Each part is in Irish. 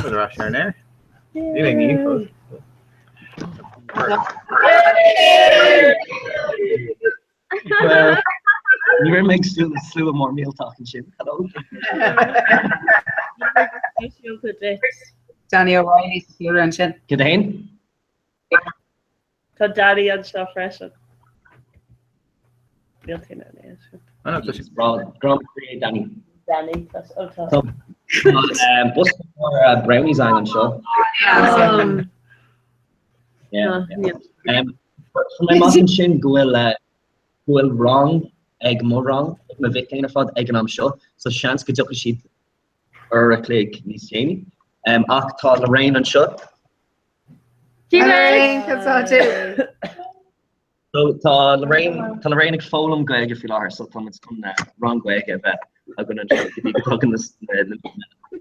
Ar ais ar an aer. Níl aon ní fós. Well, ní raibh mé ag súil le slua mór millteach ansin. Hello. Danny O'Reilly sa slua ansin. Cad é féin? Tá Danny anseo freisin. Níl tú in ann é sin. Ah, tá sé grá grá é Danny. Danny tá ó tá. Tá um, bosca mór uh, brownies againn anseo. Um, Yeah, Ah, yeah. yeah. Um, Fuair mé amach ansin go bhfuil uh, go bhfuil rang ag mo rang ag mo mhic léinn ar fad ag an am seo, so seans go dtiocfaidh siad uair a chloig níos déanaí. Um, ach tá Lorraine anseo. Lorraine, cad tá tú? So tá Lorraine tá Lorraine ag foghlaim Gaeilge faoi láthair, so tá muid chun uh, rang Gaeilge a bheith againn anseo go dtí go dtagann na na- na-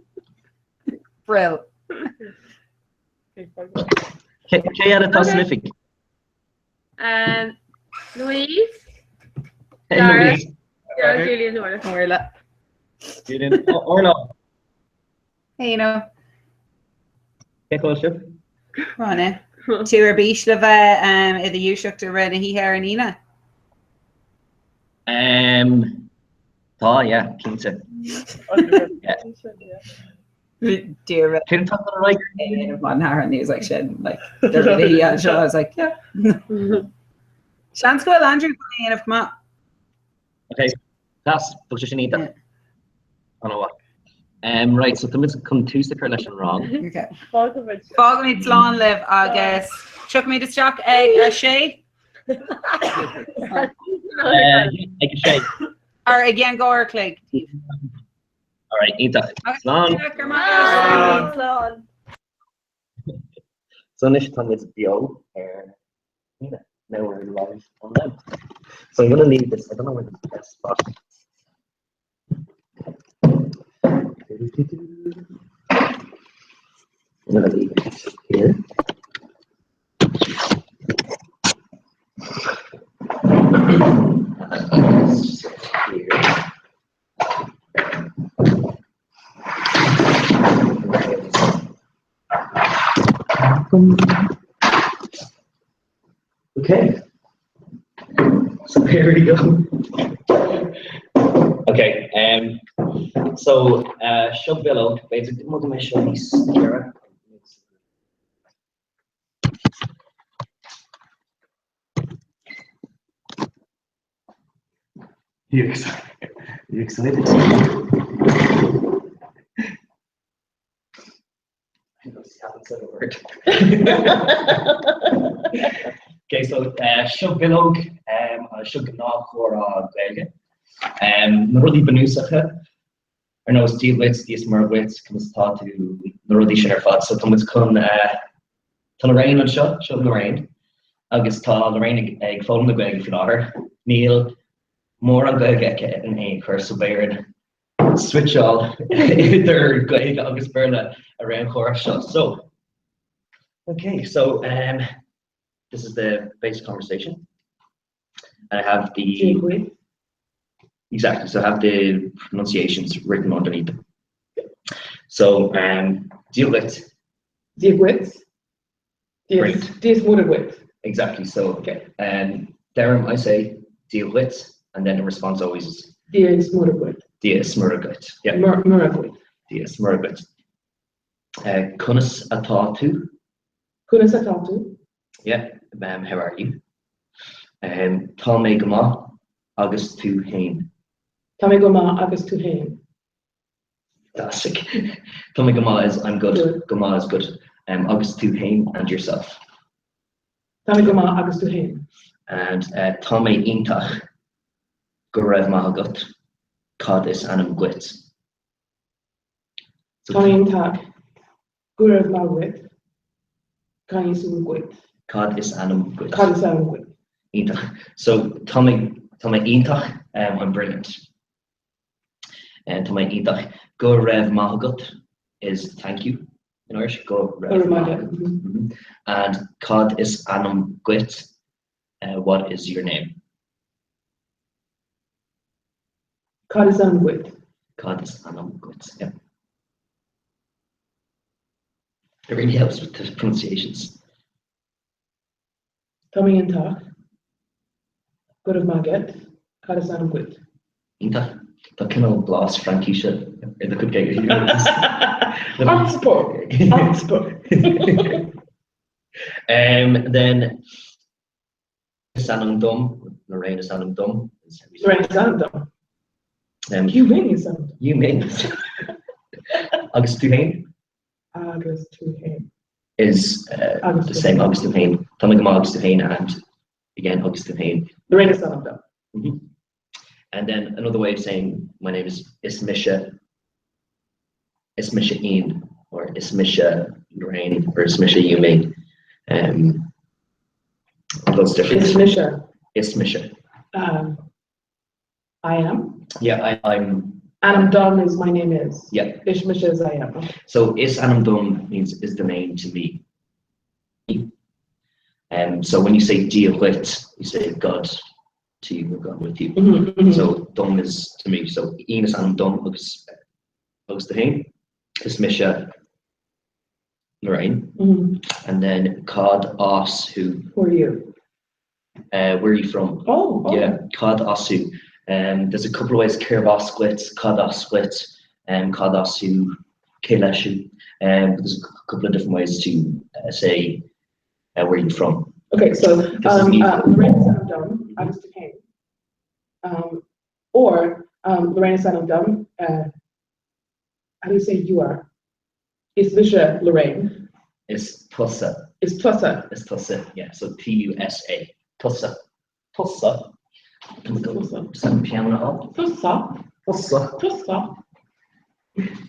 Brill. Cé cé eile atá san oifig? Um, Louise, Hey, Dara. Louise. Dara, Julian, Orla. Orla. Julian. Oh, Orla. Hey, no. Cén chaoi a bhfuil sibh? Ráine. Tú ar bís le bheith um, i do dhúiseacht i rith na hoíche ar an Aoine? Um, tá, yeah, cinnte. Yeah. Dear Cén t-am ar aghaidh? Manhattan, he was like sin like the seo I was like yeah. Seans go bhfuil Andrew chun é a dhéanamh chomh maith. Okay, class, bheadh sé sin iontach. An-mhaith. Um, right, so tá muid chun tús a chur leis an rang. Okay. Fágfaimid. Fágfaimid slán libh agus tiocfaimid isteach ag a sé Uh, ag a sé. ar ag aon uair a chloig. All right, iontach. Slán. Slán. Slán. So anois tá muid beo ar Aoine. Now we're live online. So I'm going to leave this. I don't know where the best spot is. I'm going to leave it here. And it's here. Okay. So here we go. Okay, um, so uh, seo bileog, b'fhéidir go mbogfaidh mé seo níos giorra. You excited? You excited? I haven't said a word. Okay, so uh, seo bileog, um, seo gnáthchomhrá Gaeilge. Um, na rudaí bunúsacha ar nós Dia duit, Dia is Muire duit, conas atá tú, na rudaí sin ar fad. So tá muid chun uh, tá Lorraine anseo, seo Lorraine, agus tá Lorraine ag, ag foghlaim na Gaeilge faoi láthair. Níl mórán Gaeilge aici in aon chor, so beidh orainn switcháil idir Gaeilge agus Béarla i rith an chomhrá seo. So, okay, so um, this is the basic conversation. And I have the exactly, so I have the pronunciations written underneath them. So um, Dia duit. Dia duit. Brilliant. Dia is Muire duit. Exactly. So okay. Um, deirim, I say Dia duit, and then the response always is Dia is Muire duit. Dia is Muire duit. Yeah. Muire duit. Dia is Muire duit. Uh, conas atá tú? Conas atá tú? Yeah. Um, how are you? Um, tá mé go maith agus tú féin. Tá mé go maith agus tú féin. Fantastic. Tá mé go maith is I'm good. Good. Go maith is good. Um, agus tú féin and yourself. Tá mé go maith agus tú féin. And uh, tá mé iontach go raibh maith agat. Cad is ainm duit? So Tá mé iontach go raibh maith agat. Cad is ainm duit? Cad is ainm duit? Cad is ainm duit? Iontach. So tá mé tá mé iontach, um, I'm brilliant. Tá mé iontach. Go raibh maith agat is thank you in Irish. Go raibh maith agat. And cad is ainm duit? What is your name? Cad is ainm duit? Cad is ainm duit? Yeah. It really helps with the pronunciations. Tá mé iontach. Go raibh maith agat. Cad is ainm duit? Iontach. Tá cineál blas Fraincise ar do chuid Gaeilge. Un petit peu. Un petit peu. Um, then is ainm dom, Lorraine is ainm dom. Lorraine is ainm dom. Um, Yu Ming is ainm dom. Yu Ming. Agus tú féin? Agus tú féin. Is uh, Agus the tú same féin. Agus tú féin. Tá mé go maith agus tú féin and again agus tú féin. Lorraine is ainm dom. Mm -hmm. And then another way of saying my name is is mise is mise Ian or is mise Lorraine or is mise Yu Ming. Um, those different. Is mise. Is mise. Um, I am. Yeah, I, I'm. Ainm dom is my name is. Yeah. Is mise is I am. Okay. So is ainm dom means is the name to me. Um, so when you say Dia duit, you say God to you or God with you. Mm -hmm, mm -hmm. So dom is to me. So Ian is ainm dom agus agus tú féin is mise Lorraine. Mm -hmm. And then cad as thú. Who are you? Uh, where are you from? Oh, oh. Yeah, cad as thú. Um, there's a couple of ways, cérb as duit, cad as duit, um, cad as thú, cé leis thú. Um, but there's a couple of different ways to uh, say uh, where you're from. Okay, so This is um, me. uh, Lorraine is ainm dom, agus tú féin. Um, or um, Lorraine is ainm dom, uh, how do you say you are? Is mise Lorraine. Is tusa. Is tusa. Is tusa, yeah. So T-U-S-A. Tusa. Tusa. Tusa. Piano. Tusa. Tusa. Tusa.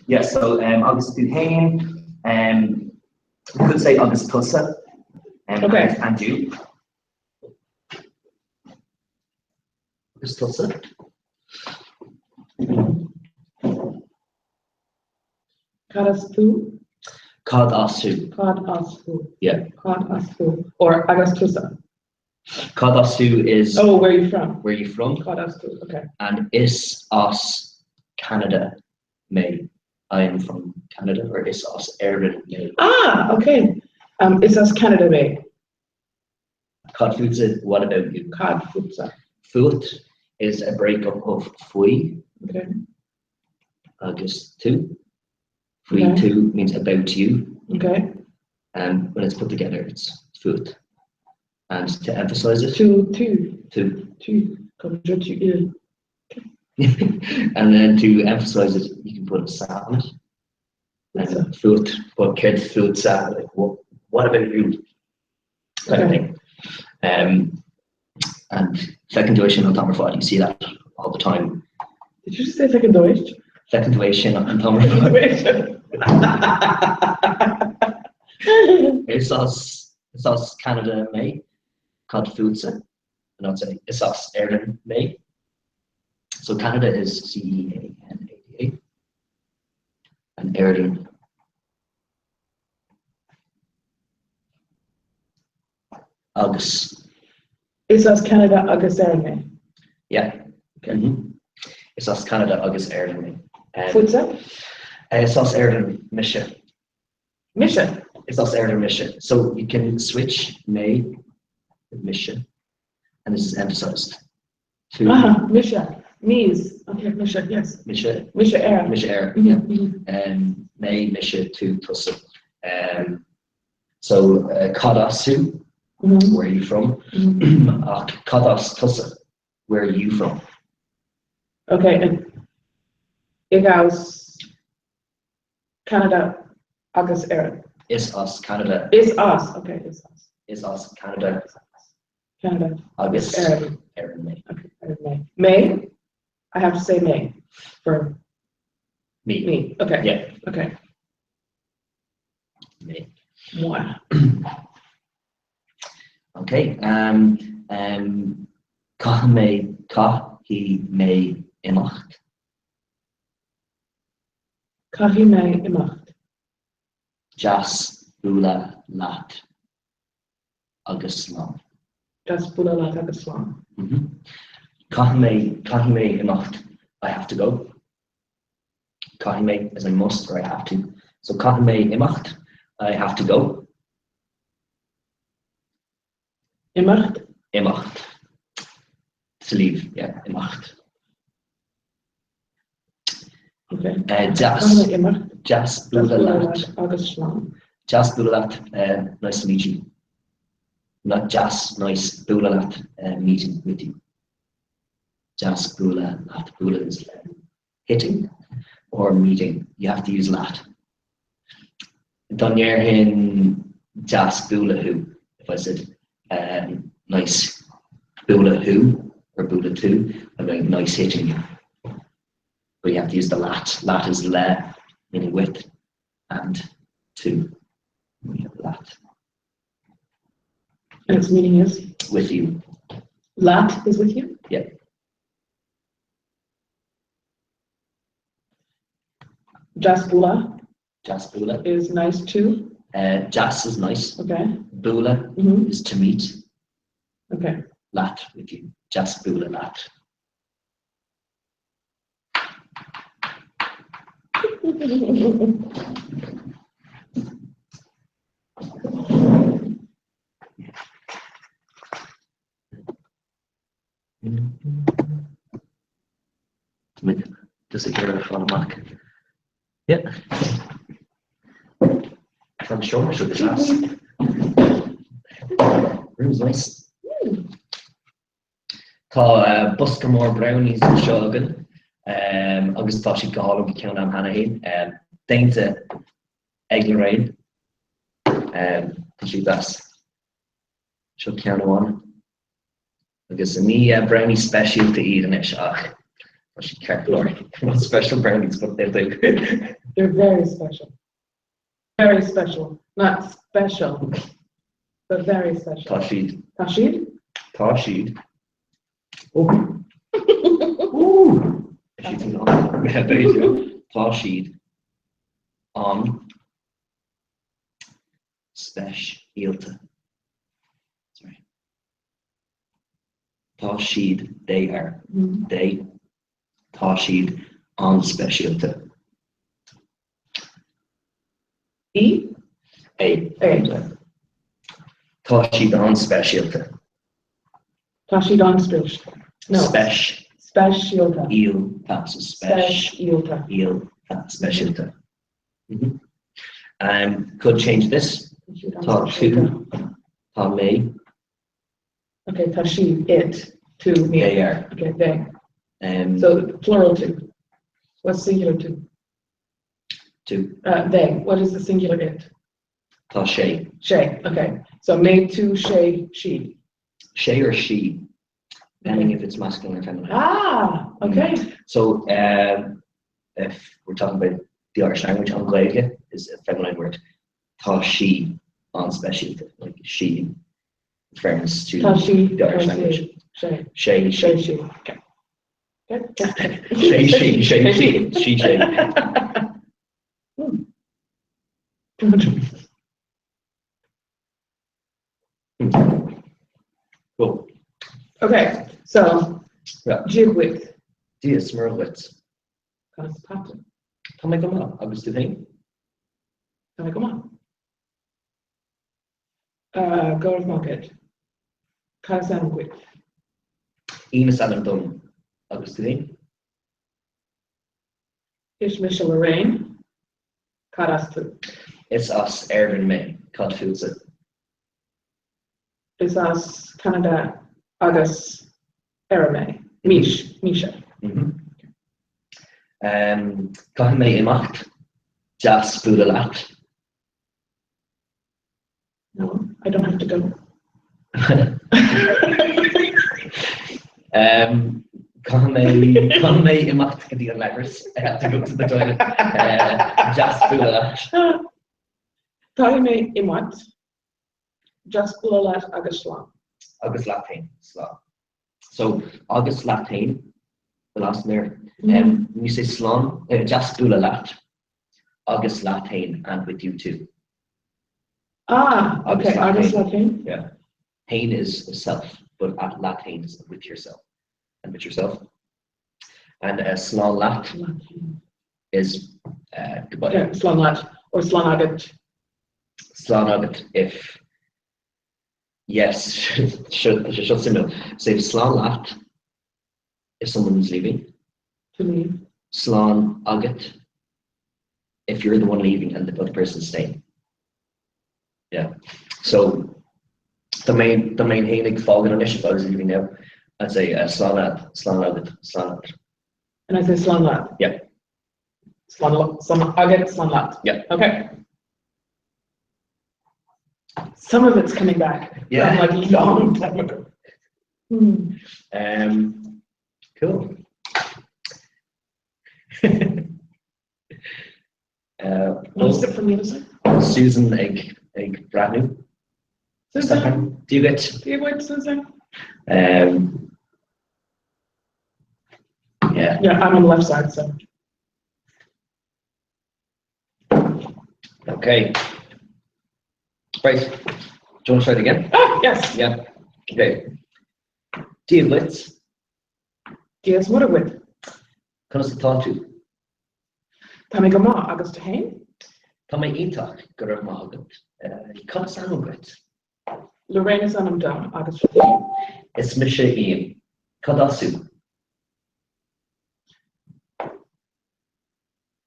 Yeah, so um, agus tú féin, um, you could say agus tusa. Um, Okay. And, and you. Agus tusa. Cad as tú? Cad as thú. Cad as thú. Yeah. Cad as thú. Or agus tusa. Cad as thú is Oh, where are you from? where you from? Cad as thú. Okay. And is as Canada mé. I am from Canada, or is as Éirinn mé. Ah, okay. Um, is as Canada mé. Cad fútsa, what about you? Cad fútsa. Fút is a breakup of faoi Okay. agus tú. Faoi Okay. tú means about you, Okay. and when it's put together, it's fút. And to emphasize it, Tu, tu, to tu. Comme je, tu, il. and then to emphasize it, you can put a sa on it. And fút, but céard fútsa, like what, what about you? Kind of Okay. thing. Um, and second duration on Tamar you see that all the time. Did you just say second Deutsch? Second duration on Tamar Is as is as Canada mé, Cad fútsa, and I'd say is as Éirinn mé. So Canada is C E A N A D A, and Éirinn agus Is as Canada agus Éirinn mé. yeah. Okay. Mhm. Is as Canada agus Éirinn mé. Um, Fútsa? Is as Éirinn mise. Mise. Is as Éirinn mise. So you can switch mé with mise, and this is emphasized. To Ah, mise. Mise. Okay, mise, yes. mise, Mise Éire. mise Éire. Mhm, Yeah. mhm. Um, mé, mise, tú, tusa. Um, so uh, cad as thú, Mhm, where are you from? mhm. Ach cad as tusa, where are you from? Okay, and is as Canada agus Éirinn. Is as Canada, Is as, okay, is as. is as Canada Is as. Canada, agus Éirinn. Éirinn mé. Okay, Éirinn mé. Mé? I have to say mé for Me. me. Okay. Yeah. Okay. Me. Moi. Okay. Um, um, caithfidh mé, caithfidh mé imeacht. Caithfidh mé imeacht. Deas bualadh leat agus slán. Deas bualadh leat agus slán. Mhm. Caithfidh mé, caithfidh mé imeacht. I have to go. Caithfidh mé is I must or I have to. So caithfidh mé imeacht, I have to go. Imeacht. Imeacht. To leave, yeah, imeacht. Okay. Uh, deas. Imeacht. Deas bualadh leat. Agus slán. Deas bualadh leat, uh, nice to meet you. Not deas, nice, bualadh leat, uh, meeting with you. Deas bualadh leat, bualadh is hitting or meeting. You have to use leat. Dá ndéarfainn deas bualadh thú, if I said um, nice bualadh thú or bualadh tú, I'd be like nice hitting you. But you have to use the leat. Leat is le, meaning with, and tú. We have leat. And its meaning is? With you. Leat is with you? Yeah. Deas bualadh. Deas bualadh. Is nice to. Uh, deas is nice. Okay. Bualadh mm -hmm. is to meet. Okay. Leat with you. Deas bualadh leat. Just ag iarraidh fáil amach. Yeah. Tá an seomra seo go deas. Room's nice. Tá bosca mór brownies anseo againn agus tá siad go hálainn, bhí ceann agam cheana féin. Déanta ag Lorraine. Tá siad deas. Seo ceann amháin. Agus ní brownies speisialta iad anois ach tá siad ceart go leor. Not special brownies but they'll do. They're very special. Very special. Not special, but very special. Tá siad. Tá siad? Tá siad. Oh. Ooh. Tá siad an. Tá siad an speisialta. Sorry. Tá siad, they are. They. Tá siad an-speisialta. E? É. É. Tá siad an-speisialta. Tá siad an-speisialta. No. Speis. Speisialta. Ial-ta. So speis. Speisialta. Ial-ta. Speisialta. Um, could change this. Tá tú. Tá mé. Okay, tá sí, it, tú, me. They are. Okay, they. Um, So plural tú. What's singular tú? Tú. Uh, they. What is the singular it? Tá sé. Sé. Okay. So mé tú sé sí. Sé or sí, depending if it's masculine or feminine. Ah, okay. So um, if we're talking about the Irish language, an Ghaeilge is a feminine word. Tá sí an-speisialta, like sí in fairness to Tá sí, the Irish tá language. sé, Sé, sé, sí. sí. Okay. Okay. Sé, sí, sé, sí, sí, sé. Cool. Okay, so Yeah. Dia dhuit. Dia is Muire dhuit. Conas atá tú. Tá mé go maith, agus tú féin? Tá mé go maith. Uh, go raibh maith agat. Cad is ainm duit? Ian is ainm dom, agus tú féin? Is mise Lorraine. Cad as tú? Is as Éirinn mé. Cad fútsa? Is as Ceanada agus Éire mé. Mise. Mise. Caithfidh mé imeacht. Deas bualadh leat. No, I don't have to go. Caithfidh mé caithfidh mé imeacht go dtí an leithreas. I have to go to the toilet. Deas bualadh leat. Caithfidh mé imeacht. Deas bualadh leat agus slán. Agus leat féin, slán. So, agus leat féin, the last one there. Um, when you say slán, uh, deas bualadh leat, agus leat féin, and with you too. Ah, Agus okay, leat agus féin. leat féin. Yeah. Féin is self, but at leat féin is with yourself. And with yourself. And slán leat is goodbye. Yeah, slán leat or slán agat. Slán agat if yes, seo suimiúil. So if slán leat if someone is leaving. To leave. Slán agat if you're the one leaving and the other person's staying. Yeah. So dá mbeinn féin ag fágáil anois if I was leaving now, I'd say uh, slán leat, slán agat, slán leat. And I say slán leat. Yeah. Slán, slán agat, slán leat. Yeah. Okay. Some of it's coming back. Yeah. From like long time ago. Hmm. Um, cool. Uh, Want to sip from the other side? Susan ag ag breathnú. Susan. Dia duit? Dia duit, Susan. Um, yeah. Yeah, I'm on the left side, so. Okay. Right. Do you want to try it again? Ah, yes. Yeah. Okay. Dia duit. Dia is Muire dhuit. Conas atá tú? Tá mé go maith, agus tú féin? Tá mé iontach, go raibh maith agat. Cad is ainm duit? Lorraine is ainm dom, agus tú féin? Is mise Ian. Cad as thú?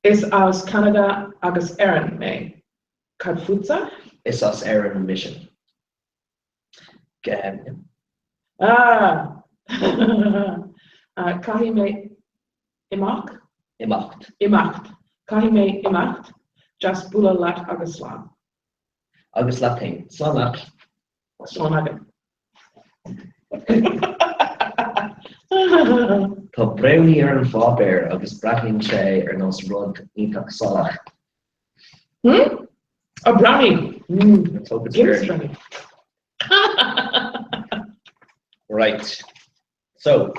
Is as Ceanada agus Éirinn mé. Cad fútsa? Is as Éirinn mise. Ah! Caithfidh mé imeacht. Imeacht. Imeacht. Caithfidh mé imeacht. Deas bualadh leat agus slán. Agus leat féin. Slán leat. Slán agat. Tá brownie ar an pháipéar agus breathnaíonn sé ar nós rud iontach salach. Hmm? A brownie! Mm. Let's hope it's Guinness brownie. brownie. Right. So,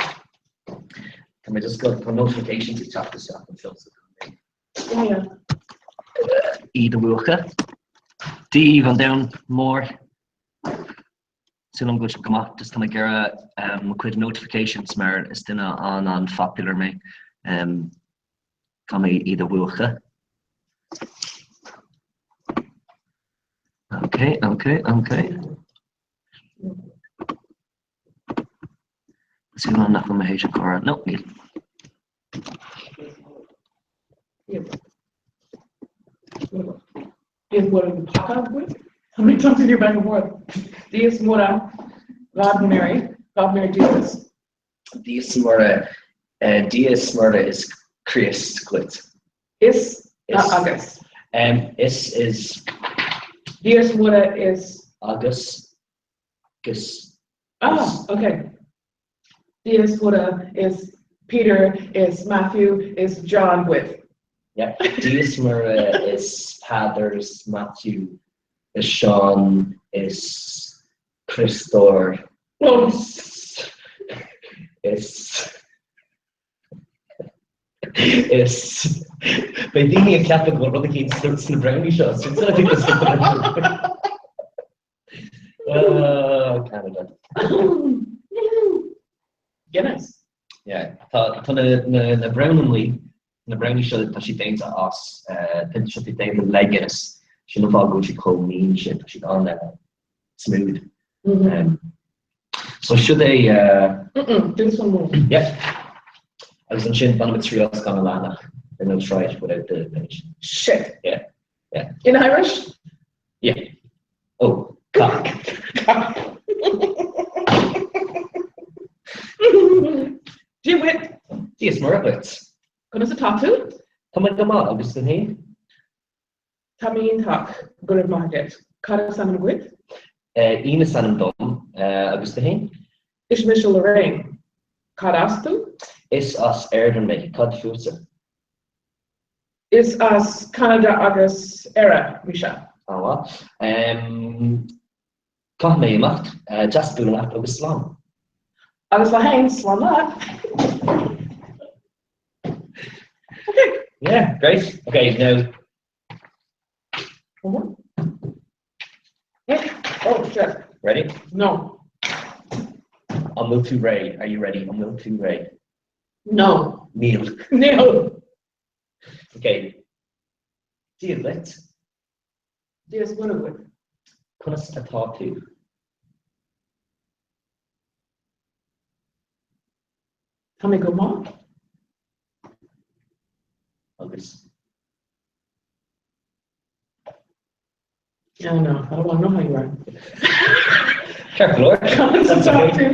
tá mé just got tá notifications ag teacht isteach anseo so tá mé Yeah, yeah. iad a mhúchadh. Dia daoibh an domhan mór. Súil agam go bhfuil sibh go maith. Just tá mé ag iarraidh mo chuid notifications mar is duine an-an-popular mé. Tá mé iad a mhúchadh. Ok, ok, ok. Súil agam nach bhfuil mé théis an comhrá. No, níl. Dia is Muire an paca dhuit? How many times did you back and forth? Dia is Muire, God and Mary, God Mary Jesus. Dia is Muire, Dia is Muire is Críost dhuit. Is Is. agus. Is is. Dia is Muire is. Agus gus. Ah, okay. Dia is Muire is Peter is Matthew is John dhuit. Yeah. Dia is Muire is Peadar is Matthew is Seán is Criostóir is is is Beidh daoine ag ceapadh go bhfuil rud eicínt sna brownies seo. Oh, Canada. Guinness. Yeah. Tá tá na na na brownie na brownies seo tá siad déanta as tá siad déanta le Guinness. Sin an fáth go bhfuil siad chomh mín sin, tá siad an-smooth. So siod é Mm-mm, do this one more. Yeah. Agus ansin bainfimid triail as gan an leathanach. Then we'll try it without the page. Shit. Yeah. Yeah. In Irish? Yeah. Oh, cock. Dia duit. Dia is Muire dhuit. Conas atá tú? Tá mé go maith, agus tú féin? Tá mé iontach, go raibh maith agat. Cad is ainm dhuit? Ian is ainm dom, agus tú féin? Is mise Lorraine. Cad as tú? Is as Éirinn mé. Cad fútsa? Is as Ceanada agus Éire mise. An-mhaith. Caithfidh mé imeacht. Deas bualadh leat agus slán. Agus leat féin, slán leat. Okay. Yeah, great. Okay, now. One more. Oh, shit. Ready? No. An bhfuil tú réidh? Are you ready? An bhfuil tú réidh? No. Níl. Níl. Okay. Dia duit. Dia is Muire dhuit. Conas atá tú? Tá mé go maith. Agus. Yeah, no, I don't want to know how you are. Ceart go leor. Conas atá tú?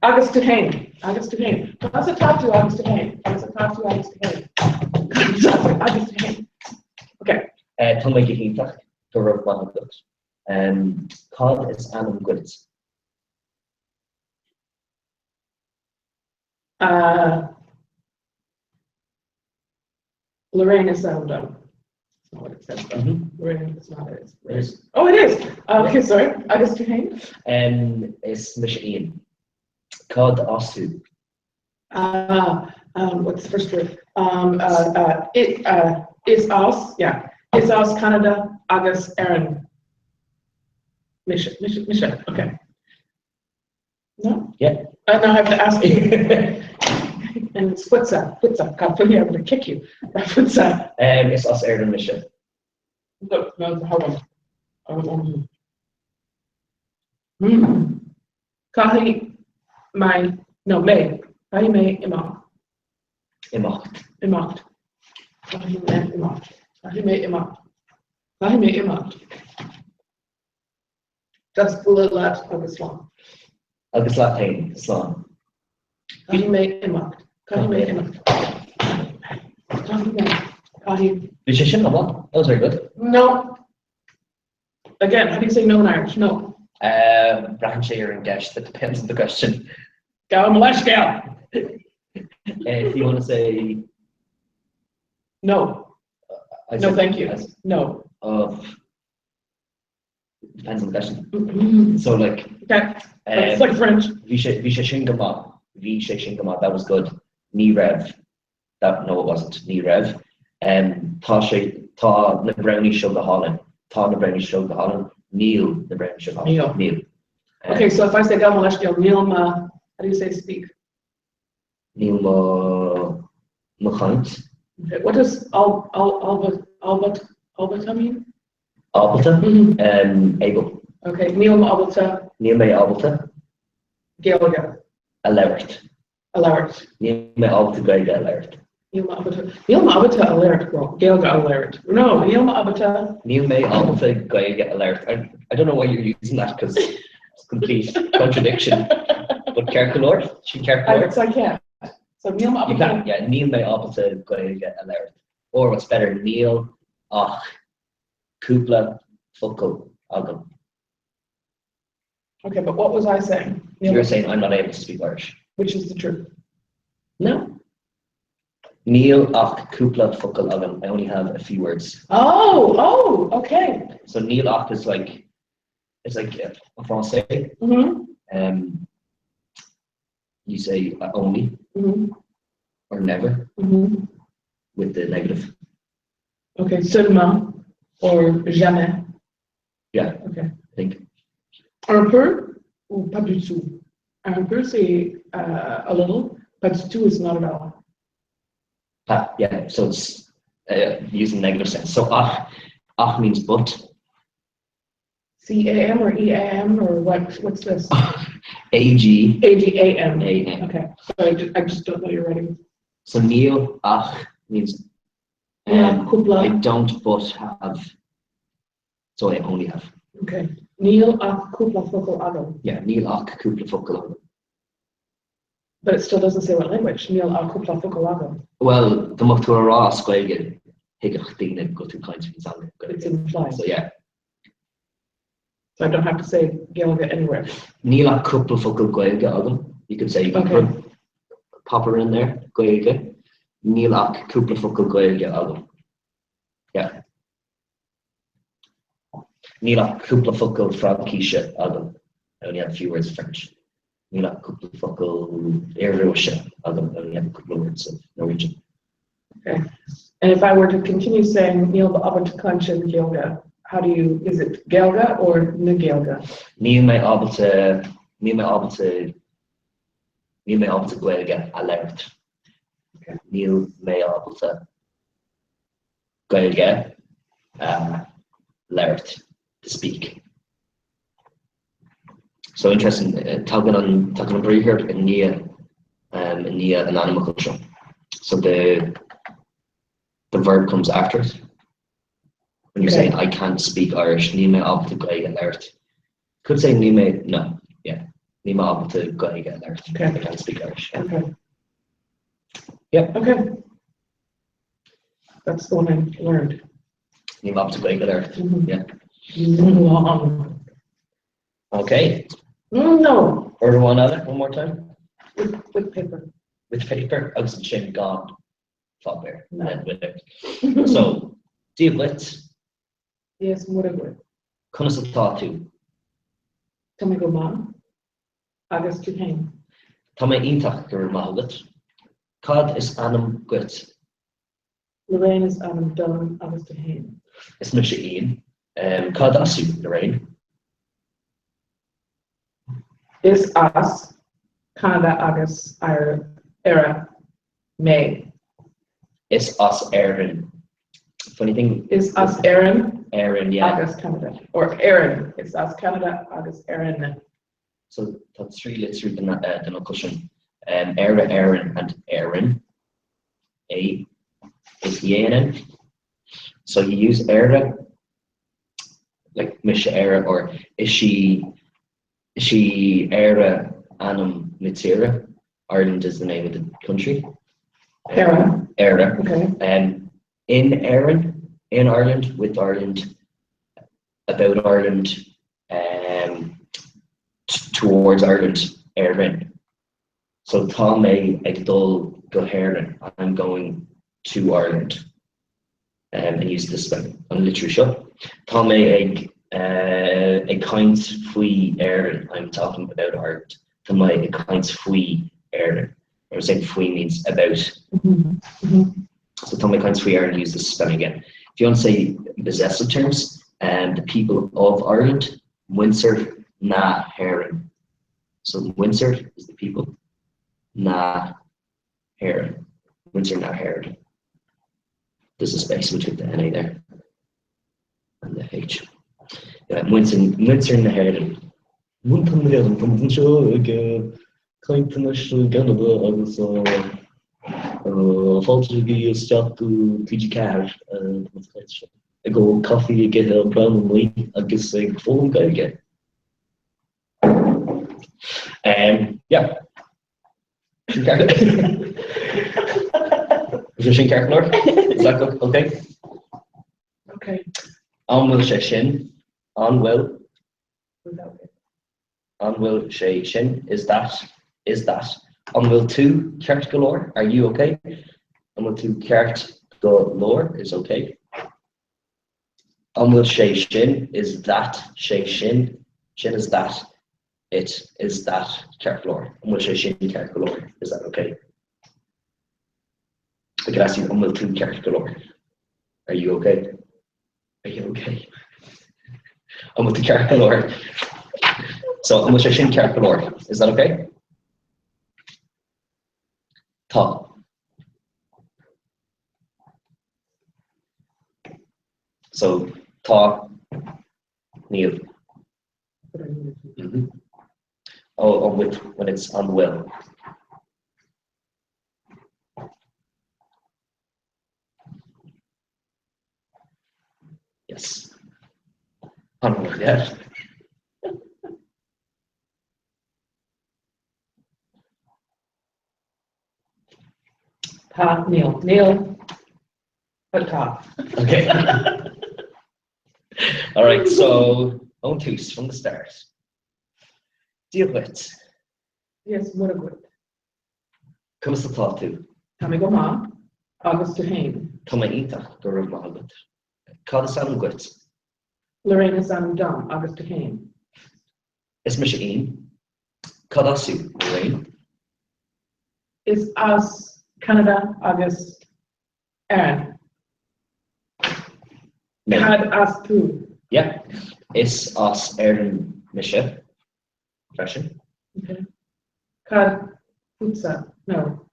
Agus tú féin. Agus tú féin. Conas atá tú agus tú féin. Conas atá tú agus tú féin. Conas atá tú agus tú féin. Okay. Tá mé go hiontach, go raibh maith agat. Cad is ainm duit? Uh, Lorraine is ainm dom. That's not what it says, though. Lorraine is not it. It is. Oh, it is. Okay, sorry. Agus tú féin? Is mise Ian. Cad as tú? What's the first word? It, is as, yeah. Is as Canada agus Éirinn. Mise, mise, mise. Okay. No? Yeah. I now have to ask you. And it's futsa, futsa. God, I'm going to kick you. Futsa. Is as Éirinn mise. No, no, it's a hard one. Caithfidh mé, no, mé. Caithfidh mé imeacht. Imeacht. Imeacht. Caithfidh mé imeacht. Caithfidh mé imeacht. Caithfidh mé imeacht. Deas bualadh leat agus slán. Agus leat féin, slán. Caithfidh mé imeacht. Caithfidh mé imeacht. Caithfidh mé. Caithfidh. Bhí sé sin go maith. That was very good. No. Again, how do you say no in Irish? No. Braitheann sé ar an gceist. It depends on the question. Gabh mo leithscéal. If you want to say No. I No, said- thank you. I s- No. Depends on the question. So like Okay. It's like French. Bhí sé bhí sé sin go maith. Bhí sé sin go maith. That was good. Ní raibh. That no it wasn't. Ní raibh. Tá sé tá na brownies seo go hálainn. Tá na brownies seo go hálainn. Níl na brownies seo go hálainn. Níl. Níl. Okay, so if I say gabh mo leithscéal, níl mo, how do you say speak? Níl mo mo chaint. Okay, what does al al alba albat ábalta mean? Ábalta? Mhm. Able. Okay, níl mé ábalta. Níl mé ábalta. Gaeilge. A labhairt. A labhairt. Níl mé ábalta Gaeilge a labhairt. Níl mé ábalta. Níl mé ábalta a labhairt, well, Gaeilge a labhairt. No, níl mé ábalta. Níl mé ábalta Gaeilge a labhairt. I don't know why you're using that because it's complete contradiction. But ceart go leor, sin ceart go leor. So I can't. So níl mé You ábalta. can, yeah, níl mé ábalta Gaeilge a labhairt. Or what's better, níl ach cúpla focal agam. Okay, but what was I saying? You were saying I'm not able to speak Irish. Which is the truth. No. Níl ach cúpla focal agam. I only have a few words. Oh, oh, okay. So níl ach is like, it's like en français. You say only or never with the negative. Okay, seulement or jamais. Yeah. Okay. I think. Un peu ou pas du tout? Un peu, c'est a little. Pas du tout is not at all. Pas, yeah, so it's using negative sense. So ach, ach means but. C-A-M or E-A-M or what? What's this? A G. A G A M. A M. Okay, so I just don't know your writing. So níl ach means Yeah, cúpla. I don't but have. So I only have. Okay. Níl ach cúpla focal agam. Yeah, níl ach cúpla focal agam. But it still doesn't say what language. Níl ach cúpla focal agam. Well, dá mbeadh tú á rá as Gaeilge, thuigfeadh daoine go bhfuil tú ag caint faoin teanga. It's implied. So yeah. So I don't have to say Gaeilge anywhere. Níl ach cúpla focal Gaeilge agam. You could say you can Okay. put popper in there, Gaeilge. Níl ach cúpla focal Gaeilge agam. Yeah. Níl ach cúpla focal Fraincise agam. I only have a few words of French. Níl ach cúpla focal Ioruaise agam. I only have a couple of words of Norwegian. Okay. And if I were to continue saying níl mé ábalta caint Gaeilge, how do you, is it Gaeilge or na Gaeilge? Níl mé ábalta, níl mé ábalta, níl mé ábalta Gaeilge a labhairt. Okay. Níl mé ábalta Gaeilge a labhairt, to speak. So interesting, tagann an tagann an briathar i ndiaidh um, i ndiaidh an ainmfhocail seo. So the the verb comes after it. When you're saying I can't speak Irish, níl mé ábalta Gaeilge a labhairt. Could say níl mé, no, yeah, níl mé ábalta Gaeilge a labhairt. Okay. I can't speak Irish. Yeah. Okay. Yeah. Okay. That's the one I learned. Níl mé ábalta Gaeilge a labhairt. Mhm. Yeah. Long. Okay. No, Order one other, one more time. with paper. With paper, agus ansin gan páipéar. No. And with it. So, Dia duit, Dia is Muire dhuit. conas atá tú? Tá mé go maith. Agus tú féin. Tá mé iontach, go raibh maith agat. Cad is ainm duit? Lorraine is ainm dom agus tú féin. Is mise Ian. Cad as thú, Lorraine? Is as Ceanada agus Éire mé. Is as Éirinn. Funny thing. Is as Éirinn. Éirinn, yeah. Agus Ceanada. Or Éirinn. Is as Ceanada agus Éirinn. So tá trí litriú den fhocal sin. Éire, Éirinn and Éirinn. A is E A N N. So you use Éire like mise Éire or is í is í Éire ainm na tíre. Ireland is the name of the country. Éire. Éire. Okay. In Éirinn, in Ireland, with Ireland, about Ireland, um, towards Ireland, Éirinn. So tá mé ag dul go hÉirinn, I'm going to Ireland. Um, and use this an litriú seo. Tá mé ag uh, ag caint faoi Éirinn, I'm talking about Ireland. Tá mé ag caint faoi Éirinn. I'm saying faoi means about. Mm -hmm. So tá mé ag caint faoi Éirinn, use this spelling again. If you want to say possessive terms, um, the people of Ireland, muintir na hÉireann. So muintir is the people, na hÉireann. Muintir na hÉireann. There's a space between the NA there and the H. Yeah, muintir, muintir na hÉireann. Muintir na hÉireann, tá muid anseo ag caint anois i gCeanada agus fáilte agaibh isteach go TG4 ag ól caife ag ithe bronnannaí agus ag foghlaim Gaeilge. Um, yeah. Sin ceart. Is sin ceart go leor? Is that okay? Okay. An bhfuil sé sin? An bhfuil? An bhfuil sé sin? Is that? Is that? An bhfuil tú ceart go leor? Are you okay? An bhfuil tú ceart go leor is okay. An bhfuil sé sin? Is that sé sin? Sin is that. It is that ceart go leor. An bhfuil sé sin ceart go leor? Is that okay? I could ask you, an bhfuil tú ceart go leor? Are you okay? Are you okay? An bhfuil tú ceart go leor? So an bhfuil sé sin ceart go leor? Is that okay? Tá. So tá níl. Mm -hmm. Oh, oh, with when it's an bhfuil. Yes. An bhfuil, yeah. Tá, níl, níl, but tá. Okay. All right, so ón tús from the start. Dia dhuit. Dia is Muire dhuit. Conas atá tú? Tá mé go maith, agus tú féin? Tá mé iontach, go raibh maith agat. Cad is ainm duit? Lorraine is ainm dom, agus tú féin? Is mise Ian. Cad as thú, Lorraine? Is as Ceanada agus Éirinn. Cad as tú? Yeah. Is as Éirinn mise freisin. Okay. Cad fútsa? No.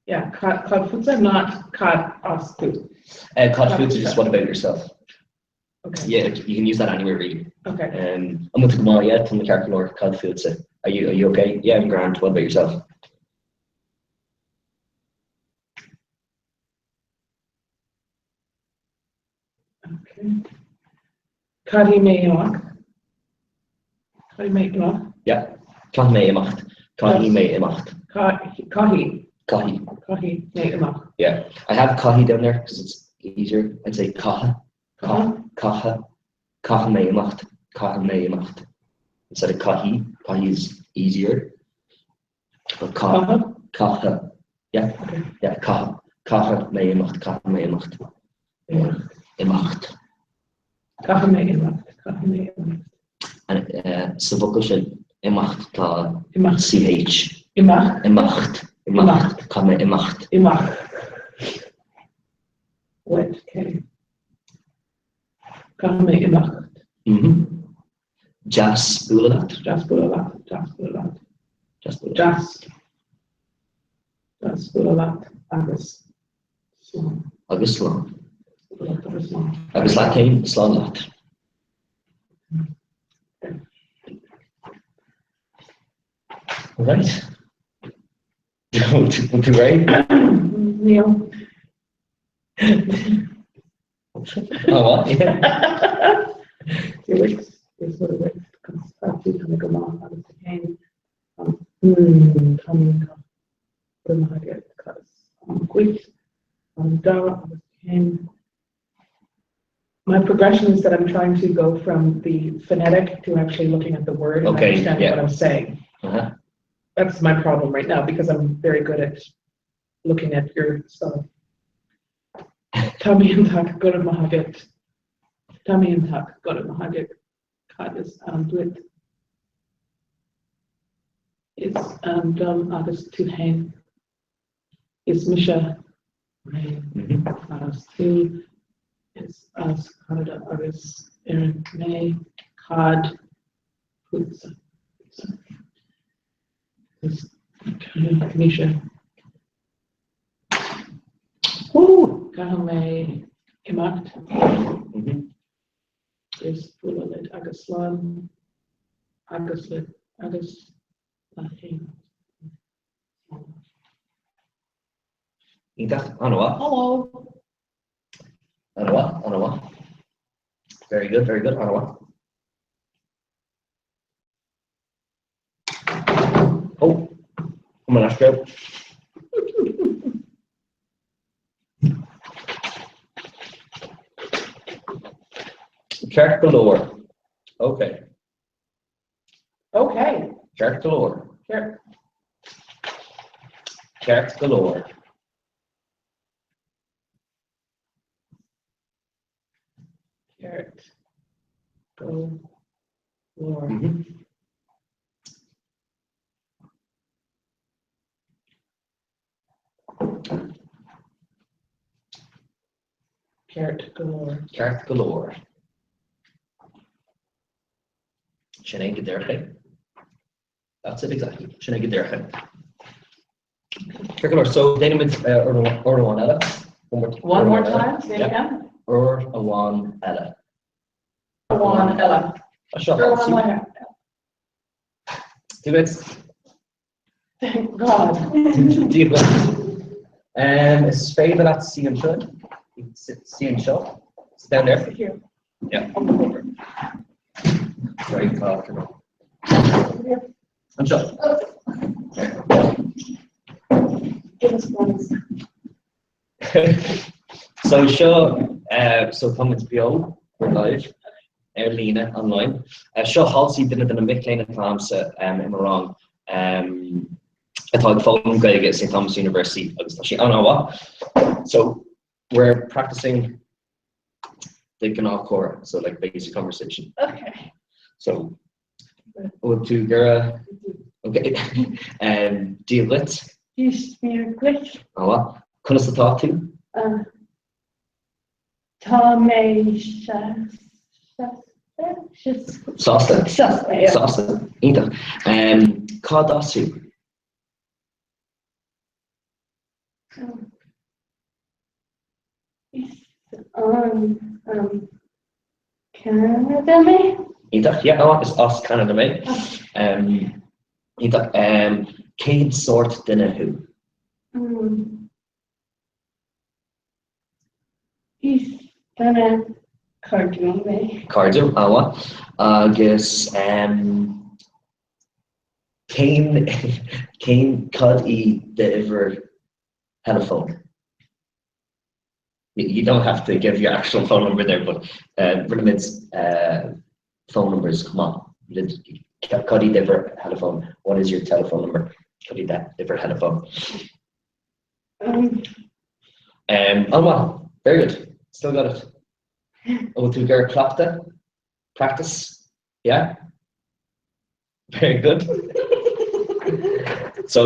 Yeah, cad fútsa, not cad as tú. Cad fútsa, just what about yourself? Okay. Yeah, you can use that anywhere really. Okay. An bhfuil tú go maith? Yeah, tá mé ceart go leor. Cad fútsa? Are you, are you okay? Yeah, I'm grand. What about yourself? Okay. Caithfidh mé imeacht. Caithfidh mé imeacht. Yeah. Caithfidh mé imeacht. Caithfidh mé imeacht. Caithfidh. Caithfidh. Caithfidh mé imeacht. Yeah. I have caithfidh down there because it's easier. I'd say caithfidh. Caithfidh. Caithfidh. Caithfidh mé imeacht. Caithfidh mé imeacht. Instead of caithfidh. Caithfidh is easier. But Caithfidh. Caithfidh. Yeah. Okay. Yeah, caithfidh. Caithfidh mé imeacht. Caithfidh mé imeacht. Imeacht. Imeacht. Caithfidh mé imeacht. Caithfidh mé imeacht. And uh, sa bhfocal sin imeacht tá Imeacht. CH. Imeacht. Imeacht. Imeacht. Caithfidh mé imeacht. Imeacht. Wait, okay. Caithfidh mé imeacht. Mhm. Deas bualadh leat. Deas bualadh leat. Deas bualadh leat. Deas bualadh. Deas. Deas bualadh leat agus slán. Agus slán. Bualadh leat agus slán. Agus leat féin, slán leat. Right. Bhfuil tú réidh? Níl. Oh, what? Yeah. Dia duit, is rud duit, conas tá tú, tá mé go maith agus tú féin. Tá mé go maith agat, cad is ainm duit, an dara agus tú féin. My progression is that I'm trying to go from the phonetic to actually looking at the word and Okay, understanding yeah. what I'm saying. Uh-huh. That's my problem right now because I'm very good at looking at your spelling. Tá mé iontach go raibh maith agat. Tá mé iontach go raibh maith agat. Cad is ainm duit? Is ainm dom agus tú féin. Is mise Ray agus tú. Is as Ceanada agus Éirinn mé. Cad fútsa? Is mise. Caithfidh mé imeacht. Deas bualadh leat agus slán agus leat agus leat féin. Iontach, an-mhaith. Hello. An-mhaith, an-mhaith. Very good, very good, an-mhaith. Oh, come on, Astro. Ceart go leor. Okay. Okay. Ceart go leor. Ceart. Ceart go leor. Ceart go leor. Mhm. Ceart go leor. Ceart go leor. Sin é go díreach é. That's it exactly. Sin é go díreach é. Ceart go leor. So déanaimid uair amháin eile. One more time, say it again. Uair amháin eile. Amháin eile. Seo. Uair amháin eile. Dia duit. Thank God. Dia duit. Is féidir leat suí anseo. Suí anseo. Sit down there. Here. Yeah. On the paper. Sorry, tá Anseo. Give us one. So seo, so táimid beo, we're live, ar líne, online. Seo Halsey, duine de na mic léinn atá a'msa i mo rang, atá ag foghlaim Gaeilge i St Thomas University agus tá sí an-mhaith. So we're practicing the gnáthchomhrá, so like basic conversation. Okay. So bhfuil tú ag iarraidh? Okay. Dia duit. Dia is Muire duit. An-mhaith. Conas atá tú? Tá mé Sásta. Sásta, yeah. Sásta. Iontach. Cad as thú? Is an Ceanada mé. Iontach, yeah, oh, is as Ceanada mé. Iontach. Cén sórt duine thú? Is duine cairdiúil mé. Cairdiúil, an-mhaith. Agus cén, cén, cad í d'uimhir theileafóin? You don't have to give your actual phone number there, but rinne muid phone numbers chomh maith. Cad í d'uimhir theileafóin? What is your telephone number? Cad í d'uimhir theileafóin? An-mhaith. Very good. Still got it. An bhfuil tú ag iarraidh cleachtadh? Practice? Yeah? Very good. So,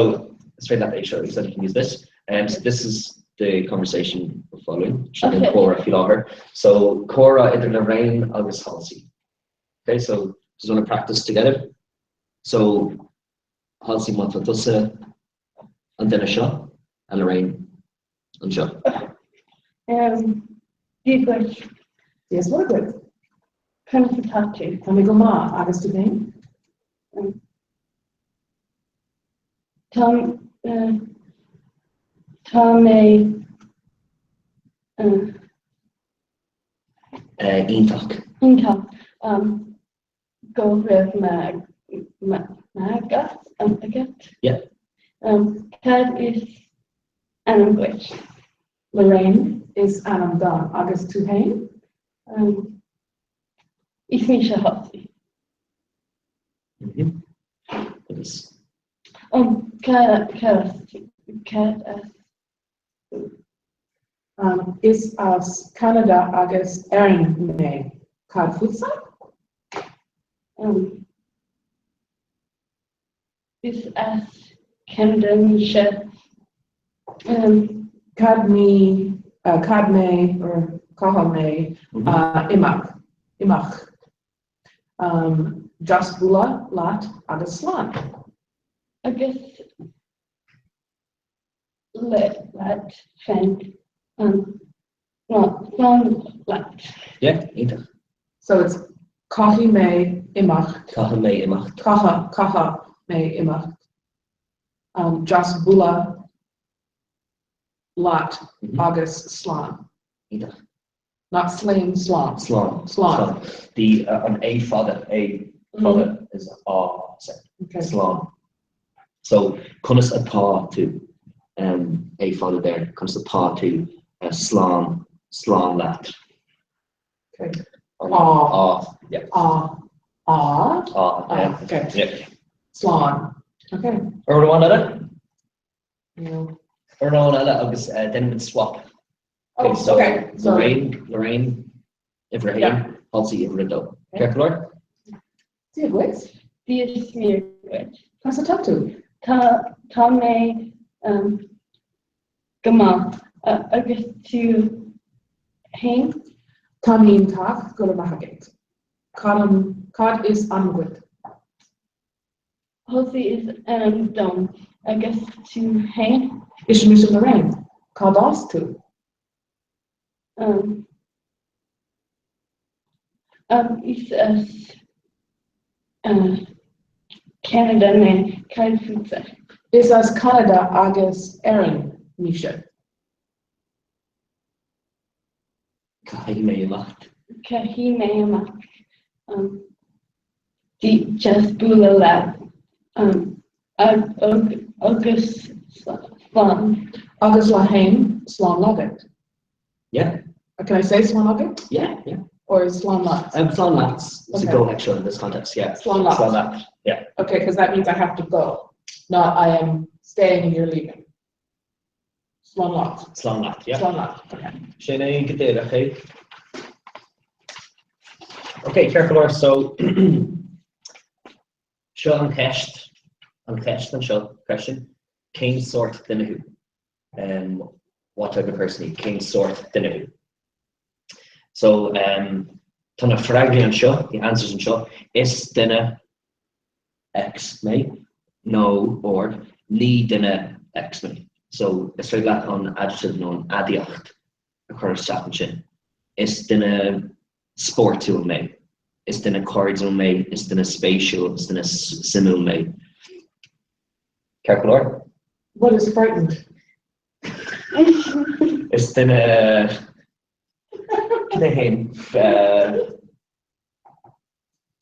is féidir leat é seo a úsáid, you can use this. Um, so this is the conversation we're following. Seo an comhrá faoi láthair. So, comhrá idir Lorraine agus Halsey. Okay, so just want to practice together. So, Halsey, má tá tusa an duine seo, and Lorraine anseo. Um, Dia duit. Dia is Muire duit. Conas atá tú? Tá mé go maith, agus tú féin? Um, tá, uh, tá mé uh, Uh, iontach. iontach. Um, Go raibh maith agat. Yeah. Cad is ainm duit? Lorraine is ainm dom. Agus tú féin? Is mise Halsey. Agus. Cad as Is as Ceanada agus Éirinn mé. Cad fútsa? Is as Ceanada mise. Cad mé, cad mé or caithfidh mé imeacht, imeacht. Deas bualadh leat agus slán. Agus leat féin. Slán leat. Yeah, iontach. So it's caithfidh mé imeacht. Caithfidh mé imeacht. Caithfidh, caithfidh mé imeacht. Um, deas bualadh leat agus slán. Iontach. Not slain, slán. Slán. Slán. The, uh, an A fada, A fada is á sound. Okay. Slán. So, conas atá tú? Um, A fada there. Conas atá tú? Uh, slán, slán leat. Okay. An Á. Á, yeah. Á. Á. Á, Á, yeah. okay. Yeah. Slán. Okay. Uair amháin eile? No. Uair amháin eile agus uh, déanfaimid swap. Oh, so okay. So, Lorraine, Lorraine, uimhir a haon, Halsey uimhir a dó. Ceart go leor? Dia duit. Dia is Muire duit. Conas atá tú? Tá tá mé um, go maith agus tú féin? Táim iontach, go raibh maith agat. Cad an, cad is ainm duit? Halsey is ainm dom agus tú féin? Is mise Lorraine. Cad as tú? Um, um, is as uh, Canada mé. Cad fútsa? Is as Ceanada agus Éirinn mise. Caithfidh mé imeacht. Caithfidh mé imeacht. Deas bualadh leat agus slán. Agus leat féin, slán agat. Yeah. Can I say slán agat? Yeah, yeah. Or is slán leat? Slán leat. It's a go actually in this context, yeah. Slán leat. Slán leat, yeah. Okay, because that means I have to go, not I am staying and you're leaving. Slán leat. Slán leat, yeah. Slán leat, okay. Sin é go díreach é. Ok, ceart go leor, so seo an cheist, an cheist anseo, question, cén sórt duine thú? Um, what type of person are you? Cén sórt duine thú? So, um, tá na freagraí anseo, the answers anseo, is duine X mé, nó, or, ní duine X mé. So is féidir leat an adjective nó an aidiacht a chur isteach ansin. Is duine spórtúil mé. Is duine cairdiúil mé. Is duine spéisiúil. Is duine suimiúil mé. Ceart go leor? What is frightened? Is duine Cad é féin?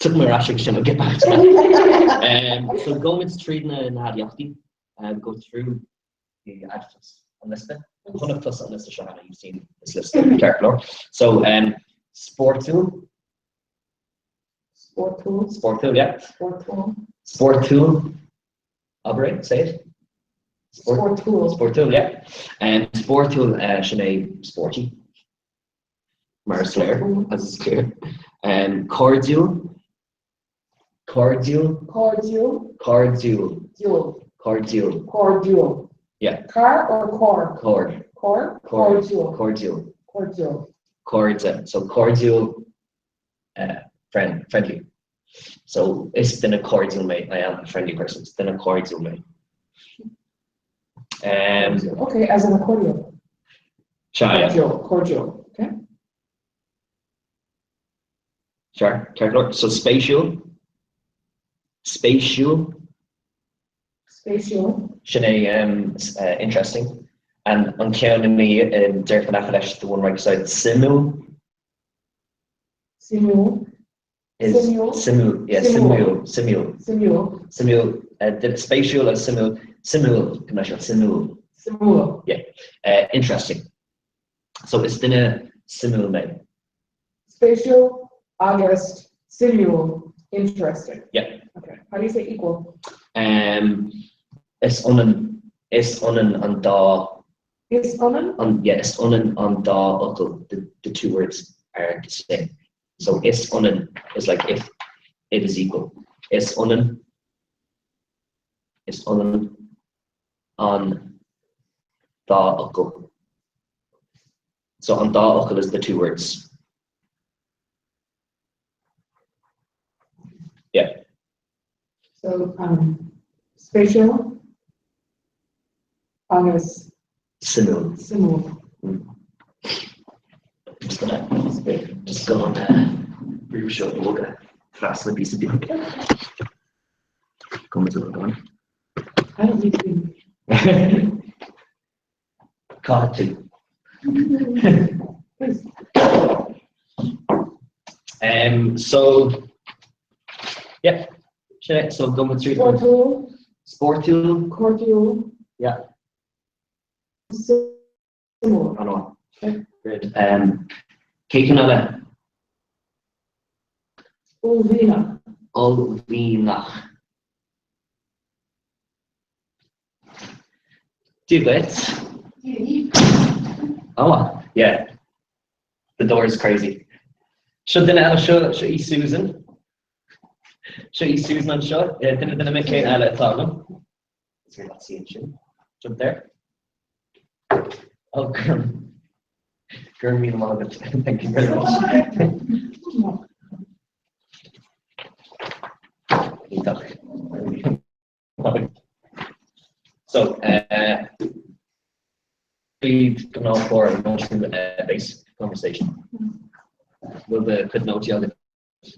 Tiocfaidh mé ar ais chuige sin, I'll get back to that. So gabhfaimid tríd na haidiachtaí, go through the adjectives an liosta. Chonaic tusa an liosta seo cheana, you've seen this list, ceart go leor. So spórtúil. Spórtúil. Spórtúil, yeah. Spórtúil. Spórtúil. Abair é, say it. Spórtúil. Spórtúil, yeah. Spórtúil, sin é sporty. Mar is léir, as is clear. Cairdiúil. Cairdiúil. Cairdiúil. Cairdiúil. Diúil. Cairdiúil. Cairdiúil. Yeah. Car or car? Car. Car? Cairdiúil. Cairdiúil. Cairdiúil. Cairde. So cairdiúil, friend, friendly. So is duine cairdiúil mé, I am a friendly person, is duine cairdiúil mé. Um, okay, as in a cordial. Sea, yeah. Cordial, cordial, okay. Sure, ceart go leor. So spéisiúil. Spéisiúil. Spéisiúil. Sin é um, uh, interesting. And an ceann ina um, díreach in aice leis, the one right beside suimiúil. Suimiúil. Is Suimiúil. Suimiúil, yeah, Suimiúil. suimiúil, suimiúil. Suimiúil. Suimiúil, uh, spéisiúil agus suimiúil, suimiúil, go mbeidh sé suimiúil. Suimiúil. Yeah, uh, interesting. So is duine suimiúil mé. Spéisiúil agus suimiúil, interesting. Yeah. Okay. How do you say equal? Um, is ionann, is ionann an dá. Is ionann? An, yeah, is ionann an dá fhocal, the, the two words are the same. So is ionann is like if it is equal. Is ionann, is ionann an dá fhocal. So an dá fhocal is the two words. Yeah. So um, spéisiúil agus Suimiúil. Suimiúil. Just gonna just go on brú seo bhogadh trasna píosa beag. Go bhfuil gan. I don't need to be. Caithfidh tú. Um, so, yeah, sin é. So gabhfaimid tríd. Spórtúil. Spórtúil. Cairdiúil. Yeah. Suimiúil. An-mhaith. Good. Um, cé ceann eile? Uaillmhianach. Uaillmhianach. Dia duit. Oh, yeah. The door is crazy. Seo duine eile seo, seo í Susan. Seo í Susan anseo, duine de na mic léinn eile atá agam. Is féidir leat suí ansin. Jump there. Oh, go raibh míle maith agat. Thank you very much. Iontach. So, uh, tríd gnáthchomhrá go through a basic conversation. Bhfuil do chuid nótaí agat?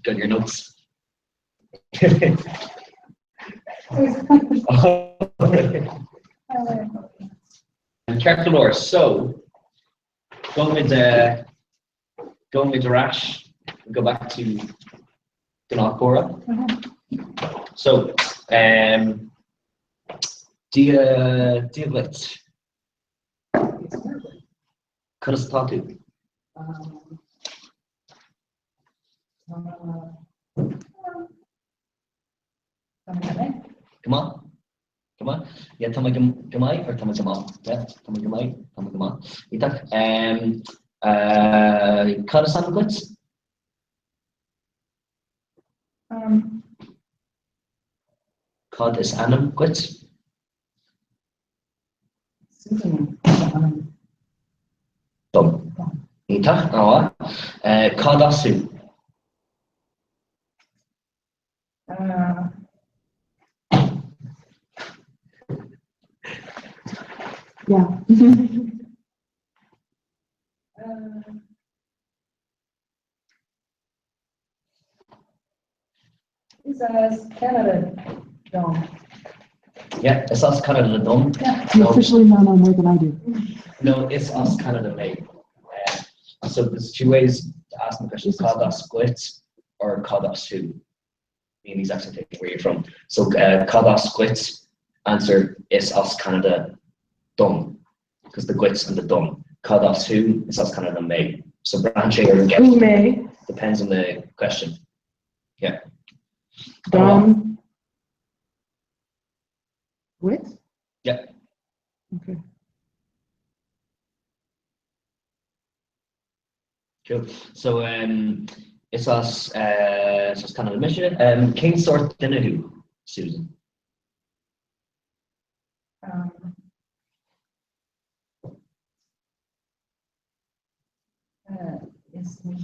Got your notes? Ceart go leor, so gabhfaimid uh, gabhfaimid ar ais, go back to gnáthchomhrá. So, um, Dia, Dia dhuit. Conas atá tú? Go maith. Go maith. Yeah, tá mé go maith or tá mé go maith? Yeah, tá mé go maith, tá mé go maith. Iontach. Um, uh, cad is ainm duit? Um. Cad is ainm duit? Susan is ainm. Dom. Iontach, an-mhaith. Uh, cad as thú? Yeah. Is as Ceanada dom. Yeah, is as Ceanada dom. You officially now know more than I do. No, is as Ceanada mé. So there's two ways to ask the question, cad as duit or cad as thú? Being the exact same thing, where you're from. So cad as duit, answer is as Ceanada dom, because the duit and the dom. Cad as thú, is as Ceanada mé. So braitheann sé ar an gceist. Mé. Depends on the question. Yeah. Dom. Duit? Yeah. Okay. Cool. So um, is as uh, is as Ceanada mise. Um, cén sórt duine thú, Susan? Um, uh, is mise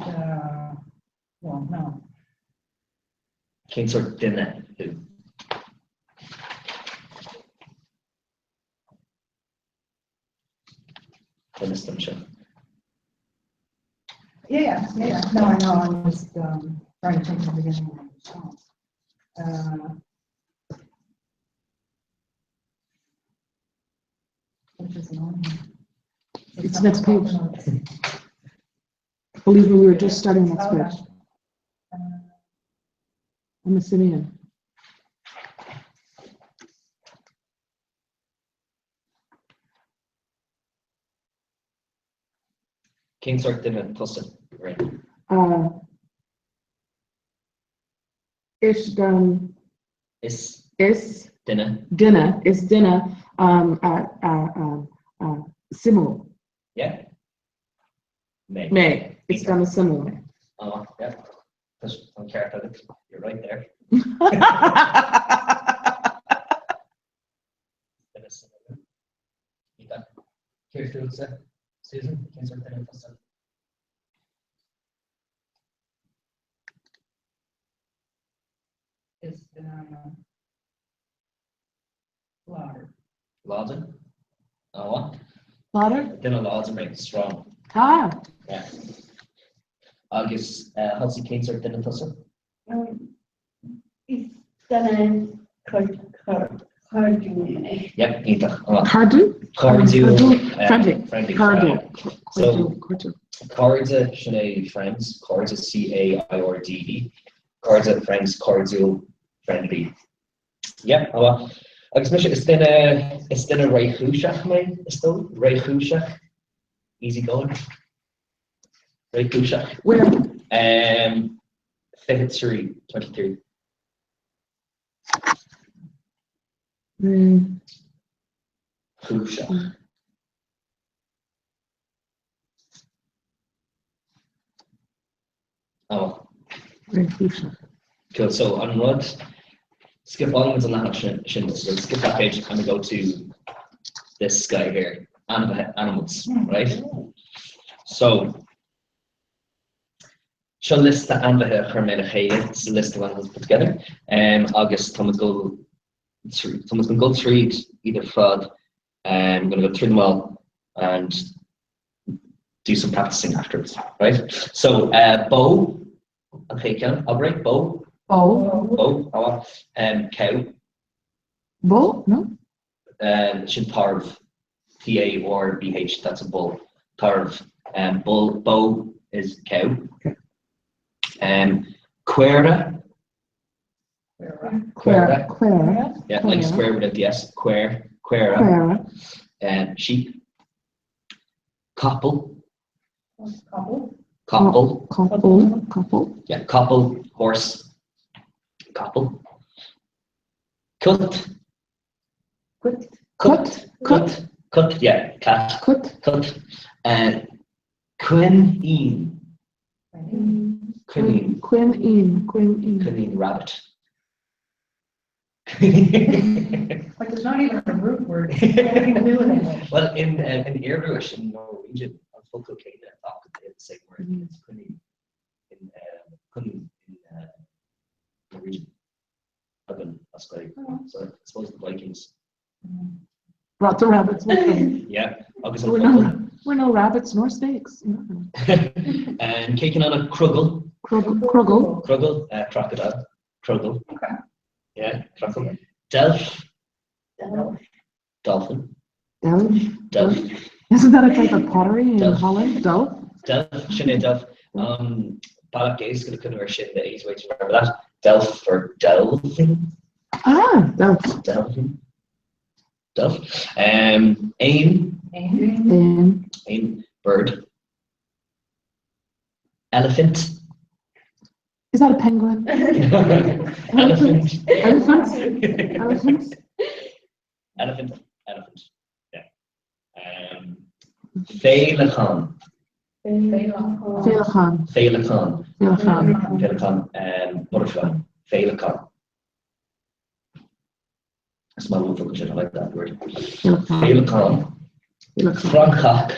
well, no. Cén sórt duine thú? Duine dom seo. Yeah, yeah, yeah, yeah. No, I know. I'm just um, trying to think of the beginning of the response. Uh, which is on here. It's next page. Believe me, we were just starting next Okay. page. I'm a simian. Cén sórt duine tusa? Right. Is um Is is duine. duine is duine um uh uh um uh suimiúil. Yeah. Mé. Mé. Is duine suimiúil mé. Oh, yeah. Tá an ceart agat. You're right there. Duine suimiúil. Iontach. Céard fútsa, Susan? Cén sórt duine tusa? Is duine láidir. Láidir? Oh, Láidir? Duine láidir mé, strong. Tá. Yeah. Agus Halsey cén sórt duine tusa? Is duine cairdiúil mé. Yep, iontach. Cairdiúil? Cairdiúil. Friendly. Friendly. Cairdiúil. So, Cairdiúil. Cairde sin é friends, cairde C-A-I-R-D-E. Cairde, friends, cairdiúil, friendly. Yeah, oh well. Agus mise, is duine, is duine réchúiseach mé, is dóigh, réchúiseach, easy going, réchúiseach. Where? Um, 23, 23. Mm. Chúiseach. Oh. Réchúiseach. Cool. So an rud, skip on with an leathanach sin, sin, so skip that page and we go to this guy here, animal, animals, right? So, seo liosta ainmhithe a chuir mé le chéile, it's a list of animals put together, um, agus tá muid dul tá muid ag dul tríd iad ar fad, um, gonna go through them all and do some practicing afterwards, right? So, uh, bó, an chéad ceann, abair é, bó. Bó. Bó, ah, um, cow. Bó, no? Um, sin tarbh, T-A-R-B-H, that's a bull, tarbh. Um, bull, bó is cow. Um, caora. Caora. Caora. Yeah, like square without the S, caor, caora. Caora. Um, sheep. Capall. Capall. Capall. Capall. Capall. Yeah, capall, horse. Capall. Cat. Cut. Cat. Cut. Cat, yeah, cat. Cut. Cat. Uh, coinín. Coinín. Coinín. Coinín. Coinín rabbit. Like there's not even a root word. Anything to do with English. Well, in uh, in Irish, in Norwegian, an focal céanna atá the same word. Mm. It's coinín in uh, coinín in uh, Norwegian. Urban, that's great. So I suppose the Vikings. Brought the rabbits with them. Yeah, agus an We're focal. no, we're no rabbits nor snakes. Yeah. Um, cé cineál an crogall? Crogall. Crogall. Crogall, uh, crocodile. Crogall. Okay. Yeah, crocodile. Deilf. Dolphin. Delf. Delf. Isn't that a type of pottery in Delf. Holland? Delf? Delf, sin é delf. Um, bealach éasca le cuimhneamh air sin, the easy way to remember that. Delf for delving. Ah, Delf. Delving. Delf. Um, éan. Éan. Éan, bird. Elephant. Is that a penguin? Elephant. Elephant? Elephant? Elephant. Elephant. Yeah. Um, Féileacán. Féileacán. Féileacán. Féileacán. Féileacán. Um, butterfly. Féileacán. Is maith liom an focal sin, I like that word. Féileacán. Féileacán. Féileacán. Francach.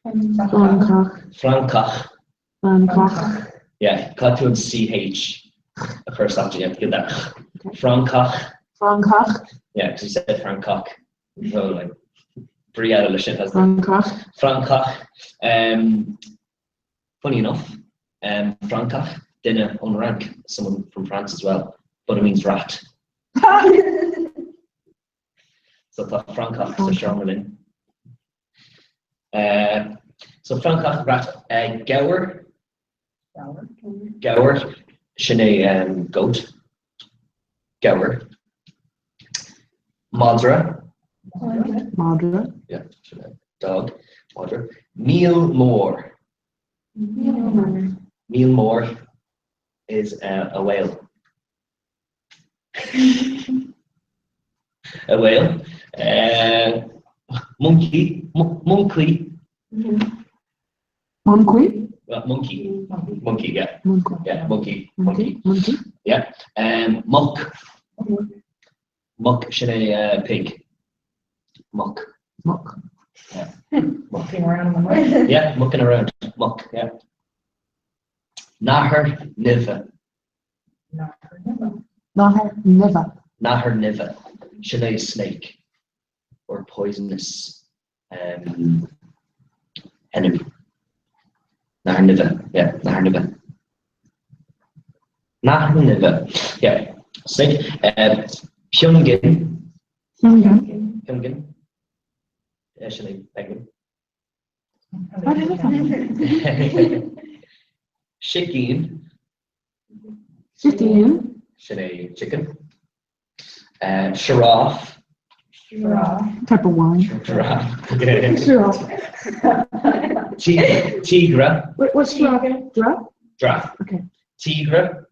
Francach. Francach. Francach. Yeah, caithfidh tú an CH a chur isteach, you have to get that. Francach. Francach. Yeah, because you said Francach. So like, brí eile leis sin, hasn't it? Francach. Francach. Um, funny enough, um, Francach, duine ón Fhrainc, someone from France as well, but it means rat. So tá Francach sa seomra linn. Uh, so Francach, rat, uh, gabhar. Gabhar, sin é um, goat. Gabhar. Madra. Madra. Yeah, sin é dog. Madra. Míol mór. Míol mór is uh, a whale. A whale. Uh, monkey. Monkey. Monkey? Well, monkey. Monkey, yeah. Monkey. Yeah, monkey. Monkey. Monkey. Yeah. Um, muc. Muc, sin é uh, pig. Muc. Muc. Yeah. Mucking around in the mud. Yeah, mucking around. Muc, yeah. Nathair nimhe. Nathair nimhe. Nathair nimhe. Sin é snake or poisonous um, enemy. Nathair nimhe, yeah, nathair nimhe. Nathair nimhe, yeah. Snake. Um, piongain. Piongain. Piongain. Yeah, sin é penguin. Sicín. Sicín. Sin é chicken. Uh, sioráf. Giraffe. Type of wine. Giraffe. Giraffe. Tíogar. Wait, what's giraffe? Giraffe? Giraffe. Okay. Tíogar.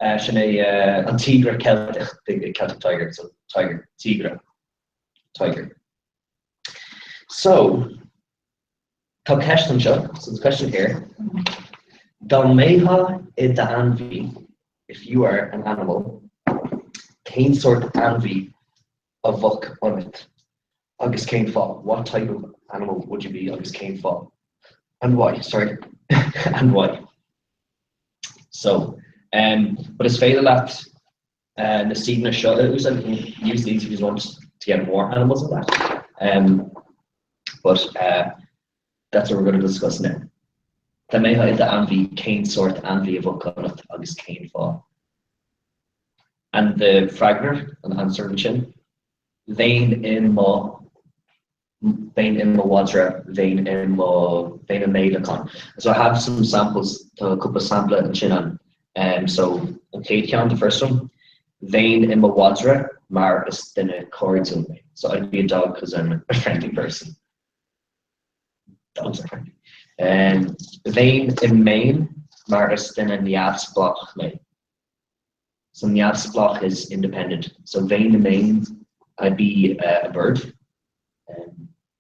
Uh, sin é uh, an tíogar Ceilteach, the Celtic tiger, so tiger, tíogar, tiger. So, tá ceist anseo, so the question here. Dá mbeifeá i d'ainmhí, if you are an animal, cén sórt ainmhí a bheadh ionat agus cén fáth? What type of animal would you be agus cén fáth? And why, sorry, and why? So, um, but is féidir leat uh, na suíomhanna seo a úsáid, you can use these if you want to get more animals than that. Um, but uh, that's what we're going to discuss now. Dá mbeifeá i d'ainmhí, cén sórt ainmhí a bheadh ionat agus cén fáth? And the freagra, an answer ansin, bheinn i mo bheinn i mo mhadra, bheinn i mo bheinn i m'fhéileacán. So I have some samples, tá cúpla sampla ansin ann. Um, so an chéad cheann, the first one, bheinn i mo mhadra mar is duine cairdiúil mé. So I'd be a dog because I'm a friendly person. Dogs are friendly. Um, bheinn i m'éan mar is duine neamhspleách mé. So neamhspleách is independent. So bheinn i m'éan, I'd be uh, a bird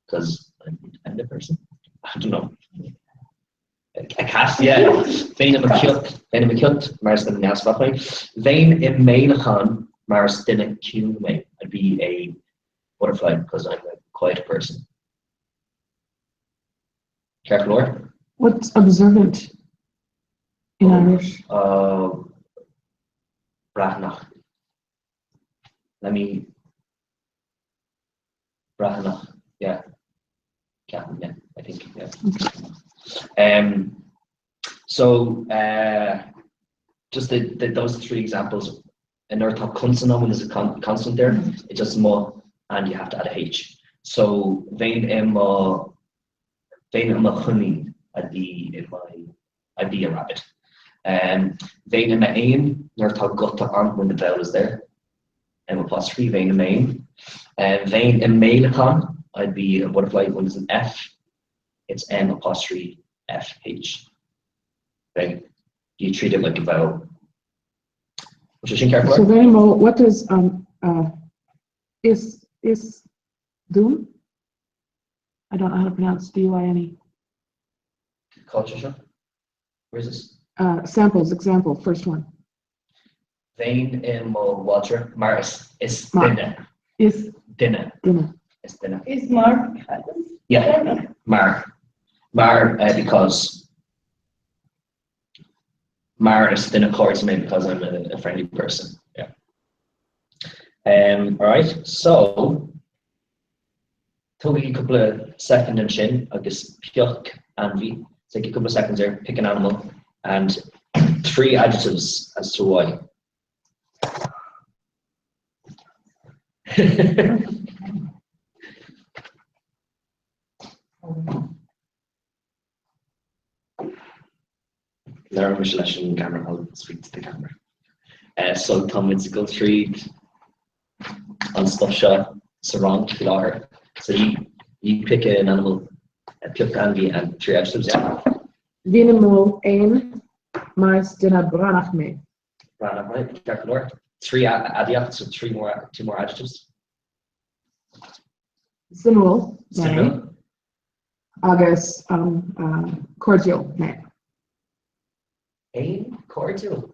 because um, I'm an independent person. I don't know. A cat, yeah. Bheinn i mo cheoch, bheinn i mo cheoch mar is duine neamhspleách mé. Bheinn i m'fhéileacán mar is duine ciúin mé. I'd be a butterfly because I'm a quiet person. Ceart go leor? What's observant in Irish? Uh, breathnach. Let me. Breathnach, yeah. Ceapaim, yeah, I think, yeah. Um, so, uh, just the, the, those three examples, and nuair atá consan ann, when there's a con consonant there, it's just mo and you have to add a H. So, bheinn i mo, bheinn i mo choinín, I'd be in my, I'd be a rabbit. Um, bheinn i m'éan, nuair atá guta ann, when the vowel is there, M apostrophe, bheinn i m'éan. Um, bheinn i m'fhéileacán, I'd be a butterfly when there's an F, it's M apostrophe F H. Okay? You treat it like a vowel. Which is sin ceart So bheinn i mo, what does um, uh, is is dún? I don't know how to pronounce D-U-I-N-E. Culture seo? Where is this? Uh, samples, example, first one. Bheinn i mo mhadra mar is is Mar. duine. Is Duine. duine. Is duine. Is mar Yeah, mar. Mar uh, because mar is duine cairdiúil mé because I'm a, a friendly person. Yeah. Um, all right, so tógaigí cúpla soicind ansin agus pioc ainmhí. Take a couple of seconds there, pick an animal, and three adjectives as to why. Labhraíonn mise leis an gceamara, I'll speak to the camera. Uh, so tá muid ag dul tríd an stuff seo sa rang faoi láthair. So you, you pick an animal, uh, pioc ainmhí and three adjectives, yeah? Bheinn i mo éan mar is duine bradach mé. Bradach, right, ceart go leor. Trí aidiacht, so three more, two more adjectives. Suimiúil mé. Suimiúil. Agus cairdiúil mé. Éan cairdiúil?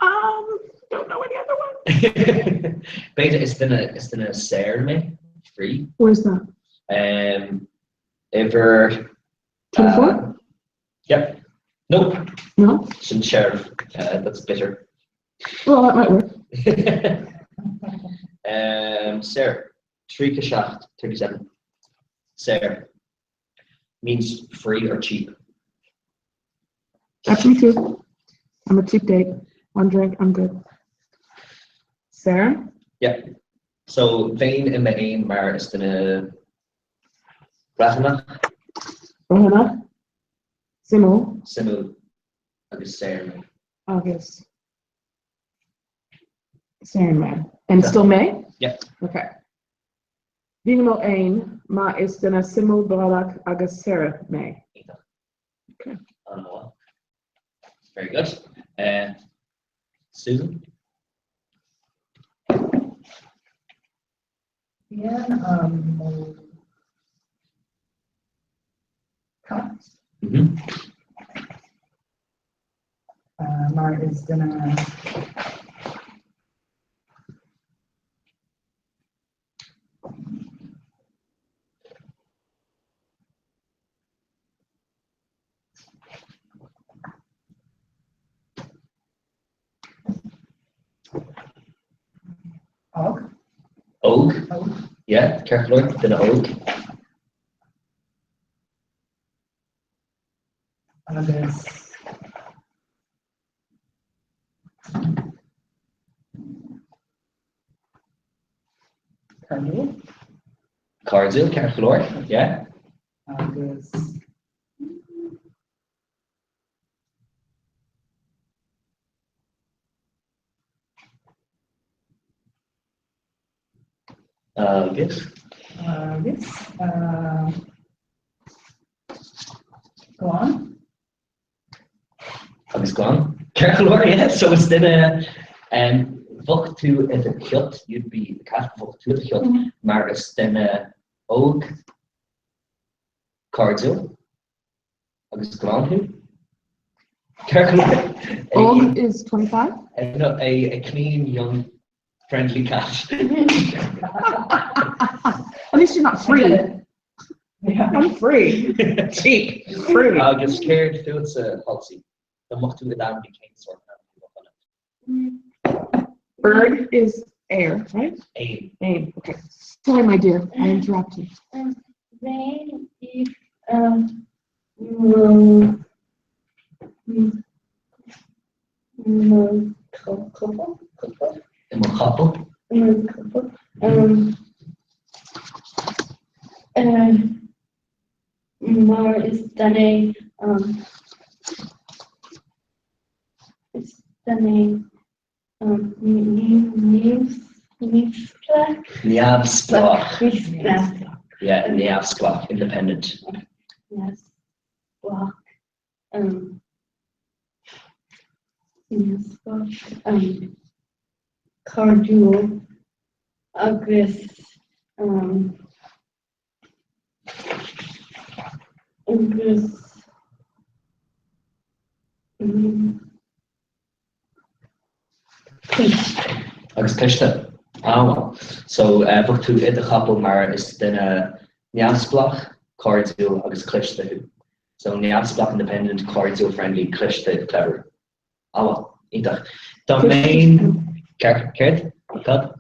Um, don't know any other one. B'fhéidir is duine is duine saor mé, free. Where's that? Um, uimhir 24? Uh, yep. Nope. No? Sin searbh. Uh, that's bitter. Well, that might work. um, saor. 37, 37. Saor. Means free or cheap. That's me too. I'm a cheap date. One drink, I'm good. Saor? Yeah. So bheinn i m'éan mar is duine bradach. Bradach. Suimiúil. Suimiúil agus saor mé. Agus saor mé. And still mé? Yeah. Okay. Bheinn i mo éan mar is duine suimiúil bradach agus saor mé. Okay. An-mhaith. Very good. Uh, Susan? Bheinn i mo cat. Mm -hmm. Uh, mar is duine Óg. Óg? Óg. Yeah, ceart go leor, duine óg. Agus cairdiúil. Cairdiúil, ceart go leor, yeah. Agus Agus? Agus glan. Agus glan. Ceart go leor, yeah. So is duine bheadh tú i do chat, you'd be a cat, bheadh tú i do chat mar is duine óg, cairdiúil agus glan thú. Ceart go leor. Óg is 25? No, a, a clean, young, friendly cat. At least you're not free. Yeah. I'm free. Cheap. Free. Agus céard fútsa, Halsey? Dá mbeadh tú i d'ainmhí cén sórt ainmhí a bheadh ionat? Bird is Air, right? Aon. Aon, okay. Sorry, my dear, I interrupted. Bheinn i mo mo chapall chapall I mo chapall. I mo chapall mar is duine is duine Neamhspleách. Neamhspleách. Yeah, neamhspleách, independent. Neamhspleách. Neamhspleách. Cairdiúil agus agus cliste. Agus cliste. Ah well. So bheadh tú i do chapall mar is duine neamhspleách, cairdiúil agus cliste thú. So neamhspleách independent, cairdiúil friendly, cliste clever. Ah well. Iontach. Dá mbeinn céard? Cad?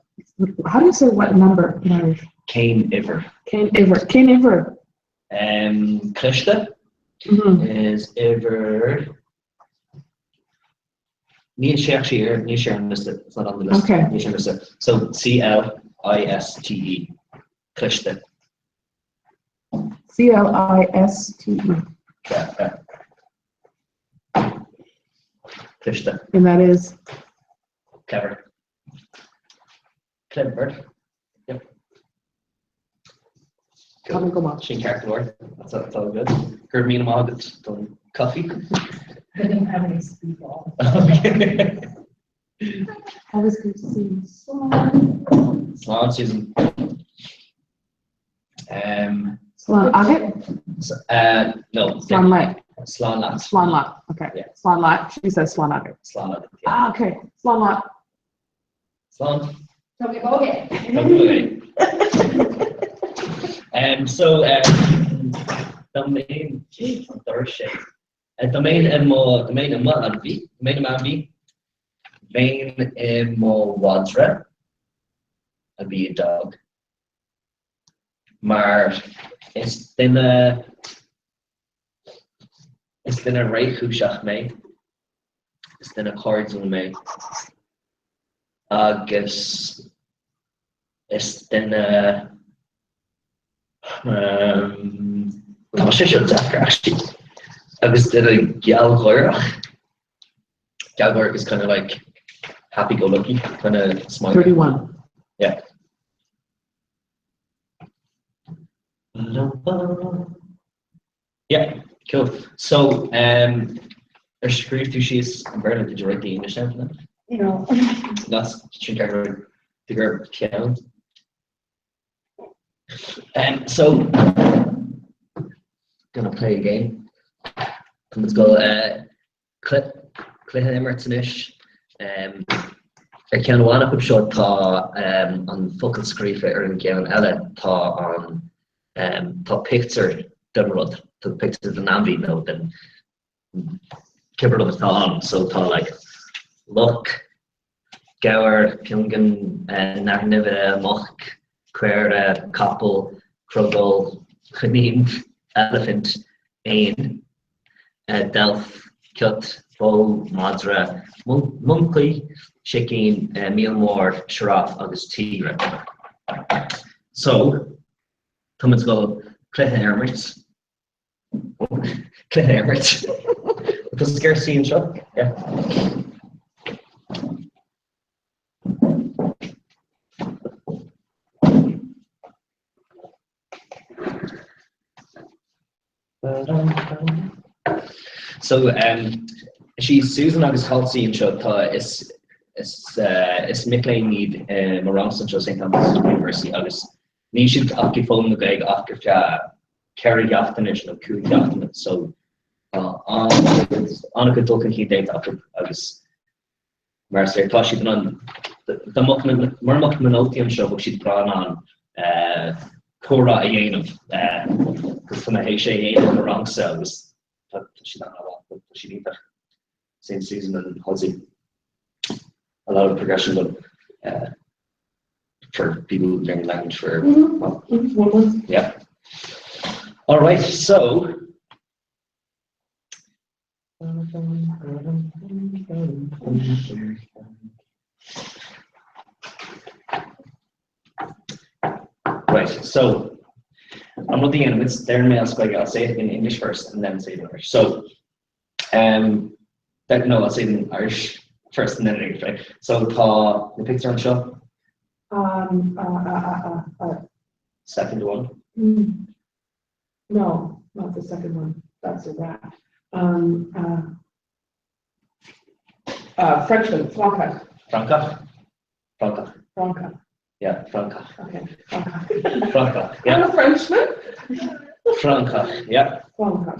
How do you say what number in Irish? Cén uimhir? Cén uimhir? Cén uimhir? Um, cliste mm -hmm. is uimhir Níl sé actually ar níl sé ar an liosta it's not on the list. Okay. Níl sé ar an liosta. So C L I S T E cliste. C L I S T E. Yeah, yeah. Cliste. And that is? Clever. Clever. Yep. Tá go maith. Sin ceart go leor. That's, that's all good. Go raibh míle maith agat don coffee. I didn't have any speedball. Okay. Always good to see you. Slán. Slán, Susan. Um, Slán agat? so, uh, no. Slán leat. Slán leat. Slán leat. Okay. Yeah. Slán leat. She says slán agat. Slán agat. Yeah. Ah, okay. Slán leat. Slán. Tá mé óge. Um, so, um, dá mbeinn an doras sé. Uh, dá mbeinn i mo dá mbeinn i mo ainmhí, dá mbeinn i m'ainmhí, bheinn i mo mhadra, I'd be a dog. Mar is duine is duine réchúiseach mé, is duine cairdiúil mé, agus is duine tá sé seo deacair actually agus duine gealgháireach gealgháireach is kind of like happy go lucky kind of smile 31 yeah Yeah, cool. So, um, ar scríobh tú síos an Béarla, did you write the English down for them? No. That's sin ceart de gur ceann. Um, so, gonna play a game. Let's go. Uh, Cluiche a imirt anois. Ar cheann amháin acu seo tá an focal scríofa ar an gceann eile tá an tá pictiúr den rud, tá pictiúr den ainmhí nó den cibé rud atá ann. So tá like luch, gabhar, piongain, nathair nimhe, muc, caora, capall, crogall, coinín, eilifint, éan, deilf, ciot, bó, madra, moncaí, sicín, míol mór, sioráf agus tíogar. So, tá muid ag dul cluiche a imirt. Cluiche a imirt. Tá sciúrsaí anseo? Yeah. So, um, is í Susan agus Halsey anseo tá is is uh, is mic léinn iad uh, mo rangsa anseo St Thomas University agus níl siad ach ag foghlaim na Gaeilge ach ar feadh 4 sheachtain nó 5 sheachtain so tá an-chuid dul chun cinn déanta acu agus mar is léir tá siad in ann dá mbeadh na mura mbeadh na nótaí anseo bheadh siad breá in ann comhrá a dhéanamh agus tá mé théis é a dhéanamh i mo rangsa agus tá siad an-mhaith tá siad iontach. Saint Susan and Halsey. A lot of progression done. Uh, for people learning language for Mhm. well, 1 month. Yeah. All right, so Right, so I'm not the end of it. There in male square. I'll say it in English first and then say it in Irish. So um that no, I'll say it in Irish first and then in English, right? So tá the picture anseo, Second one. No, not the second one. That's a rat. Frenchman, Franca. Franca? Franca. Franca. Yeah, Franca. Okay, Franca. Franca, yeah. I'm a Frenchman. Franca, yeah. Franca.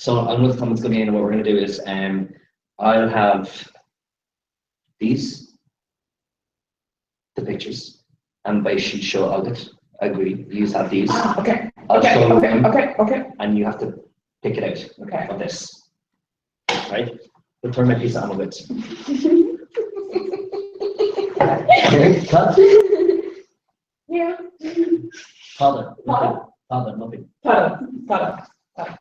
So I'm with comments coming in, and what we're going to do is I'll have these, the pictures, and by sheet show agat. Agree. You have these. Okay. I'll Okay, show okay, them, okay, okay. And you have to pick it out. Okay. Of this. Right? We'll turn my piece on a bit. Cut. Yeah. Father. Father. Father, nothing. Father. Father. Father.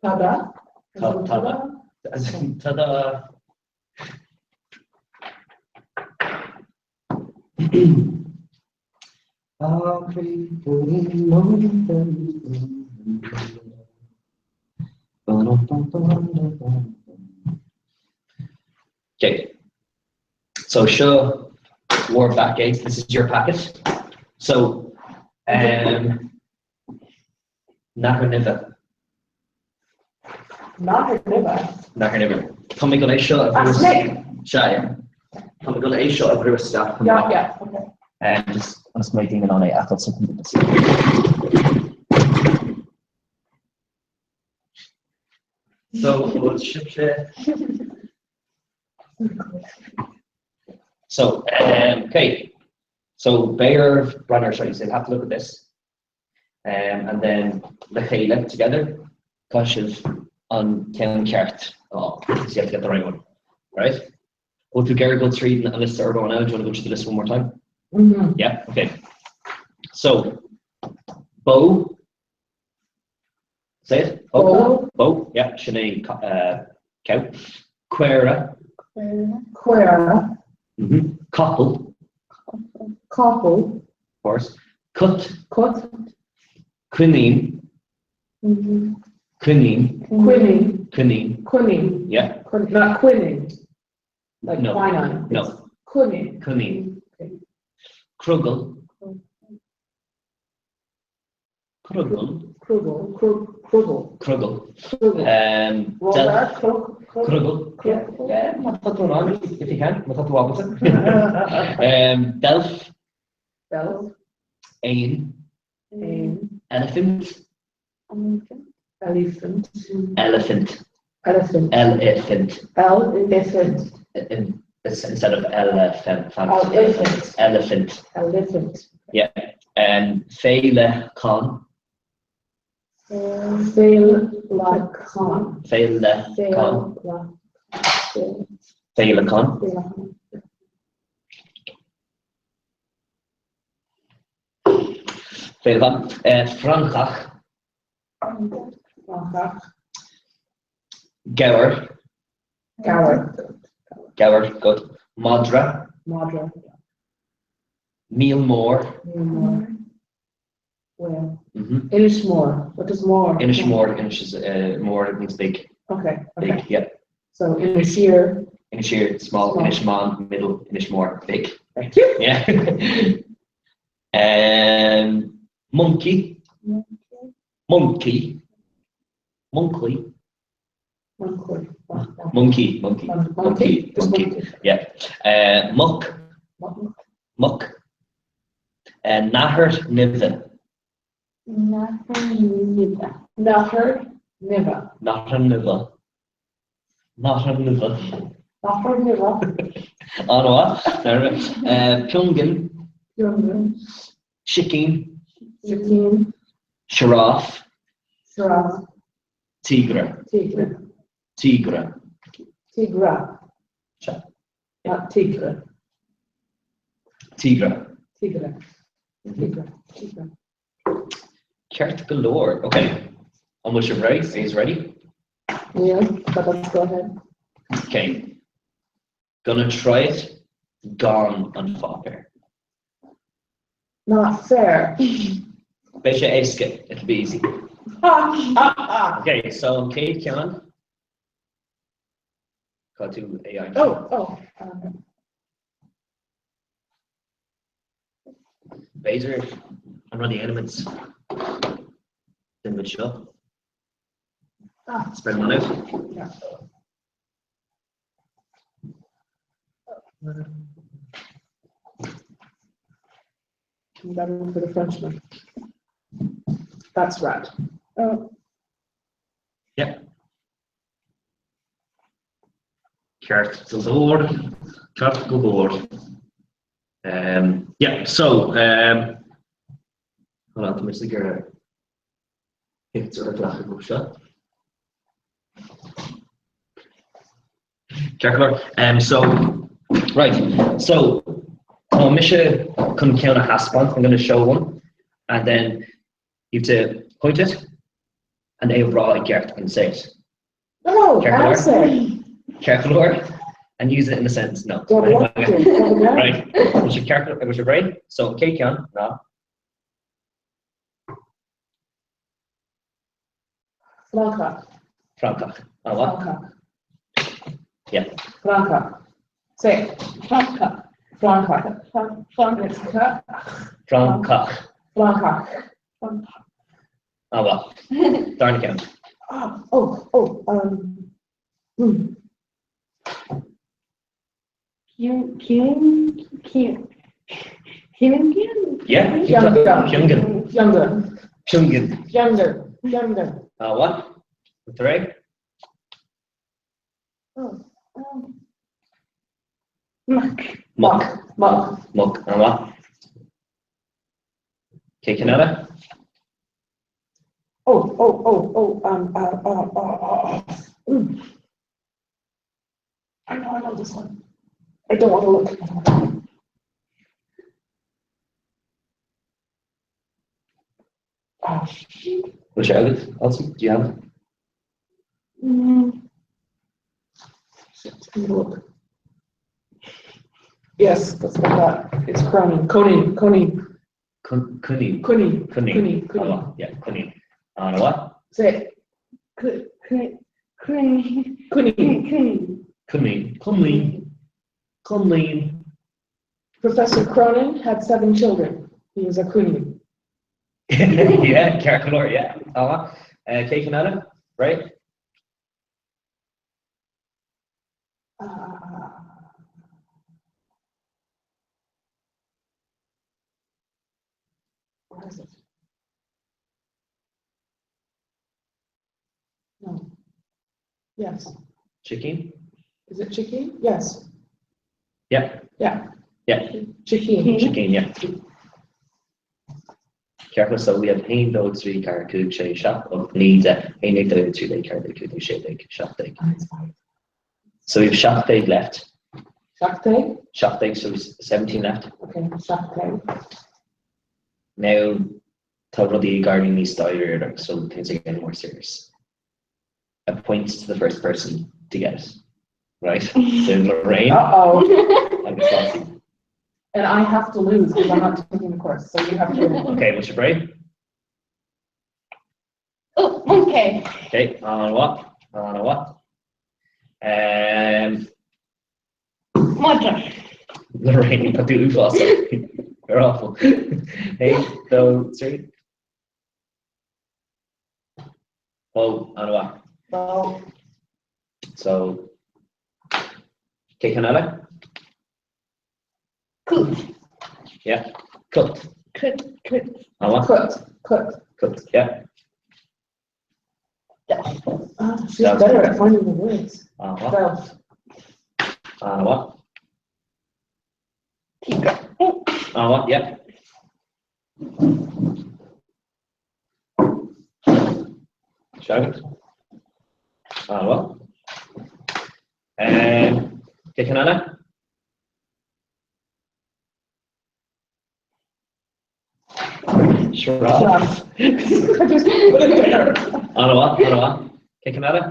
Tada. Tada. Tada. Okay. So show war back gates. This is your packet. So Nathair Nathair Nathair Tá mé go é seo Ah, snake. Se Tá mé go é seo a bhrú isteach. Yeah, yeah, okay. Just agus mé daoine an é ach something. So we'll shift it. So okay. So Bayer Brenner, sorry, so you'll have to look at this. And then le chéile together, Kashiv on Ken Cart. Oh, so you have to get the right one. Right? Go through Gary go through and list everyone now. Do you want to go through the list one more time? Mm-hmm. Yeah, okay. So Bo. Say it. Bo. Bo, yeah, Sinead cow. Quera. Quera. Mm-hmm. Couple. Couple. Of course. Cut. Cut. Quinine. Mm-hmm. Quinine. Quinine. Quinine. Quinine. Yeah. Not quinine. Like no. quinine. No. It's quinine. Quinine. Okay. Krugel. Krugel. Krugel. Krugel. Krugel. Krugel. Roller. Krugel. Krugel. Yeah, if you can. Delf. Delf. Ain. Ain. Elephant. Elephant. Elephant. Elephant. Elephant. Elephant. Instead of elephant. Elephant. Elephant. Elephant. Yeah. Féile Con. Féile Con. Féile Con. Féile Con. Féile Con. Francach. Francach. Gower. Gower. Gower, good. Madra. Madra. Neil Moore. Neil Moore. Well. Mm-hmm. Inishmore. What does more? Inishmore. Inish is more means big. Okay. Okay. Big. Yeah. So Inisheer. Inisheer, small. Small. Inishmaan, middle. Inishmore, big. Thank you. Yeah. Monkey. Monkey. Monkey. Monkey. Monkey. Monkey. Monkey. Just Monkey. monkey. Yeah. Muck. Muck. Nathair Nive. Nathair Nive. Nathair Nive. Nathair Nive. Nathair Nive. Nathair Nive. Anwa. Pyongyang. Pyongyang. Chicken. Chicken. Sharaf. Sharaf. Tigra. Tigra. Tigra. Tíogra. Seo. Not tígre. Tíogra. Tígre. Tígre. Tígre. Ceart go leor. Ok. An bhfuil sibh réidh? Are you ready? Yeah, but let's go ahead. Ok. Gonna try it gan an pháipéar. Not fair. Beidh sé éasca. It'll be easy. Ok, so an chéad cheann. Cá tú é Oh, oh. B'fhéidir an rud a dhéanaimid den seo. Ah. Spread them out. Yeah. That one for the Frenchman. That's right. Oh. Yeah. Ceart go leor. Ceart go leor. Yeah, so, hold on, tá mise ag iarraidh pictiúr a ghlacadh go seo. Ceart go leor. So, right, so, tá mise chun ceann a thaispeáint, I'm going to show one, and then you have to point it and é a rá i gceart and say it. No, Ceart go leor? answer. Ceart go leor? And use it in a sentence. No. Double up, double down. Right. We should ceart we should réidh. So chéad cheann ná Francach. Francach. An-mhaith? Francach. Yeah. Francach. Say it. Francach. Francach. Francach. Francach. Francach. An-mhaith. Darna ceann. Oh, oh, oh, Kyun, kyun, kyun. Kyun, Yeah. Younger. Pyongyang. Younger. Pyongyang. Younger. Younger. An-mhaith? Three. Oh, Muc. Muc. Muc. Muc. An-mhaith. Cé ceann eile? Oh, oh, oh, oh, I know this one. I don't want to look. I don't wanna look. Oh, shoot. Bhfuil sé agat, Elsie? Do you have it? Shit, I'm gonna look. Yes, that's what I thought. It's Cronin. Conin. Conin. Coinín. Conin. Coinín. Conin. Conin. An-mhaith. Yeah, coinín. An-mhaith. Say it. Kun, kun, kun, Conin. kun. Coinín. Coinín. Coinín. Professor Cronin had 7 children. He was a Conin. Yeah, ceart go leor, yeah. An-mhaith. Cé ceann eile? Right? Where is it? No. Yes. Chicken? Is it chicken? Yes. Yeah. Yeah. Yeah. Chicken. Chicken, yeah. Ceart so we have haon dó trí ceathair cúig sé seacht ocht naoi deich haon déag dó dhéag trí déag ceathair déag cúig déag sé déag seacht déag. Oh, it's fine. So we have seacht déag left. Seacht déag? Seacht déag, so 17 left. Okay, seacht déag. Now tá rudaí ag éirí níos dáiríre, so things are getting more serious. A point to the first person to get it. Right? So Lorraine. Uh-oh. Agus Elsie. And I have to lose because I'm not taking the course, so you have to. Okay, what's your brain? Oh, okay. Okay, on what? On what? Madra. Lorraine, tá tú uafásach. You're awful. Hey, dó, trí. Oh, on what? Well, So, cé ceann eile? Cut. Yeah, cut. Cut, cut. On what? cut, cut. Cut, yeah. Oh, she's better at finding the words. On what? Well, On what? Tigra. On what? Yeah. Shagan? On what? Cén ceann eile? Sraith. An-mhaith, an-mhaith. Cén ceann eile?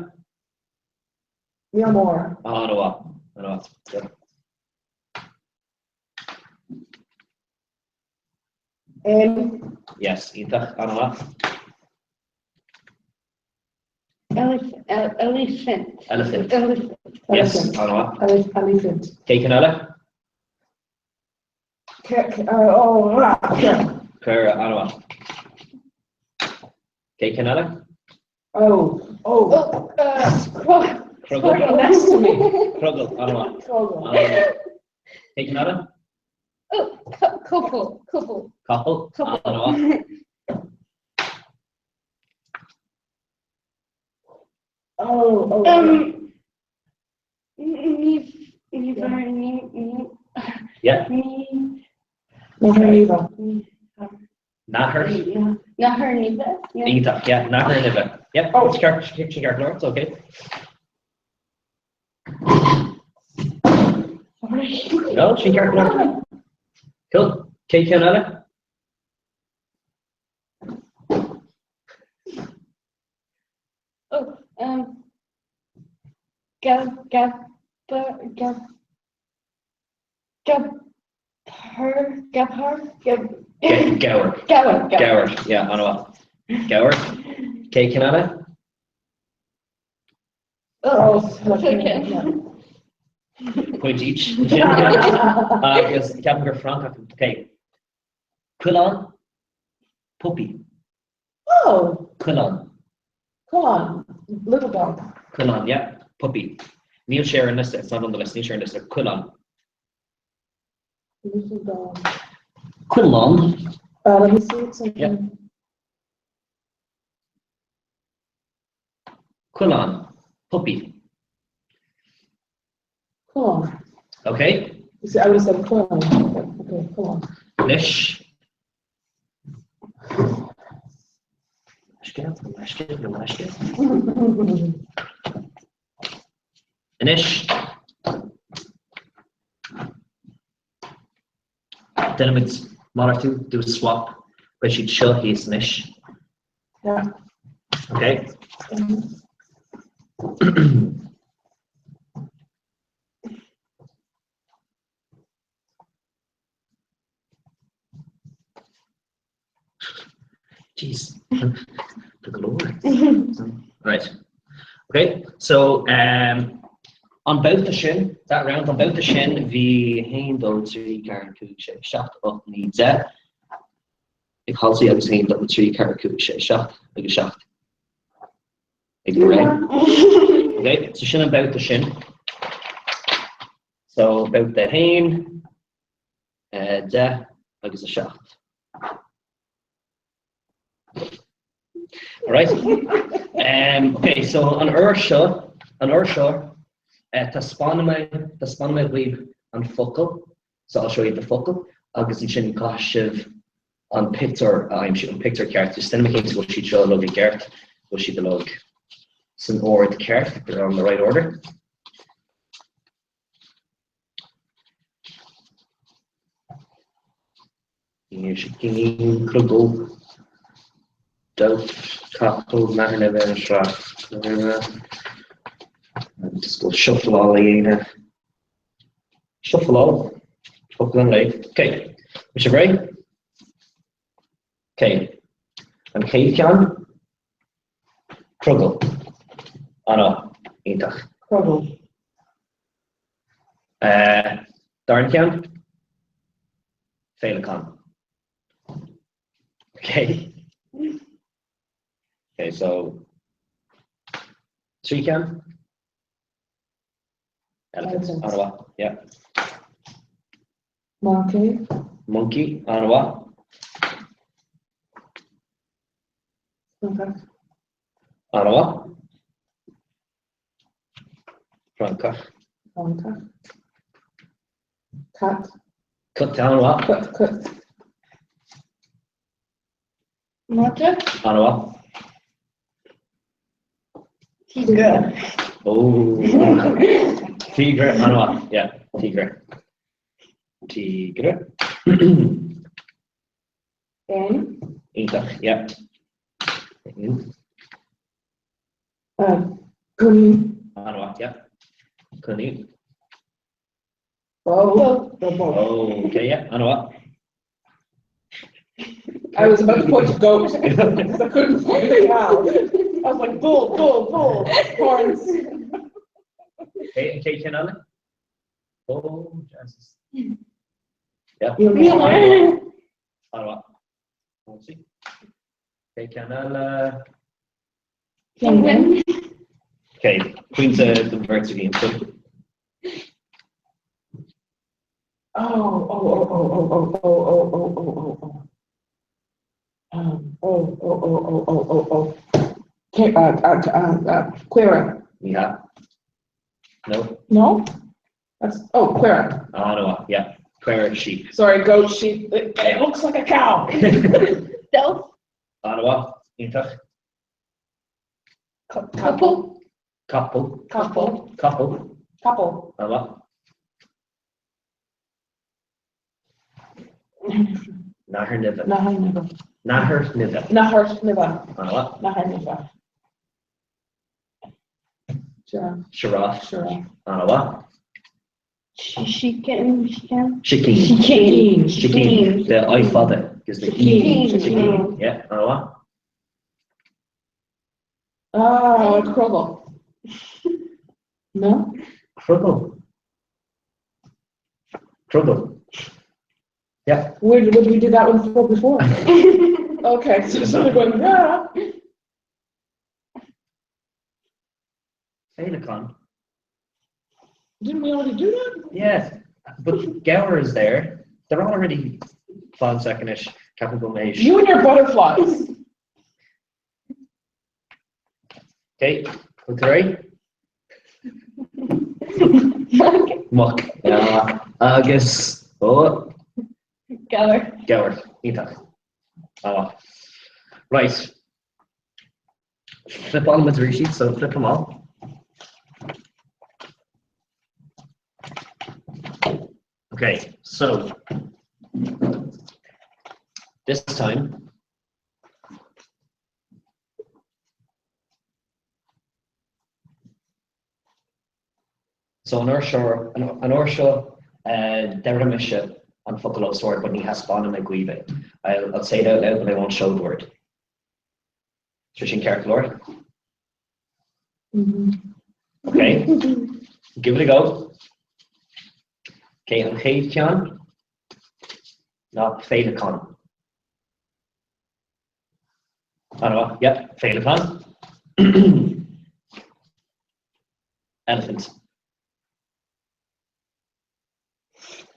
Míol mór. An-mhaith, an-mhaith. Good. Éan. Yes, iontach, an-mhaith. Elephant. Elephant. Elephant. Yes, an-mhaith. Elephant. Cén ceann eile? Oh, Caora, an-mhaith. Cén ceann eile? Oh, oh. Crogall. Next to me. Crogall, an-mhaith. Crogall. An-mhaith. Cén ceann eile? Oh, capall, capall. Capall, Capall. an-mhaith. Oh, oh. Ní, ní, ní, ní, Yeah. ní, Nathair Nimhe. Nathair. Nathair Nimhe. Yeah. Iontach, yeah, Nathair Nimhe. Yeah, oh, it's ceart, sin ceart go leor, it's okay. Sorry. No, sin ceart go leor. Cool. Cén ceann eile? Oh, gab, gab, gab, gab, gabhar, gabhar, gab, Gabhar. Gabhar, Gabhar, yeah, an-mhaith. Gabhar. Cén ceann eile? Oh, okay. Point each. Agus ceapaim gur Francach. Okay. Coileán, puppy. Oh. Coileán. Coileán, little dog. Coileán, yeah, puppy. Níl sé ar an liosta, it's not on the list, níl sé ar an liosta. Coileán. Little dog. Coileán. Let me see it's on. Yeah. Coileán, puppy. Coileán. Okay. You see, I would have said coileán. Okay, coileán. Anois. Leithscéal, leithscéal, leithscéal. Anois. Déanaimid malartú, do a swap. Beidh siad seo thíos anois. Yeah. Okay. Jeez, tá go leor. Right. Okay, so um, an babhta sin, that round, an babhta sin bhí 1, 2, 3, 4, 5, 6, 7, 8, 9, 10 ag Halsey agus 1, 2, 3, 4, 5, 6, 7 agus 7 ag Lorraine. Okay, so sin an babhta sin. So babhta 1, 10 agus 7. Alright. Um, okay, so an uair seo, an uair seo, uh, taispeánfaidh mé, taispeánfaidh mé dhaoibh an focal, so I'll show you the focal, agus ansin caithfidh sibh an pictiúr a aimsiú, an pictiúr ceart. Just déanfaidh mé cinnte go bhfuil siad seo uilig i gceart, go bhfuil siad uilig san ord ceart, they're on the right order. Sicín, crogall, deilf, capall, nathair nimhe, sraith, Just go shuffleáil a dhéanamh. Shuffleáil. Focal an lae. Ok. Bhfuil sibh réidh? Ok. An chéad cheann? Crogall. An-mhaith. Iontach. Crogall. Darna ceann? Féileacán. Ok. Ok, so tríú ceann? Elephant. An-mhaith. Yeah. Monkey. Monkey. An-mhaith. Francach. An-mhaith. Francach. Francach. Cat. Cut an-mhaith. Cut, cut. Madra. An-mhaith. Tíogar. Oh. Tíogar, an-mhaith, yeah, tíogar. Tíogar. Éan. Iontach, yeah. Éan. Coinín. An-mhaith, yeah. Coinín. Bó. Bó. Okay, yeah, an-mhaith. I was about to point to goat because I couldn't find the cow. I was like, bull, bull, bull, horns. Okay, an chéad cheann eile? Oh, Jesus. Yeah. Míol. An-mhaith. Chéad cheann eile? Penguin. Okay, pointe don bheirt agaibh. Oh, oh, oh, oh, oh, oh, oh, oh, oh, oh, oh. Oh, oh, oh, oh, oh, oh, oh. Caora. Yeah. No? No? That's, oh, caora. An-mhaith, yeah. Caora, sheep. Sorry, goat, sheep. It, it looks like a cow. Deilf. An-mhaith, iontach. Couple. Capall. Couple. Capall. Couple. An-mhaith. Nathair nimhe. Nathair nimhe. Nathair nimhe. Nathair nimhe. An-mhaith. Nathair nimhe. Giraffe. Giraffe. Giraffe. An-mhaith. Chicken. Chicken. Sicín. Sicín. Sicín. The I fada. Is the Sicín. Sicín. Yeah, an-mhaith. Ah, crogall. No? Crogall. Crogall. Yeah. Where did we do that one for before? Okay, so someone going, yeah. Féileacán. Didn't we already do that? Yes, but Gower is there. They're already fán secondish, capital made. You and your butterflies. Okay, put the right. Muc. Yeah. Agus oh. Gower. Gower. Iontach. Ah. Right. Flip on with Rishi, so flip them all. Okay, so this time So an uair seo, an uair seo déarfaidh mise an focal os ard but ní thaispeánfaidh mé daoibh é. I'll, I'll say it out loud but I won't show the word. Tá sin ceart go leor? Okay, give it a go. Okay, an chéad cheann ná féileacán. An-mhaith, yep, féileacán. Elephant.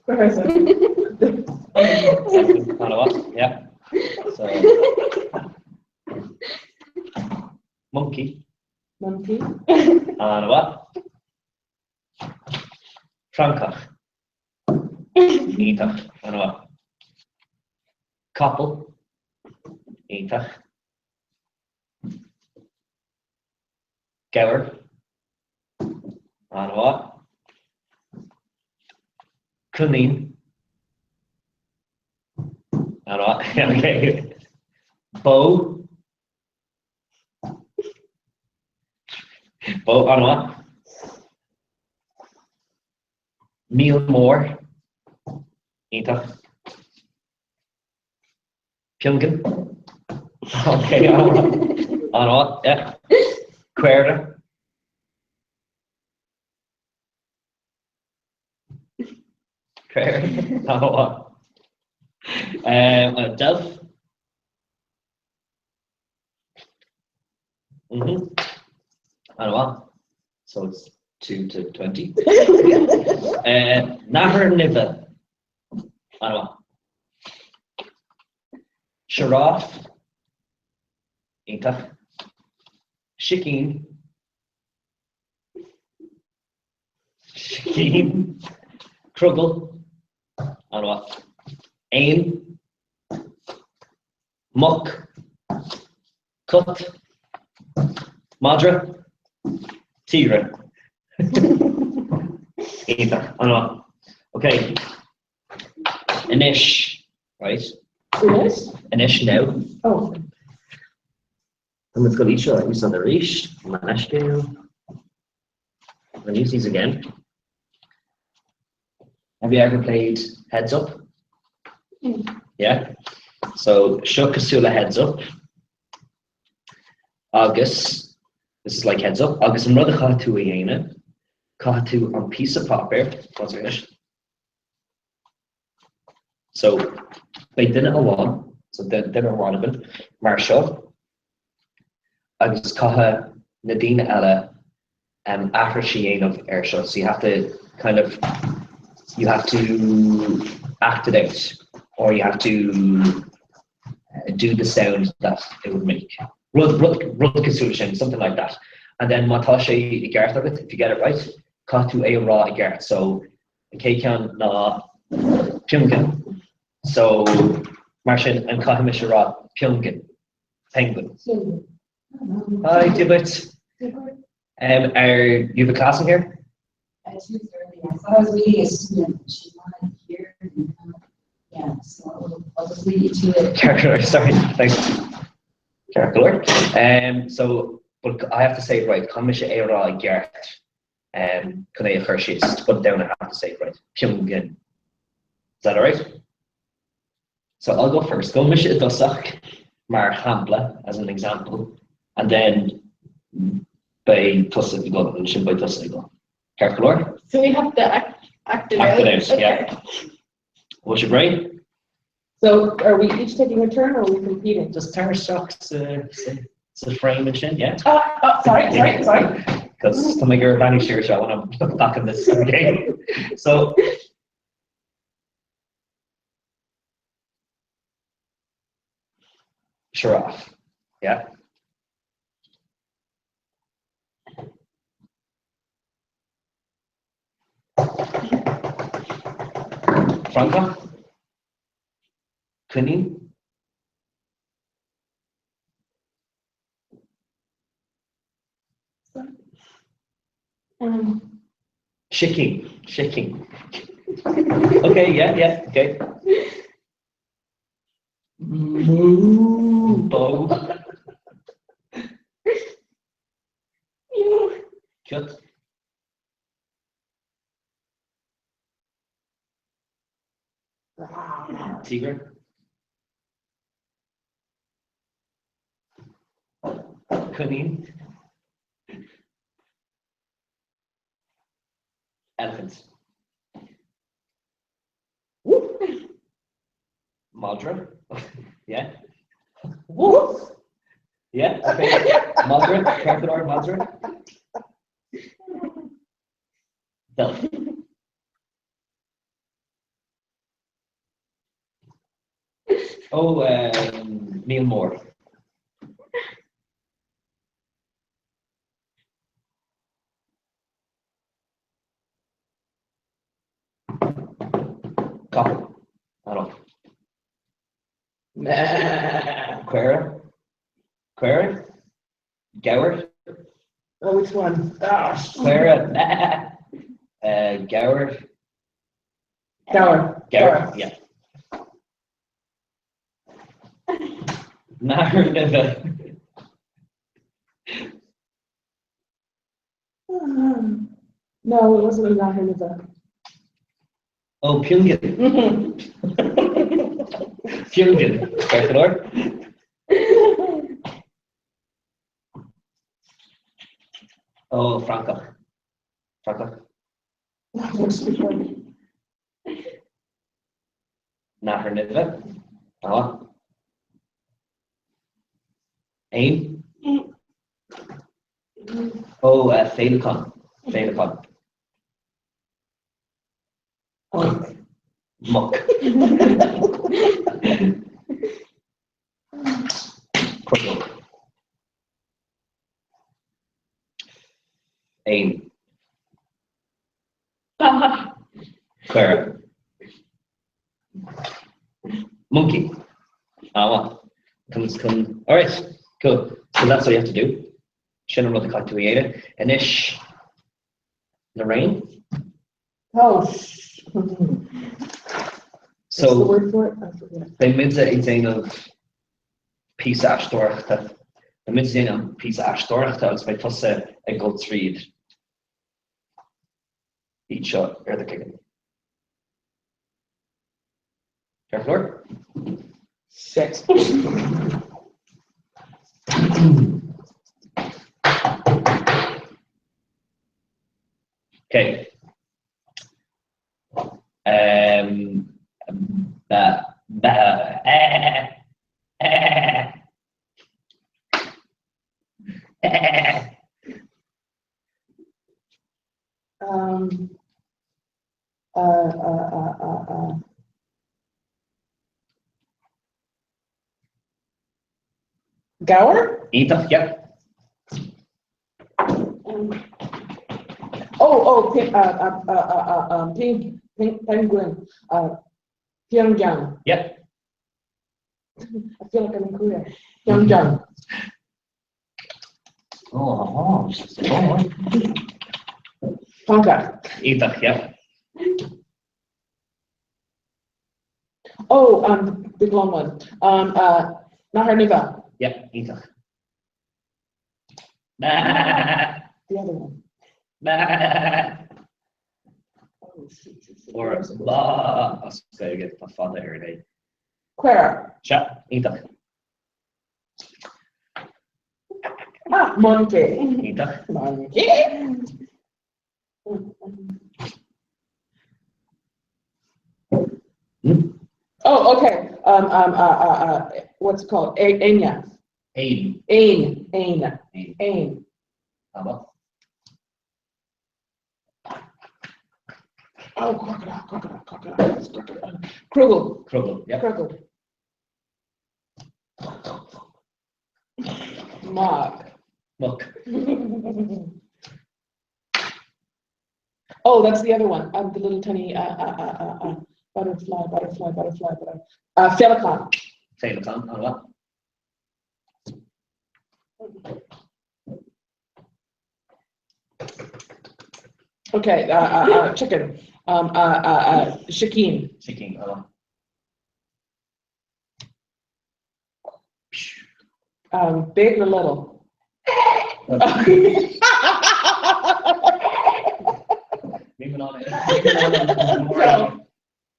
Where is it? Elephant, an-mhaith, yeah. So, monkey. Monkey. An-mhaith. Francach. Iontach, an-mhaith. Capall. Iontach. Gabhar. An-mhaith. Coinín. An-mhaith. Okay. Bó. Bó, an-mhaith. Míol mór. Iontach. Piongain. Okay, an-mhaith. Yeah. Caora. Caora. An-mhaith. Deilf. Mm-hmm. An-mhaith. So it's 2 to 20. Nathair nimhe. An-mhaith. Sioráf. Iontach. Sicín. Sicín. Crogall. An-mhaith. Éan. Muc. Cat. Madra. Tíogar. Iontach, an-mhaith. Ok. Anois, right? Anois? Anois, now. Oh. Tá muid ag dul iad seo a úsáid arís. Mo leithscéal. I'm going to use these again. Have you ever played Heads Up? Mm. Yeah? So, seo cosúil le Heads Up. Agus, this is like Heads Up, agus an rud a chaithfidh tú a dhéanamh, caithfidh tú an píosa páipéir, one second. So, beidh duine amháin, so duine amháin againn, mar seo, agus caithfidh na daoine eile um, aithris a dhéanamh air seo. So you have to kind of, you have to act it out, or you have to uh, do the sound that it would make. Rud, rud, rud cosúil sin, something like that. And then má tá sé i gceart agat, if you get it right, caithfidh tú é a rá i gceart. So An chéad cheann ná piongain. So, mar sin, an caithfidh mise a rá piongain, penguin? Hi, Dia duit. Um, are you have a class in here? At 2:30, I thought I was meeting a student, but she's not here. Yeah, so I'll, I'll just lead you to it. Ceart go leor, sorry, thanks. Ceart go leor. Um, so, but I have to say it right, caithfidh mise é a rá i gceart. Chun é a chur síos, to put it down I have to say it right, piongain. Is that alright? So I'll go first. Gabhfaidh mise i dtosach mar shampla, as an example, and then beidh tusa ag dul, ansin beidh tusa ag dul. Ceart go leor? So we have to act, act it out? Act it out, yeah. Bhfuil sibh réidh? So are we each taking a turn or are we competing? Just tar isteach sa frame ansin, yeah? Oh, oh, sorry, sorry, sorry. Because tá mé ag breathnú siar seo when I'm back in this game. So Giraffe, yeah? Francach? Coinín? Um. Sicín, sicín. Okay, yeah, yeah, okay. Moo, bó. Cut. Tíogar. Coinín. Elephant. Madra. Yeah. Woof. Yeah, okay. Madra, ceart go leor, madra. Deilf. Ó, um, míol mór. Capall. Aró. Caora. Caora? Gabhar? Oh, which one? Ah, Caora. Uh, gabhar. Gabhar. Gabhar, yeah. Nathair nimhe. No, it wasn't a nathair nimhe. Oh, piongain. Piongain. Ceart go leor? Oh, Francach. Francach. Nathair nimhe. Ah. Éan? Ó, féileacán. Féileacán. Muc. Cromóg. Éan. Caora. Monkey. Ah, well. Comes, come. All right, cool. So that's what you have to do. Sin an rud a caithfidh tú a dhéanamh. Anois, Lorraine? Oh, sh. What's the So word for it? I forget. beidh muid ag déanamh píosa aisteoireachta. Beidh muid ag déanamh píosa aisteoireachta agus beidh tusa ag dul tríd iad seo ar do chloigeann. Ceart go leor? Six. Okay. Um, ba, ba, eh, eh, eh. Um, uh, uh, uh, uh, uh. Gower? Iontach, yeah. Um, oh, oh, pe- uh, uh, uh, uh, uh, um, ping, ping, penguin, uh, Pyongyang. Yeah. I feel like I'm in Korea. Pyongyang. Oh, oh, oh. Ponca. Iontach, yeah. Oh, um, big long one. Um, uh, Nahar Niva, Yeah, iontach. Bah, the other one. bah. Oh, shoot, shoot, shoot. Or ba as Gaeilge tá fada ar é. Quera. Sea, iontach. Ah, monkey. Iontach. Monkey. Hmm? Oh, okay. Um, um, uh, uh, uh, what's it called? A- Enya. Ain. Ain. Ain. Ain. Ain. Ama. Oh, crocodile, crocodile, crocodile, it's crocodile. Krugel, Crogel, yeah. Krugel. Mock. Muck. Oh, that's the other one. Um, the little tiny uh, uh, uh, uh, uh, butterfly, butterfly, butterfly, butterfly. Uh, Felicon. Féileacán, an Okay, uh, uh, uh, chicken. Um, uh, uh, uh, Shikeen. Sicín, an Um, big or little? Ní an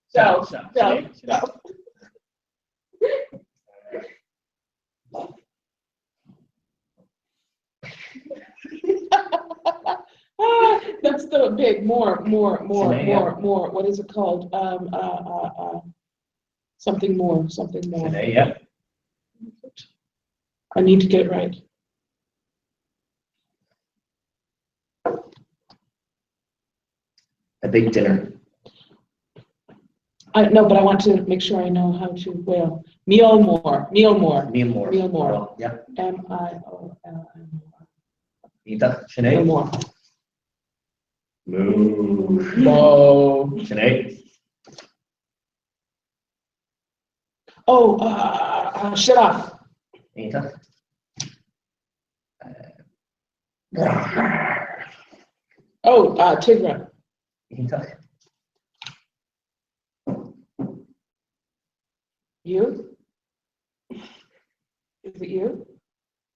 So, so, so. Ah, that's the big, more, more, more, Sinead, yeah. more, more. What is it called? Um, uh, uh, uh, something more, something more. Sinead, yeah. I need to get it right. A big dinner. I no, but I want to make sure I know how to whale. Meal more, meal more. Meal more. Meal more. Yeah. M I O L M O Iontach, R. Sinead. Meal more. Moo. Whoa. Sinead. Oh, uh, uh, shut off. Iontach. Oh, uh, Tigra. Iontach. You? Is it you?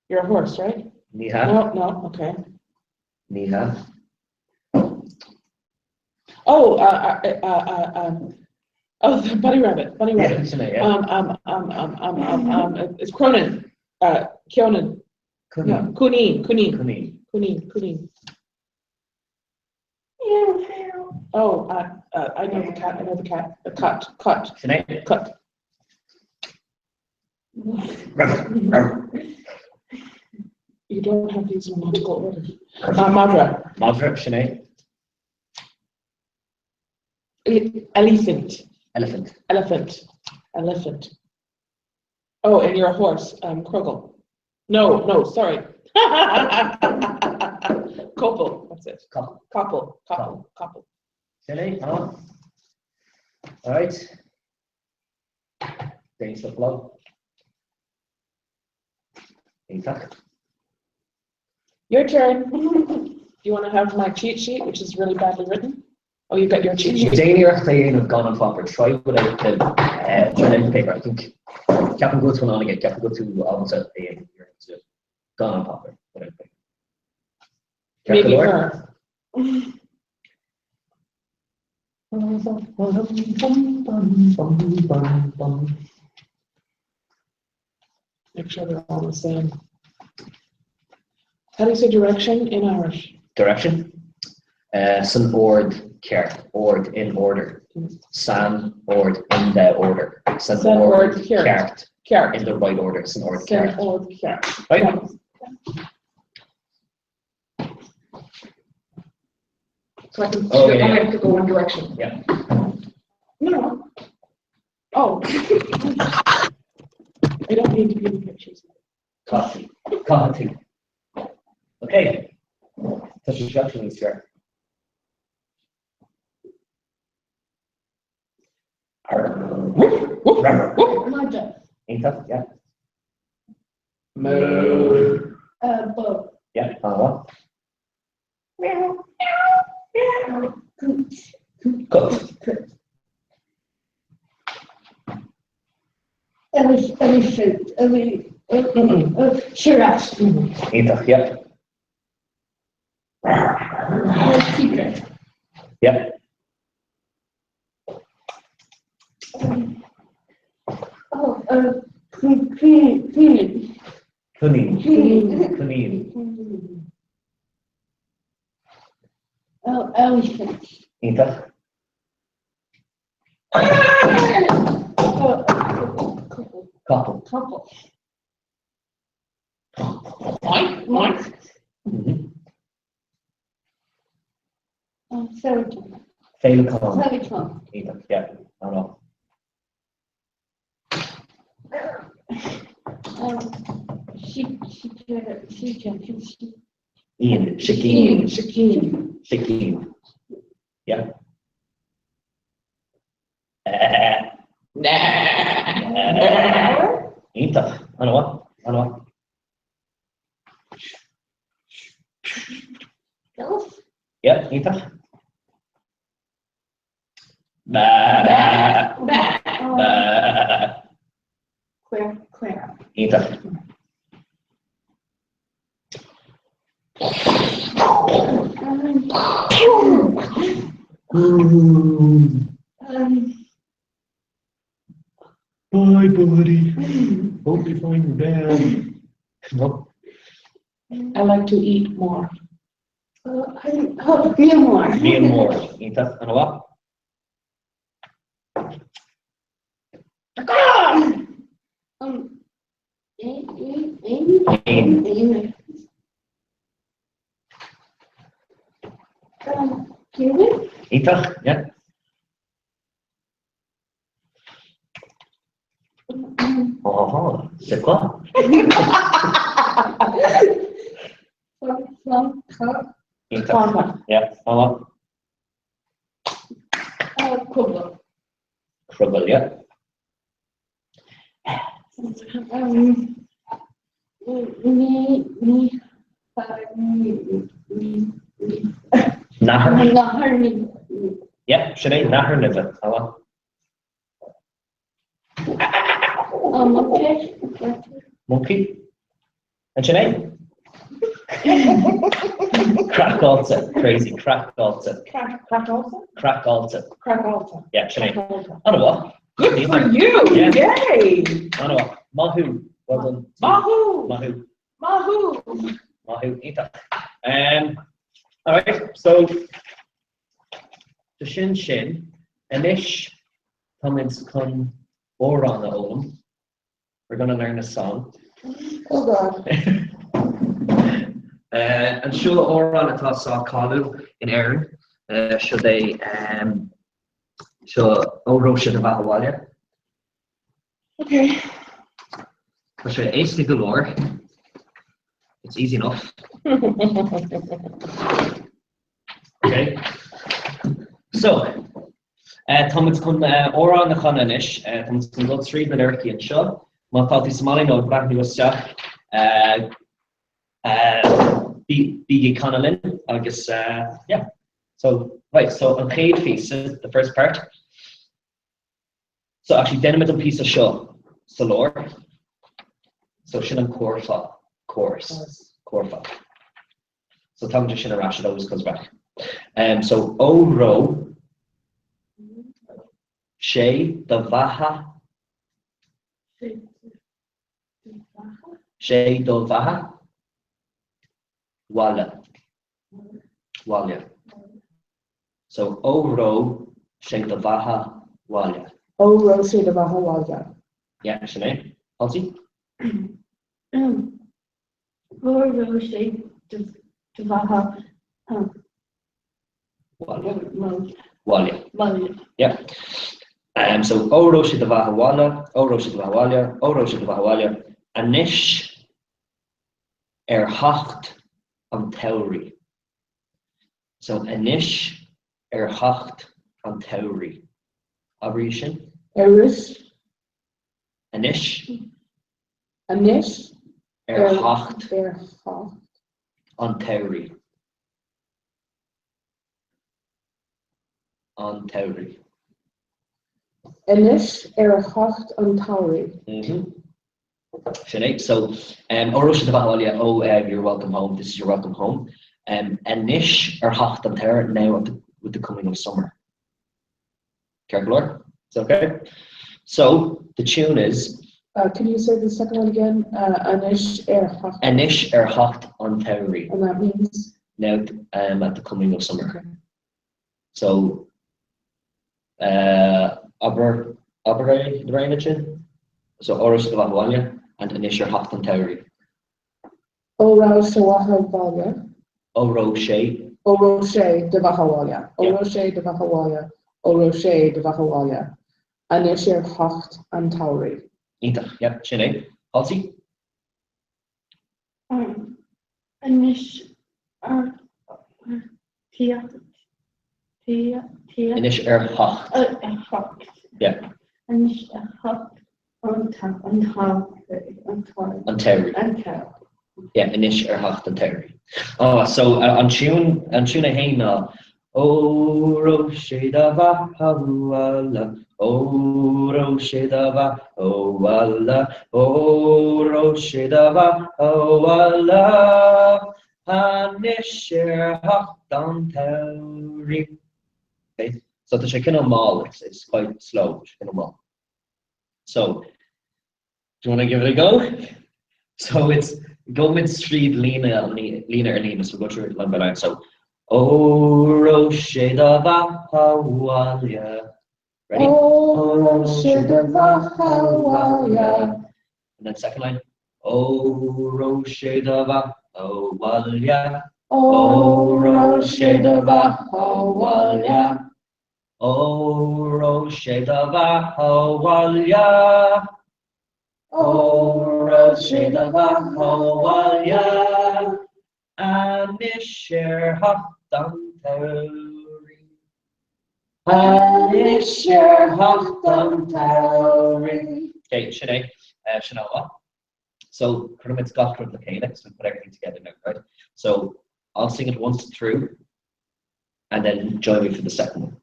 You're a horse, right? Níha. No, no, okay. Níha. Oh, uh, uh, uh, uh, um, oh, the bunny rabbit, bunny Yeah, rabbit. Sinead, yeah. Um, um, um, um, um, um, um, it's Cronin, uh, Kionin, no, Cunin. Kunin, Kunin, Cunin. Kunin, Kunin. Oh, uh, uh, I know the cat, I know the cat, the cut, cut, Sinead. cut. You don't have these in logical order. Uh, Madra, Madra, Sinead. E- elephant, Elephant. elephant, elephant. Oh, and you're a horse, um, Krogel. No, no, sorry. Koppel, that's it. Couple. Koppel, Koppel, Koppel. Sinead, on. All right. Déan sa blog. Iontach. Your turn. Do you want to have my cheat sheet, which is really badly written? Oh, you've got your cheat sheet. Déan iarracht é a dhéanamh gan an pháipéar, try without the uh, turn in the paper. I think ceapaim go bhfuil tú in ann aige, ceapaim go bhfuil tú ábalta é a dhéanamh iarracht gan an páipéar, without the paper. Ceart go Maybe leor? her. Make sure they're all the same. How do you say direction in Irish? Direction? Uh, san ord ceart, ord in order. San ord in the order. San San ord ord ceart. ceart. Ceart. In the right order, san ord San ceart. ord ceart. Right? So I can, Oh, yeah, I yeah. have to go one direction. Yeah. No. Oh. I don't need to be in the pictures. Coffee. Coffee. Okay. Tá sé seo níos fearr. Madra. Iontach, yeah. Moo. Uh, bó. Yeah, an-mhaith. Meow. Meow. Cút. Cut. Elephant. Ele, uh, giraffe. Iontach, yeah. Uh, secret. Yeah. Um, oh, uh, clean, clean, cleaning. Coinín. Cleaning. Coinín. Oh, elephant. Iontach. Oh, couple. Capall. Couple. Oink, oink. Mhm. Um, Féileacán. Féileacán. Féileacán. Iontach, yeah. An-mhaith. Um, she, she, she, she, she, Ian. Sicín. Sicín. Sicín. Yeah. Eh. Nah. Iontach. An-mhaith. An-mhaith. Elf. Yeah, iontach. Bah. Um, Bah. Claire, Claire. Iontach. um, um, Bye, buddy. Hope you find your dad. No. I like to eat more. uh, I, oh, Neil Moore. Níl mór. Iontach. An-mhaith. Um, A, A, A, Aon. A. Um, human? Iontach. Yeah. Um, Oh, c'est quoi? from, from, from, Iontach. Clonka. Yeah. An-mhaith. uh, Kubla. Crubble, yeah. Um, ní, ní, uh, ní, ní, ní, Nathair. Nathair ní, Yeah, sin é nathair nimhe. An-mhaith. um, okay. Monkey. An sin é? Craiceáilte. Crazy. Craiceáilte. Crack, crack also? Craiceáilte. Crack also. Yeah, sin é. Crack also. An-mhaith. Good for you! Yeah. Yay! An-mhaith. Maith thú. Well done. Mahu! Maith thú. Mahu! Maith thú. Iontach. Um, all right, so sin sin anois táimid chun amhrán a fhoghlaim. We're gonna learn a song. Oh God. Uh, an seo amhrán atá sách cáiliúil in Éirinn. Uh, seo é um, seo Óró Sé do Bheatha 'Bhaile. Okay. Tá sé éasca go leor. It's easy enough. Okay. So, uh, táimid chun uh, amhrán a chanadh anois, uh, táimid chun dul tríd na liricí anseo. Má tá tú sa mbaile nó ag breathnú isteach, uh, uh, bí ag canadh linn agus uh, yeah. So, right, so an chéad phíosa, the first part. So actually déanfaimid an píosa seo sa lár. So sin an curfá, chorus, curfá. So tagann sé sin ar ais, it always comes back. Um, so óró sé do bheatha sé do bheatha bhaile. Bhaile. So óró sé do bheatha bhaile. Óró sé do bheatha bhaile. Yeah, sin é. Halsey? Óró sé do bheatha bhaile. Bhaile. Bhaile. Yeah. Um, so óró sé do bheatha bhaile, óró sé do bheatha bhaile, óró sé do bheatha bhaile. Anois ar theacht an tsamhraidh. So anois ar theacht an tsamhraidh. Abraigí sin. Aris. Anois. Anois. Ar theacht. Ar theacht. An tsamhraidh. An tsamhraidh. Anois ar theacht an tsamhraidh. Sin é. So, um, óró sé do bheatha abhaile, oh, um, you're welcome home, this is your welcome home. Um, anois ar theacht an tsamhraidh, now at the, with the coming of summer. Ceart go leor? Is that okay? So, the tune is... Uh, can you say the second one again? Uh, anois ar theacht... Anois ar theacht an tsamhraidh. And that means? Now um, at the coming of summer. Okay. So, uh, abair, abair é, na réine sin? So, óró sé do bheatha abhaile, and anois ar theacht an tsamhraidh. Óró sé do bheatha abhaile. Óró sé. Óró sé do bheatha abhaile. Óró sé do bheatha abhaile. Óró sé do bheatha abhaile. Anois ar theacht an tsamhraidh. Iontach, yeah, sin é. Halsey? Anois ar theacht Anois ar theacht. Ar theacht. Yeah. Anois ar theacht an An tsamhraidh. An tsamhraidh. Yeah, anois ar theacht an tsamhraidh. Ah, so an tiún, an tiún é fhéin ná, Óró sé do bheatha abhaile, óró sé do bheatha abhaile, óró sé do bheatha abhaile, anois ar theacht an tsamhraidh. Okay, so tá sé cineál mall, it's, it's quite slow, tá sé cineál mall. So, do you want to give it a go? So it's gabhfaimid tríd líne, líne ar líne, so we'll go through it line by line. So, Óró sé do bheatha abhaile. Ready? Óró sé do bheatha abhaile. And then second line. Óró sé do bheatha abhaile. Óró sé do bheatha abhaile. Óró sé do bheatha abhaile. Óró sé do bheatha abhaile. Anois ar theacht an tsamhraidh. Anois ar theacht an tsamhraidh. Okay, sin é. Sin an-mhaith. So, cuirfimid gach rud le chéile, so we put everything together now, right? So, I'll sing it once through and then join me for the second one.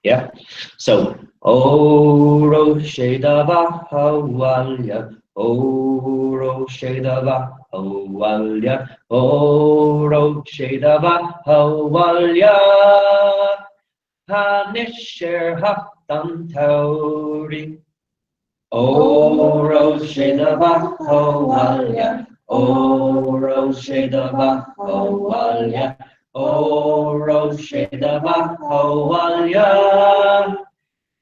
Yeah? So, Óró sé do bheatha abhaile, Óró sé do bheatha abhaile, Óró sé do bheatha abhaile, Anois ar theacht an tsamhraidh. Óró sé do bheatha abhaile, Óró sé do bheatha abhaile, Óró sé do bheatha abhaile,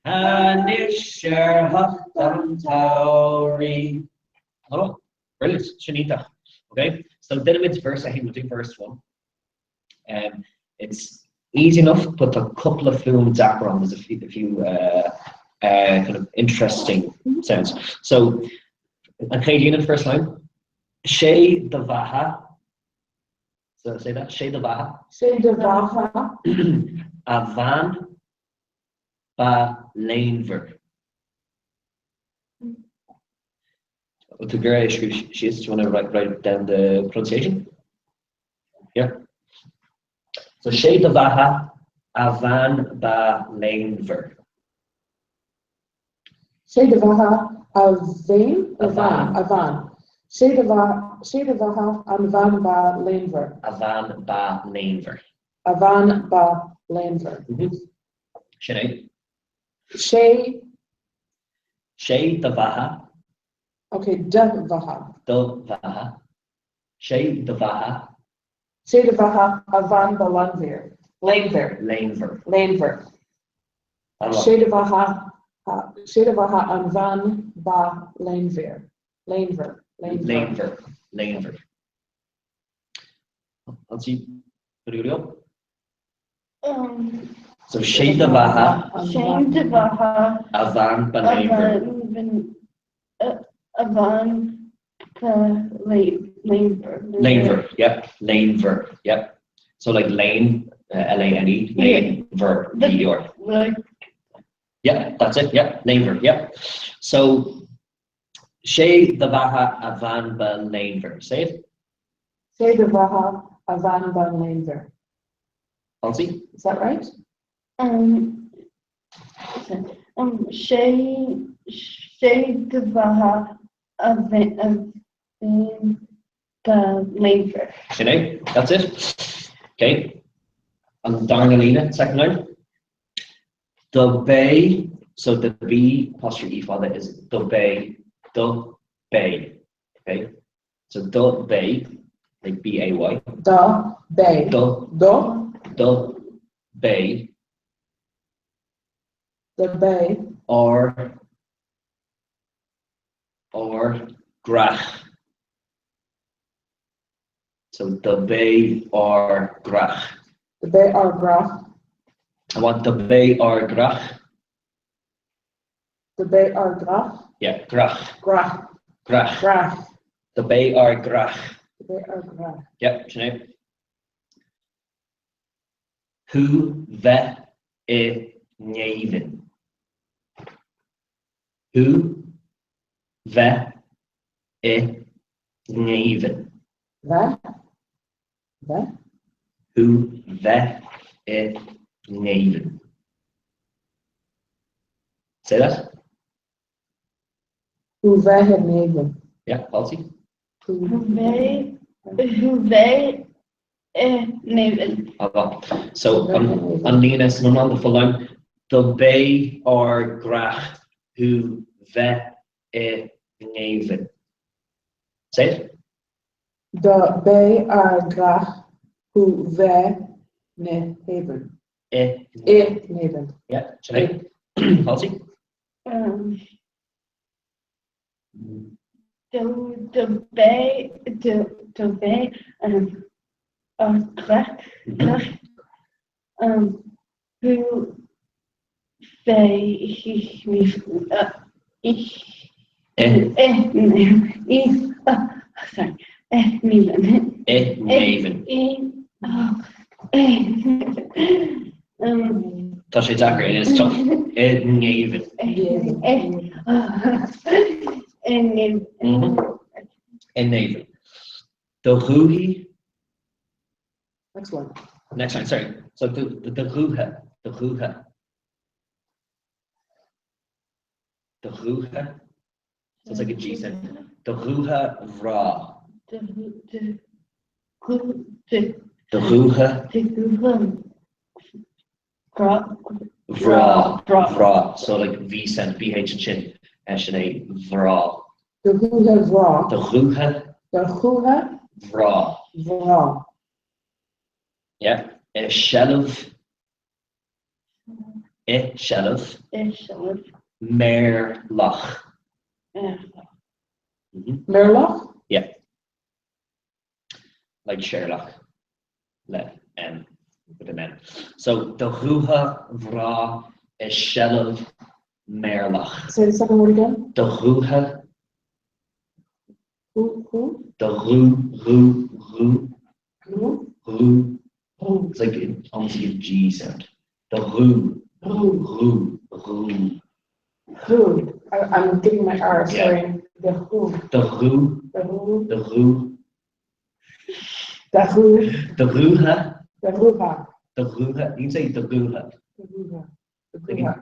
Anois ar theacht an tsamhraidh. Oh, brilliant, sin iontach. Okay, so déanfaimid verse a haon, we'll do verse one. Um, it's easy enough, but tá cúpla fuaim deacair ann, there's a few, a few uh, uh, kind of interesting sounds. So, an chéad líne, the first line, sé do bheatha, so say that, sé do bheatha. Sé do bheatha. A bhean ba léanmhar. Tú ag iarraidh scríobh síos, do you want to write, write down the pronunciation? Yeah. So sé do bheatha. A bhean ba léanmhar. Sé do bheatha a bhean, a bhean, a bhean. Sé do bheatha, sé do bheatha an bhean ba léanmhar. A bhean ba léanmhar. A bhean ba léanmhar. Sin é. Sé. Sé do bheatha. Ok, do bheatha. Do bheatha. Sé do bheatha. Sé do bheatha a bhean ba léanmhar. Léanmhar. Léanmhar. Léanmhar. Sé do bheatha, sé do bheatha an bhean ba léanmhar. Léanmhar. Léanmhar. Léanmhar. Ansin, go So sé do bheatha. Sé do bheatha. A bhean ba léanmhar. A bhean ba léanmhar. Léanmhar, yep. Léanmhar, yep. So like lane, L-A-N-E, léanmhar, V-E-R. Yeah, that's it, yeah, léanmhar, yeah. So sé do bheatha a bhean ba léanmhar. Say it. Sé do bheatha a bhean ba léanmhar. Elsie? Is that right? Um, um, sé, sé do bheatha a bhean ba léanmhar. Sin é, that's it. Okay. An darna líne, second line. Do b'é, so the B apostrophe E fada is do b'é, do b'é. Okay? So do b'é, like B A Y. Do b'é. Do. Do. Do b'é. Do b'é. Ár ár gcreach. So do b'é ár gcreach. Do b'é ár gcreach. I want do b'é ár gcreach. Do b'é ár gcreach. Yeah, gcreach. Gcreach. Gcreach. Gcreach. Do b'é ár gcreach. Do b'é ár gcreach. Yeah, sin é. Thú bheith i ngéibheann. Thú bheith i ngéibheann. Bheith. Bheith. Thú bheith i ngéibheann. Say that. Thú bheith i ngéibheann. Yeah, Elsie. Thú bheith, thú bheith i ngéibheann. Ah, so an, an líne san iomlán, the full line. Do b'é ár gcreach thú bheith i ngéibheann. Say it. Do b'é ár gcreach thú bheith na héigean. I. I ngéibheann. Yeah, sin é. Elsie. Um, do, do b'é, do, do b'é, um, ár gcreach, creach, um, thú bheith i, i, I. i, i, oh, sorry, i ngéibheann. I ngéibheann. I, oh, i, um, Tá sé deacair, it is tough. I ngéibheann. I, i ngéibheann. I ngéibheann. Do dhúthaí. Next line. Next line, sorry. So do, do, do dhútha, do dhútha. Do dhútha. So it's like a G sound. Do dhútha bhreá. Do, do, do, Do dhútha. do dhútha bhreá. Bhreá. Bhreá. Bhreá. So like V sound, BH ansin. Sin é bhreá. Do dhútha bhreá. Do dhútha. Do dhútha bhreá. Bhreá. Yeah. I seilbh. I seilbh. I seilbh. Méarlach. Méarlach? Yeah. Like Sherlock. Le M. With an M. So do dhútha bhreá i seilbh méarlach. Say the second word again. Do dhútha. Who, who? Do dhú, dhú, dhú. Who? Dhú. Who? It's like almost like a G sound. Do dhú. Who? Dhú. Dhú. Who? I'm getting my R, Yeah. sorry. The who. Do dhú. The who. Do dhú. The who. Do dhútha. The dhútha. Do dhúiche, you can say do dhúiche. Do dhúiche.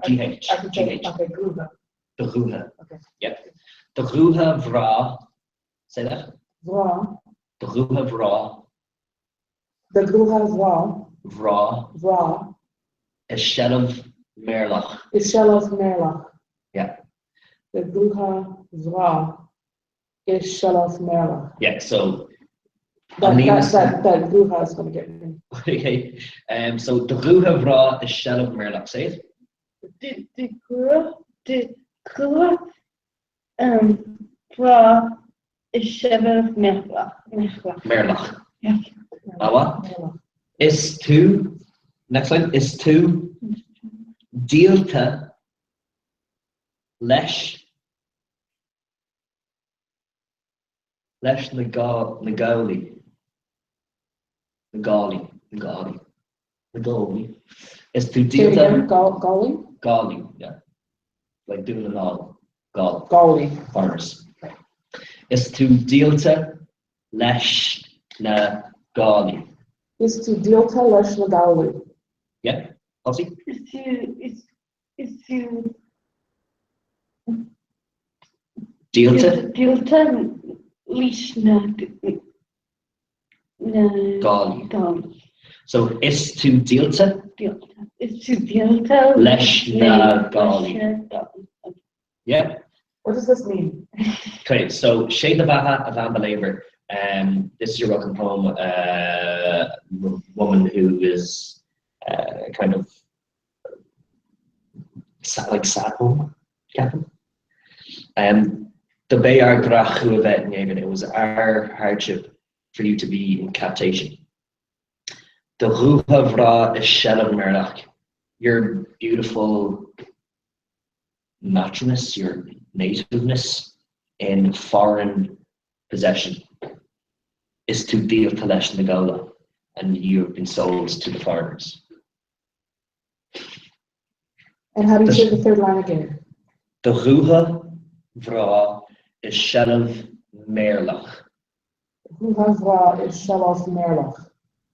G H. I can say, okay, dhúiche. Do dhúiche. Okay. Yeah. Do dhúiche bhreá, say that. Bhreá. Do dhúiche bhreá. Do dhúiche bhreá. Bhreá. Bhreá. I seilbh meirleach. I seilbh meirleach. Yeah. Do dhúiche bhreá i seilbh meirleach. Yeah, so That, that, that, that dhúiche is going to get me. Okay, um, so do dhúiche bhreá i seilbh meirleach, say it. Do dhúiche, do dhúiche um, bhreá i seilbh meirleach. Meirleach. Awa. Is tú, next line, is tú díolta leis leis na na Gálaí. Na Gálaí, na Gálaí, na Gálaí. Is tú díolta... Gálaí? Gálaí, yeah. Like Dún na nGall. Gall. Gálaí. Foreigners. Is tú díolta leis na Gálaí. Is tú díolta leis na Gálaí. Yeah, Ossie? Is tú, is, is tú Díolta? Díolta leis na na Gálaí. Gálaí. So is tú díolta? Díolta. Is tú díolta leis na Gálaí. Leis na Gálaí. Yeah. What does this mean? Okay, so Sé do bheatha a bhean ba léanmhaire. Um, this is your welcome home uh, woman who is uh, kind of sad, like sad home, Captain. Um, Dob é ár gcreach thú a bheith i ngéibheann, it was our hardship for you to be in captation. Do dhúiche bhreá i seilbh meirleach, your beautiful naturalness, your nativeness in foreign possession. Is tú díolta leis na Galla and you have been sold to the foreigners. And how do you say the third line again? Do dhúiche bhreá i seilbh meirleach. Dhúiche bhreá i seilbh meirleach.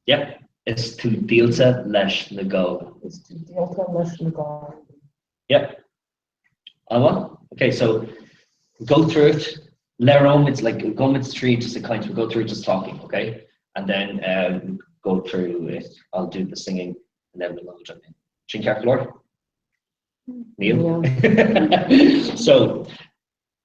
Yep. Is tú díolta leis na Galla. Is tú díolta leis na Galla. Yep. An-mhaith. Okay, so go through it. Labhróimid, like, gabhfaimid tríd just ag caint, we'll go through it just talking, okay? And then um, go through it, I'll do the singing, and then we'll all jump in. Sin ceart go leor? Níl? So,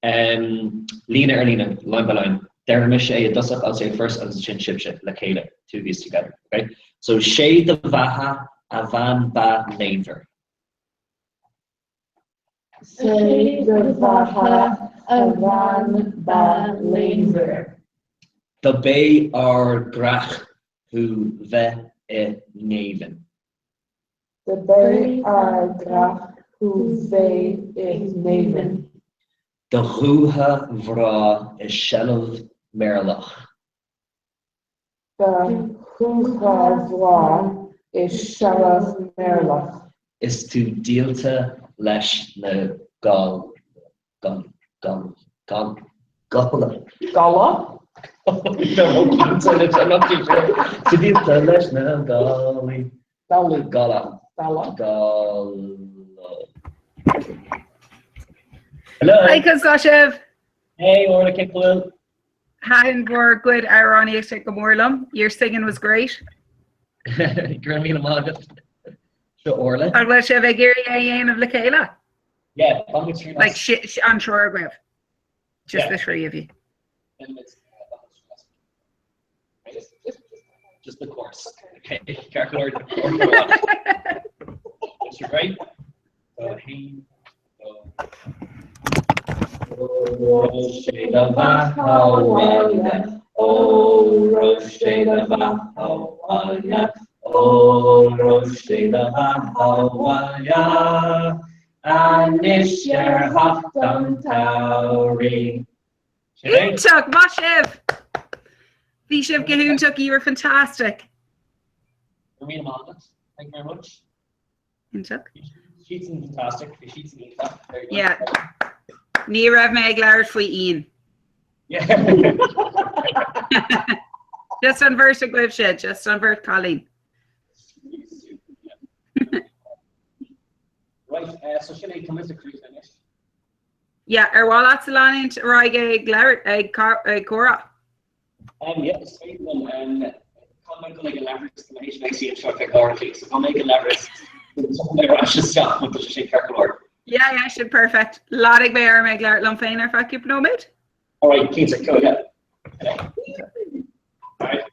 um, líne ar líne, line by line. Déarfaidh mise é i dtosach, I'll say it first, agus ansin sibhse, le chéile, two of yous together, okay? So, sé do bheatha a bhean ba léanmhaire. Sé do bheatha a bhean ba léanmhaire. Dob é ár gcreach thú bheith i ngéibheann. Dob é ár gcreach thú bheith i ngéibheann. Do dhúiche bhreá i seilbh meirleach. Do dhúiche bhreá i seilbh meirleach. Is tú díolta leis na Gall, Gall, Gall, Gall, Galla. Galla? I'm not too sure. Tú díolta leis na Gallaí. Gallaí. Galla. Galla. Galla. Hello. Hi, conas tá sibh? Hey, Orla, cén chaoi a bhfuil? Thaitin bhur gcuid amhránaíochta go mór liom. Your singing was great. Go raibh míle maith agat. Seo Orla. An bhfuil sibh ag iarraidh é a dhéanamh le chéile? Yeah, bainfimid triail as. Like an triúr agaibh. Just Yeah. the three of you. Just the chorus. Okay, ceart go leor. Mr. Gray? So he Sé do bheatha abhaile, Ó raibh sé do bheatha abhaile, Ó raibh sé do bheatha abhaile, Anois ar theacht an tsamhraidh. Iontach! Maith sibh! Bhí sibh go hiontach, you were fantastic. Go raibh míle maith agat. Thank you very much. Iontach. Siadsan fantastic. Bhí siadsan iontach. Very good. Yeah. Ní raibh mé ag labhairt faoi Ian. Yeah. Just an bheirt agaibhse, just an bheirt cailín. Right, uh, so sin é tá mise críochnaithe anois. Yeah, ar mhaith leatsa leanúint ar aghaidh ag labhairt ag ag comhrá? Um, yeah, is féidir liom. Um, tá mé ag dul ag an leithreas, tá mé théis bheith anseo ar feadh uair so tá mé ag an leithreas. Tá mé ar ais isteach má tá sé sin ceart go leor. Yeah, yeah, sin perfect. Leanfaidh mé orm ag labhairt liom féin ar feadh cúpla nóiméad. All right, cinnte, cool, yeah. All right.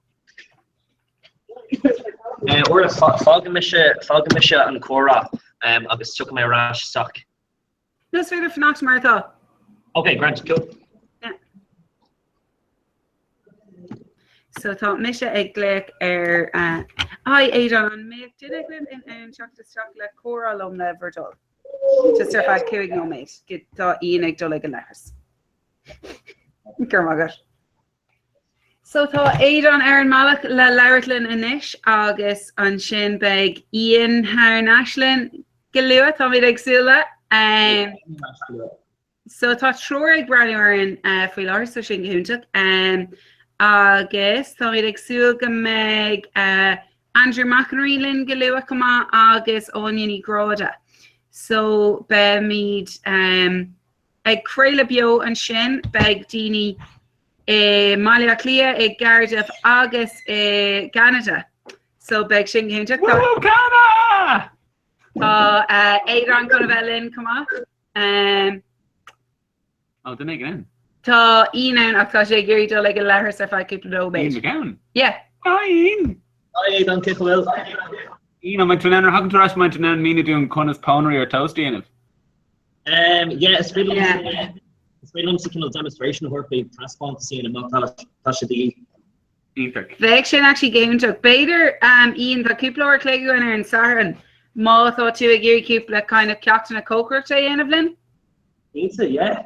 Uh, Orla, fágfaidh mise, fágfaidh mise an comhrá um, agus tiocfaidh mé ar ais isteach. No, is féidir fanacht mar atá. Ok, grand, cool. Yeah. So tá mise ag glaoch ar uh, Hi Aidan, an mbeadh duine agaibh in ann teacht isteach le comhrá liom le bhur dtoil? Just ar feadh 5 nóiméad, tá Ian ag dul ag an leithreas. Go raibh maith agat. So tá Aidan ar an mbealach le labhairt linn anois agus ansin beidh Ian thar n-ais linn go luath, táimid ag súil le. Um, so tá triúr ag breathnú orainn uh, faoi láthair, so sin go hiontach. Um, agus táimid ag súil go mbeidh uh, Andrew McEnery linn go luath chomh maith agus Áine Ní Ghráda. So beimid um, Ag craoladh beo ansin beidh daoine i mBaile Átha Cliath, i gCardiff agus i gCeanada. So beidh sin go hiontach. Woo Canada! Tá Aidan chun a bheith linn chomh maith. Um, Ó, duine éigin ann. Tá Ian ann ach tá sé ag iarraidh dul ag an leithreas ar feadh cúpla nóiméad. Ian McGowan. Yeah. Hi Ian! Hi Aidan, cén chaoi a bhfuil? Ian, an mbeidh tú in ann, nuair a thagann tú ar ais, an mbeidh tú in ann míniú dúinn conas pónairí ar toast a dhéanamh? Um, yeah, is féidir liom is féidir liomsa cineál demonstration a thabhairt faoi taispeántas a dhéanamh má tá tá sé de dhíth. Iontach. Bheadh sin actually go hiontach. B'fhéidir um, Ian, tá cúpla uair a chloig againn ar an Satharn má tá tú ag iarraidh cúpla kind of ceachtanna cócaireachta a dhéanamh linn. Cinnte, yeah.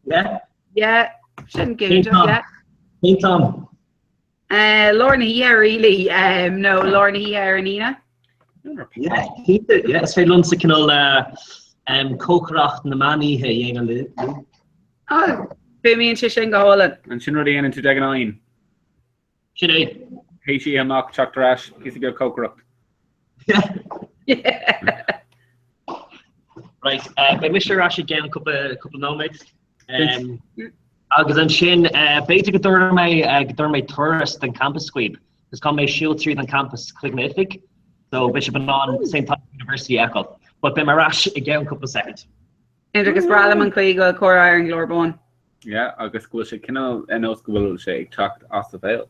Yeah. Yeah, sin go hiontach, yeah. Cén t-am? Uh, lár na hoíche really, um, nó lár na hoíche ar an Aoine. Yeah, cinnte, yeah, is féidir liomsa cineál uh, um, cócaireacht na meánoíche a dhéanamh libh. Oh, fuaimníonn sé sin go hálainn. An sin rud a dhéanann tú de ghnáth, Ian? Sin é. Théis oíche amach, teacht ar ais, píosa beag cócaireacht. Right, uh, beidh mise ar ais i gceann cúpla cúpla nóiméad. Um, agus ansin uh, b'fhéidir go dtabharfaidh mé uh, go dtabharfaidh mé turas den campus daoibh, agus caithfidh mé siúl tríd an campus chuig m'oifig, so beidh sibh in ann St. Thomas University a fheiceáil. But beidh mé ar ais i gceann cúpla soicind. Iontach, is breá liom an chaoi go bhfuil comhrá ar an gclár bán. Yeah, agus go bhfuil sé cineál ar nós go bhfuil sé ag teacht as a bhéal.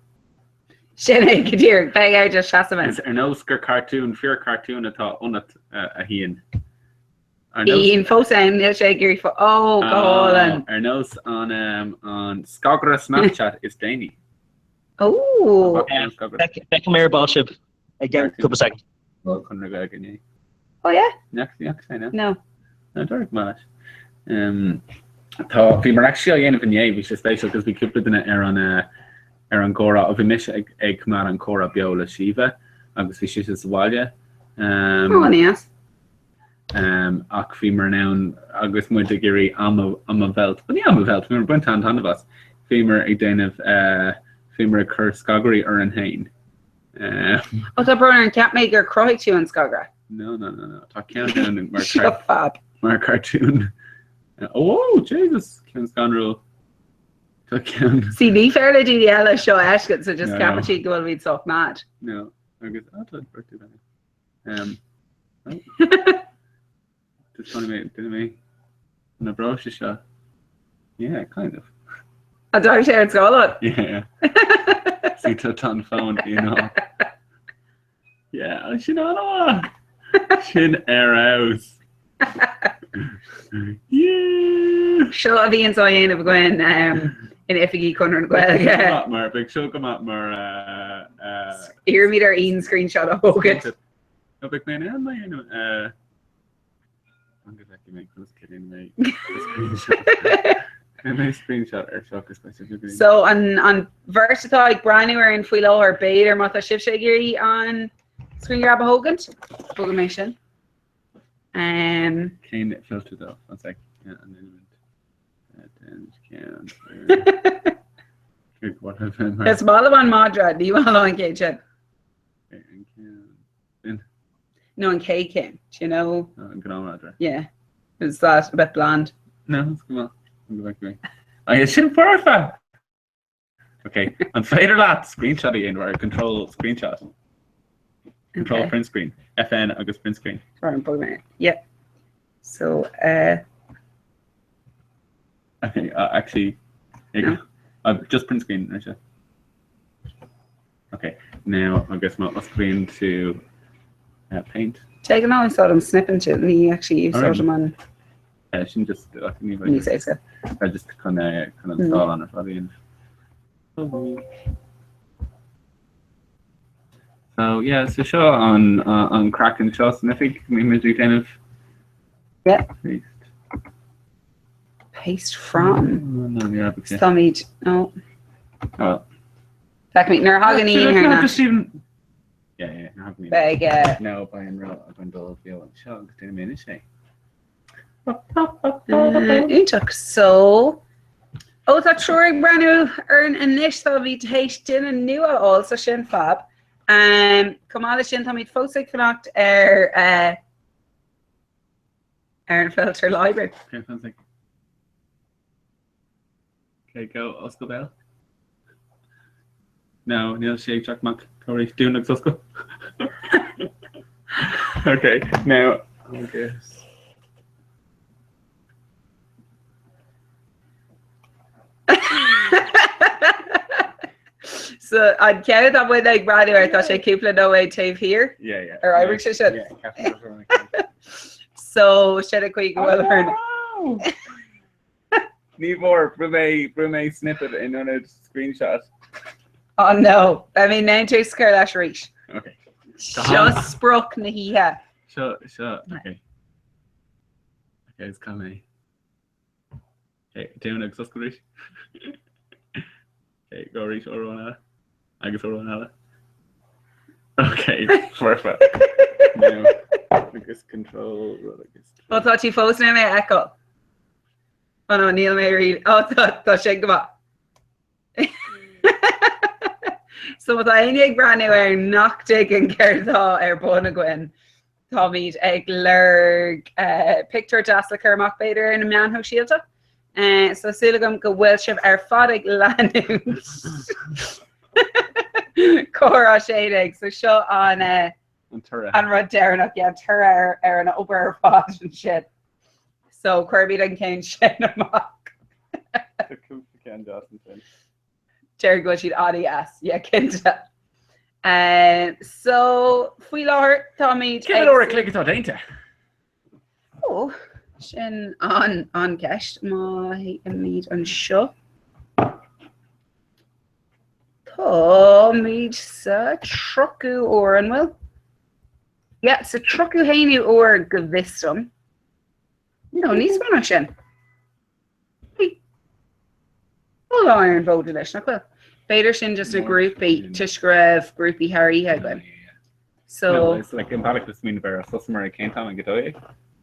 Sin é go díreach, beidh air just seasamh ann. Is ar nós gur cartún, fíor cartún atá ionat a Ian. Ar nós. Ian fós ann, níl sé ag iarraidh fo, ó, go hálainn. Ar nós an, an scagaire Snapchat is déanaí. Ó! Feicfidh mé ar ball sibh i gceann cúpla soicind. Bhuel, chun na Gaeilge inné. Oh yeah? Nach nach sé no? No. No, dúirt mé leis. Um, tá bhíomar actually á dhéanamh inné, bhí sé spéisiúil cos bhí cúpla duine ar an uh, ar an gcomhrá, ó bhí mise ag ag coimeád an comhrá beo le Síomha agus bhí sise sa bhaile. Um, Oh, nice. Um, ach bhíomar in ann agus muid ag iarraidh am a am a mheilt, ní am a mheilt, bhíomar ag baint an-taitneamh as. Bhíomar ag déanamh uh, bhíomar ag cur scagairí orainn féin. Ó tá brón orm, cheap mé gur chruthaigh tú an scagaire. No, no, no, no. Tá ceann ann mar Seo fab. mar cartoon. Oh, Jesus, ceann scanrúil. Tá ceann. See, ní féidir le daoine eile seo a fheiscint, so just No. ceapann siad go bhfuil muid sách mad. No, agus ah, tá beirt againn. Um, oh. Just funny mé, duine mé na bróise seo. Yeah, kind of. An dtagann sé ar an scáileán? Yeah. See tá tá an fón in á. Yeah, sin an Sin ar fheabhas. Yeah. Seo a bhíonn á dhéanamh againn um, in oifigí Chonradh na Gaeilge. Mar beidh seo go maith mar uh, uh, Iarraimid ar Ian screenshot a thógaint. No, beidh mé in ann é a dhéanamh. Uh, An go bhfeicfidh mé conas céard mé mé screenshot ar seo agus beidh sé So an an bheirt atá ag breathnú orainn faoi láthair b'fhéidir má tá sibhse ag iarraidh an screen grab a thógaint, tógfaidh mé sin. Um, Cén filter though? One sec. Yeah, an element. Ceann. Is maith liom an madra, ní maith liom an chéad sin. nó an chéad cheann, do you know? An gnáthfhreagra. Yeah. Is that a bit bland? No, it's go maith. Agus sin foirfe! Ok, an féidir leat screenshot a dhéanamh ar control screenshot? Control Okay. print screen, FN agus print screen. Sorry, I'm bugging it. Yeah. So, uh, Okay, uh, actually, there you go. Uh, just print screen, Risha. Okay, now I guess má osclaíonn tú uh, paint. Take an úsáidim snipping tool ní actually úsáidim an Uh, sin just uh, ní níos éasca. Uh, just chun uh, chun an Mm. scáileán ar fad a dhéanamh. So yeah, so seo an uh, an craic anseo san oifig go mbíonn muid ag déanamh. Yeah. Paste. Paste from. Oh, no, ní raibh sé. Táimid no. Oh. Feicimid nuair a thagann Ian thar n-ais. Yeah, yeah, nuair a thagann Ian. Beidh uh, No, beidh an rud againn dul beo anseo agus déanfaidh mé anois é. Uh, iontach so Ó tá triúr ag breathnú orainn anois táimid théis duine nua a fháil so sin fab. Um, chomh maith leis sin táimid fós ag fanacht ar uh, ar an Filter Library. Okay, sounds like. Okay, go oscail béal. No, níl sé ag teacht amach arís dún agus oscail. Okay, now agus So an ceann atá muid ag breathnú air tá sé cúpla nóiméad taobh thiar. Yeah, yeah. Ar oibrigh sé sin? Yeah, ceapaim go raibh. So sin an chaoi go bhfuil ar Ní mór bhrú mé bhrú mé snippet in ionad screenshot. Oh no, beimid in ann tús a chur leis arís. Okay. Seo sprioc na hoíche. Seo seo okay. Okay, is cam é. Okay, dún agus oscail arís. Okay, go arís uair amháin eile. Agus uair amháin eile. Okay, foirfe. Now, agus control rud agus. Ó tá tú fós in ann mé a fheiceáil. Ó no, níl mé rí. Ó tá tá sin go maith. So má tá éinne ag breathnú air nach dtuigeann céard atá ar bun againn, Táimid ag lorg pictiúr deas le cur amach b'fhéidir ar na meáin shóisialta. So súil agam go bhfuil sibh ar fad ag leanúint Comhrá 16. So seo an an rud deireanach, yeah, an toradh ar an obair ar fad ansin. So cuirfimid an ceann sin amach. Tá cúpla ceann deas ansin. Deir go bhfuil siad an-deas, yeah, cinnte. So, faoi láthair, táimid Cé mhéad uair a chloig atá déanta? Ó, sin an an ceist má théimid anseo. Táimid sa tríochú uair, an bhfuil? Yeah, sa tríochú haonú uair go bhfios dom. No, níos mó ná sin. Tá lá ar an bhfód anois, nach bhfuil? B'fhéidir sin just na grúpaí, toisc go raibh grúpaí thar oíche againn. So. It's like an bealach le smaoineamh air, thosaíomar ag cén t-am ag 12?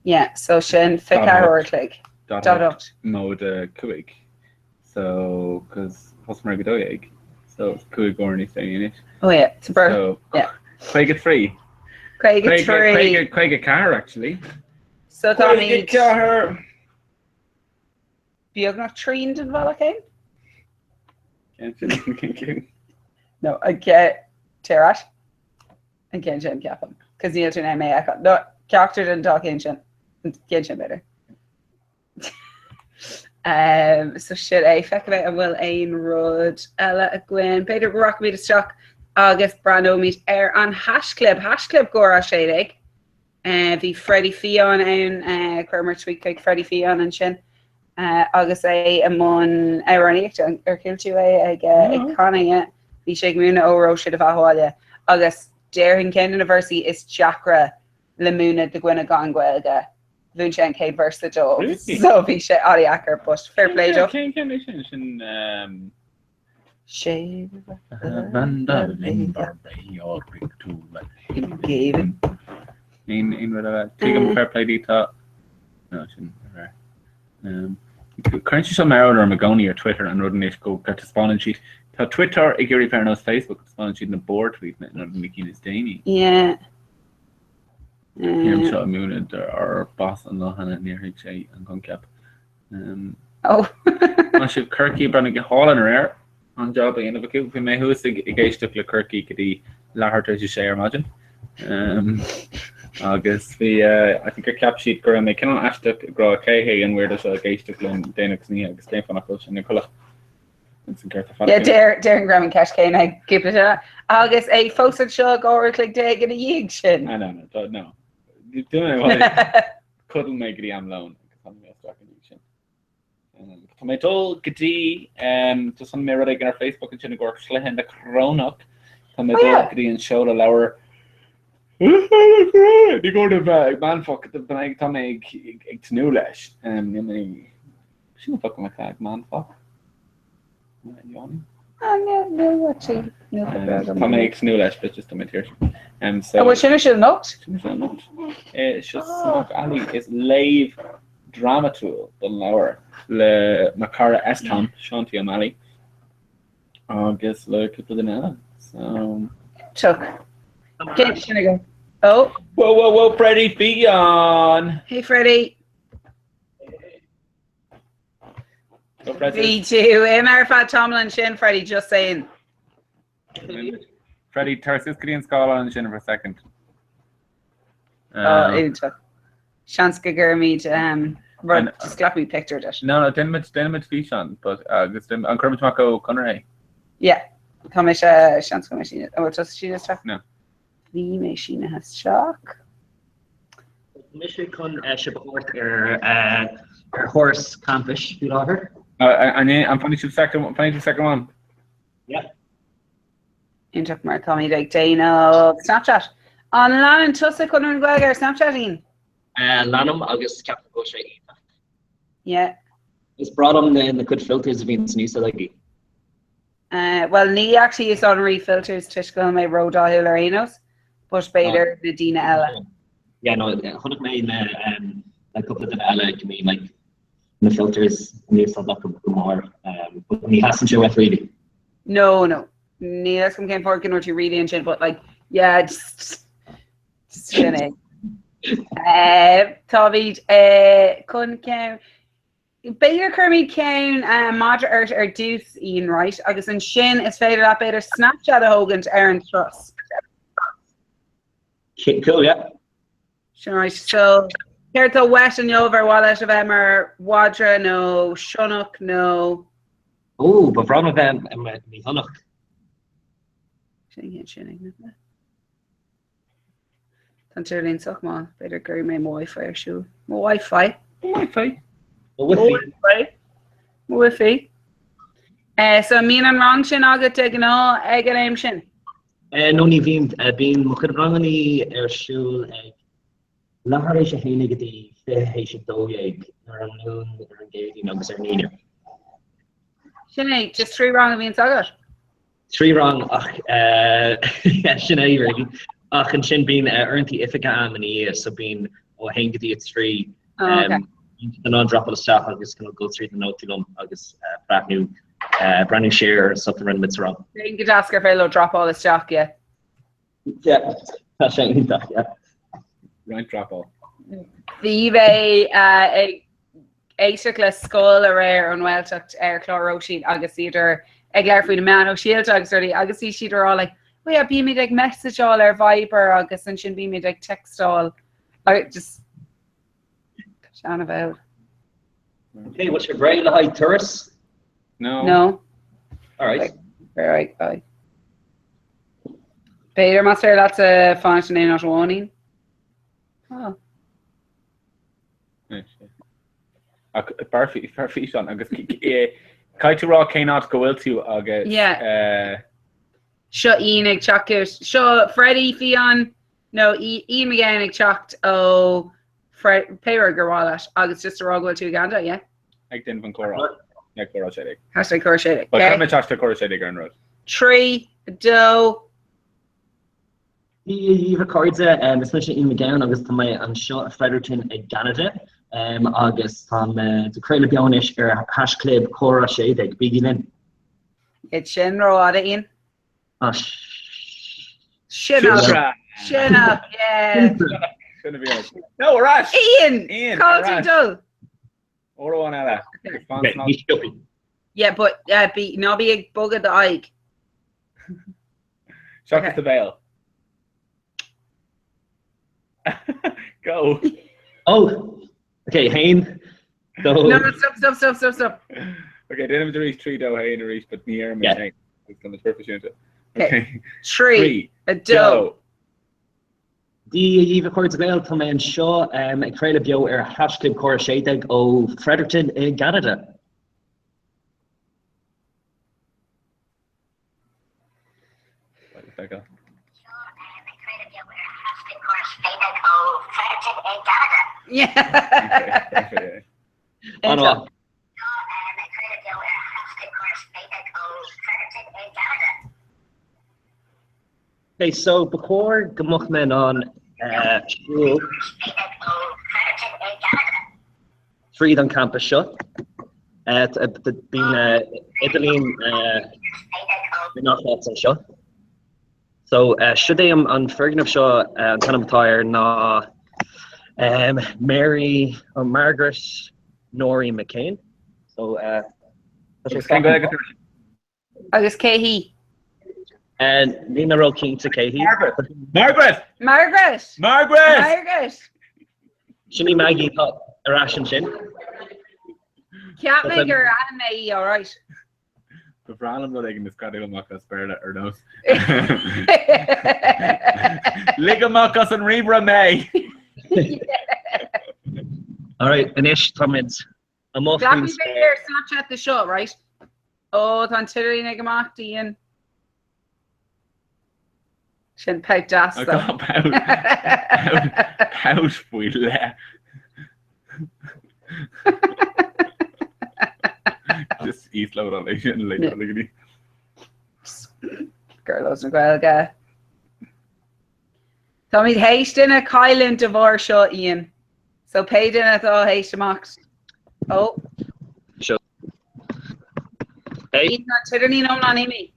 Yeah, so sin 24 uair a chloig. Dot 8. Móide 5. So, cos thosaíomar ag 12, so it's 5 uair níos déanaí anois. Oh yeah, it's a birth. So, yeah. 53. 53. 54 actually. So táimid 54. Beagnach trian den bhealach ann? Cén sin cén ceann? No, an ce téir ais? An ceann sin, ceapaim. Cos níl tú in ann mé a fheiceáil. No, ceachtar den dá cheann sin. An ceann sin, b'fhéidir. Um, so sin é, feicfidh mé an bhfuil aon rud eile againn. B'fhéidir go rachaimid isteach agus breathnóimid ar an haischlib, haischlib Comhrá 16. Bhí Freddie Fiáin ann, chuireamar tweet chuig Freddie Fiáin ansin agus é i mbun amhránaíochta. Ar chuala tú é ag canadh? Yeah. Bhí sé ag múineadh Óró Sé do Bheatha 'Bhaile agus déarfainn ceann de na véarsaí is deacra le múineadh do dhuine gan Gaeilge. Mhúin sé an chéad véarsa dó so bhí sé an-deacair but fair play dó. Cén ceann é sin? Sin Sé Tuigim fair play duit tá no sin Cuireann sé seo mearbhall orm i gcónaí ar Twitter an rud anois go taispeánann siad Tá Twitter ag iarraidh bheith ar nós Facebook taispeánann siad na barr-tweetanna in ionad na cinn is déanaí. Yeah. Níl seo ag múineadh d'fhear bas an lá cheana, níor thuig sé an coincheap. Oh. Maith sibh Corcaigh ag breathnú go hálainn aréir, an-jab á dhéanamh acu. Bhí mé thuas ag éisteacht le Corcaigh go dtí leathuair tar éis a sé ar maidin. Agus bhí, I think gur cheap siad go raibh mé cineál aisteach ag rá cé hé an weirdo seo ag éisteacht linn déanach san oíche agus cén fáth nach bhfuil sé ina chodladh. Yeah, deir deir an Graham an ceist céanna ag cúpla duine. Agus é fós anseo 12 uair a chloig ina dhiaidh sin. Ah, no, no, no. Duine Chodail mé go dtí am lóin agus tháinig mé isteach ina dhiaidh sin. Tá mé ag dul go dtí just chonaic mé rud éigin ar Facebook ansin i gcomhair chluiche na Corónach. Tá mé ag dul go dtí an seoladh leabhar Ní gá dom bheith ag meanfach, tá mé ag tnúth leis. Níl mé Sin an focal nach ea, meanfach? Yawning? Ah, níl, níl, actually, níl go breá agam. Tá mé ag tnúth leis, but just tá mé tuirseach. Um, so, An bhfuil sin ar siúl anocht? Sin ar siúl anocht. Eh, seo Smock Alley is léamh drámatúil don leabhar le mo chara S. Tom, Seán T. O'Malley, agus le cúpla duine eile. So... Tuck. Cén sin aige? Oh. Whoa, whoa, whoa, Freddie Fion! Hey, Freddie. Bhí tú imithe ar feadh tamaill ansin, Freddie, just saying. Freddie, tar suas go dtí an scáileán ansin for a second. Oh, iontach. Seans go gcuirfimid um, rud, just glacfaimid picture de. No, no, déanfaimid déanfaimid físeán, but agus an gcuirfimid amach ó Conor é. Yeah, tá mé se seans go mbeidh sí, an bhfuil tusa sínithe isteach? No. Bhí mé sínithe isteach. Mise chun sibh a thabhairt ar ar thuras campais faoi láthair. An fanfaidh sibh second fanfaidh sibh second one? Yeah. Iontach mar táimid ag déanamh Snapchat. An leanann tusa Conradh na Gaeilge ar Snapchat, Ian? Leanaim agus ceapaim go bhfuil sé iontach. Yeah. Is breá liom na na cuid filters a bhíonn san úsáid agaibh. Bhuel, ní actually úsáidim riamh filters toisc go bhfuil mé ródhathúil ar aon nós, but b'fhéidir na daoine eile. Yeah, no, chonaic mé le um, le cúpla duine eile go mbíonn like, na filters in úsáid acu go mór, um, but ní theastaíonn sé uait really. No, no. Níl a fhios agam cén fáth go ndúirt tú really ansin, but like, yeah, just, just sin é. Uh, Táimid uh, chun ceann B'fhéidir cuirfimid ceann madra ort ar dtús, Ian, right, agus ansin is féidir leat b'fhéidir Snapchat a thógaint ar an turas. Cool, yeah. Sin right. So, céard atá uait inniu ar mhaith leat a bheith mar mhadra nó sionnach nó. Ó, ba bhreá liom a bheith i mo shionnach. Sin é sin ag na. Tá an t-idirlíon sách maith, b'fhéidir go gcuirfidh mé mo Wi-Fi ar siúl. Mo Wi-Fi. Mo Wi-Fi. Mo Wi-Fi. Mo Wi-Fi. Eh, so an mbíonn an rang sin agat de ghnáth ag an am sin? Eh, no ní bhíonn. Eh, bíonn mo chuid ranganna ar siúl ag leathuair théis a haon go dtí 20 théis a 12 ar an Luan, ar an gCéadaoin agus ar an Aoine. Sin é, just 3 rang a bhíonns agat? 3 rang ach sin é really. Ach ansin bíonn uaireanta oifige a'm ina dhiaidh so bíonn ó 1 go dtí 3 Oh, okay. in ann dropáil isteach agus kind of go tríd na nótaí liom agus breathnú breathnú siar ar an stuff a rinne muid sa rang. Bíonn go deas gur féidir leo dropáil isteach, yeah. Yeah, tá sé iontach, yeah. Roinnt dropáil. Bhí mé ag éisteacht le scoil aréir ón nGaeltacht ar chlár Róisín agus iad ag labhairt faoi na meáin shóisialta agus rudaí agus bhí siad ag rá like, oh yeah, bímid ag messageáil ar Viber agus ansin bímid ag textáil agus just tá sé an-mhall. Okay, bhfuil sibh réidh le haghaidh turas? No. No. All right. All right, bye. B'fhéidir más féidir leatsa fanacht in aon áit amháin. Oh. Ach b'fhearr físeán agus caithfidh tú rá cén áit go bhfuil tú agus Yeah. Seo Ian ag teacht seo Freddie Fion nó Ian McGowan ag teacht ó pé rud gur mhaith leat agus just a rá go bhfuil tú i gCeanada, yeah? Ag déanamh an comhrá. Ag comhrá 16. Hashtag comhrá 16. Well, cuirfidh muid hashtag comhrá 16 ar an rud. 3, 2, Dia dhaoibh a chairde, is mise Ian McGowan agus tá mé anseo i Fredericton i gCeanada agus táim ag craoladh beo anois ar haischlib Comhrá 16. Bígí linn! Iad sin rófhada, Ian. Ah, Sin up! Sin up, yeah! Sin a bhí air. No, ar ais! Ian! Ian, Cá ar bhfuil tú ag ais. dul? Uair amháin eile. Ag fan Okay, sna- níos sciobtha. Yeah, but uh, bí, ná bí ag bogadh d'aghaidh. Seachas do bhéal. Go. Oh! Okay, haon, dó. No, no, stop, stop, stop, stop, stop. Okay, déanaimid arís 3, 2, 1 arís, but ní deirimid Yeah. haon. It's gonna proifisiúnta. Okay. Okay. 3, 3, 2. 2. Dia dhaoibh a chairde Gael, tá mé anseo ag craoladh beo ar haischlib Comhrá 16 ó Fredericton i gCeanada. An-mhaith. Okay, so ba chóir go mbeadh mé in ann siúl tríd an campas seo. Bíonn idirlíon i ngach áit anseo. So siod é an foirgneamh seo, an t-ainm atá air ná Mary, or Margaret Norrie McCain. So tá sé Agus cé hí? Níl mé ró-chinnte cé hí. Margaret! Margaret! Margaret! Margaret! Sin í Maggie atá ar ais ansin. Cheap mé gur aithin mé í, all right. Ba bhreá liom rud éigin a scagadh amach as Béarla ar nós. Lig amach as an ríomhaire mé! All right, anois táimid amuigh faoin Glacfaidh mé spéir. ar Snapchat de seo, right? Ó, tá an t-idirlíon ag imeacht, Ian. Sin pout deas, though. Tá pout, pout faoi leith. Just íoslódáil é sin le go dtí. Girls na Gaeilge. Táimid théis duine a chailliúint de bharr seo, Ian. So pé duine atá théis imeacht. Ó. Seo. Hey. Ian, tá an t-idirlíon iomlán imithe.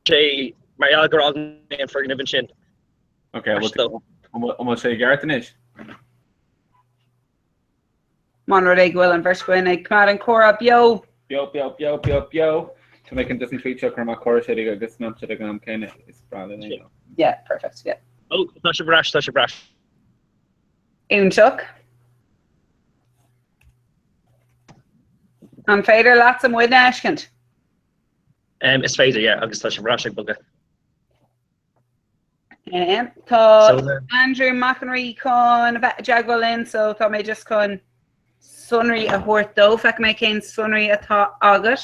Sé mar gheall gur fhág mé an foirgneamh ansin. Ok, an bhfuil sé i gceart anois? Más rud é go bhfuil an bheirt againn ag coimeád an comhrá beo. Beo, beo, beo, beo, beo. Tá mé chun just an tweet seo a chur amach Comhrá 16 agus Snapchat ag an am céanna. Is breá linn é. Yeah, perfect, yeah. Oh, tá sé ar ais, tá sé ar ais. Iontach. An féidir leatsa muidne a fheiscint? Um, is féidir, yeah, agus tá sé ar ais ag bogadh. Tá Andrew Mac an Rí chun a bheith i dteagmháil linn so tá mé just chun sonraí a thabhairt dó. Feicfidh mé cén sonraí atá agat.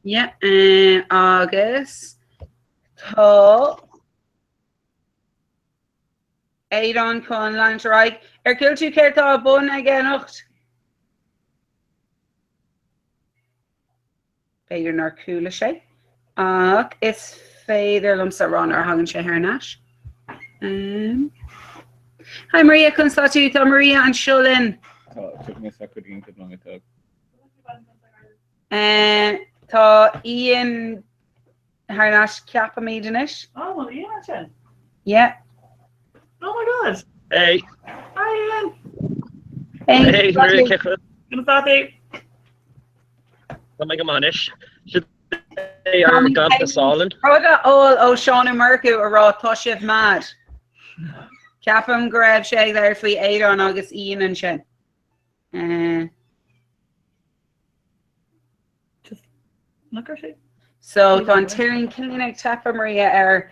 Yeah, agus tá Aodán chun leanúint ar aghaidh. Ar chuala tú céard atá ar bun aige anocht? B'fhéidir nár chuala sé, ach is féidir liomsa a rá nuair a thagann sé thar n-ais. Um, Hi Maria, conas tá tú? Tá Maria anseo linn. Tá, tugann mé cuid iontach liom atá. Uh, tá Ian thar n-ais ceapaimid anois. Oh, well, Ian ansin. Yeah. Oh my God. Hey. Hi Ian. Hey, Hey, Maria, cén chaoi? Conas tá tú? Tá mé go maith anois. Siod é ár gcampas álainn. Rud a fháil ó Seán Ó Murchú a rá tá sibh mad. Ceapaim go raibh sé ag labhairt faoi Aodán agus Ian ansin. Uh, Just look ar sé. So tá an t-idirlíon cineál ag teipeadh Maria ar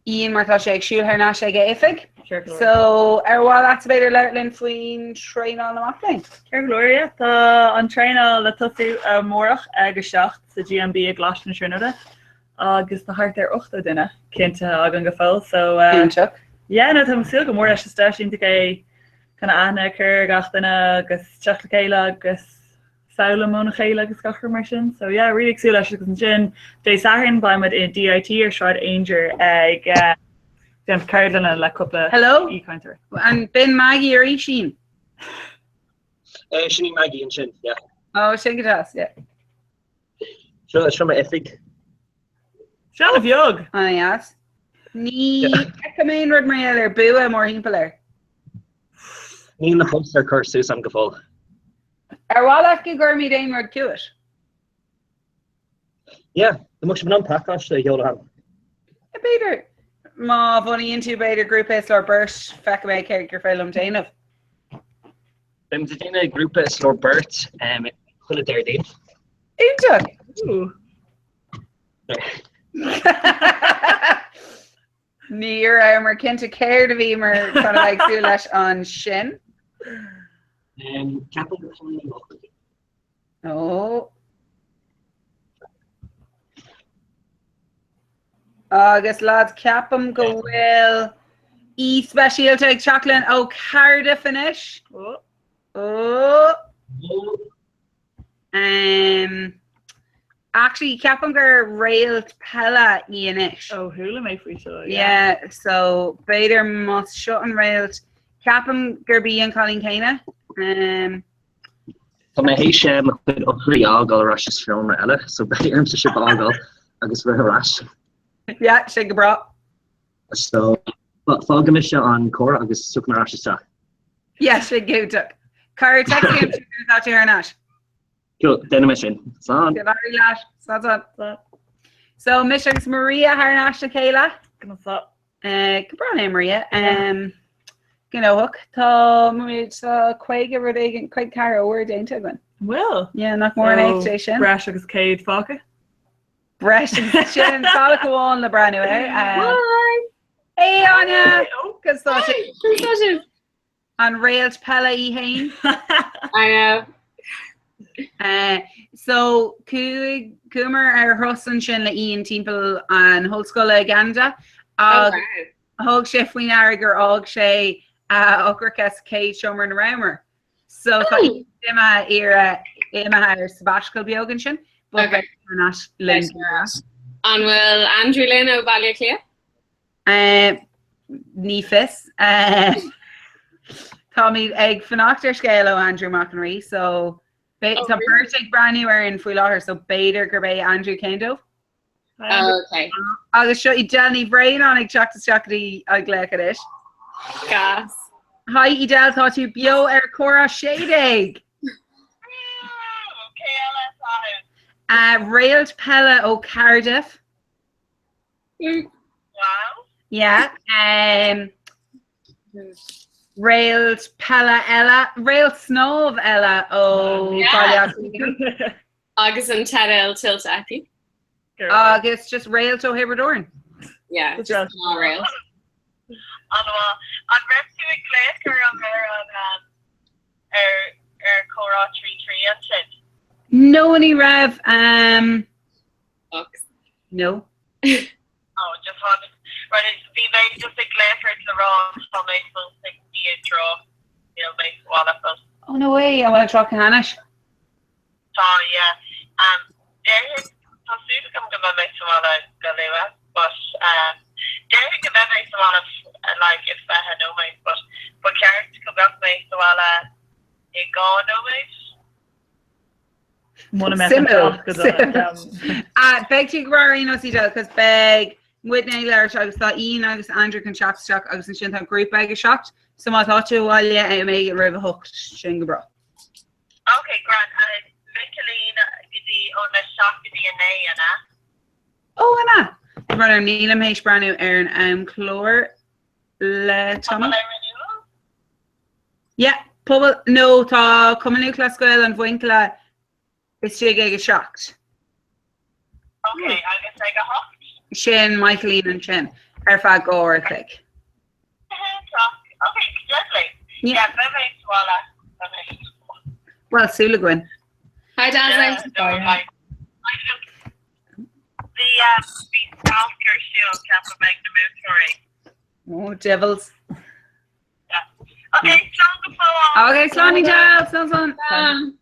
Ian mar tá sé ag siúl thar n-ais ag a oifig. So ar mhaith leat b'fhéidir labhairt linn faoin traenáil na mac léinn? Ceart go leor, yeah. Tá an traenáil le tosú amárach ag a 7 sa GMB i gColáiste na Tríonóide agus tá thart ar 80 duine cinntithe againn go fóill. So uh, Iontach. yeah, no, táim ag súil go mór leis is deis iontach é kind of aithne a chur ar gach duine agus teacht le chéile agus foghlaim óna chéile agus gach rud mar sin. So yeah, really ag súil leis agus ansin Dé Sathairn beidh muid i DIT ar Sráid Aungier ag eh, déanamh ceardlanna le cúpla Hello? aoichainteoir. An b'in Maggie arís Ian? Eh, sin í Maggie ansin, yeah. Ó, sin go deas, yeah. Seo, seo m'oifig. Sé an-bheag. An-dheas. Ní fheicim aon rud mar gheall ar bua mórthimpeall air. Níl na póstaeir curtha suas agam go fóill. Ar mhaith leat go gcuirfimid aon rud chugat? Yeah, dá mbeadh sibh in ann pacáiste a sheoladh chugam. B'fhéidir. Má bhunaíonn tú b'fhéidir grúpa is leor beirt, feicfidh mé céard gur féidir liom déanamh. Beimid ag déanamh grúpa is leor beirt chuile Déardaoin. Iontach! Ní rabhamar cinnte céard a bhíomar chun a bheith ag súil leis ansin. Ceapaim gur tháinig Ó. Agus lads, ceapaim go bhfuil aoi speisialta ag teacht linn ó Cardiff anois. Ó. Um, actually, ceapaim gur réalt peile í anois. Ó, chuala mé faoi seo. Yeah, so b'fhéidir más seo an réalt, ceapaim gurb í an cailín céanna. Um, Tá mé théis mo chuid eochairí a fhágáil ar ais sa seomra eile, so beidh ormsa sibh a fhágáil agus rith ar ais. Yeah, sin go breá. So, fágfaidh mise an comhrá agus tiocfaidh mé ar ais isteach. Yeah, sin go hiontach. Cuir text chugam nuair atá tú thar n-ais. Cool, déanfaidh mé sin. Slán. Go n-éirí leat. Slán slán. So, mise agus Maria thar n-ais le chéile. Go breá. Go breá é Maria. Gnóthach. Tá muid tá 50 rud éigin, 54 uair déanta againn. Bhfuil? Yeah, nach mór an éacht é sin. Breis agus 100 fágtha. Breis agus sin bealach amháin le breathnú air. Hi! Hey Áine! Conas tá sé? Conas tá sibh? An réalt peile í fhéin. I know. So chuaigh chuamar ar thuras ansin le Ian timpeall an hollscoile i gCeanada Oh, agus thug sé faoi ndeara gur fhág sé a eochracha sa chéad seomra ina rabhamar. So tá Oh. Ian imithe imithe ar sabbatical beag ansin, but Okay. beidh sé thar n-ais linn. An bhfuil Andrew linn ó Baile Átha Cliath? Ní fios. Táimid ag fanacht ar scéal ó Andrew Mac an Rí, so oh, tá beirt ag breathnú orainn faoi láthair, so b'fhéidir gurb é Andrew ceann dóibh. Oh, okay. Agus seo Edel Ní Bhraonáin ag teacht isteach go dtí an glaoch anois. Gas. Hi Edel, tá tú beo ar Comhrá 16. Réalt peile ó Cardiff. Wow. Yeah. Um, réalt peile eile, réalt snámh eile ó Yeah. Baile Átha Cliath. Agus an teideal tuillte aici. Agus just réalt ó Thiobraid Árann. Yeah, Good just job. small réalt. An bhfuil an raibh tú ag glaoch ar an ar an um, ar ar comhrá 3 3 ansin? No, ní raibh. Um, Ox. no. Oh, just tháinig right, bhí mé just ag glaoch ort le rá tá mé fós ag ní ag tráth níl mé sa bhaile fós. Oh no way, an bhfuil an tráth cheana? Tá, yeah. Um, déarfainn tá súil agam go mbeidh mé sa bhaile go luath, but uh, déarfainn go mbeidh mé sa bhaile like i 20 nóiméad, but ba cheart go mbeadh mé sa bhaile i 2 nóiméad. Muna mbeadh an Suimiúil. tráth go dona. Ah, beidh tú go breá ar aon nós Edel, cos beidh muidne ag labhairt agus tá Ian agus Andrew chun teacht isteach agus ansin tá grúpa ag a 7, so má tá tú abhaile am éigin roimh a 8, sin go breá. Ok, grand. Michaelín go dtí óna 7 go dtí a 9, an ea? Ó, an ea? Brother, nílim théis breathnú ar an amchlár le tamall. Pobal ar an Iúil? Yeah, pobal, no, tá Cumann Lúthchleas Gael an Mhuinchille istigh ag a 7. Ok, agus ag a 8? Sin Michaelín ansin, ar feadh 2 uair a chloig. Iontach. Ok, deadly. Yeah. Yeah, beidh mé sa bhaile anois. Well, súil againn. Hi Yeah, Dazzy. no, like, I just, bhí, um, bhí stailc ar siúl ceapaim ag na múinteoirí. Oh, devils. Ok, slán go fóill. Ok, slán Edel, slán slán. Um,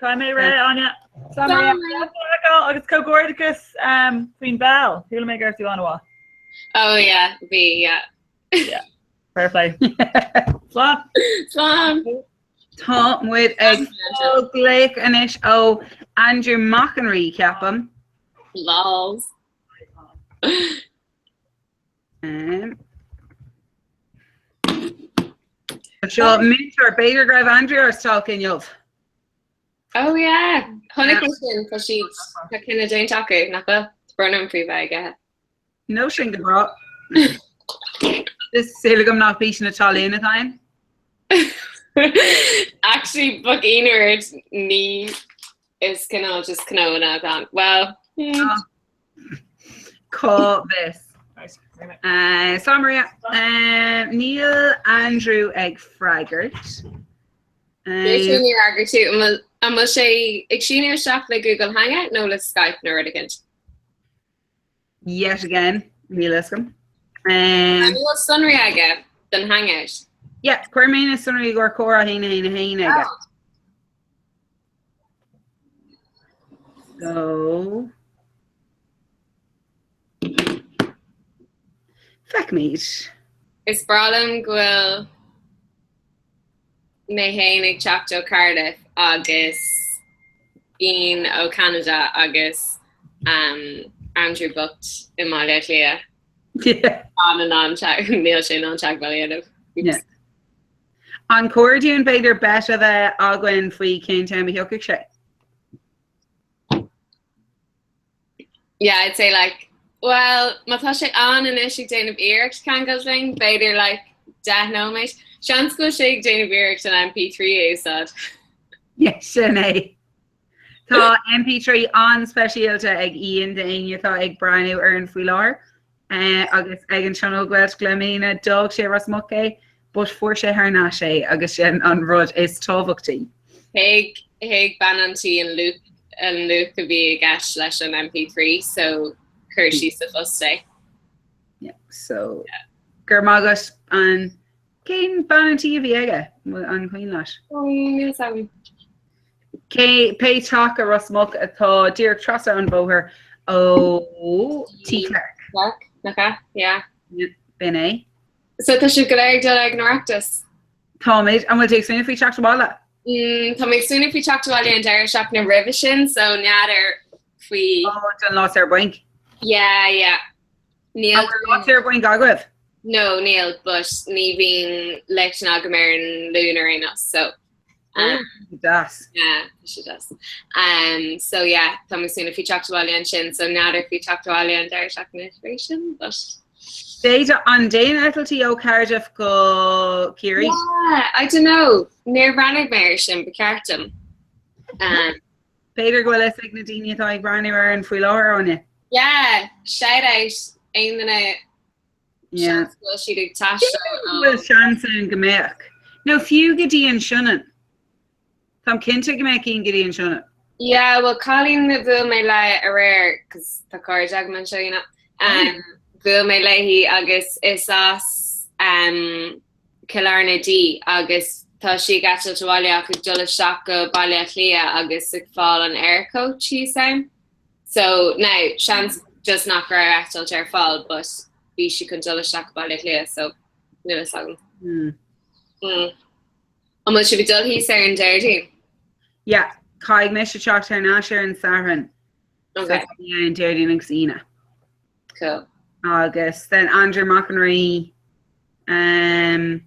Caithfidh mé rith, Áine. Slán Maria. Agus comhghairdeachas faoin bpeil. Chuala mé go raibh tú an-mhaith. Oh yeah, bhí, yeah. Fair play. Slán. Slán. Tá muid ag fáil glaoch anois ó Andrew Mac an Rí, ceapaim. Lols. Um, Seo múinteoir b'fhéidir go raibh Andrew ar stailc inniu. Oh yeah, chonaic mé sin tá siad tá cinneadh déanta acu nach bhfuil brón orm faoi bheith ag ithe. No sin go breá. Is súil agam nach píosa talún atá ann. Actually bheadh ionadh ort ní is cineál just cnónna atá ann. Well, hmm. Cá bhfios? Slán Maria. Níl Andrew ag freagairt. Níor fhreagair tú, an bhfuil sé ag síniú isteach le Google Hangout nó le Skype nó rud éicint? Yet again, níl a fhios agam. An bhfuil sonraí aige don Hangout? Yeah, chuir mé na sonraí i gcomhair comhrá 1 1 1 aige. So feicimid. Is breá liom go bhfuil mé féin ag teacht ó Cardiff agus Ian ó Canada agus um, Andrew bocht i mBaile Átha Cliath. An in ann níl sé in ann teagmháil a dhéanamh. Yeah. An cóir dúinn b'fhéidir bet a bheith againn faoi cén t-am a thiocfaidh sé? Yeah, I'd say like, well, má tá sé ann anois ag déanamh iarracht ceangal linn, b'fhéidir like 10 nóiméad. Seans go bhfuil sé ag déanamh iarracht an MP3 a úsáid. Yeah, sin é. Tá MP3 an-speisialta ag Ian d'éinne atá ag breathnú orainn faoi láthair agus ag an Tionól Gaelscoile i mbliana d'fhág sé Ros Muc é but fuair sé thar n-ais é agus sin an rud is tábhachtaí. Thuig thuig bean an tí an luach an luach a bhí i gceist leis an MP3 so chuir sí sa phost é. Yeah, so go raibh maith agat an Cén bean an tí a bhí aige? An cuimhin leat? Níl a fhios agam. Cé pé teach i Ros Muc atá díreach trasna an bhóthair ó Tí Clark. Clark, nach ea? Yeah. B'in é. So tá sibh go léir ag dul ag an Oireachtas? Táimid. An bhfuil tú ag smaoineamh faoi teacht abhaile? Mm, tá mé ag smaoineamh faoi teacht abhaile an deireadh seachtaine roimhe sin, so n'fheadar faoi. Oh, don lá saor bainc. Yeah, yeah. Níl. An bhfuil lá saor bainc agaibh? No, níl, but ní bhíonn léachtanna agam ar an Luan ar aon nós, so. Um, deas. Yeah, tá sé deas. Um, so yeah, tá mé ag smaoineamh faoi teacht abhaile ansin, so n'fheadar faoi teacht abhaile an deireadh seachtaine roimhe sin, but. B'fhéidir an dtéann eitiltí ó Cardiff go Ciarraí? Yeah, I don't know. Níor bhreathnaigh mé air sin, ba cheart dom. Um, B'fhéidir go bhfuil fhios ag na daoine atá ag breathnú orainn faoi láthair, Áine. Yeah, shout out aon duine Yeah. seans go bhfuil siad ag taisteal Go bhfuil seans ann go mbeadh. Nó fiú go dtí an Sionainn. Táim cinnte go mbeadh cinn go dtí an Sionainn. Yeah, well cailín a bhuail mé le aréir, cos tá cairde agam anseo, you know, um, bhuail mé léi agus is as um, Cill Airne di agus tá sí ag eitilt abhaile ach ag dul isteach go Baile Átha Cliath agus ag fáil an Aircoach thíos ann. So now, seans just nach raibh eitilt ar fáil but bhí sí chun dul isteach go Baile Átha Cliath so níl fhios agam. Mm. Mm. An bhfuil sibh ag dul thíos ar an Déardaoin? Yeah, caithfidh mise teacht thar n-ais ar an Satharn. Okay. So, yeah, an Déardaoin agus Aoine. Cool. Agus then Andrew Mac an Rí um,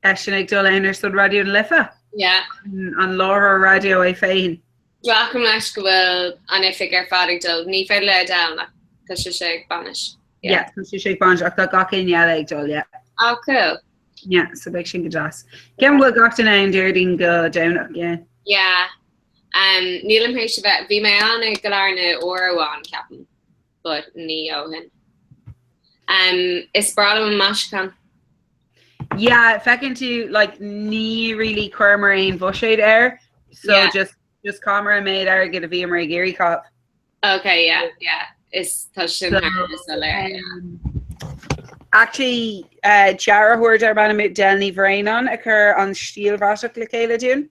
eisean ag dul ann ar son Raidió na Life. Yeah. An láithreoir raidió é féin. Glacaim leis go bhfuil an oifig ar fad ag dul. Ní féidir le Adele ach tá sise ag bainis. Yeah, tá sise ag bainis ach tá gach éinne eile ag dul, yeah. Oh, cool. Yeah, so beidh sin go deas. Ceapaim go bhfuil gach duine ann Déardaoin go Domhnach, yeah. Yeah. Um, nílim théis a bheith, bhí mé ann i gCill Airne uair amháin, ceapaim, but ní ó shin. Um, is breá liom an maisiúchán. Yeah, feiceann tú, like, ní really chuireamar aon bhuiséad air, so Yeah. just, just chaitheamar an méid airgid a bhíomar ag iarraidh caitheamh. Okay, yeah, yeah. Is tá sin So, thar a bheith soiléir, yeah. um, actually, uh, dearthóir darb ainm Edel Ní Bhraonáin a chuir an stiallbhratach le chéile dúinn.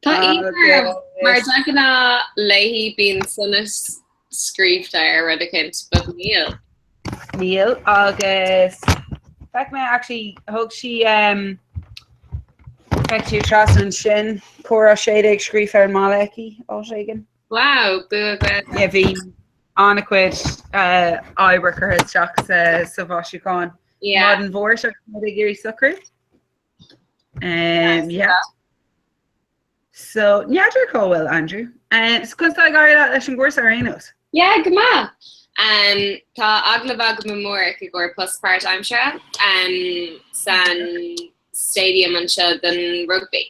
Tá ionadh orm, mar de ghnáth léi bíonn sonas scríobhta ar rud eicínt, but níl. Níl, agus feic mé actually thug sí um, feic tú trasna ansin comhrá 16 scríofa ar an mballa aici, áit éigin. Wow, bua Gaeilge. Yeah, bhí. An-chuid oibre curtha isteach sa sa mhaisiúchán. Yeah. Maidin Mháirt agus muid ag iarraidh socrú. Um, yeah. So, n'fheadar cá bhfuil Andrew. Um, so conas tá ag éirí leat leis an gcúrsa ar aon nós? Yeah, go maith. Um, tá agallamh agam amárach i gcomhair post páirtaimseartha um, san stadium anseo don rugby.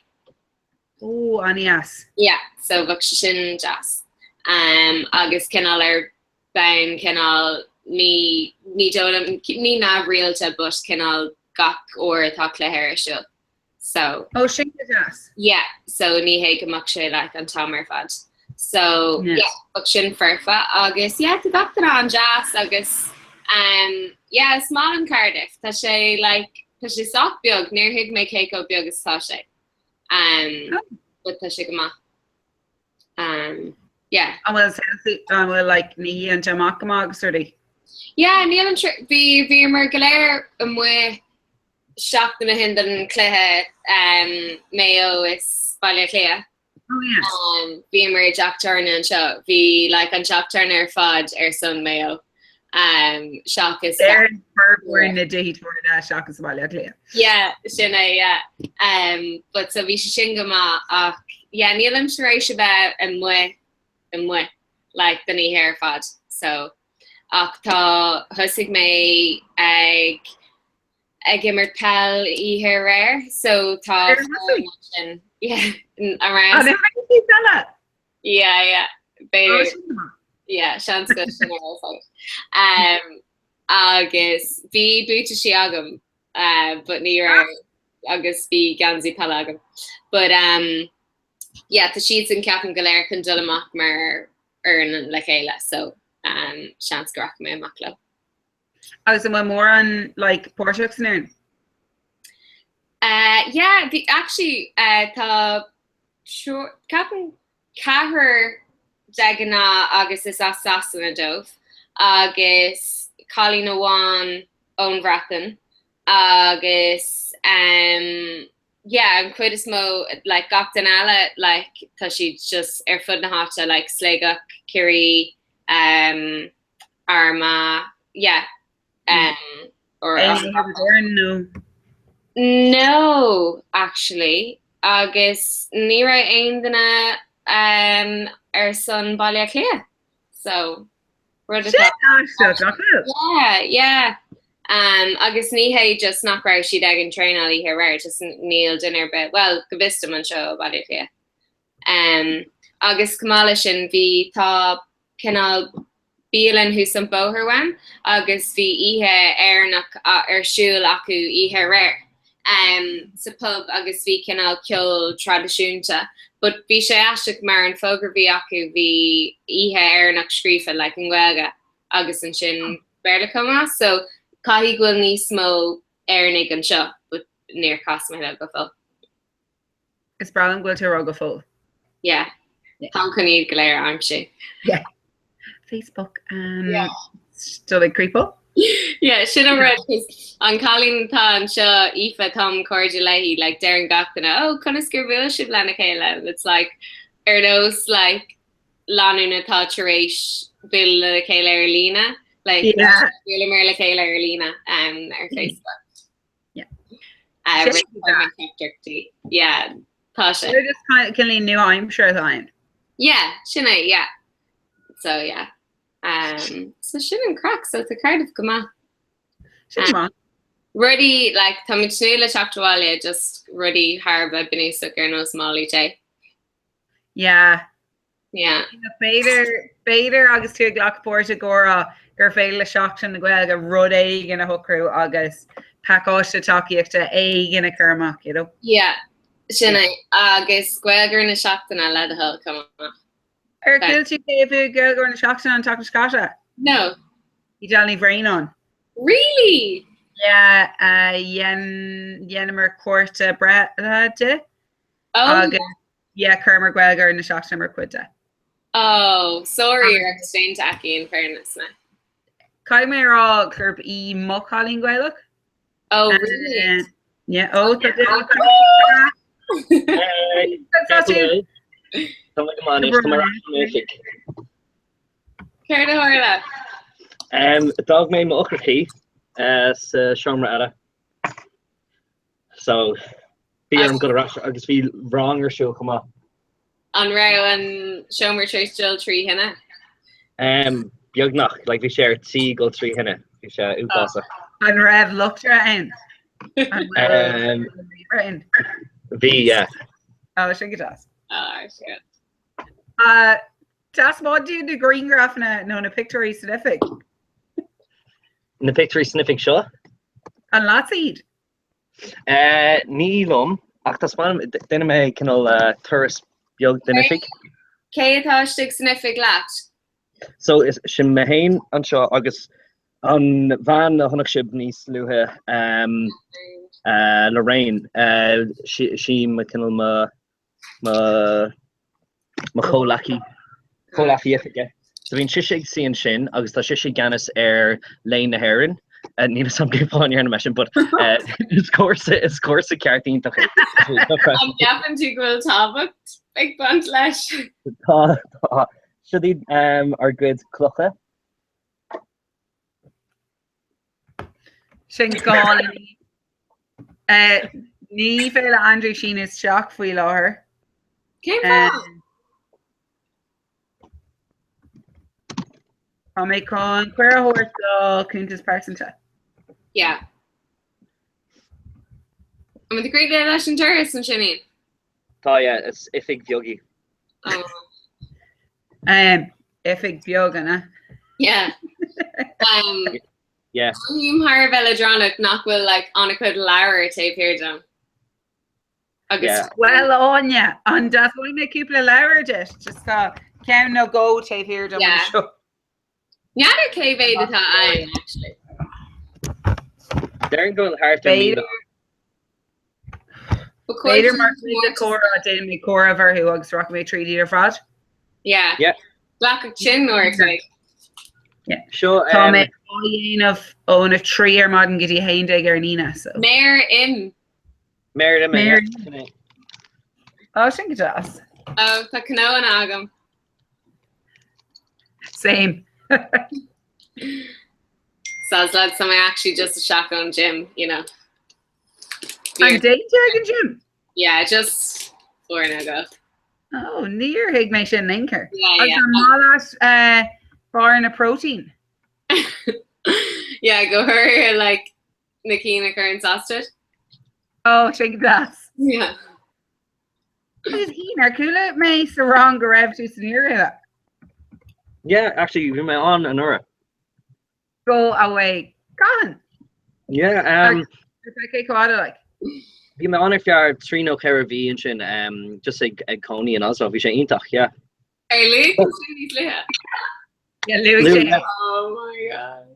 Ó, an-deas. Yeah, so bheadh sé sin deas. Um, agus cineál ar bonn cineál ní ní dóigh liom ní neamhrialta but cineál gach uair atá cluiche ar siúl. So Ó, sin go deas. yeah, so ní hé go mbeadh sé like an t-am ar fad. So Yes. yeah, bheadh sin foirfe agus yeah, tá gach duine an-deas agus um, yeah, is maith liom Cardiff. Tá sé like tá sé sách beag, níor thuig mé cé chomh beag is atá sé. Um, Oh. but tá sé go maith. Um, yeah. An bhfuil an bhfuil like ní an amach go maith agus rudaí? Yeah, níl an bhí bhíomar go léir amuigh seachtain ó shin don chluiche um, Maigh Eo is Baile Átha Cliath. Oh yeah. Um, bhíomar i dteach tábhairne anseo. Bhí like, an teach tábhairne ar fad ar son Maigh Eo. Um, seachas Ar formhór na dtithe tábhairne seachas Baile Átha Cliath. Yeah, sin é, yeah. Um, but so bhí sé sin go maith ach yeah, nílim tar éis a bheith amuigh amuigh like, don oíche ar fad. So ach tá thosaigh mé ag ag imirt peil oíche aréir so tá Ar thosaigh? sin yeah, around An imreoidh tú peile? yeah, yeah. Oh, B'fhéidir sin go maith. yeah, seans go sin ar fad. Um, agus bhí buataisí agam uh, but ní raibh agus bhí geansaí peile agam. But um, yeah, tá siadsan ceapaim go léir chun dul amach mar fhoireann le chéile so um, seans go rachaidh mé amach leo. Agus an bhfuil mórán like, páirteach san fhoireann? Uh, yeah, bhí actually uh, tá triúr- ceapaim ceathrar de ghnáth agus is as Sasana dóibh agus cailín amháin ón Bhreatain agus um, yeah, an chuid is mó like, gach duine eile like, tá siad just ar fud na háite like, Sligeach, Ciarraí, um, Armagh, yeah, um, or Éinne Éireann nó? No, actually, agus ní raibh aon duine um, ar son Baile Átha Cliath, so rud Sin atá aisteach, nach bhfuil? Yeah, yeah. Um, agus ní hé just nach raibh siad ag an traenáil oíche aréir, just níl duine ar bith, well, go bhfios dom anseo ó Baile Átha Cliath. Um, agus chomh maith leis sin bhí tá cineál bialann thuas an bóthar uaim agus bhí oíche Éireannach ar siúl acu oíche aréir um, sa pub agus bhí cineál ceol traidisiúnta. But bhí sé aisteach mar an fógra bhí acu bhí oíche Éireannach scríofa like i nGaeilge agus ansin Béarla chomh maith, so caithfidh go bhfuil níos mó Éireannaigh anseo, but níor chas mé leo go fóill. Is breá liom go bhfuil tú ag rá go fóill. Yeah. Táim chun iad go léir a aimsiú. Yeah. Facebook. Um, yeah. Still ag creepo? Yeah, sin an rud 'cause an cailín atá anseo Aoife táim cairde léi like deireann gach duine oh conas gur bhuail sibh lena chéile and it's like ar nós like lánúin atá tar éis bualadh lena chéile ar líne like Yeah. buaileamar le chéile ar líne um, ar Facebook. Yeah. Uh, Sin Yeah, tá sé. Cineál nua-aimseartha atá ann. Yeah, sin é, yeah. So yeah. Um, so sin an craic, so tá Cardiff go maith. Sin Um, maith. Rudaí, like, tá muid ag tnúth le teacht abhaile, just rudaí thar a bheith bunúsach ar nós málaí tae. Yeah. Yeah. B'fhéidir, b'fhéidir agus tú ag glacadh páirt i gcomhrá gur féidir le Seachtain na Gaeilge rud éigin a shocrú agus pacáiste tacaíochta éigin a chur amach, you know? Yeah, sin é. Agus Gaeilgeoir na Seachtaine le do thoil, come on. Ar chuala tú cé a bhuaigh Gaeilgeoir na Seachtaine an tseachtain seo caite? No. Edel Ní Bhraonáin. Really? Yeah, uh, dhein, dheineamar cárta breithe di. Oh, Agus Yeah, chuireamar Gaeilgeoir na Seachtaine mar chuid de. Oh, sár-iarracht déanta aici in fairness na. Caithfidh mé a rá gurb í mo chailín Gaelach. Oh, really? Yeah, oh, tá Hey, Tá tú? Tá mé go maith anois, tá mé ar ais san oifig. Céard a tharla? D'fhág mé m'eochrachaí sa seomra eile. So, bhí orm dul ar ais agus bhí rang ar siúl chomh maith. An raibh an seomra tar éis dul trí thine? Beagnach, like bhí sé ar tí dul trí thine, bhí sé uafásach. An raibh luchtaire ann? An bhfuil ríomhaire ann? Bhí, yeah. Oh, sin go deas. Ah, shit. Taispeáin dúinn na grianghrafanna nó na pictiúirí san oifig. Na pictiúirí san oifig seo? An leatsa iad? Ní liom, ach taispeánfaidh, déanfaidh mé cineál turas beag den oifig. Cé atá istigh san oifig leat? So, is sin mé féin anseo agus an bhean a chonaic sibh níos luaithe, Lorraine, sí mo cineál mo mo mo chomhleacaí, comhleacaí oifige. So bíonn sise ag suí ansin agus tá sise i gceannas ar Léann na hÉireann. Níl a fhios agam cén fáth a ndearna mé sin, but is cúrsa is cúrsa ceart iontach é. An gceapann tú go bhfuil tábhacht ag baint leis? Tá, tá. Siod iad ár gcuid clocha. Sin go hálainn. Ní féidir le Andrew síneadh isteach faoi láthair. Cén fáth? Tá mé chun cuireadh a thabhairt do chuntas pearsanta. Yeah. An bhfuil tú críochnaithe leis an turas ansin, Ian? Tá, yeah, is oifig bheag í. Oh. Um, oifig beag, an ea? Yeah. Um, Yeah. Mothaím thar a bheith leadránach nach bhfuil like, an-chuid leabhar taobh thiar dom. Agus Yeah. Well, Áine, an dtaispeánfaidh mé cúpla leabhar duit? Just tá ceann nó dhó taobh thiar dom Yeah. anseo. N'fheadar cé mhéad atá ann, actually. Déarfainn go bhfuil thart ar 1,000. B'fhéidir mar chuid de chomhrá, déanfaidh mé comhaireamh orthu agus rachaidh mé tríd iad ar fad. Yeah. Yeah. Glacfaidh sin uair a chloig. Yeah. Seo, Tá um, mé á dhéanamh óna 3 ar maidin go dtí 11 ar an Aoine, so. Méar im. Méar im. Méar yeah. Ó, sin go deas. Ó, tá cnóanna agam. Same. Soz lads, tá mé actually just isteach ón gym, you know. An dtéann tú ag an gym? Yeah, just uair nó dhó. Oh, níor thuig mé sin in aon chor. Yeah, Agus yeah. an maith leat eh, barr na protein? Yeah, go háirithe like na cinn a chuireann sos duit. Oh, sin go deas. Yeah. Agus Ian, ar chuala mé sa rang go raibh tú san Iarla? Yeah, actually, bhí mé ann anuraidh. Go away. Cathain? Yeah, um, Cé chomh fada like? Bhí mé ann ar feadh trí nó ceithre mhí ansin, um, just ag, ag cónaí in Oslo. Bhí sé iontach, yeah. Ar luaigh tú sin níos luaithe? Yeah, luaigh sé. Luaigh, Oh my god.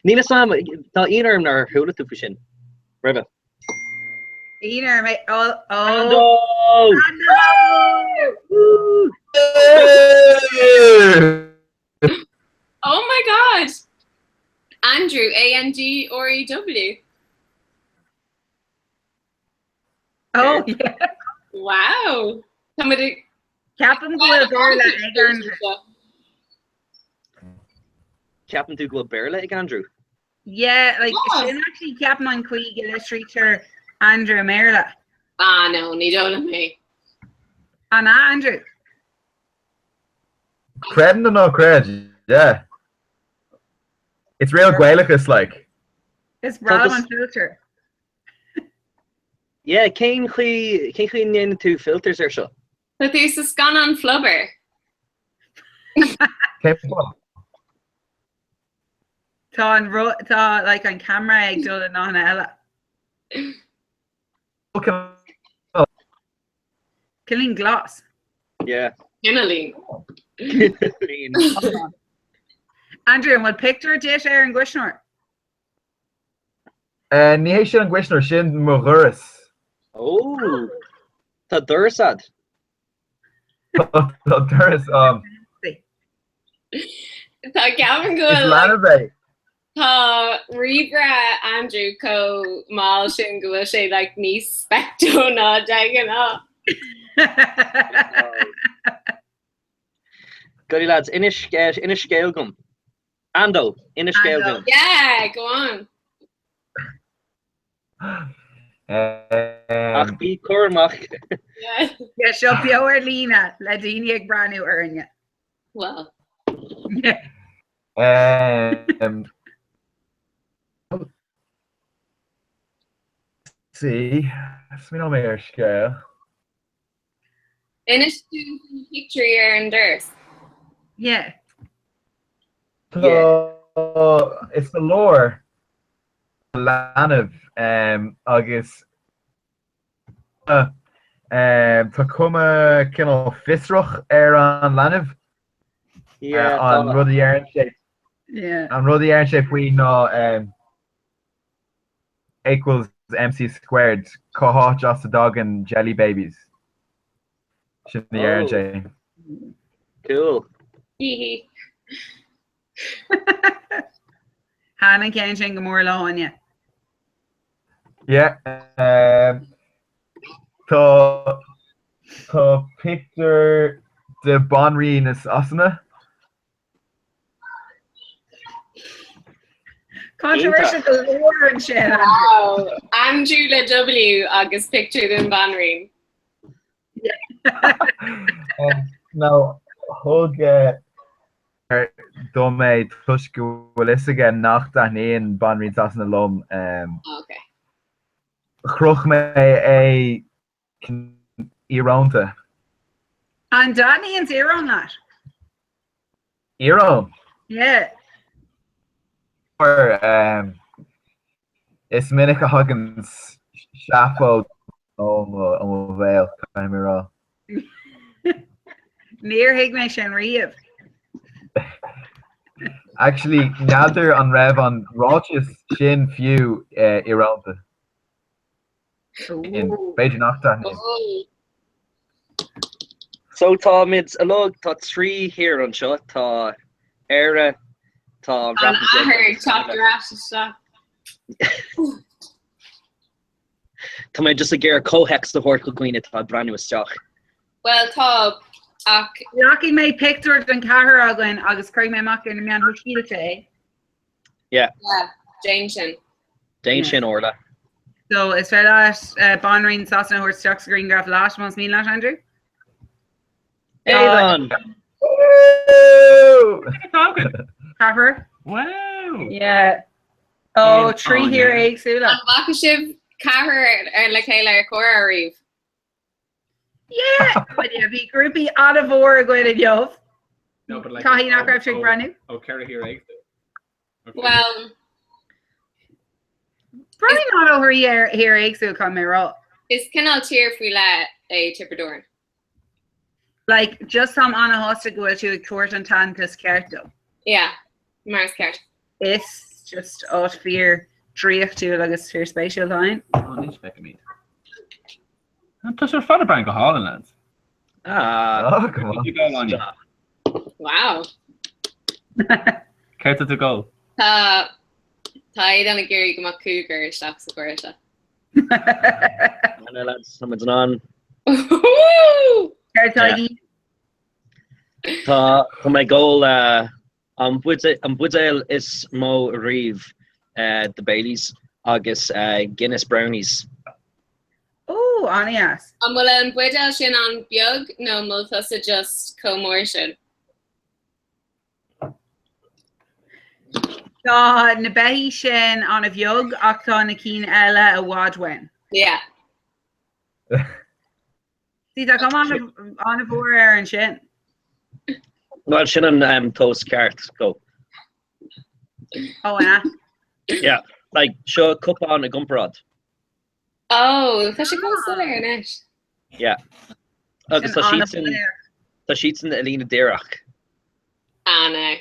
Níl a fhios agam, tá ionadh orm nár chuala tú faoi sin roimhe. Ionadh orm é. Oh, oh. Ando! Ando! Oh my god! Andrew, A-N-D-R-E-W. Oh, yeah. Wow! Tá muid ag... Ceapaim go bhfuil Béarla ag Andrew. Ceapann tú go bhfuil Béarla ag Andrew? Yeah, like, Oh. sin actually ceapaim an chaoi go litrítear Andrew i mBéarla. Ah, no, ní dóigh liom é. An ea, Andrew? Creid nó ná creid, yeah. It's real Gaelachas, like. Is breá liom an filter. Yeah, cén chaoi, cén chaoi a ndéanann tú filters ar seo? Tá tú sa scannán Flubber. Cén fáth? Tá an ru, tá like an camera ag dul i ndathanna eile. Cineáilín glas. Yeah. Cineáilín. Cineáilín. Andrew, an bhfuil pictiúr díot ar an gcuisneoir? Ní hé sin an gcuisneoir, sin mo dhoras. Ó, tá doras a'd. Tá doras a'm. Tá ceapaim go Is bhfuil leanbh é. Tá ríomhaire Andrew chomh mall sin go bhfuil sé like níos specto ná de ghnáth. Goodie lads, inis inis scéal dom. Ando, inis scéal dúinn. Yeah, go on. Ach bí cúramach. Yeah, seo beo ar líne le daoine ag breathnú orainne. Well. Um, see, smaoineoidh mé ar scéal. Inis dúinn faoi na pictiúirí ar an doras. Yeah. Tá is sa lár leanbh agus tá cuma cineál fiosrach ar an leanbh. An rud a deireann sé an rud a deireann sé faoi ná equals MC squared, cá háit as a dtagann jelly babies? Sin a deireann sé. Cool. Hee Thaitin an ceann sin go mór le hÁine. Yeah. Um, tá tá pictiúr de Banríon i Sasana. Controversial go leor ansin. Wow. Andrew le W agus pictiúr den Bhanríon. No, thug dom é toisc go bhfuil fhios aige nach dtaitníonn Banríon Sasana liom. Okay. Chroch mé é íorónta. An dtaitníonn íoróin leat? Íoróin? Yeah. Is minic a thagann seafóid ó mo bhéal, caithfidh mé a rá. Níor thuig mé sin riamh. Actually, n'fheadar an raibh an ráiteas sin fiú íorónta. B'fhéidir nach dtaitníonn. So táimid uilig, tá 3 thír anseo, tá Éire, tá an An Bhreatain Bheag athair ag agus teacht Canada. ar ais isteach. Tá mé just ag iarraidh comhthéacs a thabhairt do dhaoine atá ag breathnú isteach. Bhuel tá, ach. Glacfaidh mé pictiúr den cheathrar againn agus cuirfidh mé amach ar na meáin shóisialta é. Yeah. Yeah, déan sin. Déan sin, Orla. So is féidir leat Banríon Sasana a thabhairt isteach sa ghrianghraf leat más mian leat, Andrew? Aon! Ceathrar? Wow! Yeah. Ó, 3 thír éagsúla. An bhfaca sibh ceathrar ar le chéile ar comhrá ariamh? Yeah! Well, yeah, bhí grúpaí an-mhór againn inniu. No, but like, Caithfidh nach raibh sé ag breathnú? Ó 4 thír éagsúla. Well, Breathnaím an ó thír éagsúil caithfidh mé a rá. Is cineál tír faoi leith é Tiobraid Árann. Like, just táim an-shásta go bhfuil tú ag tabhairt an t-aitheantas ceart dó. Yeah, mar is ceart. Is just áit fíor draíochtúil agus fíor spéisiúil atá ann. Ó, anois feicimid. Tá sé ar fad ag breathnú go hálainn, lads. Ah, Oh, come on. Céard tá tú ag ól, Áine? Wow. Céard tá tú ag ól? Tá tá Aidan ag iarraidh go mbeadh cúigear isteach sa chomhrá seo. Anna, lads, tá muid in ann. Céard tá Yeah. ag Tá tá mé ag ól eh, An buidéal is mó riamh de Baileys agus Guinness Brownies. Ó, an-dheas. An bhfuil an buidéal sin an-bheag nó an bhfuil tusa just chomh mór sin? Tá na beithígh sin an-bheag ach tá na cinn eile i bhfad uainn. Yeah. See, tá cuma an-mhór air ansin. Well, sin an tomhas ceart, go. Ó, an ea? Yeah, like, seo cupán i gcomparáid. Ó, tá sé chomh soiléir anois. Yeah. Agus tá siadsan, tá siadsan i líne díreach. Ah, no.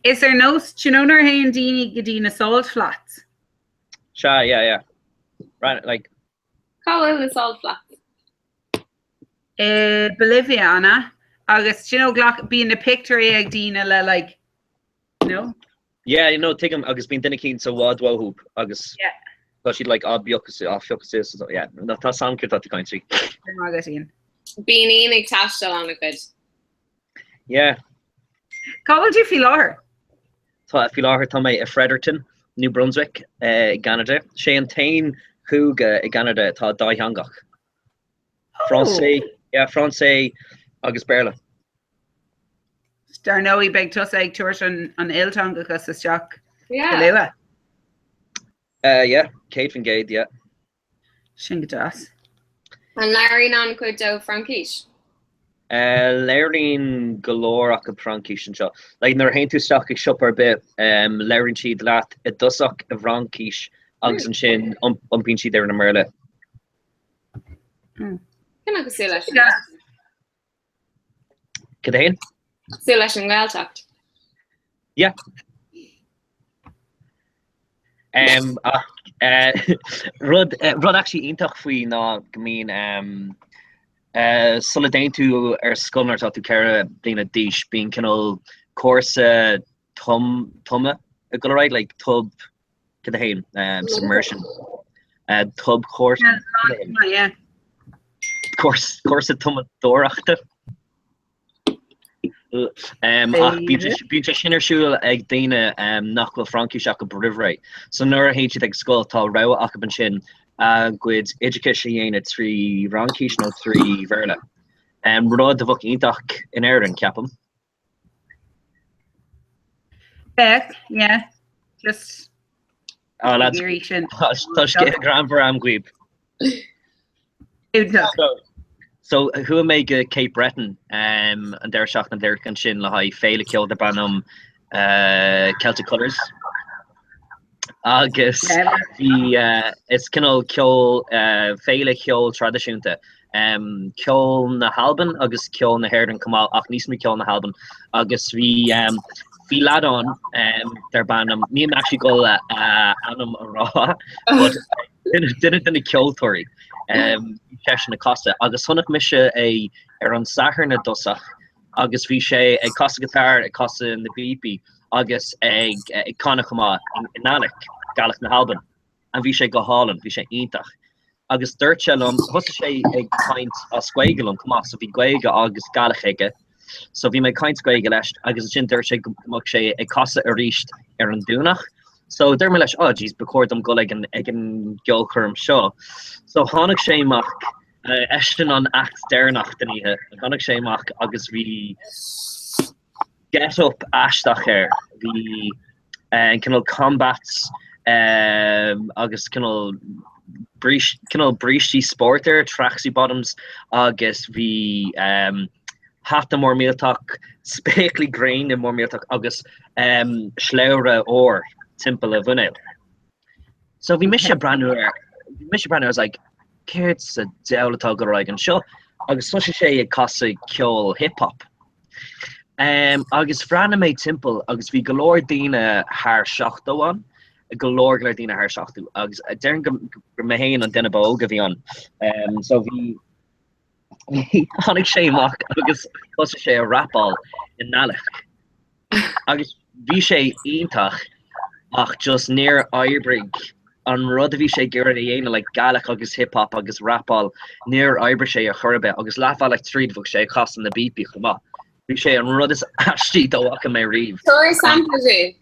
Is ar nós, do you know nuair a théann daoine go dtí na salt flats? Sea, yeah, yeah. Right, like, Cá bhfuil na salt flats? I Bolivia, an ea? Agus do you know glac bíonn na pictiúirí ag daoine le like no? Yeah, you know, tuigim agus bíonn duine eicínt i bhfad uathu agus Yeah. tá siad like á bpiocadh á phiocadh suas is yeah, no, tá a fhios agam céard atá tú ag caint faoi. Go maith agat, Ian. Bíonn Ian ag taisteal an-chuid. Yeah. Cá bhfuil tú faoi láthair? Tá faoi láthair tá mé i Fredericton, New Brunswick i gCeanada. Sé an t-aon chúige i gCeanada atá dátheangach. Francais, yeah, Francais agus Béarla. Dar ndóigh beidh tusa ag tabhairt an ilteangachas isteach go luath. Yeah, 100%, yeah. Sin go deas. An labhraíonn an-chuid dóibh Fraincis? Labhraíonn go leor acu Fraincis anseo. Like nuair a théann tú isteach ag siopa ar bith, labhraíonn siad leat i dtosach i bhFraincis agus ansin iompaíonn siad ar an mBéarla. Cineál cosúil leis an Cad é? Cosúil leis an nGaeltacht. Yeah. Um, ach, uh, rud, uh, rud actually iontach faoi ná go mbíonn um, uh, sula dtéann tú ar scoil nuair atá tú 4 bliana d'aois, bíonn cineál cúrsa tum, tumadh ag dul ar aghaidh, like tub cad é um, submersion uh, tub course yeah. course cúrsa tumadóireachta. Ach bíonn sé sin ar siúl ag daoine nach bhfuil Fraincis acu roimh ré. So nuair a théann siad ag scoil tá rogha acu ansin a gcuid oideachais a dhéanamh trí Fhraincis nó trí Bhéarla. Rud a bheadh iontach in Éirinn, ceapaim. Bheadh, yeah. Just Ah, lads, tá scéal greannmhar a'm dhaoib. So chuaigh mé go Cape Breton um, an deireadh seachtaine deireanach ansin le haghaidh féile ceoil darb ainm uh, Celtic Colours. Agus bhí uh, is cineál ceol uh, féile cheoil traidisiúnta. Um, ceol na hAlban agus ceol na hÉireann chomh maith ach níos mó ceol na hAlban agus bhí um, bhí lad ann um, darb ainm níl mé actually ag dul a ainm a rá but duine de na ceoltóirí um, seisean ag casadh agus chonaic mise é ar an Satharn i dtosach agus bhí sé ag casadh guitar, ag casadh na bpíopaí agus ag ag canadh chomh maith i nGaelic, Gaelic na hAlban. And bhí sé go hálainn, bhí sé iontach. Agus dúirt sé liom, thosaigh sé ag caint as Gaeilge liom chomh maith, so bhí Gaeilge agus Gaelic aige. So bhí mé ag caint Gaeilge leis agus ansin dúirt sé go mbeadh sé ag casadh arís ar an Domhnach. So dúirt mé leis, oh jeez, ba chóir dom dul ag an ag an gceolchoirm seo. So tháinig sé amach, eisean an act deireanach den oíche, tháinig sé amach agus bhí get-up aisteach air. Bhí cineál combat agus cineál cineál brístí spóirt air, tracksuit bottoms, agus bhí hata mór millteach, spéaclaí gréine mór millteach agus slabhra óir timpeall a mhuinéil. So bhí mise ag breathnú air, bhí mise ag breathnú air, I was like, céard sa diabhal atá ag dul ar aghaidh anseo? Agus thosaigh sé ag casadh ceol hip hop. Um, agus bhreathnaigh mé timpeall agus bhí go leor daoine thar 70 ann, go leor go leor daoine thar 70 agus déarfainn go raibh mé féin an duine ba óige a bhí ann. Um, so bhí tháinig sé amach agus thosaigh sé a rapáil i nGaelic. Agus bhí sé iontach ach just níor oibrigh an rud a bhí sé ag iarraidh a dhéanamh like Gaelic agus hip hop agus rapáil, níor oibrigh sé ar chor ar bith agus leathbhealach tríd bheadh sé ag casadh na bpíopaí chomh maith. Bhí sé an rud is aistí dá bhfaca mé riamh. Tabhair sampla dúinn.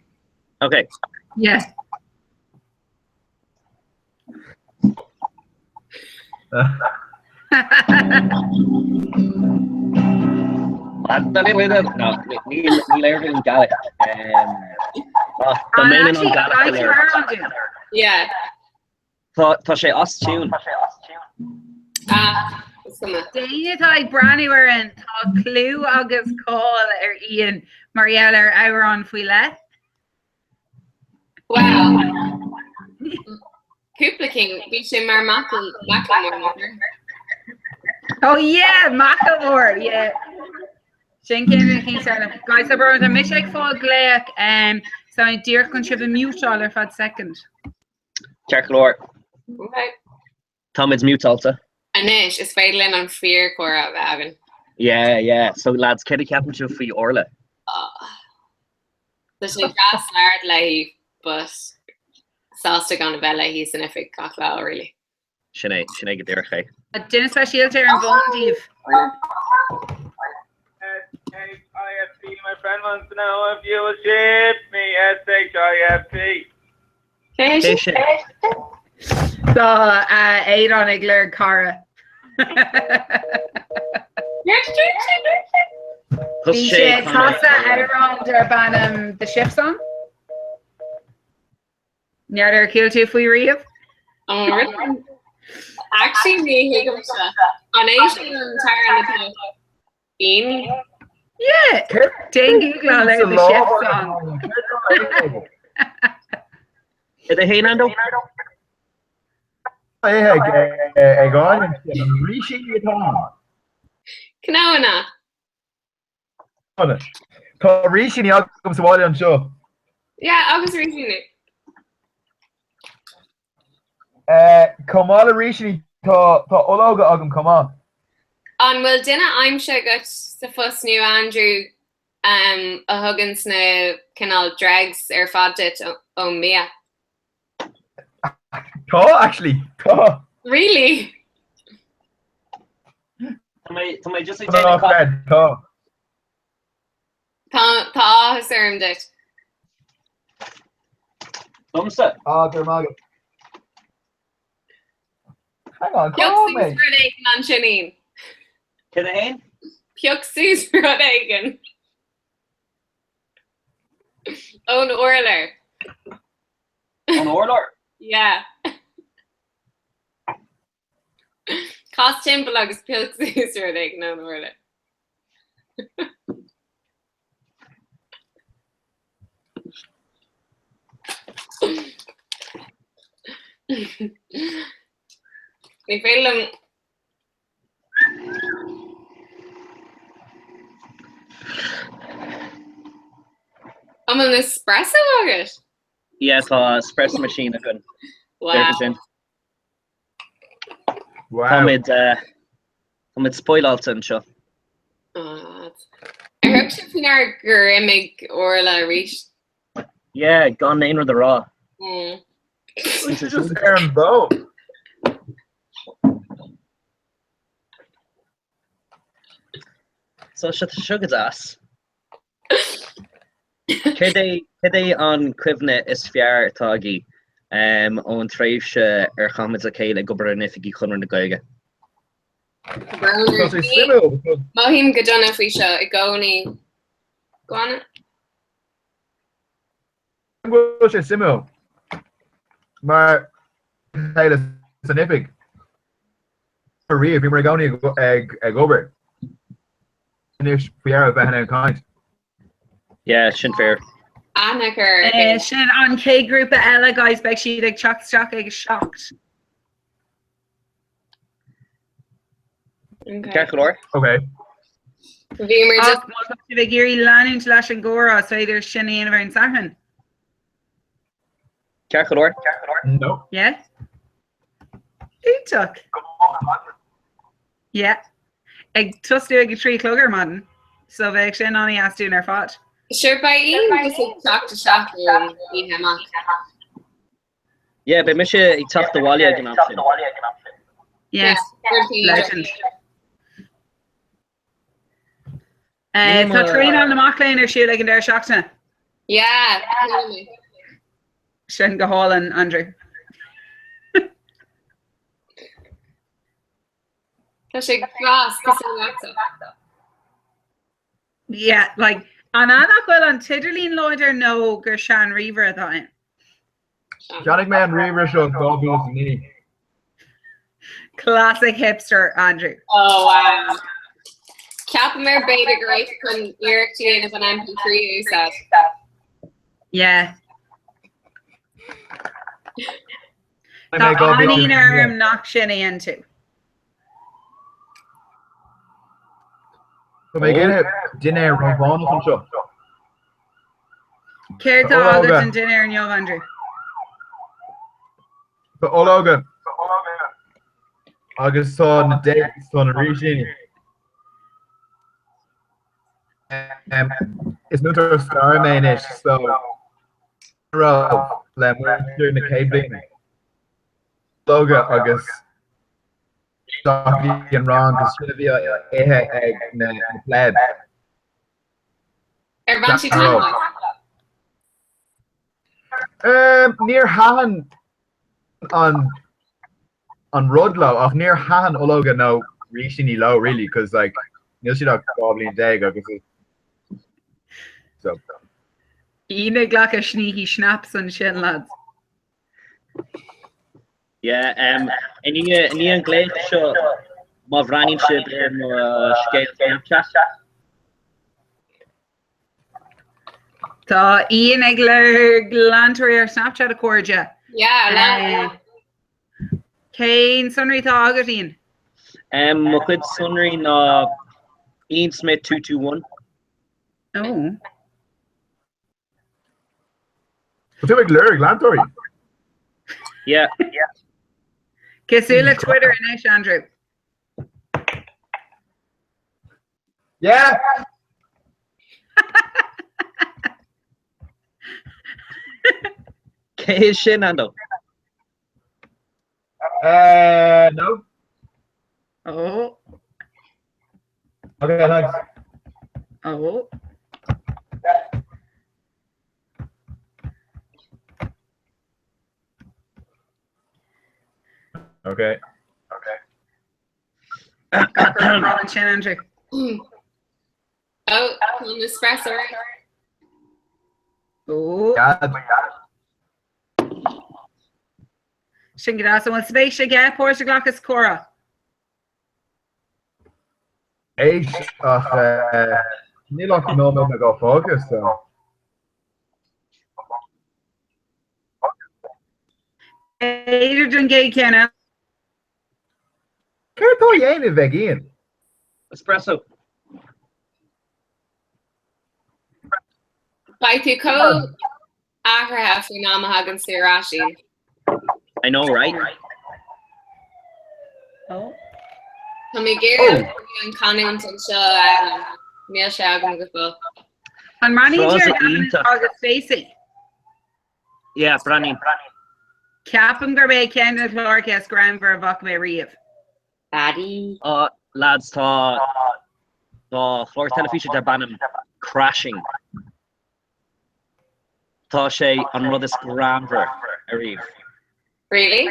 Ok. Yeah. Ní léirigh Gaelic. Tá mé an Gaelic. Yeah. Tá sé as tune. Ah, is cuma. Daoine atá ag breathnú ar an tá clú agus cáil ar Ian mar gheall ar amhrán faoi leith. Well, cúpla cinn, bhí sé mar Macklemore. Oh yeah, Macklemore, yeah. Sin cén na cinn sar Guys, tá brón, tá mise ag fáil glaoch um, so díreach chun sibh a muteáil ar feadh second. Ceart go leor. Okay. Táimid muteáilte. Anois, is féidir linn an fíorchomhrá a bheith againn. Yeah, yeah. So lads, céard a cheapann sibh faoi Orla? Tá sé deas labhairt léi, but sásta gan a bheith léi san oifig gach lá, really. Sin é, sin é go díreach é. Duine speisialta ar an bhfón daoibh. Hey, I to know if you will ship me S-H-I-P. Cé sin? Tá Aodán ag lorg cara. Bhí sé ag casadh amhrán darb ainm The Ship Song. N'fheadar ar chuala tú faoi riamh? Actually ní thuigimse. An é sin an t-amhrán atá in? Yeah! Déan Googleáil ar The Ship Song. Cad é féin, Ando? Ag Áine, an rísíní atá ann. Cnónna. Tá rísíní agam sa bhaile anseo. Yeah, agus rísíní. Chomh maith le rísíní tá ológa agam chomh maith. An bhfuil duine aimsithe agat sa phost nua Andrew um, a thugann na cineál dregs ar fad duit ón mbia? Tá, actually, tá. Really? Tá mé tá mé just ag déanamh Tá, Fred, tá. Tá tá áthas orm duit. Domsa. Ah, go raibh maith agat. Hang on, Pioc cá suas mé? rud éigin ansin Ian. Cad é fhéin? Pioc suas rud éigin. Ón urlár. Ón urlár? Yeah. Cas timpeall agus pioc suas rud éigin ón urlár. Ní féidir liom An bhfuil espresso agat? Yeah, tá espresso machine againn. Wow. Sin. Wow. Táimid uh, táimid spoiláilte anseo. Ar thug sibh faoi ndeara gur imigh Orla arís? Yeah, gan aon rud a rá. Mm. Just ar an bhfón. So seo seo go deas. Céard é céard é an cuimhne is fearr atá agaibh um, ón tréimhse ar chaith muid le chéile ag obair in oifigí Chonradh na Gaeilge? Tá sé suimiúil because Mothaím go dona faoi seo i gcónaí. Go on. bhfuil sé suimiúil mar chéile san oifig riamh, bhíomar i gcónaí ag ag obair. Anois faoi dheireadh bheith in ann caint. Yeah, sin fíor. Aithne chur Eh, Sin an chéad grúpa eile, guys, beidh siad ag teacht isteach ag a 7. Okay. Ceart go leor? Okay. Bhíomar Ach just má tá sibh ag iarraidh leanúint leis an gcomhrá, is féidir sin a dhéanamh ar an Satharn. Ceart go leor? No. Yeah? Iontach. Yeah. Ag tosú ag a 3 a chlog ar maidin. So bheadh sin an-deas dúinn ar fad. Sure beidh Ian just ag teacht isteach ar an oíche amach. Yeah, beidh mise ag teacht abhaile ag an am sin. Yes. Legend. Eh, Tá traenáil na mac léinn ar siúl ag an deireadh seachtaine. Yeah. Sin go hálainn, Andrew. Tá sé glas cosúil leatsa. Yeah, like, an ea nach bhfuil an t-idirlíon láidir nó gur sean-ríomhaire atá ann? Cheannaigh mé an ríomhaire seo in 2009. Classic hipster, Andrew. Oh wow. Ceapaim ar b'fhéidir go raibh chun iarracht a dhéanamh an MP3 a úsáid. Yeah. Tá an-ionadh orm nach sin a dhein tú. Tá mé ag ithe dinnéar Rómhánach anseo. Céard tá agat don dinnéar inniu, Andrew? Tá ológa agus tá na dates, tá na rísíní. Is múinteoir staire mé anois, so raibh le muintir na céad bliana. Ológa agus Bhí an rang agus sin a bhí á ithe ag na plebs. Ar bhain sí taitneamh as? Níor thaitin an an rud leo ach níor thaitin ológa nó rísíní leo really cos like níl siad ach 12 bliain agus is so. Ian ag glacadh sneaky snaps ansin lads. Yeah, um, i ndiaidh i ndiaidh an glaoch seo má bhreathnaíonn sibh ar mo scéal Snapchat. Tá Ian ag lorg leantóirí ar Snapchat a chairde. Yeah, lean. Cén sonraí atá agat Ian? Um, mo chuid sonraí ná Ian Smith 221. Oh. Tá tú ag lorg leantóirí? Yeah. Cosúil le Twitter anois, Andrew. Yeah! Cé hé sin, Ando? Uh, no. Oh. Okay, thanks. Oh. Okay. Okay. Sin Andrew. Oh, an espresso. Oh. Sin go deas. An bhfuil spéis aige páirt a ghlacadh sa chomhrá? Éis ach níl ach nóiméad nó dhó fágtha so. B'fhéidir don gcéad cheann eile. Céard atá á dhéanamh ag Ian? Espresso. Beidh tú chomh athraithe faoin am a thagann tú ar ais Ian. I know, right? Oh. Tá mé ag iarraidh an canúint anseo a fhoghlaim. Níl sé agam go fóill. An mbreathnaíonn tú ar Frása Gavin iontach. agus Stacey? Yeah, breathnaím. Ceapaim gurb é ceann de na cláracha is greannmhar a bhfaca mé riamh. Baddie. Oh, lads, tá tá clár teilifíse darb ainm Crashing. Tá sé an rud is greannmhar ariamh. Really?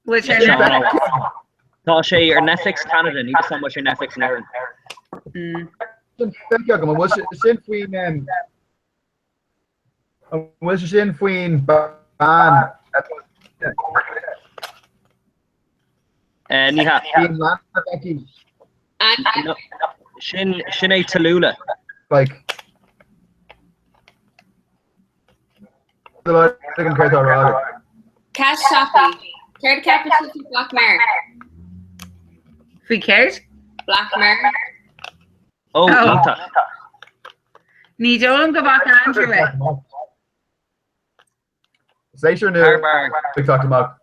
Bhfuil sé ar Netflix? Tá sé ar Netflix Canada, níl 'fhios a'm an bhfuil sé ar Netflix in Éirinn. Mm. Sin feicthe agam, an bhfuil sé sin faoin an bhfuil sé sin faoin bean Eh, ní hea. Bíonn leanbh aici. No, sin, sin é Tallulah. Like. Tuigim céard atá á rá agat. Ceist tapaidh. Céard a cheapann sibh faoi Black Mirror? Faoi céard? Black Mirror. Ó, iontach. Ní dóigh liom go bhfaca Andrew é. Séasúr nua ag teacht amach.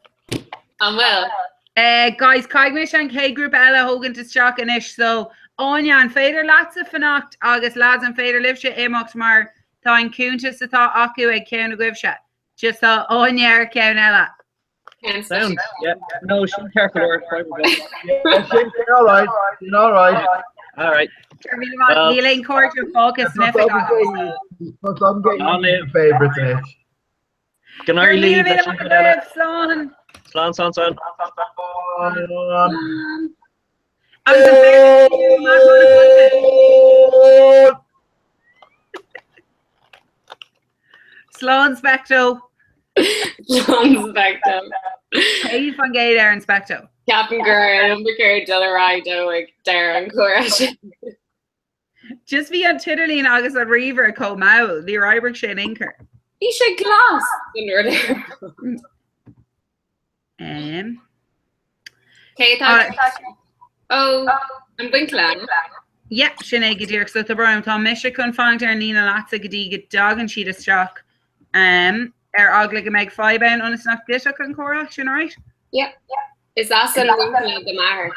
An bhfuil? Eh, guys, caithfidh mise an chéad grúpa eile a thógaint isteach anois, so Áine, an féidir leatsa fanacht agus lads, an féidir libhse imeacht mar tá an cuntas atá acu ag ceann agaibhse. Just tá Áine ar cheann eile. Sound, yeah. No, sin ceart go leor. Sin all right. Sin all right. All right. Níl aon cairde fágtha san oifig agam. Favorites anois. Go n-éirí libh leis an gcuid eile. Slán. Slán, slán, slán. Agus an féidir Slán Specto. Slán Specto. 100% ar an Specto. Ceapaim gur an iomarca dul ar aghaidh dó ag deireadh an chomhrá sin. Just bhí an t-idirlíon agus an ríomhaire chomh mall, níor oibrigh sé in aon chor. Bhí sé glas don rud ar Um, Cé tá Ó an Bunclann? Yeah, sin é go díreach. So tá brón orm, tá mise chun fanacht ar an líne leatsa go dtí go dtagann siad isteach um, ar eagla go mbeidh fadhb ann ionas nach dtitfeadh an comhrá, sin alright? Yeah. Is as an Bhunclann do m'athair.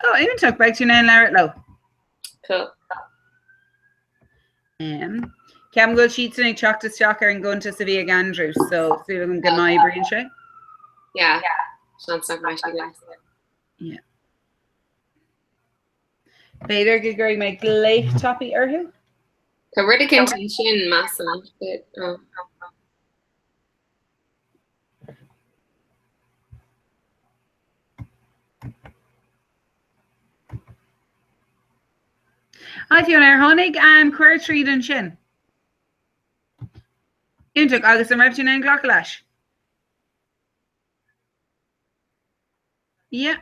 Oh, iontach, beidh tú in ann labhairt leo. Cool. Um, Ceapaim go bhfuil siadsan ag teacht isteach ar an gcuntas a bhí ag Andrew, so súil agam go n-oibríonn sé. Yeah. Seans nach mbeidh sé leis. Yeah. B'fhéidir go gcuirfidh mé glaoch tapaidh orthu. Tá rud eicínt ansin, measaim. Oh. Hi Fiona, ar tháinig an cuireadh tríd ansin? Iontach, agus an raibh tú in ann glacadh leis? Yeah.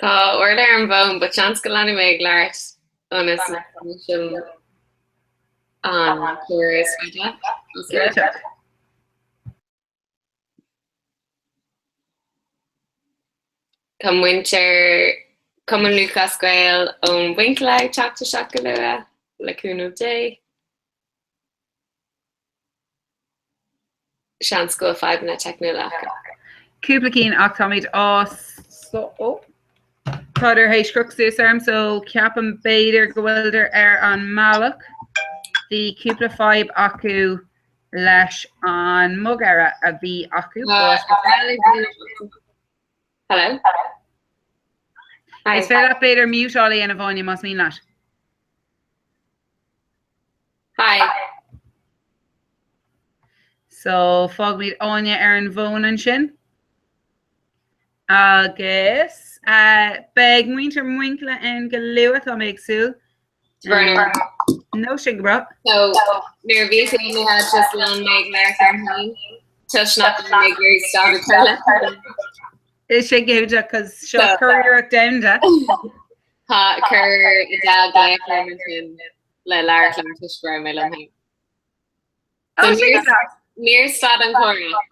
Tá Orla ar an bhfón, but seans go leanfaidh mé ag labhairt ionas nach gcloisim an cur is faide. Tá muintir Cumann Lúthchleas Gael ón Mhuinchille ag teacht isteach go luath, le cúnamh Dé. Seans go bhfuil fadhbanna teicniúla acu. Cúpla cinn ach táimid á ó. Tádar théis crochadh suas orm so ceapaim b'fhéidir go bhfuildir ar an mbealach. Bhí cúpla fadhb acu leis an mbogearra a bhí acu. Hello. Is féidir leat b'fhéidir muteáil a dhéanamh Áine más mian leat. Hi. So fágfaimid Áine ar an bhfón ansin. Agus uh, beidh muintir Muinchille ann go luath tá mé ag súil. No sin go breá. So nuair a bhí tú imithe just lean mé ag labhairt liom féin toisc nach raibh mé ag iarraidh stad a chur le. Is sé go hiontach cos seo curiarracht domhanda. Tá chuir Adele glaoch orm ansin le labhairt liom toisc go raibh mé liom féin. Oh, sin go breá. Níor stad an comhrá.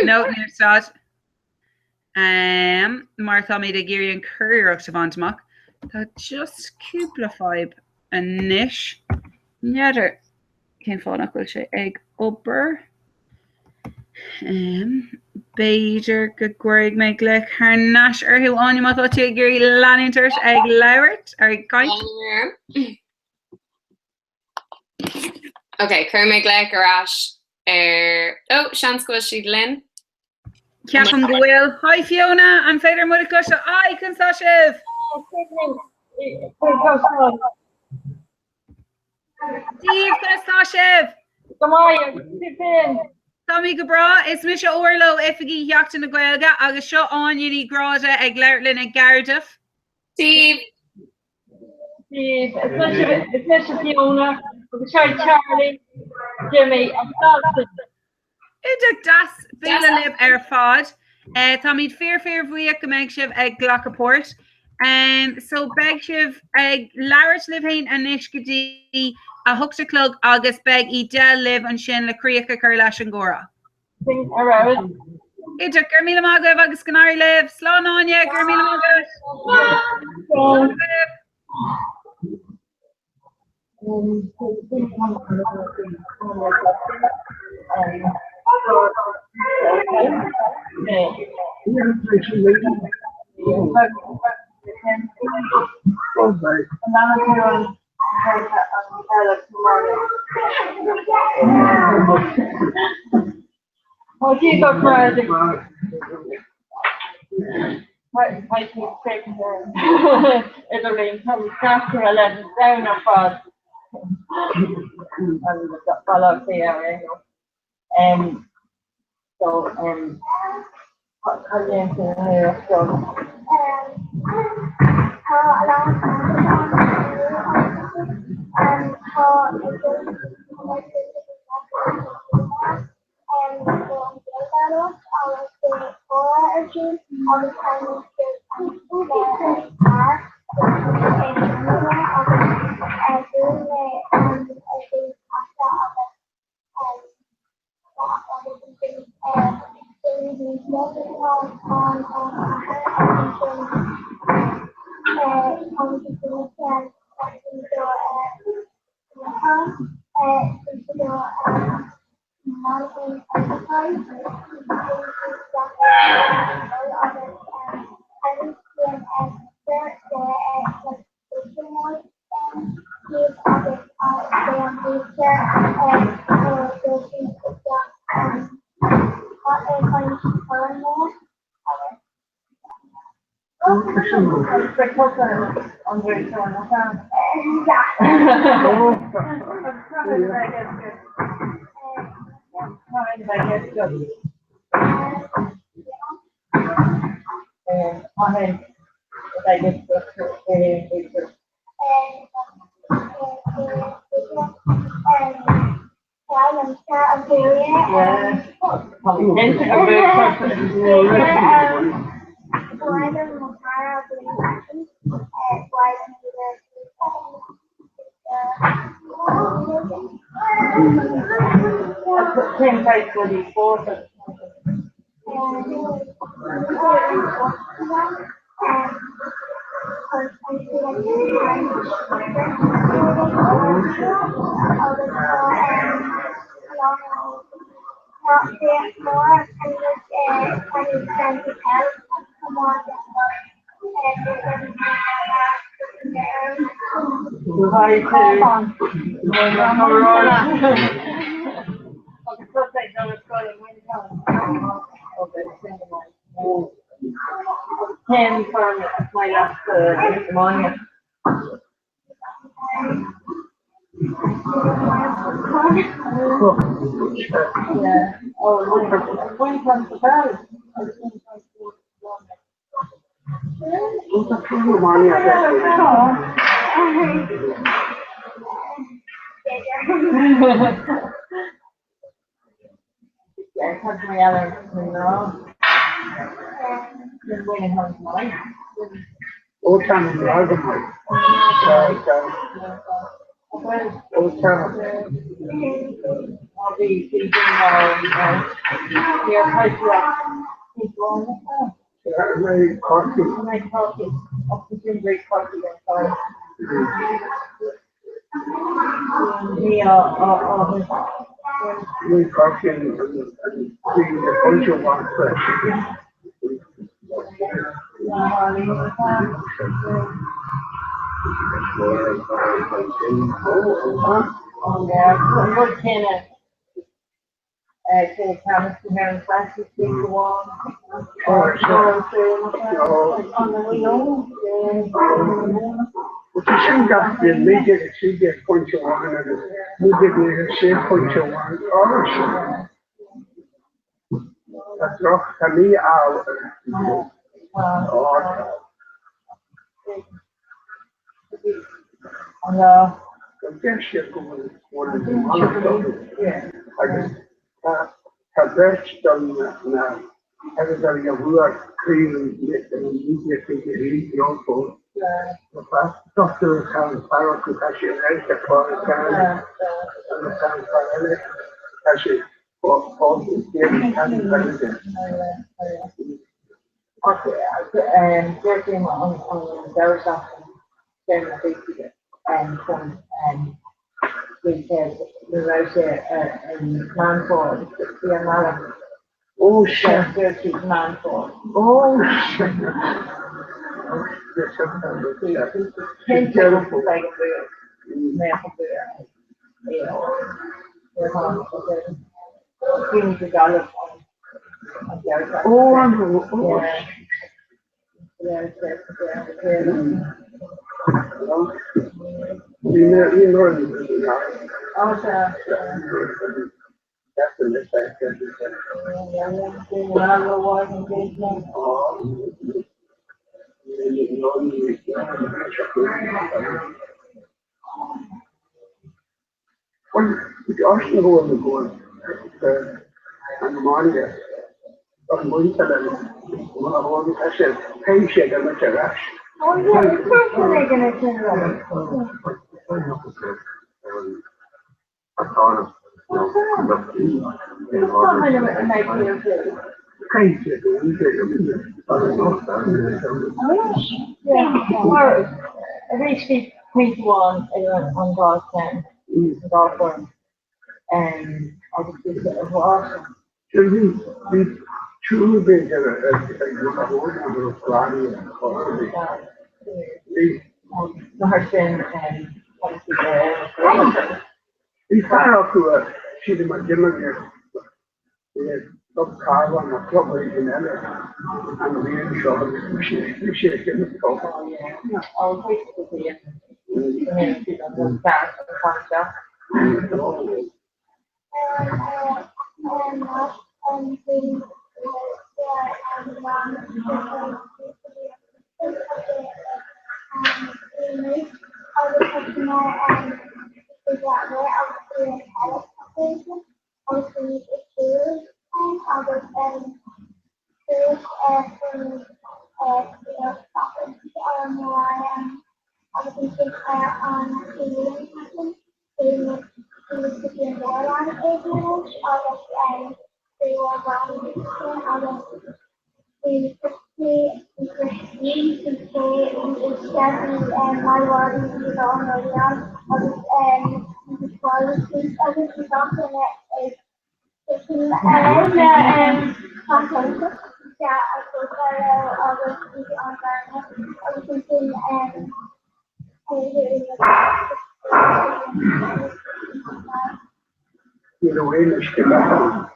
No, níor stad. Um, mar táimid ag iarraidh an curiarracht a bhaint amach. Tá just cúpla fadhb anois. N'fheadar cén fáth nach bhfuil sé ag obair. Um, b'fhéidir go gcuirfidh mé glaoch thar n-ais orthu Áine má tá tú ag iarraidh leanúint ort ag labhairt ar ag caint. Ok, chuir mé glaoch ar ais ar oh, seans go bhfuil siad linn. Ceapaim go bhfuil. Hi Fiona, an féidir muid a chloisteáil? Hi, conas tá sibh? Dia daoibh, conas tá sibh? Go maith, agus sibh féin? Táimid go breá. Is mise Orla ó Oifigí Sheachtain na Gaeilge agus seo Áine Ní Ghráda ag labhairt linn i gCardiff. Dia daoibh. Is mise Fiona agus seo Charlie, Jimmy agus Dalton. Iontach deas bualadh libh ar fad. Táimid fíor fíor bhuíoch go mbeidh sibh ag glacadh páirt. So beidh sibh ag labhairt libh féin anois go dtí a hocht a chlog agus beidh Edel libh ansin le críoch a chur leis an gcomhrá. Sin ar fheabhas. Iontach, go raibh míle maith agaibh agus go n-éirí libh. Slán Áine, go raibh míle maith agat. Slán agaibh. Club Carbhán nó club éigin eile an bhliain seo agus bhí sé bhí sé ag imirt golf. Ní raibh aon uisce beatha ann.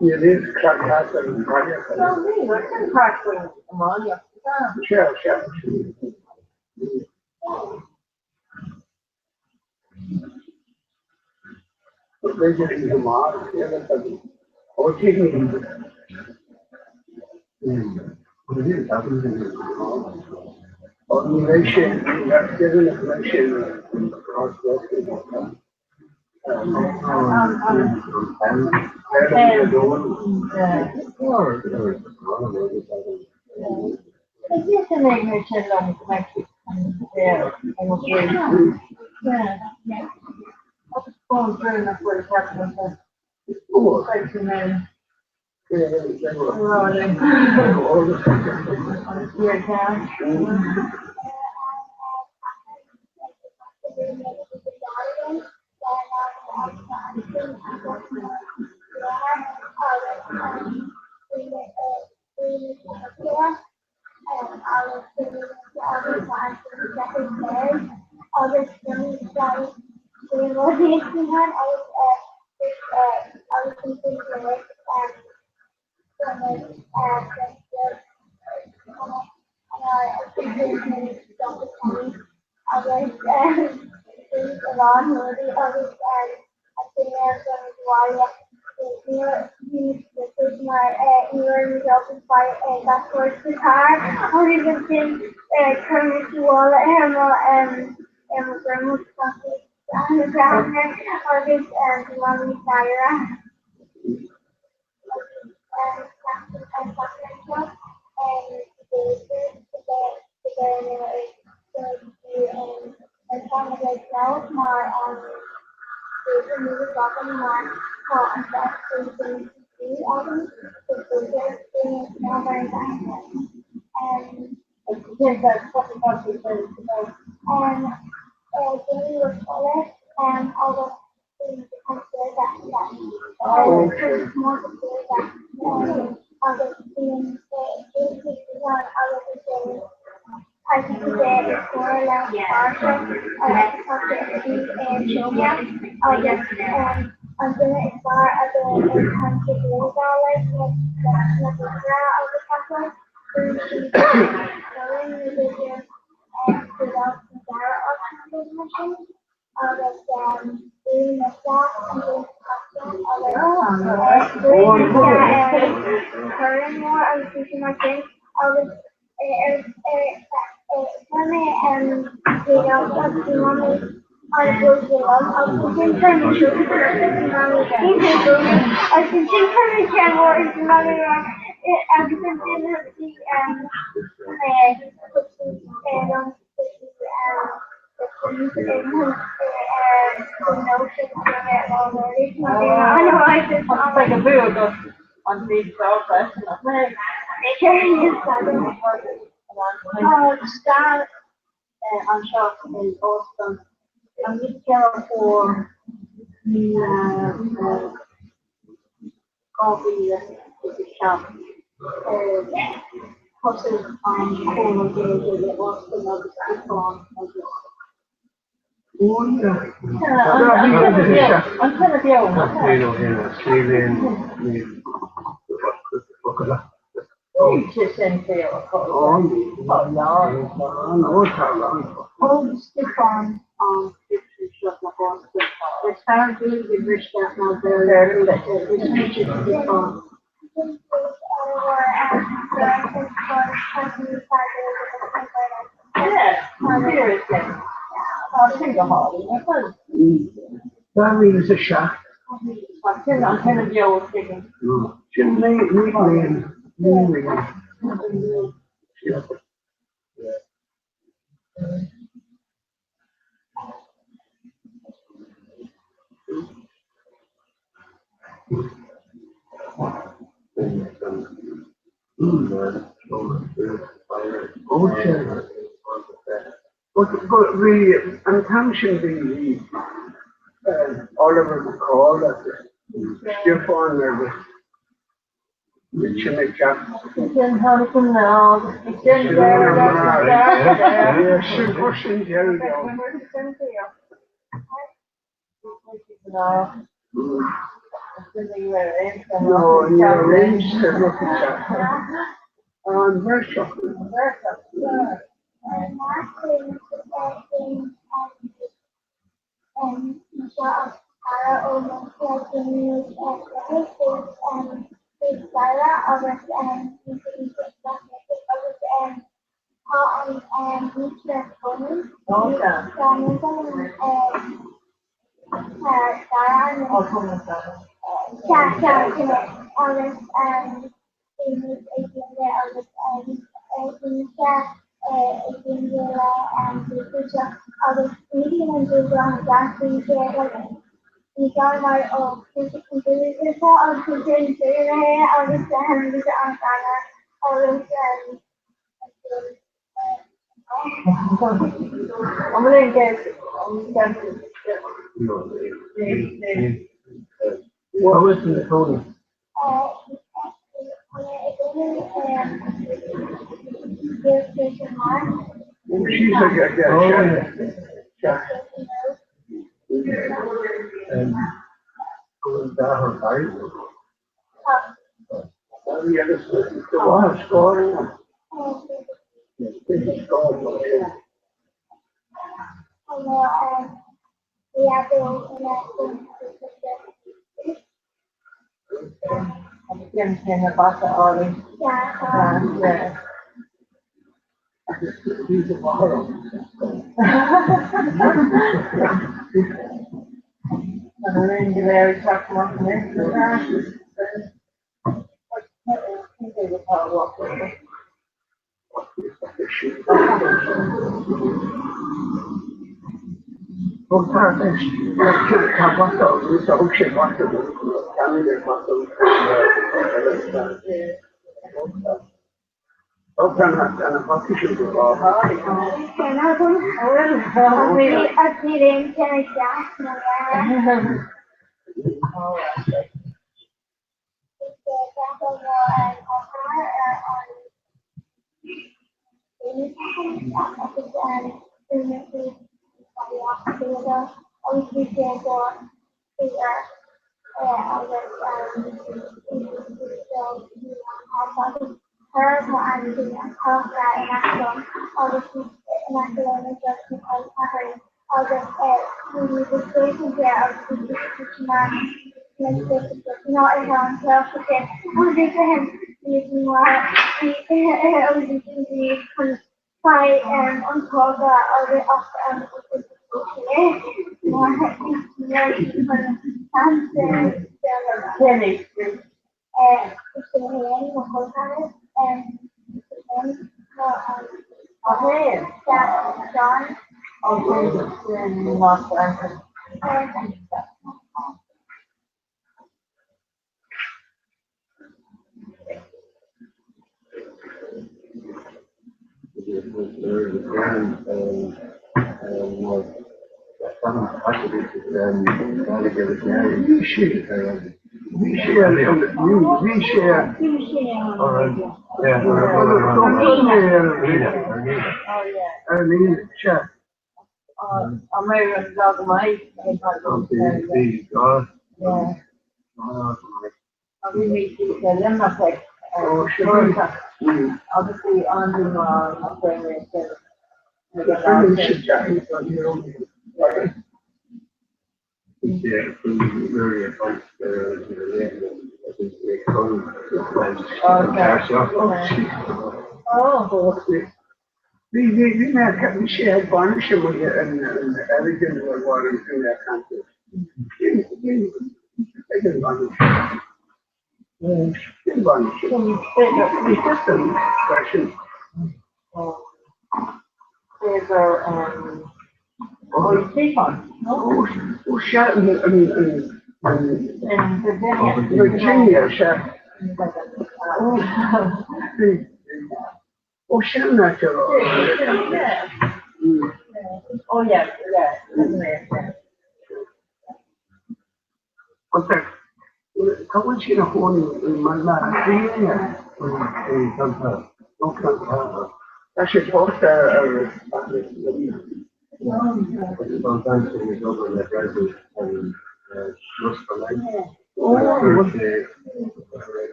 Níl aon chraic ar an mbaile. Sea, sea. B'fhéidir go maith ó Ní bheidh sé deimhin go mbeidh sé Beidh an bua agat an bhliain seo freisin, nach mbeidh? Tá stair anseo in Boston i mí Dheireadh Fómhair 2007. Thosaigh an comhrá Gaeilge le Austin agus Stiofán agus. An duine beo, nach ea? Thóg Stiofán an pictiúr seo le Austin. Is fearr Gaeilge bhriste ná Béarla briste, is mise Stiofán. 2007. Sin 9 bliain, 9 bliain. Bhí an t-am sin bhí Oliver McCall agus Stiofán agus sin ag teacht. Sin tháinig an lá agus bhí sin deireadh Sin sin deireadh No, ní raibh aon suim acu teacht. An bheirt acu. An bhfuil aon gceist an What was in the Tony? She's like, yeah, yeah.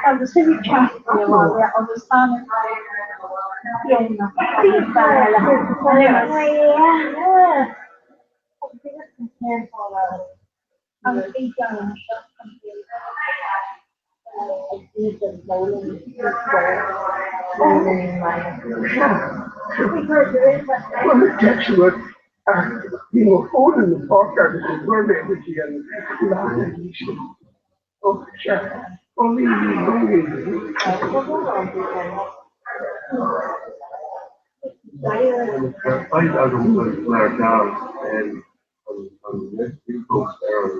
Agus bhí ceacht agus an Bhí mo fón ina phóca agus ní bhfuair mé go dtí an lá ina dhiaidh sin. Ó, sea, ó bhí, bhí, bhí, bhí. Tá fadhb agam mar gheall ar an ríomhphost ar an difríocht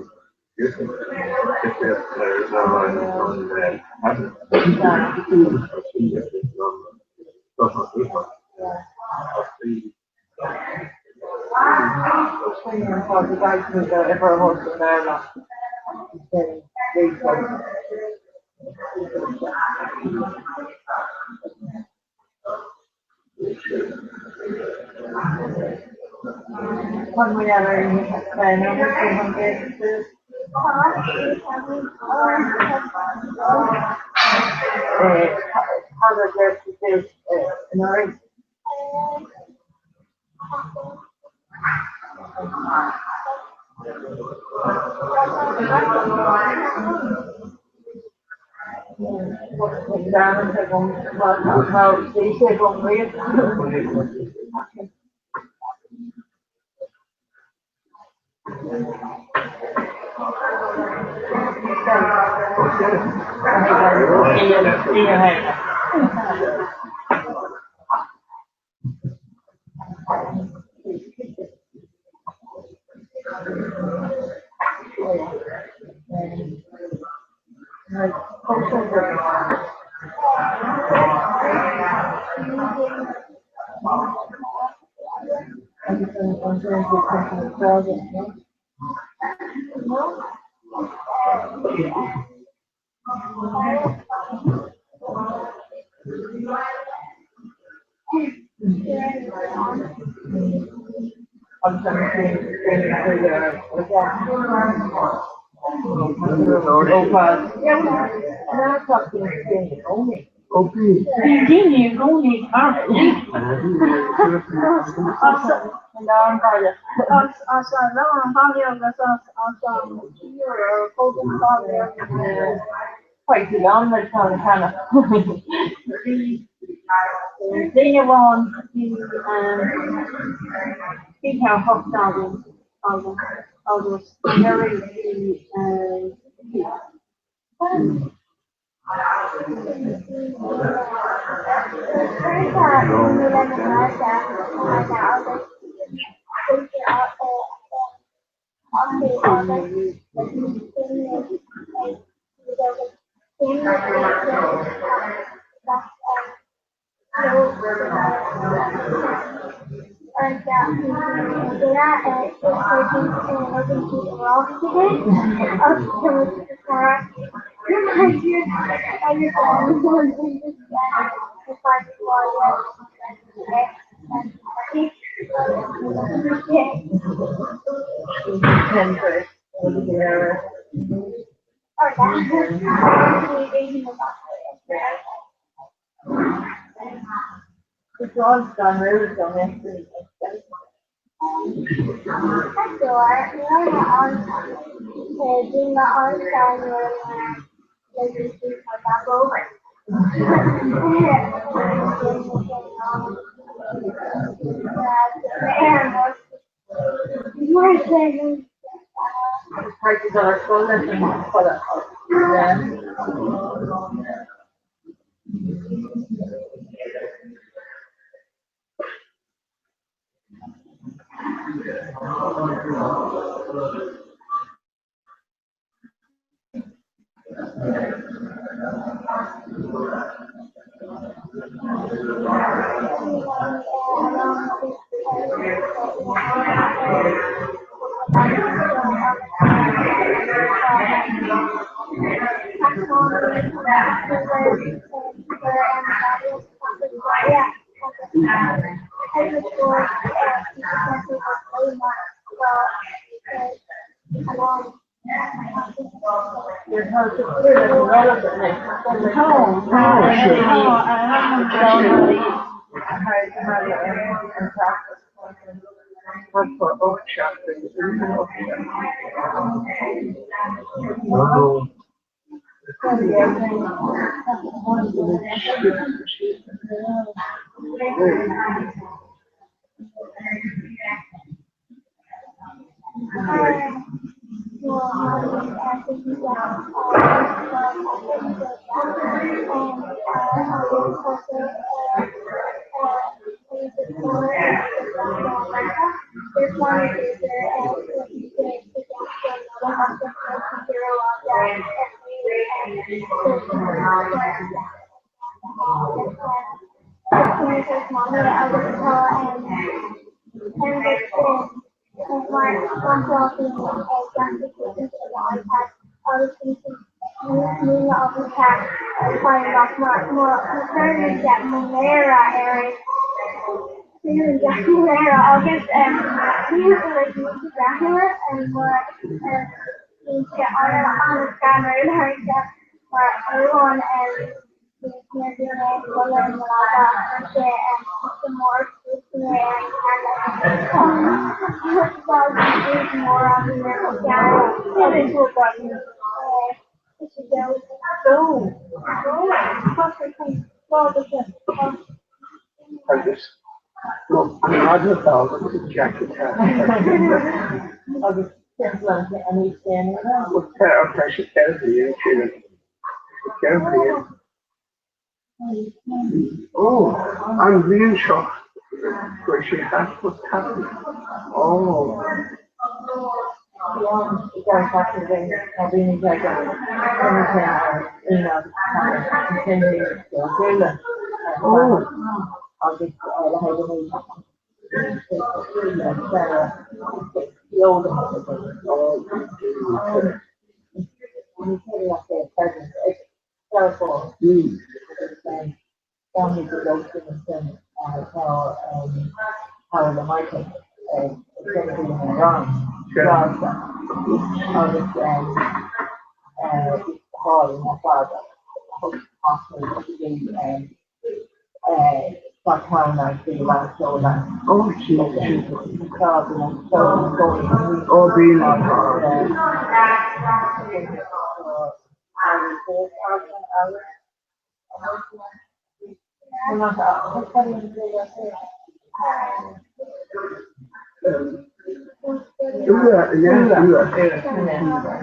An bhliain seo chuaigh sé thart go tapaidh. Bhuel, bhí deireadh seachtaine iontach.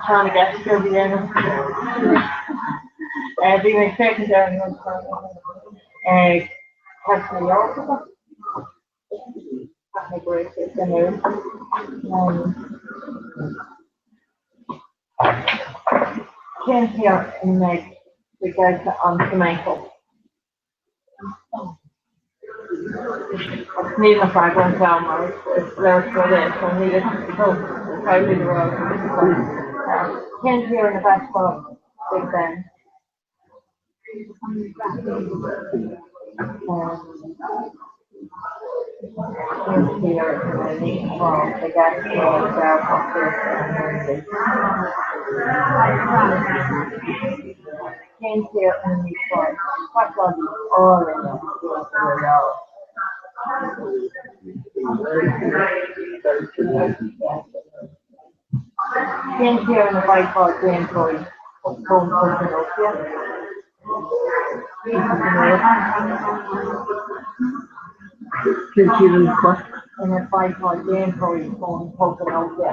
Tráth na gCeist a bhí ann. Bhí mé ag féachaint ar an rud Ceisteanna Eorpacha. Chaith mé go raibh sé suimiúil. Cén tír ina mbeidh sé damhsa an flamenco? Agus níl na freagra anseo mar is léir rud é so níl a fhios caithfidh siad a rá Cén tír ina bhfeicfeá Big Ben? Cén tír ina n-íocfá ag eastáit dearcach ar an Normandy? Cén tír ina n-íocfá seacláidí álainne Fiesta Royale? Cén tír ina bhfaighfeá déantóirí fón póca Nokia? Cén tír ina what? Ina bhfaighfeá déantóirí fón póca Nokia?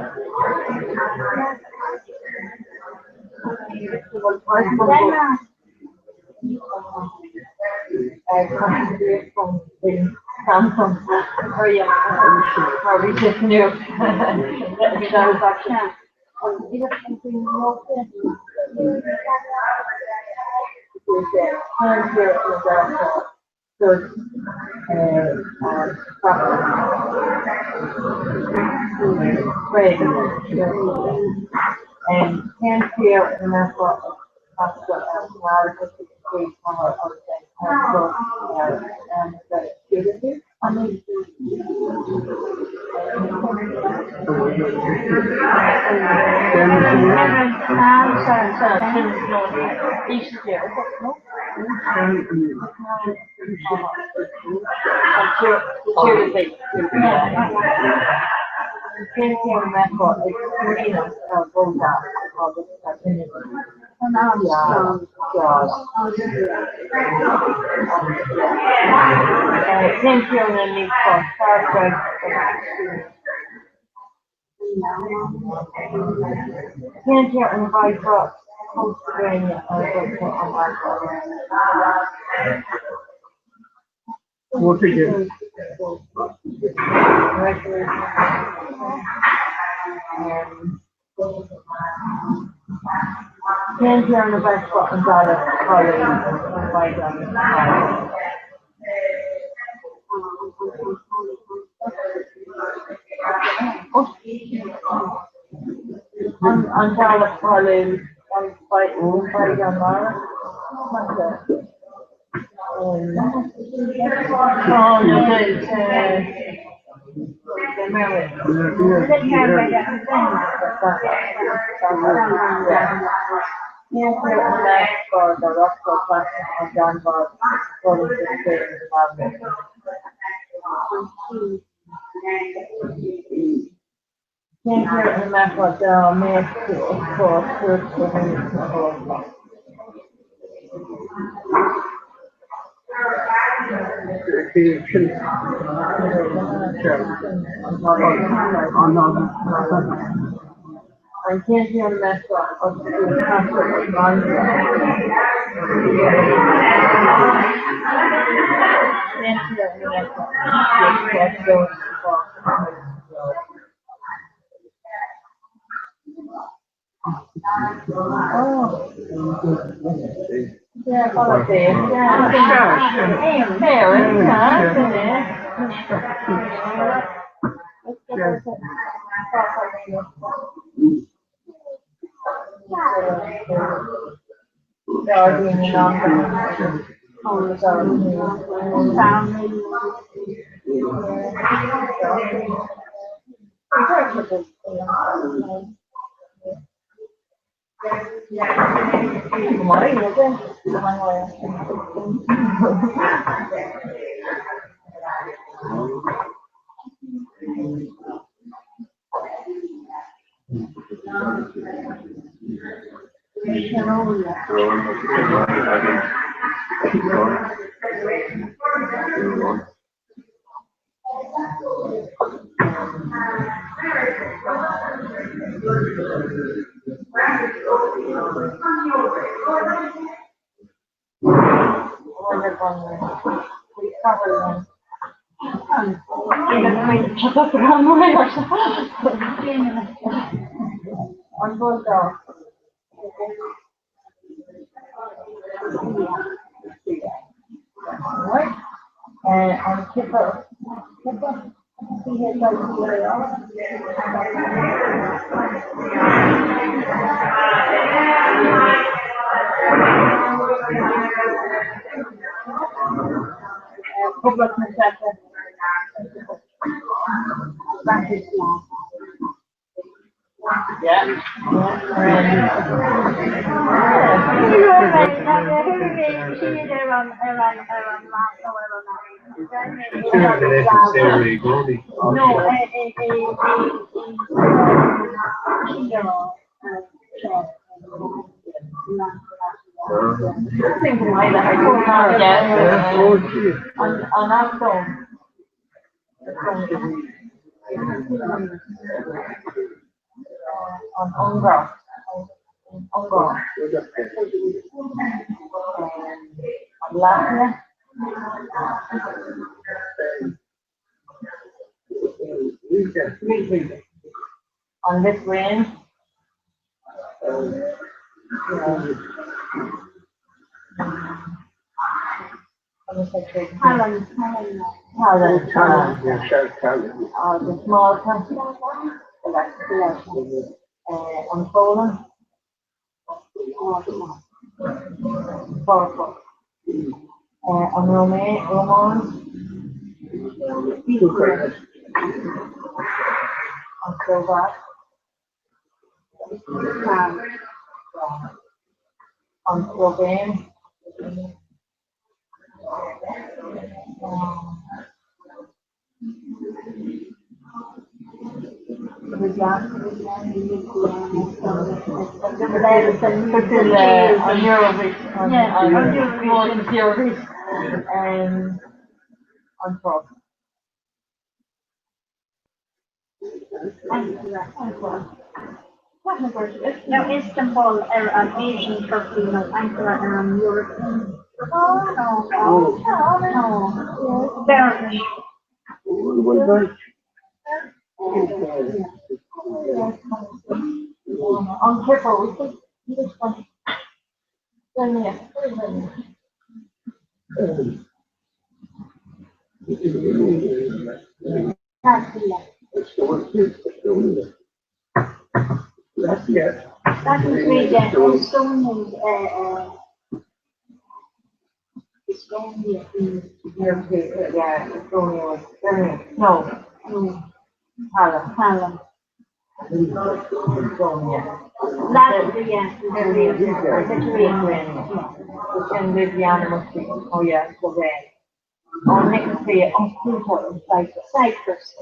Samsung mar bhí sé san Cén tír ina mbeifeá ag taistil ar an gcarr tríd chathair agus ag taisteal ar an Cén tír ina n-íocfá fear beag Cén tír ina bhfaighfeá cósta gréine ar a dtugtar an Fhrainc? Cén tír ina bhfeicfeá an dealbh cáiliúil An Mhaighdean Mhara? An dealbh cáiliúil An Mhaighdean Mhara? Cén tír ina mbeifeá dá mbeadh tú os comhair Chúirt Bhreithiúnas na hEorpa? An cén tír ina mbeifeá agus tú ag taisteal i Meiriceá? Cén tír ina mbeifeá agus tú ag fáil deoch sa pháirc amuigh sa bhróg? An Bhulgáir. An Chipir. C-H-I-P-I-R. Poblacht na Seice. An Eastóin. An Ungáir. An Ungáir. An Laitvia. An Liotuáin. Agus Málta. An Pholainn. An Rómáin. An tSlóvaic. An tSlóivéin. An Tuirc. Nó Istanbul ar an Asian Turkey nó Ankara ar an European Turkey. An Chipir, Tallinn. Cyprus.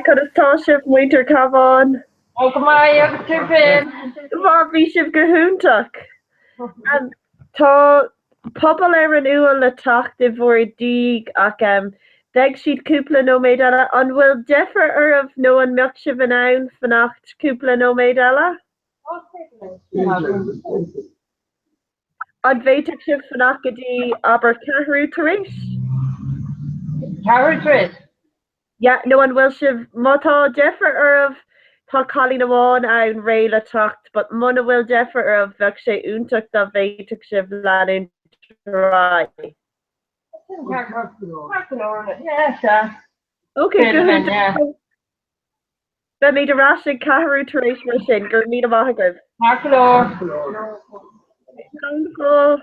Conas tá sibh muintir Cabhán? Ó go maith agus tú féin? Maith, bhí sibh go hiontach. Tá pobal ar an Iúil le teacht i bhur ndiaidh ach beidh siad cúpla nóiméad eile. An bhfuil deifir oraibh nó an mbeadh sibh in ann fanacht cúpla nóiméad eile? An bhféadfadh sibh fanacht go dtí, abair, ceathrú tar éis? Ceathrú tar éis? Yeah, nó an bhfuil sibh, má tá deifir oraibh, tá cailín amháin ann réidh le teacht, but muna bhfuil deifir oraibh, bheadh sé iontach dá bhféadfadh sibh leanúint ar aghaidh. Ok, go hiontach. Beimid ar ais ag ceathrú tar éis mar sin. Go raibh míle maith agaibh. Ceart go leor. Slán go fóill.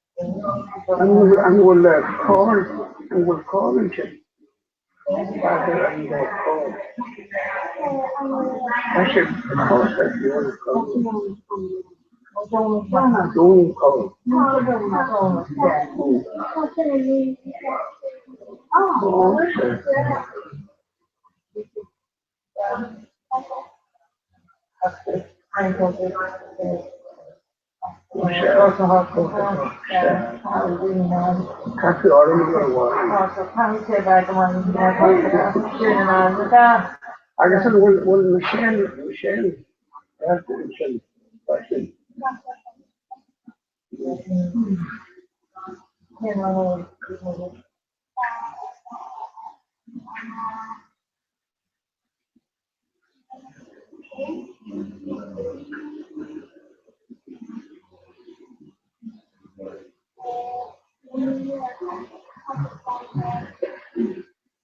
An bhfuil carr, an bhfuil carr ansin? B'fhéidir an bhfuil carr. Tá sé carr ar Dún carr. Casadh orm uair amháin. Agus an bhfuil bhfuil Michelle Michelle ansin freisin?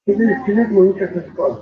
Cé mhéad múinteoir sa scoil?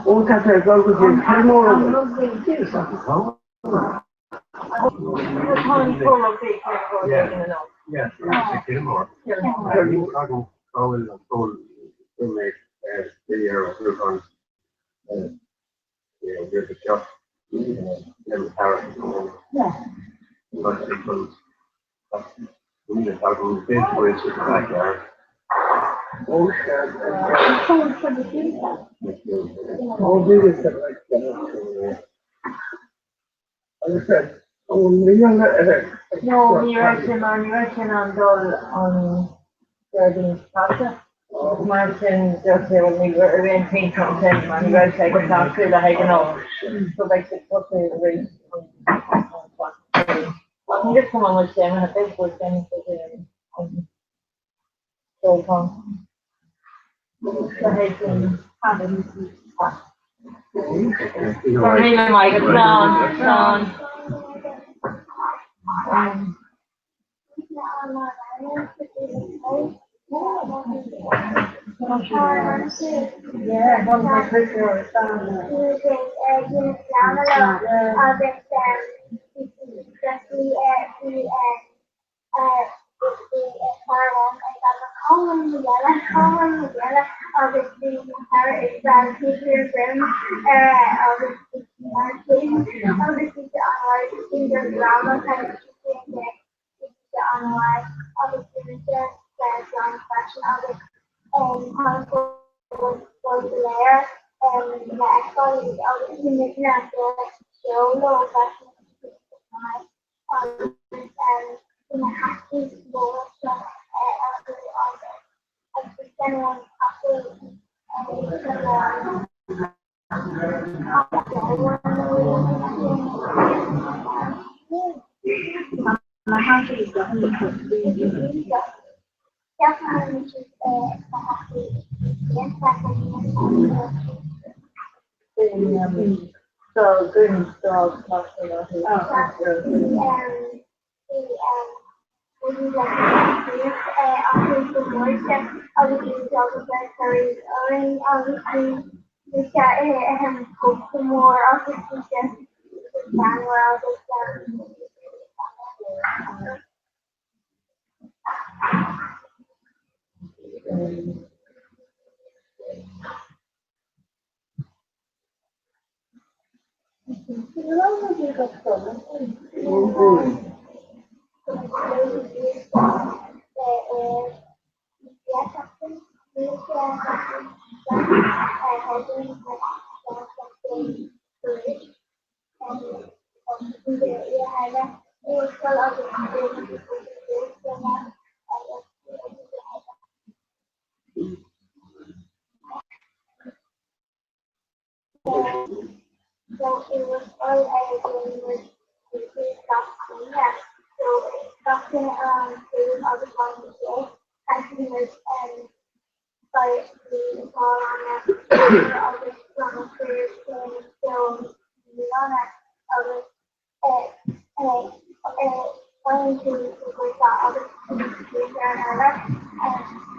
Ó tá sé ag dul go dtí an feirmeoir No, ní raibh sé mar ní raibh sé in ann dul an Déardaoin seo caite. Mar sin deir sé bhuel ní raibh aon phointe ansin mar ní raibh sé ag an taisteal le haghaidh an ól. So beidh sé tosú arís an I think it's come on with Shane, I think with Shane an ceoltán. Le haghaidh an maith agat Slán, slán. Yeah, one of my personal i bhur scoil déanann muid grúpaí gach Aoine so gach duine ar an taobh agus rang 6 caithfidh muid bhí atá rang 4 agus rang 5 déanann ceol míonna agus faigheann tú do ghrúpa agus tú ar an urlár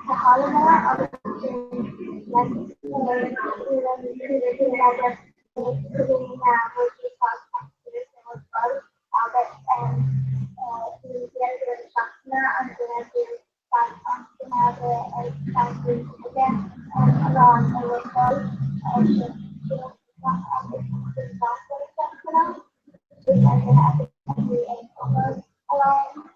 sa halla mór agus ansin buaileann tú le daoine eile na rudaí atá ag teacht suas i mo scoil agus bhí Gaeilge na seachtaine an duine a bhí an duine a bheith ag foghlaim Gaeilge a lán i mo scoil sin agus an seachtaine bhí an duine a bhí ag obair a lán agus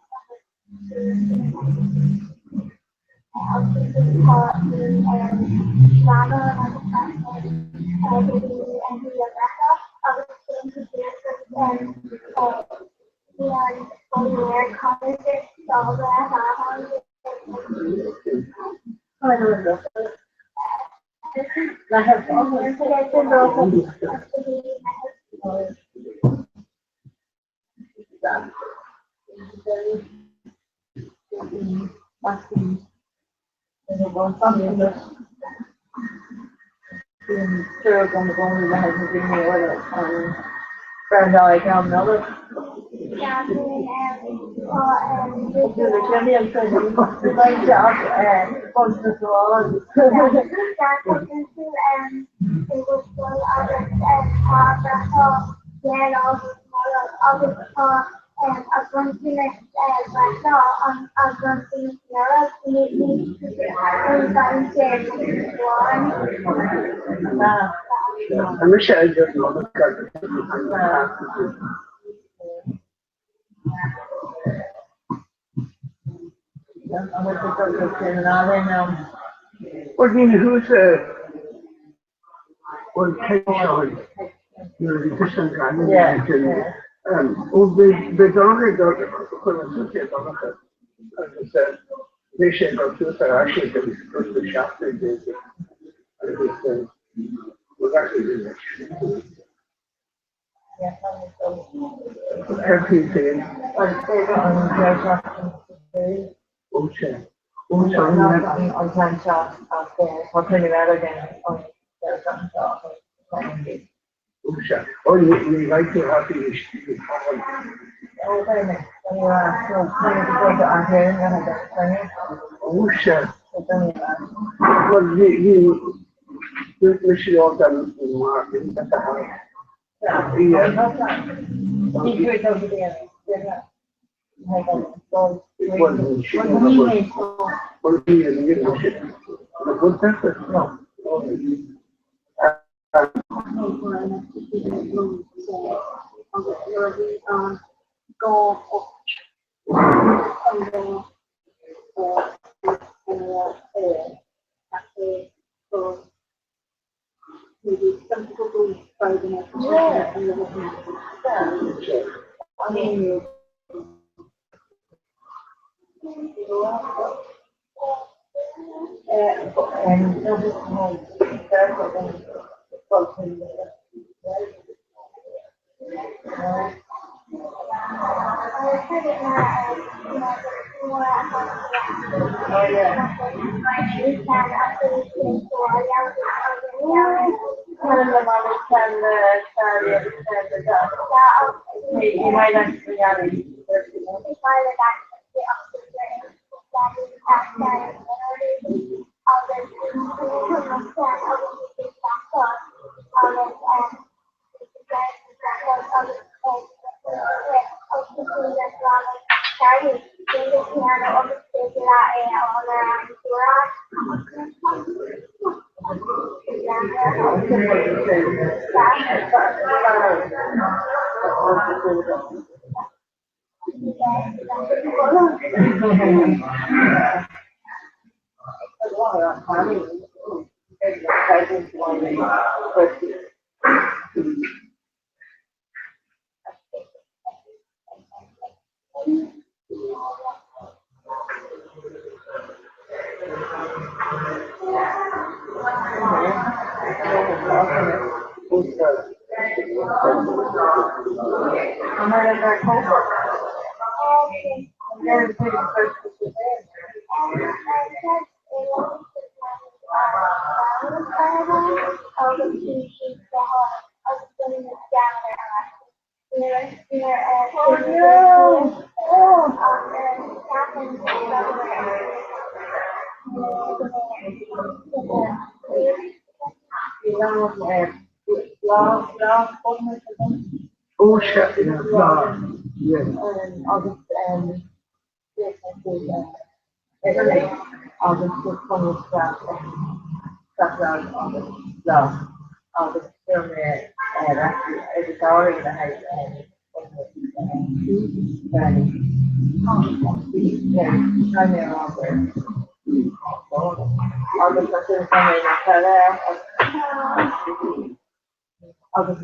Agus tá a bronntanas breithlá an a bronntanas Nollag ní Tá mise ag Nollag agus Bhuel bhí na thuas bhuel cé seo nuair a bhí tusa an gainne sin ó bhí Donncha ag dul chun an suas é Donncha agus bhí sé ag dul suas ar ais agus dúirt sé seachtain agus bhuel that's it leis. Céard faoi féin? Ó sea. Ó sea. Ó sea. Ó ní bheidh tú thart anois go cathair. Ó sea. Bhuel bhí dúirt mise leo gan mar a Ó sea, yeah, bláth, yeah. Agus agus agus bláth agus chuir mé ar an gcáirín le haghaidh agus ansin chuir mé na peile agus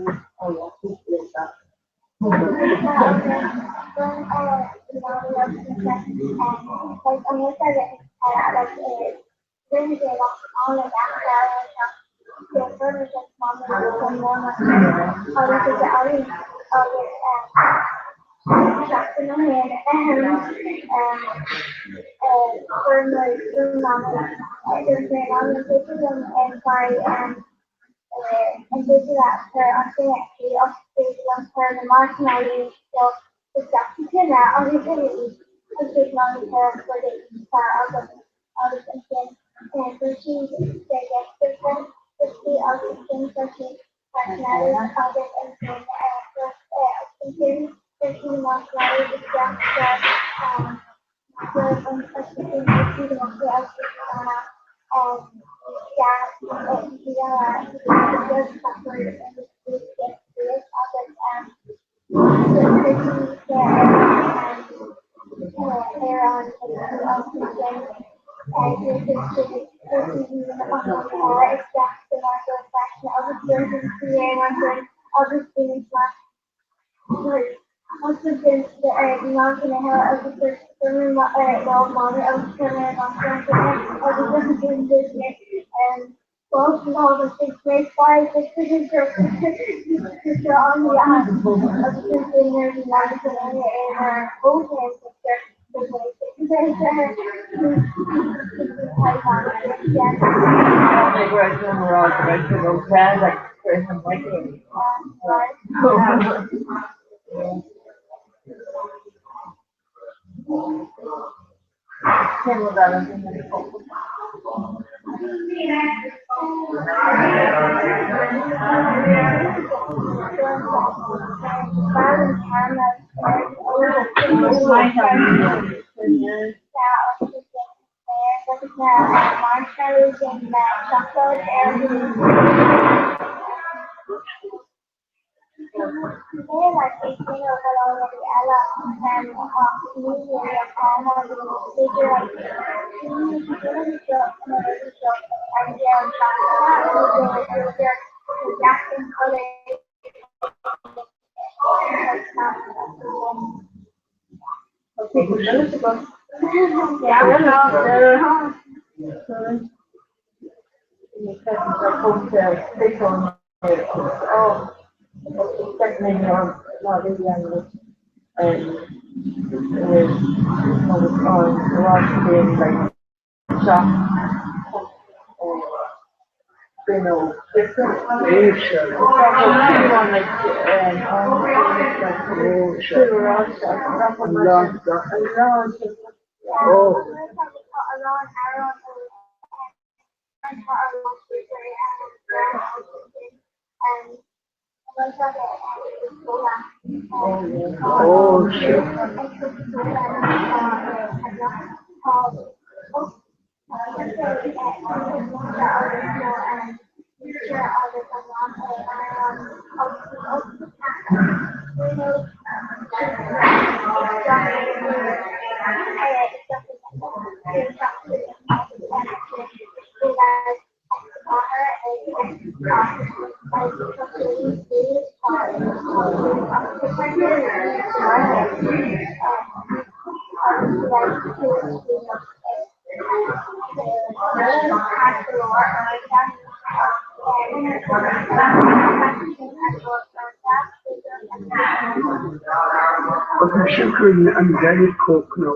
siúcra an Diet Coke nó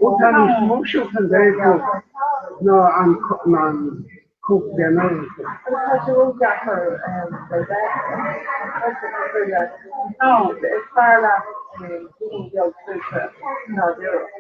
Ó tá níos mó siúcra in Diet Coke ná an Coke ginearálta. Tá sé ró-deacair le bheith Is fearr leat pingin beag siúcra ná díreach.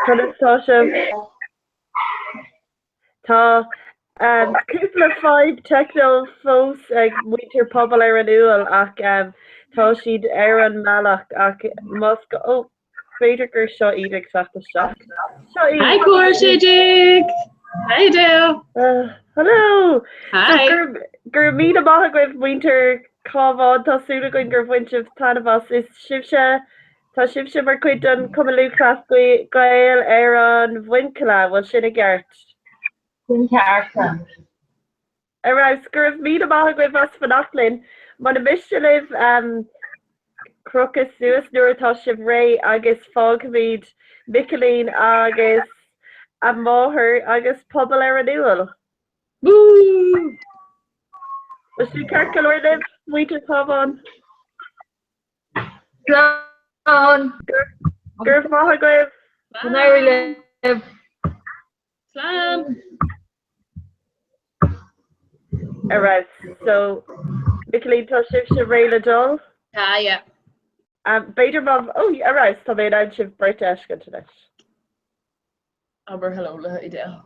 Conas tá sibh? Tá cúpla fadhb teicniúil fós ag muintir Pobal ar an Úll ach tá siad ar an mbealach ach más ó b'fhéidir gur seo iad ag teacht isteach. Seo iad. Hi Cór 16! Hi Adele! Hello! Hi! Go raibh míle maith agaibh muintir Cabhán, tá súil againn gur bhain sibh taitneamh as. Is sibhse, tá sibhse mar chuid den Chumann Lúthchleas Gael ar an Mhuinchille, bhfuil sin i gceart? Sin ceart. Ar fheabhas. Go raibh míle maith agaibh as fanacht linn. Muna miste libh crochadh suas nuair atá sibh réidh agus fágfaimid Micilín agus a máthair agus pobal ar an Úll. Woo! Bhfuil sé ceart go leor libh, muintir Chabháin? Slán! Go raibh maith agaibh! Go n-éirí libh! Slán! Ar fheabhas. So, Micilín, tá sibhse réidh le dul? Tá, yeah. Um, b'fhéidir má... Oh, ar fheabhas, tá mé in ann sibh beirt a fheiscint anois. Abair hello le Edel.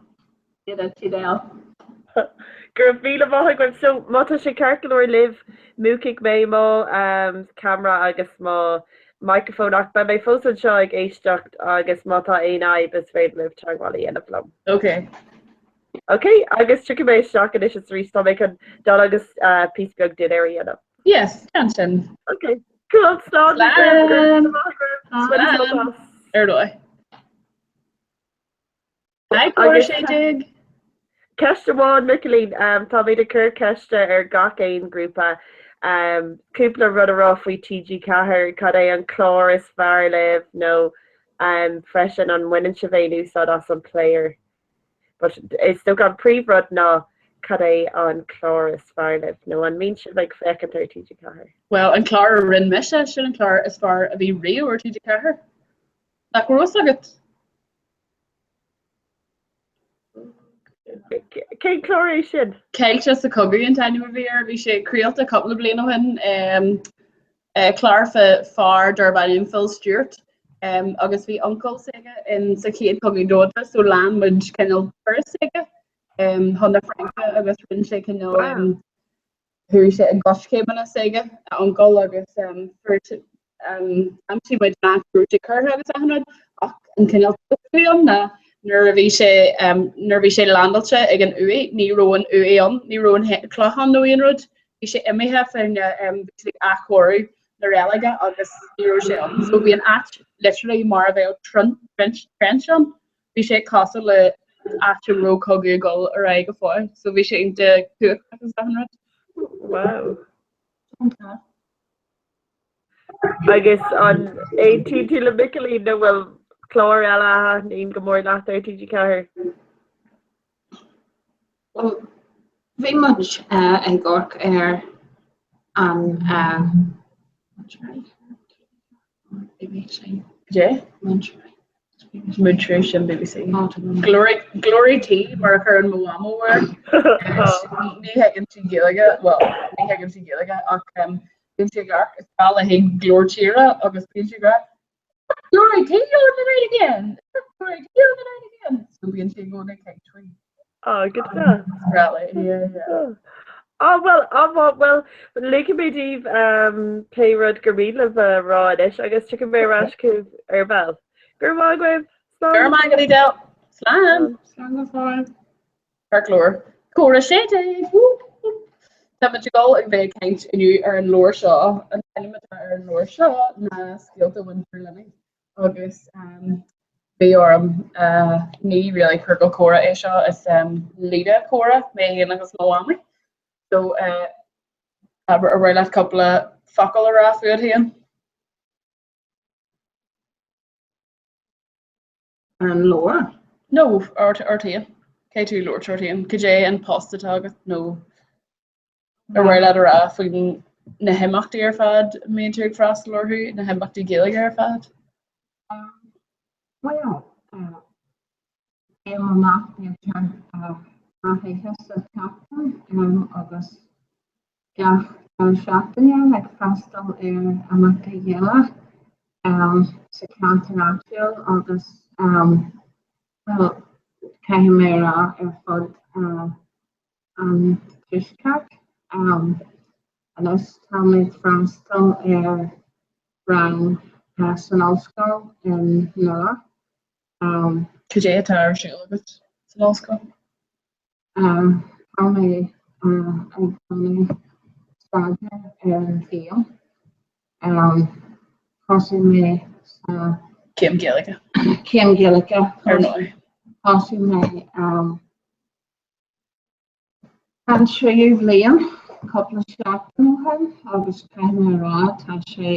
Yeah, that's Edel. Go raibh míle maith agaibh. So, má tá sé ceart go leor libh, múchfaidh mé mo um, camera agus mo microphone ach beidh mé fós anseo ag éisteacht agus má tá aon fhadhb is féidir libh teagmháil a dhéanamh liom. Ok. Ok, agus tiocfaidh mé isteach anois is arís, tá mé chun dul agus uh, píosa beag dinnéar a dhéanamh. Yes, déan sin. Ok, cool, slán. Slán. Slán. Ar dóigh. Hi, Cór 16. Ceist amháin, Micilín, táimid ag cur ceiste ar gach aon ghrúpa. Cúpla rud a rá faoi TG4, cad é an clár is fearr libh nó freisin an mbaineann sibh aon úsáid as an player? But is dócha an príomhrud ná cad é an clár is fearr libh nó an mbíonn sibh ag féachaint ar TG4? Bhuel, an clár a rinne mise, sin an clár is fearr a bhí riamh ar TG4. Nach raibh fhios agat? Cén clár é sin? Caillte sa Chogadh an t-ainm a bhí air. Bhí sé craolta cúpla bliain ó shin. Clár fá fear darb ainm Phil Stewart agus bhí uncail s'aige in sa Chéad Chogadh Domhanda so lean muid cineál turas s'aige chun na Fraince agus rinne sé cineál Chuaigh sé i gcoiscéimeanna s'aige, a uncail, agus fuair sé, d'aimsigh muid an áit a raibh sé curtha agus achan rud, ach an cineál twist a bhí ann ná nuair a bhí sé, nuair a bhí sé landáilte ag an uaigh, ní raibh an uaigh ann, ní raibh an cloch ann nó aon rud, bhí sé imithe fá choinne, bhí siad ag athchóiriú na reilige agus ní raibh sé ann. So bhí an áit literally mar a bheadh trench trench ann. Bhí sé cosúil le áit a raibh cogadh ag dul ar aghaidh go fóill, so bhí sé iontach cumhachtach agus achan rud. Wow. Agus an aontaíonn tú le Micilín nó bhfuil clár eile a thaitníonn go mór leat ar TG4? Bhuel, bhí muid ag amharc ar an BBC. Cad é? Múinteoirí sin BBC. Glory Glory T mar a chuireann mo mhamó air. Ní thuigeann sí Gaeilge, well, ní thuigeann sí Gaeilge ach bíonn sí ag amharc is breá léi Glór Tíre agus bíonn sí ag rá Glory T on the night again! Glory T on the night again! So bíonn sí i gcónaí ag caint faoi. Oh, good stuff. Breá léi, yeah, yeah. Ah, well, ah, well, well, ligfidh mé daoibh um, pé rud gur mian libh a rá anois agus tiocfaidh mé ar ais chugaibh ar ball. Go raibh maith agaibh! Slán! Go raibh maith agat, Edel! Slán! Slán go fóill. Ceart go leor. Comhrá 16! Whoop, whoop. Tá muid ag dul ag bheith ag caint inniu ar an leabhar seo. An t-ainm atá ar an leabhar seo ná Scéalta Mhuintir Luimnigh. Agus bhí orm, ní really ciorcal comhrá é seo, is líne comhrá, mé féin agus mo mhamaí. So, ar mhaith leat cúpla focal a rá fút féin? Ar an leabhar? No, ort féin. Caithfidh tú labhairt ort féin. Cad é an post atá agat nó ar mhaith leat a rá faoi na himeachtaí ar fad a mbíonn tú ag freastal orthu, na himeachtaí Gaeilge ar fad? Bhuel, téim amach b'fhéidir gach oíche sa tseachtain agus gach deireadh seachtaine ag freastal ar imeachtaí Gaelach sa cheantar áitiúil agus, bhuel, caithfidh mé a rá ar fud an Tuaiscirt. Anois tá mé ag freastal ar rang san ollscoil i nDoire. Cad é atá ar siúl agat san ollscoil? Tá mé ag déanamh staidéar ar an bhfilm. Thosaigh mé sa. Céim Ghaeilge. Céim Ghaeilge. Ar ndóigh. Thosaigh mé An tríú bliain, cúpla seachtain ó shin, agus caithfidh mé a rá, tá sé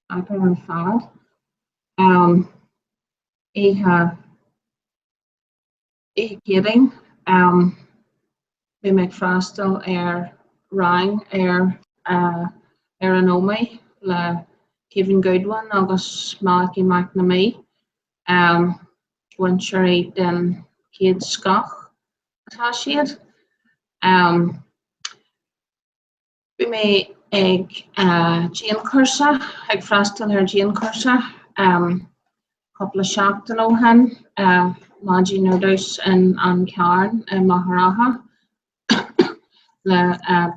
deacair ar fad. Oíche Oíche Chéadaoin, bhí mé ag freastal ar rang ar ar an Ómaigh le Kevin Goodwin agus Malachy McNamee. Múinteoirí den chéad scoth atá siad. Bhí mé ag dianchúrsa, ag freastal ar dianchúrsa cúpla seachtain ó shin, maidin ar dtús in An Carn i Machaire Rátha le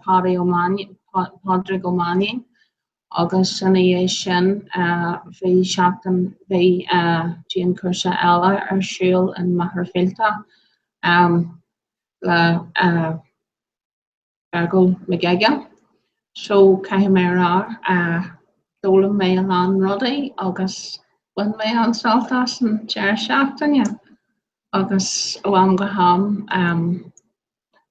Paddy Ó Pádraig Ó Mainnín. agus ina dhiaidh sin bhí seachtain, bhí dianchúrsa eile ar siúl in Machaire Fíolta le Feargal McGuigan. So caithfidh mé a rá, d'fhoghlaim mé a lán rudaí agus bhain mé an-sult as an deireadh seachtaine. Agus ó am go ham,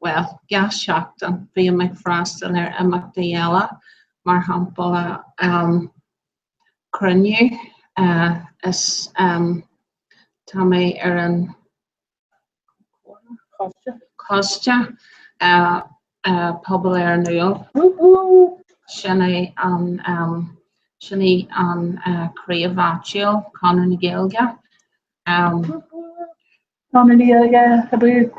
bhuel, gach seachtain, bím ag freastal ar imeachtaí eile, mar shampla cruinniú is tá mé ar an Coiste Pobal ar an Úill. Sin é an sin í an craobh áitiúil Conradh na Gaeilge. Conradh na Gaeilge, abú.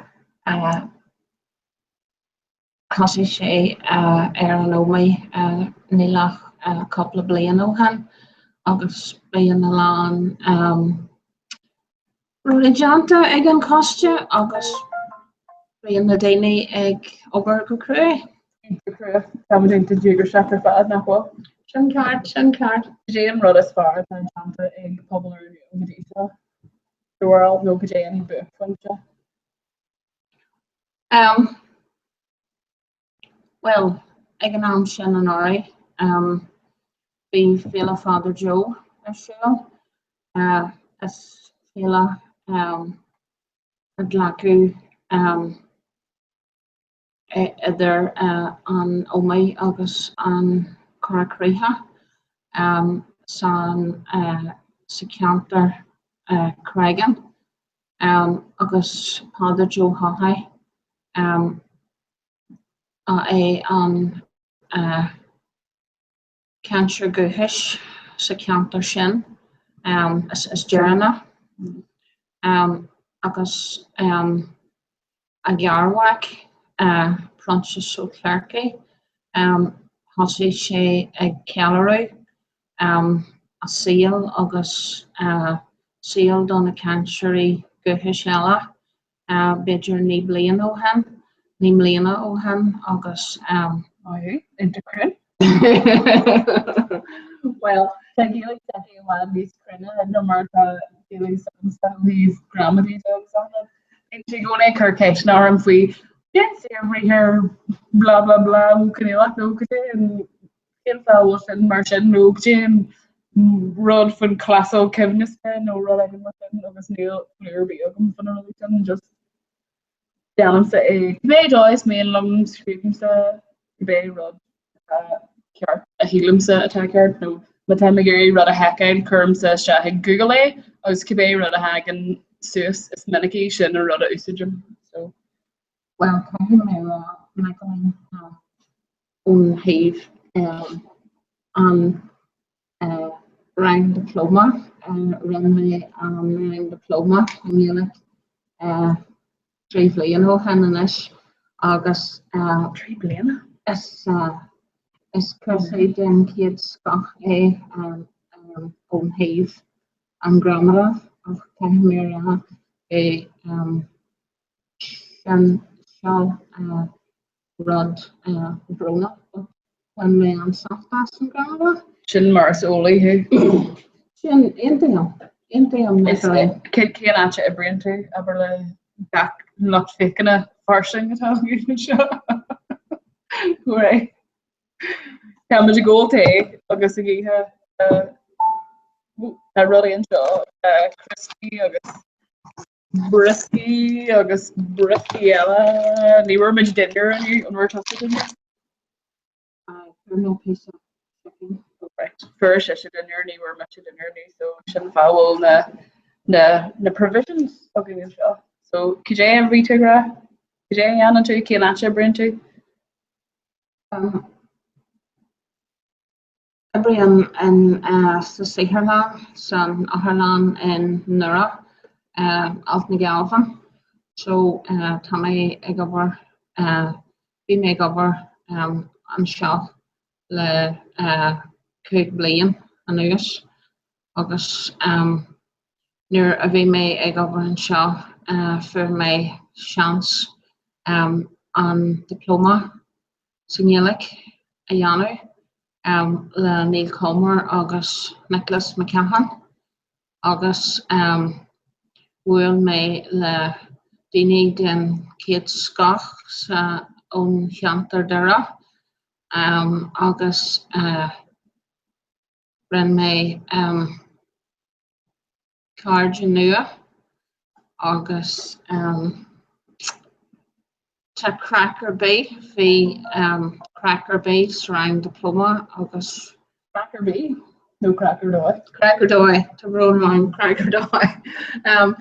Thosaigh sé ar an Ómaigh níl ach cúpla bliain ó shin agus bíonn a lán rudaí déanta ag an choiste agus bíonn na daoine ag obair go cruaidh. Go cruaidh. Táimid iontach díograiseach ar fad, nach bhfuil? Sin ceart, sin ceart. Cad é an rud is fearr atá déanta ag pobal ar an Úill go dtí seo? The world nó cad é an buaicphointe? Um, bhuel, ag an am sin anuraidh, um, bhí Féile Pheadair Joe ar siúl. Uh, is féile um, a glacadh um, idir uh, an Ómaigh agus an Chora Críche um, san, uh, sa cheantar uh, Creggan. agus Peadar Joe Haughey ba é an cainteoir dúchais sa cheantar sin is deireanach agus a gharmhac, Proinsias Ó Cléircigh, thosaigh sé ag ceiliúradh a saol agus saol do na cainteoirí dúchais eile, b'fhéidir 9 bliain ó shin, 9 mbliana ó shin agus. Maith thú, iontach cruinn. Bhuel, tá Gaeilge s'aici i bhfad níos cruinne ná mar atá Gaeilge s'agamsa ó thaobh gramadaí de agus achan rud. Bíonn sí i gcónaí ag cur ceisteanna orm faoi cén saorbriathar blah blah blah nó coinníollach nó cad é an cén fáth a bhfuil sin mar sin nó cad é an rud faoin clásal coibhneasta nó rud éigin mar sin agus níl clue ar bith agam faoi na rudaí sin just déanaimse é cibé dóigh is mian liom scríobhaimse cibé rud atá ceart a shílimse atá ceart nó má táim ag iarraidh rud a sheiceáil cuirimse isteach i Google é agus cibé rud a thagann suas is minicí sin an rud a úsáidim so. Bhuel caithfidh mé a rá Michaelín ón thaobh an rang diplóma, rinne mé an rang diplóma i nGaeilge 3 bhliain ó shin anois agus 3 bliana? Is is cúrsa den chéad scoth é ón thaobh an gramadach ach caithfidh mé a rá é sin seo rud brónach but bhain mé an-sult as an gramadach. Sin mar is eolaí thú. Sin, aontaím, aontaím Is cén áit a oibríonn tú, abair le gach lucht féachana fairsing atá againn anseo. Right. Táimid ag ól tae agus ag ithe tá rudaí anseo, criospaí agus brioscaí agus brioscaí eile. Ní bhfuair muid dinnéar inniu, an bhfuair tusa dinnéar? Fuair mé píosa chicken. Right. Fuair sise dinnéar, ní bhfuair mise dinnéar inniu, so sin fáth a bhfuil na, na, na provisions againn anseo. So, cad é a bhí tú ag rá? Cad é a dhéanann tú? Cén áit a oibríonn tú? Um, Oibrím sa saotharlann, san otharlann i nDoire, Alt na Gealbhan. So tá mé ag obair, bhí mé ag obair anseo le 5 bliain anuas agus nuair a bhí mé ag obair anseo fuair mé seans an diplóma sa nGaeilge a dhéanamh le Neil Comer agus Nicholas McCahan agus bhuail mé le daoine den chéad scoth sa ón cheantar Doire agus rinne mé cairde nua. agus um, tá craic ar bith, bhí um, craic ar bith sa rang diplóma agus. Craic ar bith nó craic ar dóigh? Craic ar dóigh, tá brón orm, craic ar dóigh. Um,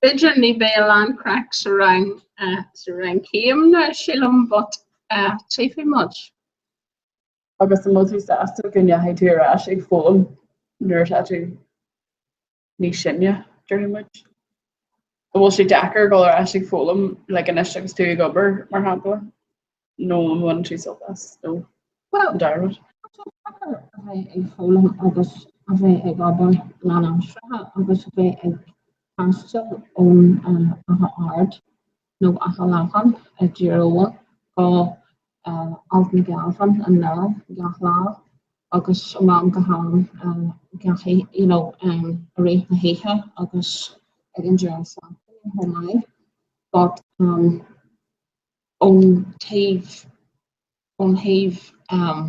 b'fhéidir ní bheidh a lán craic sa rang, uh, sa rang céim sílim, but uh, tchífidh muid. Agus an bhfuil tú sásta go ndeachaigh tú ar ais ag foghlaim nuair atá tú níos sine, déarfaidh muid? An bhfuil sé deacair dul ar ais ag foghlaim like anois agus tú ag obair, mar shampla, nó an mbaineann tú sult as nó Well, an dara rud? tá sé deacair a bheith ag foghlaim agus a bheith ag obair lánaimseartha agus a bheith ag taisteal ón Achadh Ard nó Achadh Lachan i dTír Eoghain go Alt na Gealbhan i nDoire gach lá agus ó am go ham gach you know i rith na hoíche agus ag an deireadh seachtaine chomh maith. But um, ón taobh ón thaobh um,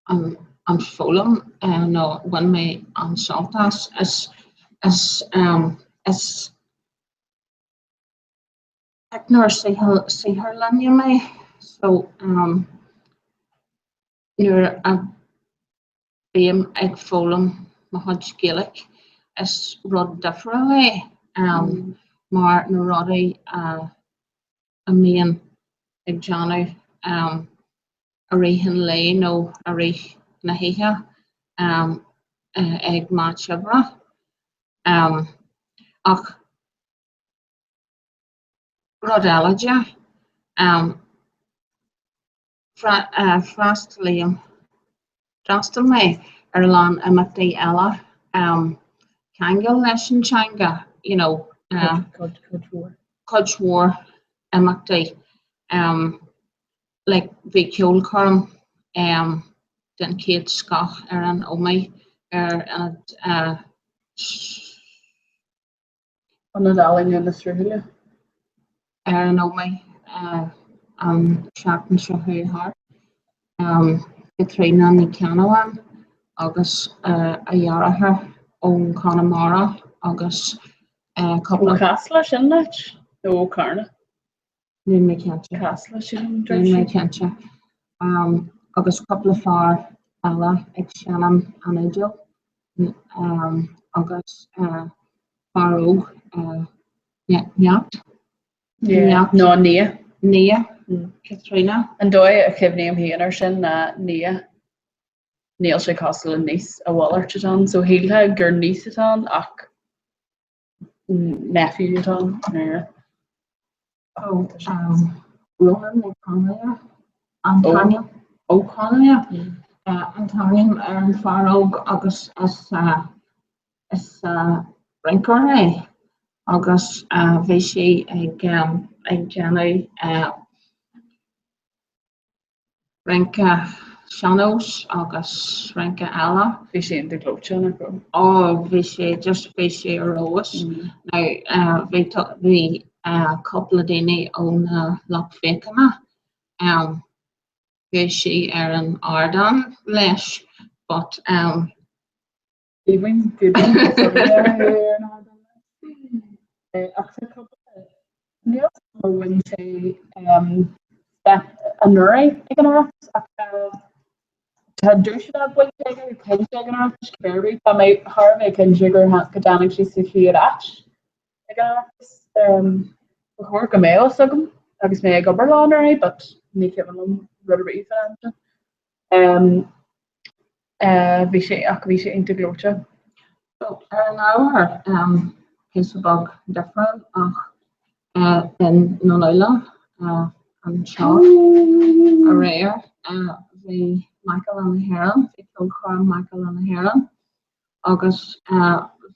an, an foghlaim uh, nó bhain mé an-sult as is is um, is Teicneoir saotharlainne mé so nuair a bhím ag foghlaim mo chuid Gaeilge is rud difriúil é mar na rudaí a mbím ag déanamh i rith an lae nó i rith na hoíche ag m'áit oibre. Ach Rud eile de, freastalaím, d'fhreastail mé ar a lán imeachtaí eile ceangal leis an teanga, you know, cuid mhór imeachtaí, like bhí ceolchoirm den chéad scoth ar an Ómaigh ar ionad Ionad Ealaíne na Sruthaile. Ar an Ómaigh an tseachtain seo chuaigh thart. Caitríona Ní Cheannabháin agus a dheartháir ón Chonamara agus cúpla. Ó Chasla sin leat nó ó Carna? Níl mé cinnte. Casla sin Níl mé cinnte. Agus cúpla fear eile ag seinm an fhidil agus fear óg Neacht. Neacht. Nó Nia. Nia. Caitríona. An dóigh a chuimhním féin air sin ná Nia. Níl sé cosúil le niece, a mhalairt atá ann. So shílfeá gur niece atá ann ach nephew atá ann. Oh, um, Ronan Ó Conghaile, an t-ainm Ó Conghaile, an t-ainm ar an fear óg agus is is rinceoir é agus bhí sé ag ag déanamh rince sean-nós agus rince eile. Bhí sé iontach gleoite, nach raibh? Ó, bhí sé, just bhí sé ar fheabhas. Now, bhí, bhí cúpla daoine ón lucht féachana, bhí sí ar an ardán leis but, Aoibhinn, good one, ar an ardán leis. Ach tá cúpla, níl a fhios agam ar bhain sé step anuraidh ag an Oireachtas ach tá duaiseanna bainte aige, cinnte ag an Oireachtas, cibé ar bith. Tá mé thar a bheith cinnte gur go dtáinig sé sa chéad áit ag an Oireachtas. Ba chóir go mbeadh fhios agam agus mé ag obair leo anuraidh but ní cuimhin liom rud ar bith fán am sin. Bhí sé, ach bhí sé iontach gleoite. So, ar an ábhar, píosa beag difriúil ach i nDún Uladh anseo aréir bhí Macalla na hÉireann, bhí ceolchoirm Macalla na hÉireann agus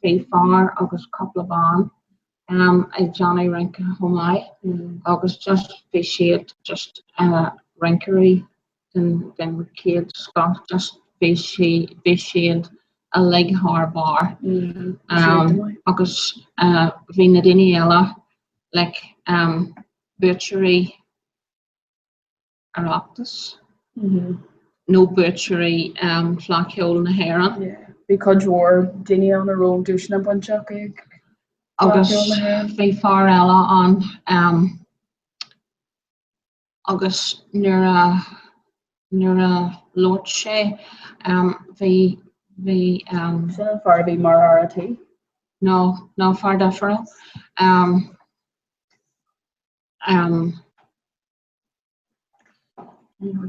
bhí fear agus cúpla bean ag déanamh rince chomh maith agus just bhí siad just rinceoirí den chéad scoth just bhí sí bhí siad uilig thar barr agus bhí na daoine eile like buaiteoirí Oireachtas nó buaiteoirí Fleadh Cheoil na hÉireann. Bhí cuid mhór daoine ann a raibh duaiseanna bainte acu ag. Agus bhí fear eile ann agus nuair a nuair a labhairt sé bhí bhí. Sin an fear a bhí mar fhear a' tí? No, no, fear difriúil.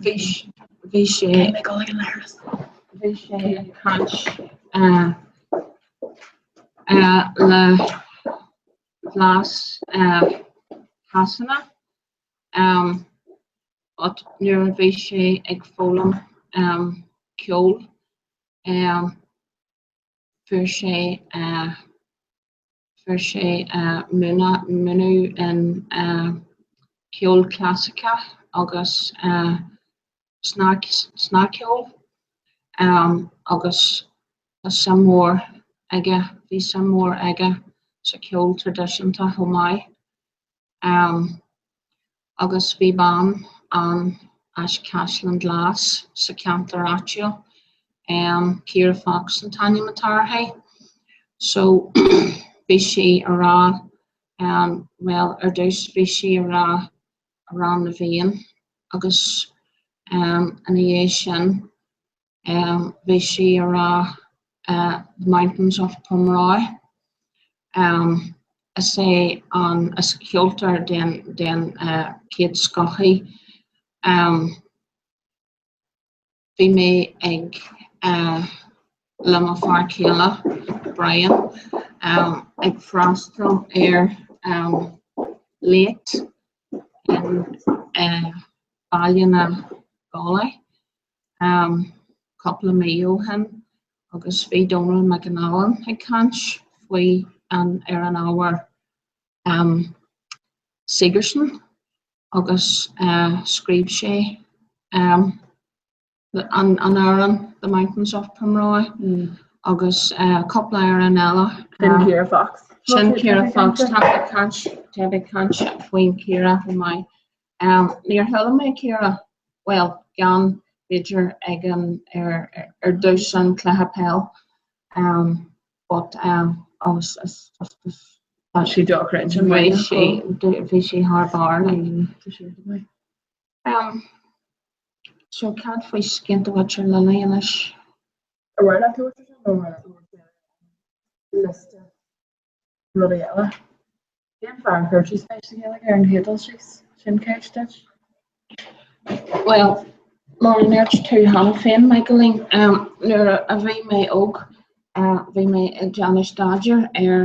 Bhí bhí sé bhí sé ag caint le blas Shasana but nuair a bhí sé ag foghlaim ceoil fuair sé Fuair sé múineadh in ceol clasaiceach agus snagcheol agus tá suim mhór aige, bhí suim mhór aige sa cheol traidisiúnta chomh maith. Agus bhí bean ann as Caisleán Glas sa cheantar áitiúil, Ciara Fox an t-ainm atá uirthi. So bhí sí a rá, bhuel ar dtús bhí sí a rá Amhrán na bhFiann agus ina dhiaidh sin Bhí sí a rá The Mountains of Pomeroy. Is é an is ceoltóir den den chéad scoth í. Bhí mé ag le mo fear céile Brian ag freastal ar léacht in Baile na Gaillimhe. cúpla mí ó shin agus bhí Dónal McAnallen ag caint faoi an ar an ábhar Sigerson agus scríobh sé an amhrán The Mountains of Pomeroy agus cúpla amhrán eile. Sin Ciara Fox. Sin Ciara Fox, tá ag caint tá ag caint faoin Ciara chomh maith. Níor chuala mé Ciara, bhuel, gan, b'fhéidir, ag an, ar, ar dtús an cluiche peil, but agus is just is. Tá sí dochreidte maith. Bhí sí, bhí sí thar barr, like. Tá sí maith. So cad faoi scéalta Mhuintir Lily anois? Ar mhaith leat labhairt faoi sin nó ar mhaith leat labhairt ar liosta rudaí eile? Cén fáth ar chuir tú spéis sa Ghaeilge ar an chéad dul síos? Sin ceist duit. Bhuel, mar a dúirt tú cheana féin, Michaeline, nuair a bhí mé óg, bhí mé ag déanamh staidéir ar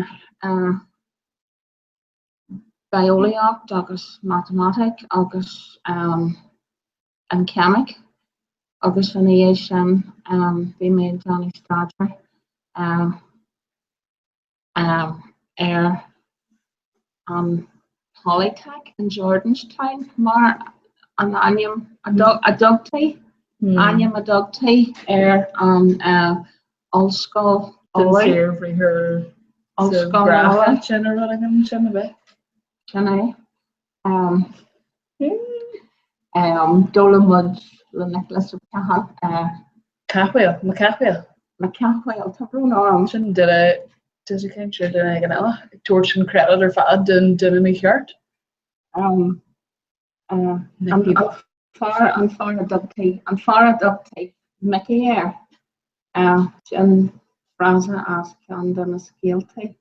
bitheolaíocht agus matamaitic agus an cheimic agus ina dhiaidh sin bhí mé ag déanamh staidéir ar an Polytech in Jordanstown mar an ainm a dtugtaí, ainm a dtugtaí ar an ollscoil Uladh. Ollscoil Uladh. Sin a rud agam sin a bheith. Sin é. D'fhoghlaim muid le Nicholas Ó Cathail. Cathmhaoil, Mac Cathmhaoil. Mac Cathmhaoil, tá brón orm. Sin duine, duine cinnte, duine éigin eile, ag tabhairt an credit ar fad don duine mícheart. An fear, an fear a dtugtaí, an fear a dtugtaí Mickey air. Sin frása as ceann de na scéaltaí,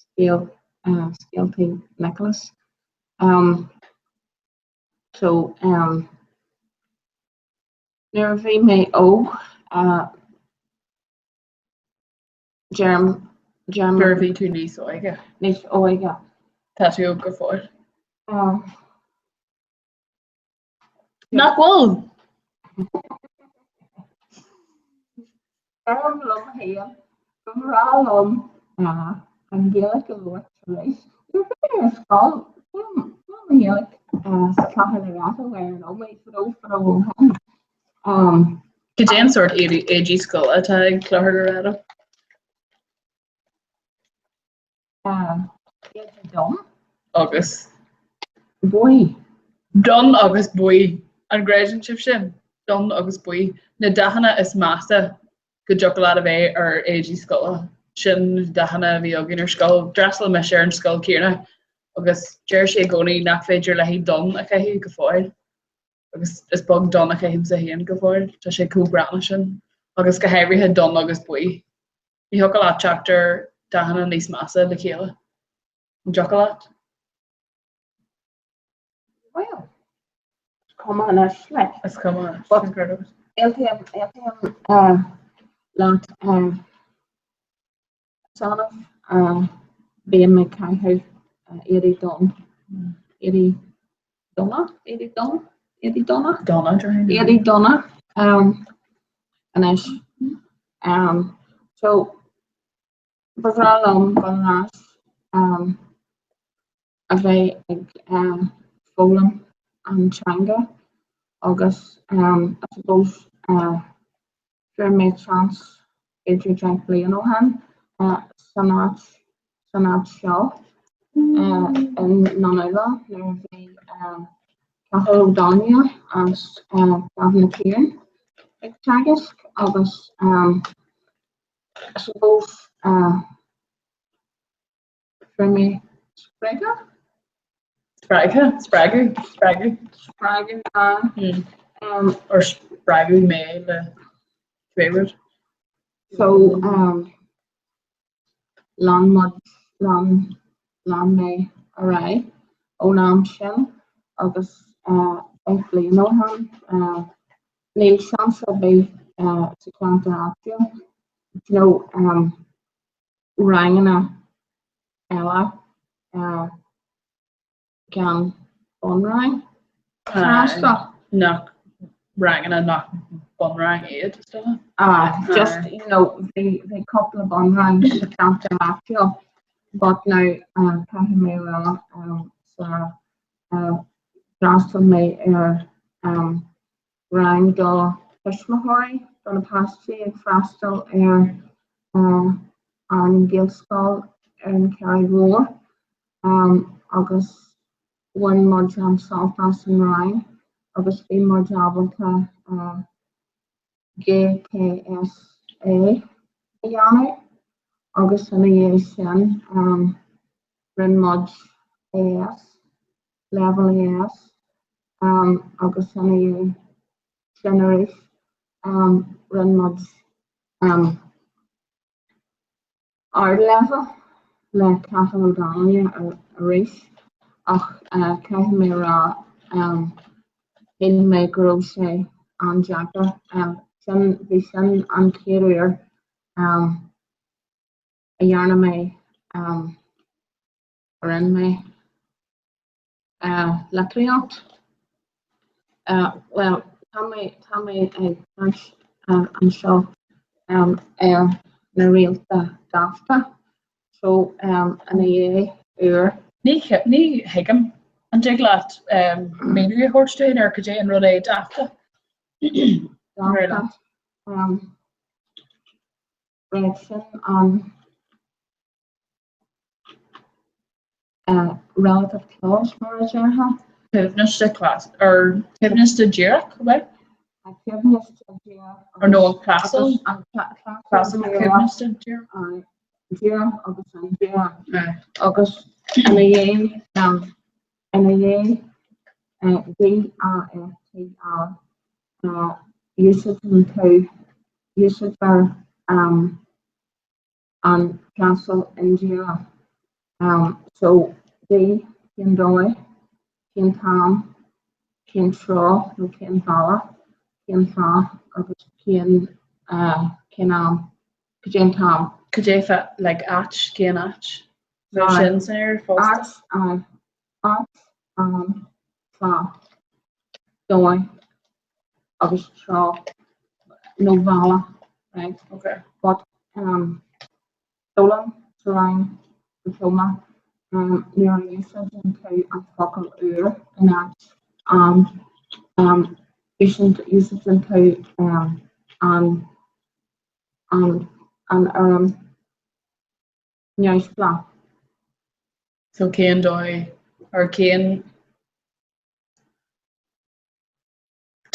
scéal, scéaltaí Nicholas. So, Nuair a bhí mé óg, deirim, deirim. Nuair a bhí tú níos óige. Níos óige. Tá tú óg go fóill. Nach bhfuil? Deirim liom féin go breá liom an Ghaeilge a labhairt arís. Nuair a bhí mé ar scoil, fuair an Ghaeilge sa Clochar Loreto ar an Ómaigh fadó fadó ó shin. Cad é an sórt éadaí scoile atá ag Clochar Loreto? Éadaí donn. Agus? Buí. Donn agus buí. An gcreideann sibh sin? Donn agus buí. Na dathanna is measa go dtiocfadh leat a bheith ar éadaí scoile. Sin dathanna a bhí againn ar scoil. D'fhreastail mise ar an scoil céanna agus deir sí i gcónaí nach féidir léi donn a chaitheamh go fóill. Agus is beag donn a chaithimse féin go fóill. Tá sé chomh gránna sin. Agus go háirithe donn agus buí. Ní thiocfadh leat teacht ar dathanna níos measa le chéile. An dtiocfadh leat? Well, is cuma anois, like. Is cuma. But aontaím uh, leat uh, is annamh uh, bím ag caitheamh uh, éadaí donn. Éadaí donna? Éadaí donn? Éadaí donna? Donna, déarfainn. Éadaí donna um, anois. Um, so, Ba bhreá liom dul ar ais a bheith ag foghlaim an teanga agus I suppose fuair mé seans b'fhéidir 10 bliain ó shin san áit san áit seo i nDún Úlla nuair a bhí Cathal Ó Donnaile as Gavin McKeown ag teagasc agus I suppose fuair mé spreagadh? Spreagtha? Spreagadh? Spreagadh? Spreagadh, aye. Um, or spreagadh mé le cibé rud. So, um, lean muid, lean, lean mé ar aghaidh ón am sin agus uh, 10 bliain ó shin, uh, Níl seans ar bith sa cheantar áitiúil, you know, ranganna eile gan bunrang freastal. Nach ranganna nach bunrang iad, is dócha? Ah, just, you know, bhí bhí cúpla bunrang sa cheantar áitiúil but now caithfidh mé a rá sa D'fhreastail mé ar rang do thuismitheoirí do na páistí ag freastal ar an Ghaelscoil ar an Charraig Mhór agus bhain muid an-sult as an rang agus bhí muid ábalta GKSA a dhéanamh agus ina dhiaidh sin rinne muid AS, Level AS, agus ina dhiaidh sin arís rinne muid Ardleibhéal le Cathal Ó Donnaile arís ach caithfidh mé a rá shíl mé go raibh sé an-deacair. Sin, bhí sin an chéad uair a dhearna mé, a rinne mé litríocht. Bhuel, tá mé, tá mé ag caint anseo ar na rialacha dafta, so ina dhiaidh uair. Ní, ní thuigim. An dtig leat míniú a thabhairt dúinn ar cad é an rud é dafta? Dafta. Right, sin an. relative clause mar a déarfá. Coibhneasta clás or coibhneasta díreach, ab ea? Coibhneasta díreach. Or nó an clásal? Clásal coibhneasta díreach. Díreach agus indíreach. Agus ina dhiaidh ina dhiaidh D A F T A úsáideann tú úsáidtear an clásal indíreach. So, D, cén dóigh, cén t-am, cén tráth nó cén bealach, cén fáth agus cén cén am, cad é an t-am. Cad é fá, like, áit, cén áit? Nó sin san áireamh fosta? Áit, áit, am, tráth, dóigh agus tráth nó bealach, right? Okay. But um, d'fhoghlaim sa rang diplóma um, nuair a úsáideann tú an focal uair in áit am, um, úsáideann tú um, an an an fhoirm neamhspleách. So cén dóigh or cén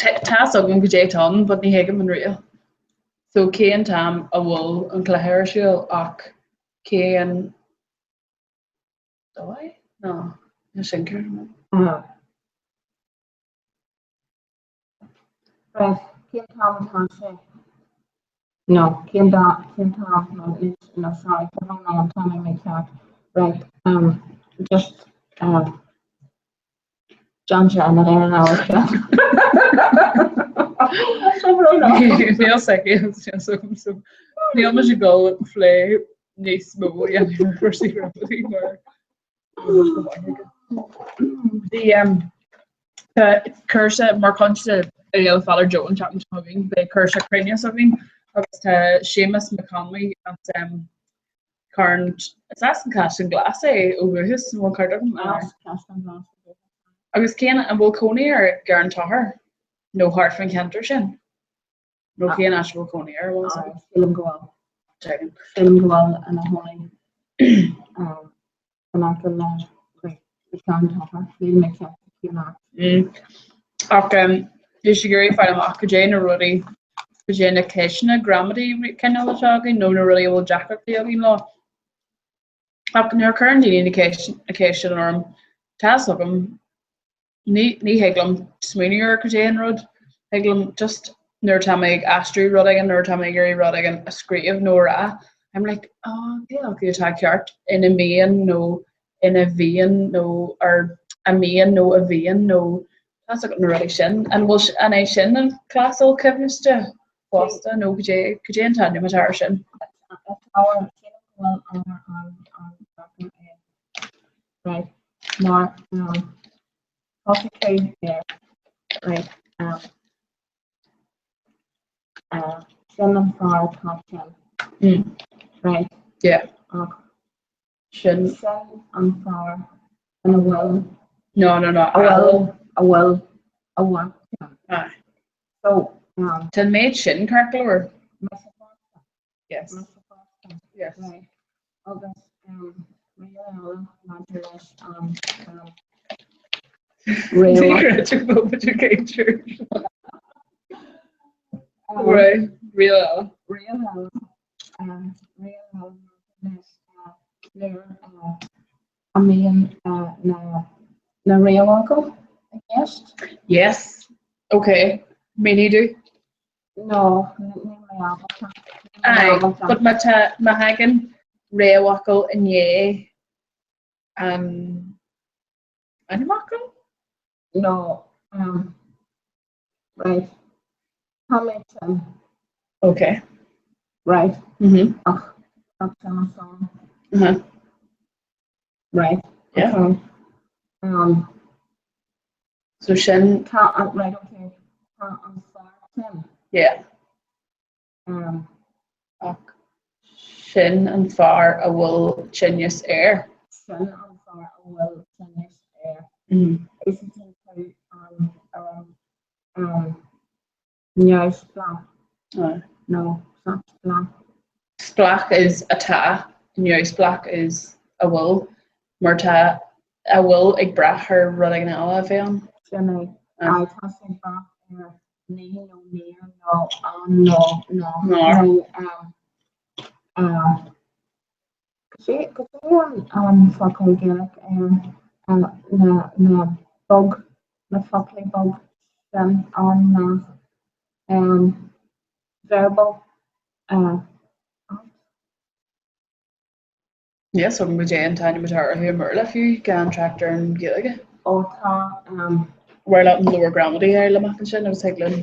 Tá's agam cad é atá ann, but ní thuigim an riail. So cén t-am a bhfuil an cluiche ar siúl ach cén dóigh? No, níl sin ceart. Right, cén t-am atá sé? No, cén dá, cén t-am, no, no, sorry, tá no, tá mé mícheart. Right, um, just, uh, Déan dearmad ar an ábhar seo. Níl mise ag dul plé níos mó a dhéanamh ar chúrsaí gramadaí mar Bhí cúrsa mar chuid de Fhéile Pheadar Joe an tseachtain seo chugainn, beidh cúrsa cruinneas againn agus tá Séamus Mac Conmhaí as Carn, is as an Caisleán Glas é ó dhúchas, an bhfuil ceart agam? As Caisleán Glas ó dhúchas. Agus cén, an bhfuil cónaí air i gCarn Tochair nó thart fán cheantar sin? Nó cén áit a bhfuil cónaí air, bhfuil fhios agat? Sílim go bhfuil. Deimhin. Sílim go bhfuil ina chónaí in aice le Carn Tochair, níl mé cinnte cén áit. Ach bhí sé ag iarraidh fáil amach cad é na rudaí, cad é na ceisteanna gramadaí cineál atá againn nó na rudaí a bhfuil deacrachtaí againn leo. Ach nuair a chuireann daoine na ceist sin orm, tá fhios agam Ní ní thig liom smaoineamh ar cad é an rud. Thig liom just nuair atá mé ag aistriú rud éigin, nuair atá mé ag iarraidh rud éigin a scríobh nó a rá, I'm like, oh, cé acu atá ceart ina mbíonn nó ina bhíonn nó or a mbíonn nó a bhíonn nó tá fhios agat na rudaí sin. An bhfuil an é sin an clásal coibhneasta fosta nó cad é cad é an t-ainm atá air sin? Right, mar um, thosaigh tú ar right, um, uh, sin an fear atá tinn. Mm. Right. Yeah. Ach sin sin an fear ina bhfuil No, no, no. a bhfuil a bhfuil a mhac tinn. Aye. So, um, Tá an méid sin ceart go leor. Yes. Yes. Right. Agus um, riail maidir leis an um, Right. Riail. Riail um, riail leis nuair a mbíonn na na réamhfhocail i gceist. Yes. Okay. Mínigh domh. No, níl mé ábalta. Aye, but má tá, má thagann réamhfhocal i ndiaidh an ainmfhocail? No, um, right. Tá mé tinn. Okay. Right. Mm-hmm. Ach, tá tinneas orm. Uh-huh. Right. Yeah. Okay. Um, So sin. Tá an, right, okay. Tá an fear tinn. Yeah. Um, Ach sin an fear a bhfuil tinneas air. Sin an fear a bhfuil tinneas air. Mm. Úsáideann tú an fhoirm um, neamhspleách. Aye. No, it's not spleách. Spleách is atá, neamhspleách is a bhfuil, mar tá a bhfuil ag brath ar rud éigin eile a bheith ann. Sin é. Aye, tá sé ag brath ar ní nó níor nó an nó nach Nár. nó um, uh, cad é cad é an an focal Gaelach ar uh, na na bog na foclaí bog sin an nach um, verbal uh, Yes, agam cad é an t-ainm atá orthu i mBéarla fiú gan trácht ar an Ghaeilge. Ó tá um. Bhfuil leat an leabhar gramadaí a fháil amach ansin agus thig linn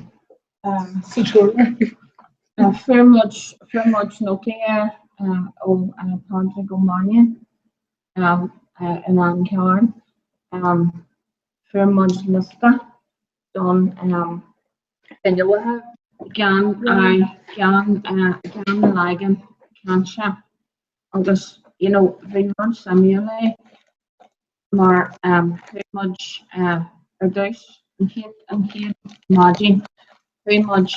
um, sa tuairim. Uh, fuair muid fuair muid nótaí air uh, ó uh, Pádraig Ó Maine um, uh, in An Carn. Um, fuair muid liosta don um, Innealtha. Gan gan gan leagan cainte agus you know bhí rud suimiúil é mar um chuaigh muid uh, ar dtús an chéad an chéad maidin chuaigh muid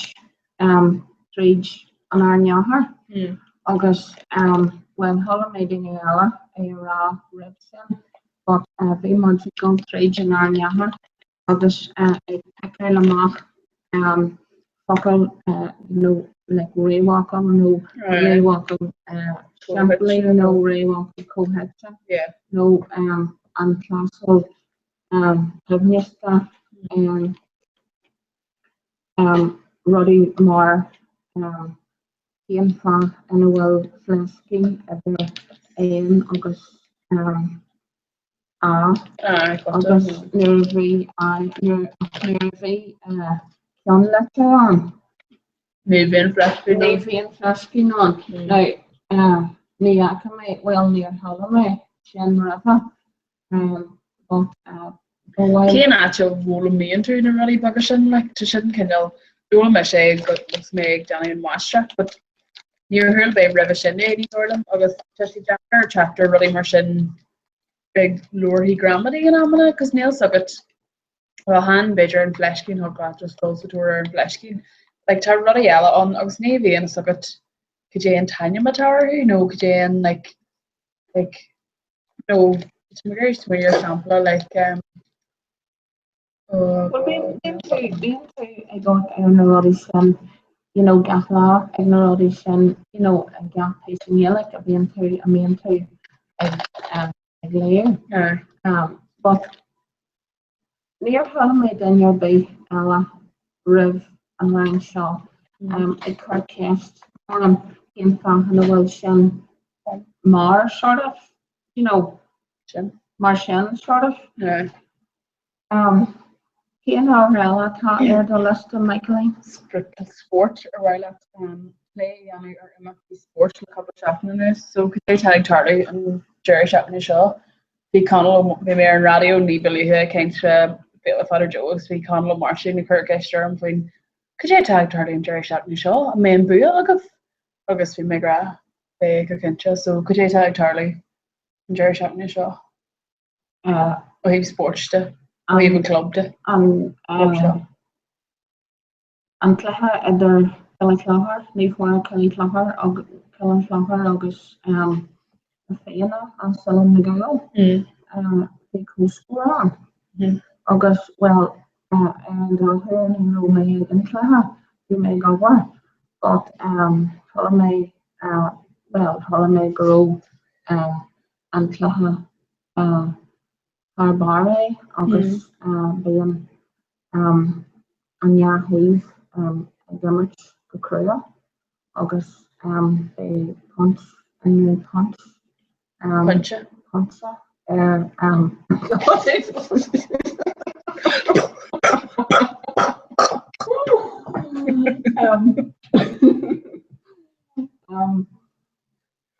um tríd an Fhearn Neachair agus um bhuel chuala mé daoine eile é a rá roimh sin but uh, bhí muid ag dul tríd an Fhearn Neachair agus ag piceáil amach focail nó like réamhfhocal nó réamhfhocal simplí nó réamhfhocal comhshuite nó an clásal coibhneasta, rudaí mar cén fáth ina bhfuil fleiscín idir aon agus a agus nuair a bhí nuair a bhí ceannlitir ann. Ní bhíonn fleiscín ann. Ní bhíonn fleiscín ann. Now, ní fhaca mé, bhuel níor chuala mé sin roimhe but ba mhaith. Cén áit a bhfoghlaimíonn tú na rudaí beaga sin? Like, tá sin cineál, d'fhoghlaim mise é agus mé ag déanamh an mháistreacht but níor chuala mé roimhe sin é, ní dóigh liom, agus tá sé deacair teacht ar rudaí mar sin ag leabharthaí gramadaí in amanna cos níl 's agat, bhuel chan b'fhéidir an fleiscín thig leat just dul sa tóir ar an bhfleiscín. Like tá rudaí eile ann agus ní bhíonn 'fhios agat cad é an t-ainm atá orthu nó cad é an like like nó tá mé ag iarraidh smaoineamh ar shampla like um, Bhuel bíonn tú bíonn tú ag amharc ar na rudaí sin you know gach lá ag na rudaí sin you know ag gach píosa Gaeilge a bhíonn tú a mbíonn tú ag um, ag léamh. Um, but níor chuala mé duine ar bith eile roimh an rang seo um, ag cur ceist orm cén fáth ina bhfuil sin mar sort of you know sin. Mar sin, sort of. Cén ábhar eile atá ar do liosta, Michaeline? Spórt ar mhaith leat plé a dhéanamh ar imeachtaí spóirt le cúpla seachtain anuas. So cad é atá ag tarlú an deireadh seachtaine seo? Bhí Conall Ó, bhí mé ar an raidió ní ba luaithe ag caint le Féile Pheadair Joe agus bhí Conall Ó Máirtín ag cur ceist orm faoin cad é atá ag tarlú an deireadh seachtaine seo? An mbeidh an bua agaibh? Agus bhí mé ag rá, beidh go cinnte. So cad é atá ag tarlú an deireadh seachtaine seo ó thaobh spóirt de, ó thaobh an club de? An cluiche idir Cill an Chlochair, Naomh Muire Cill an Chlochair Cill an Chlochair agus na Fianna as Oileán na nGall, bhí comhscór ann. Agus, bhuel, ar an drochuair ní raibh mé ag an cluiche, bhí mé ag obair, but chuala mé, bhuel, chuala mé go raibh an cluiche thar barr é agus bíonn an dhá thaobh ag imirt go crua agus beidh punt i ndiaidh punt Pointe. Pointe ar an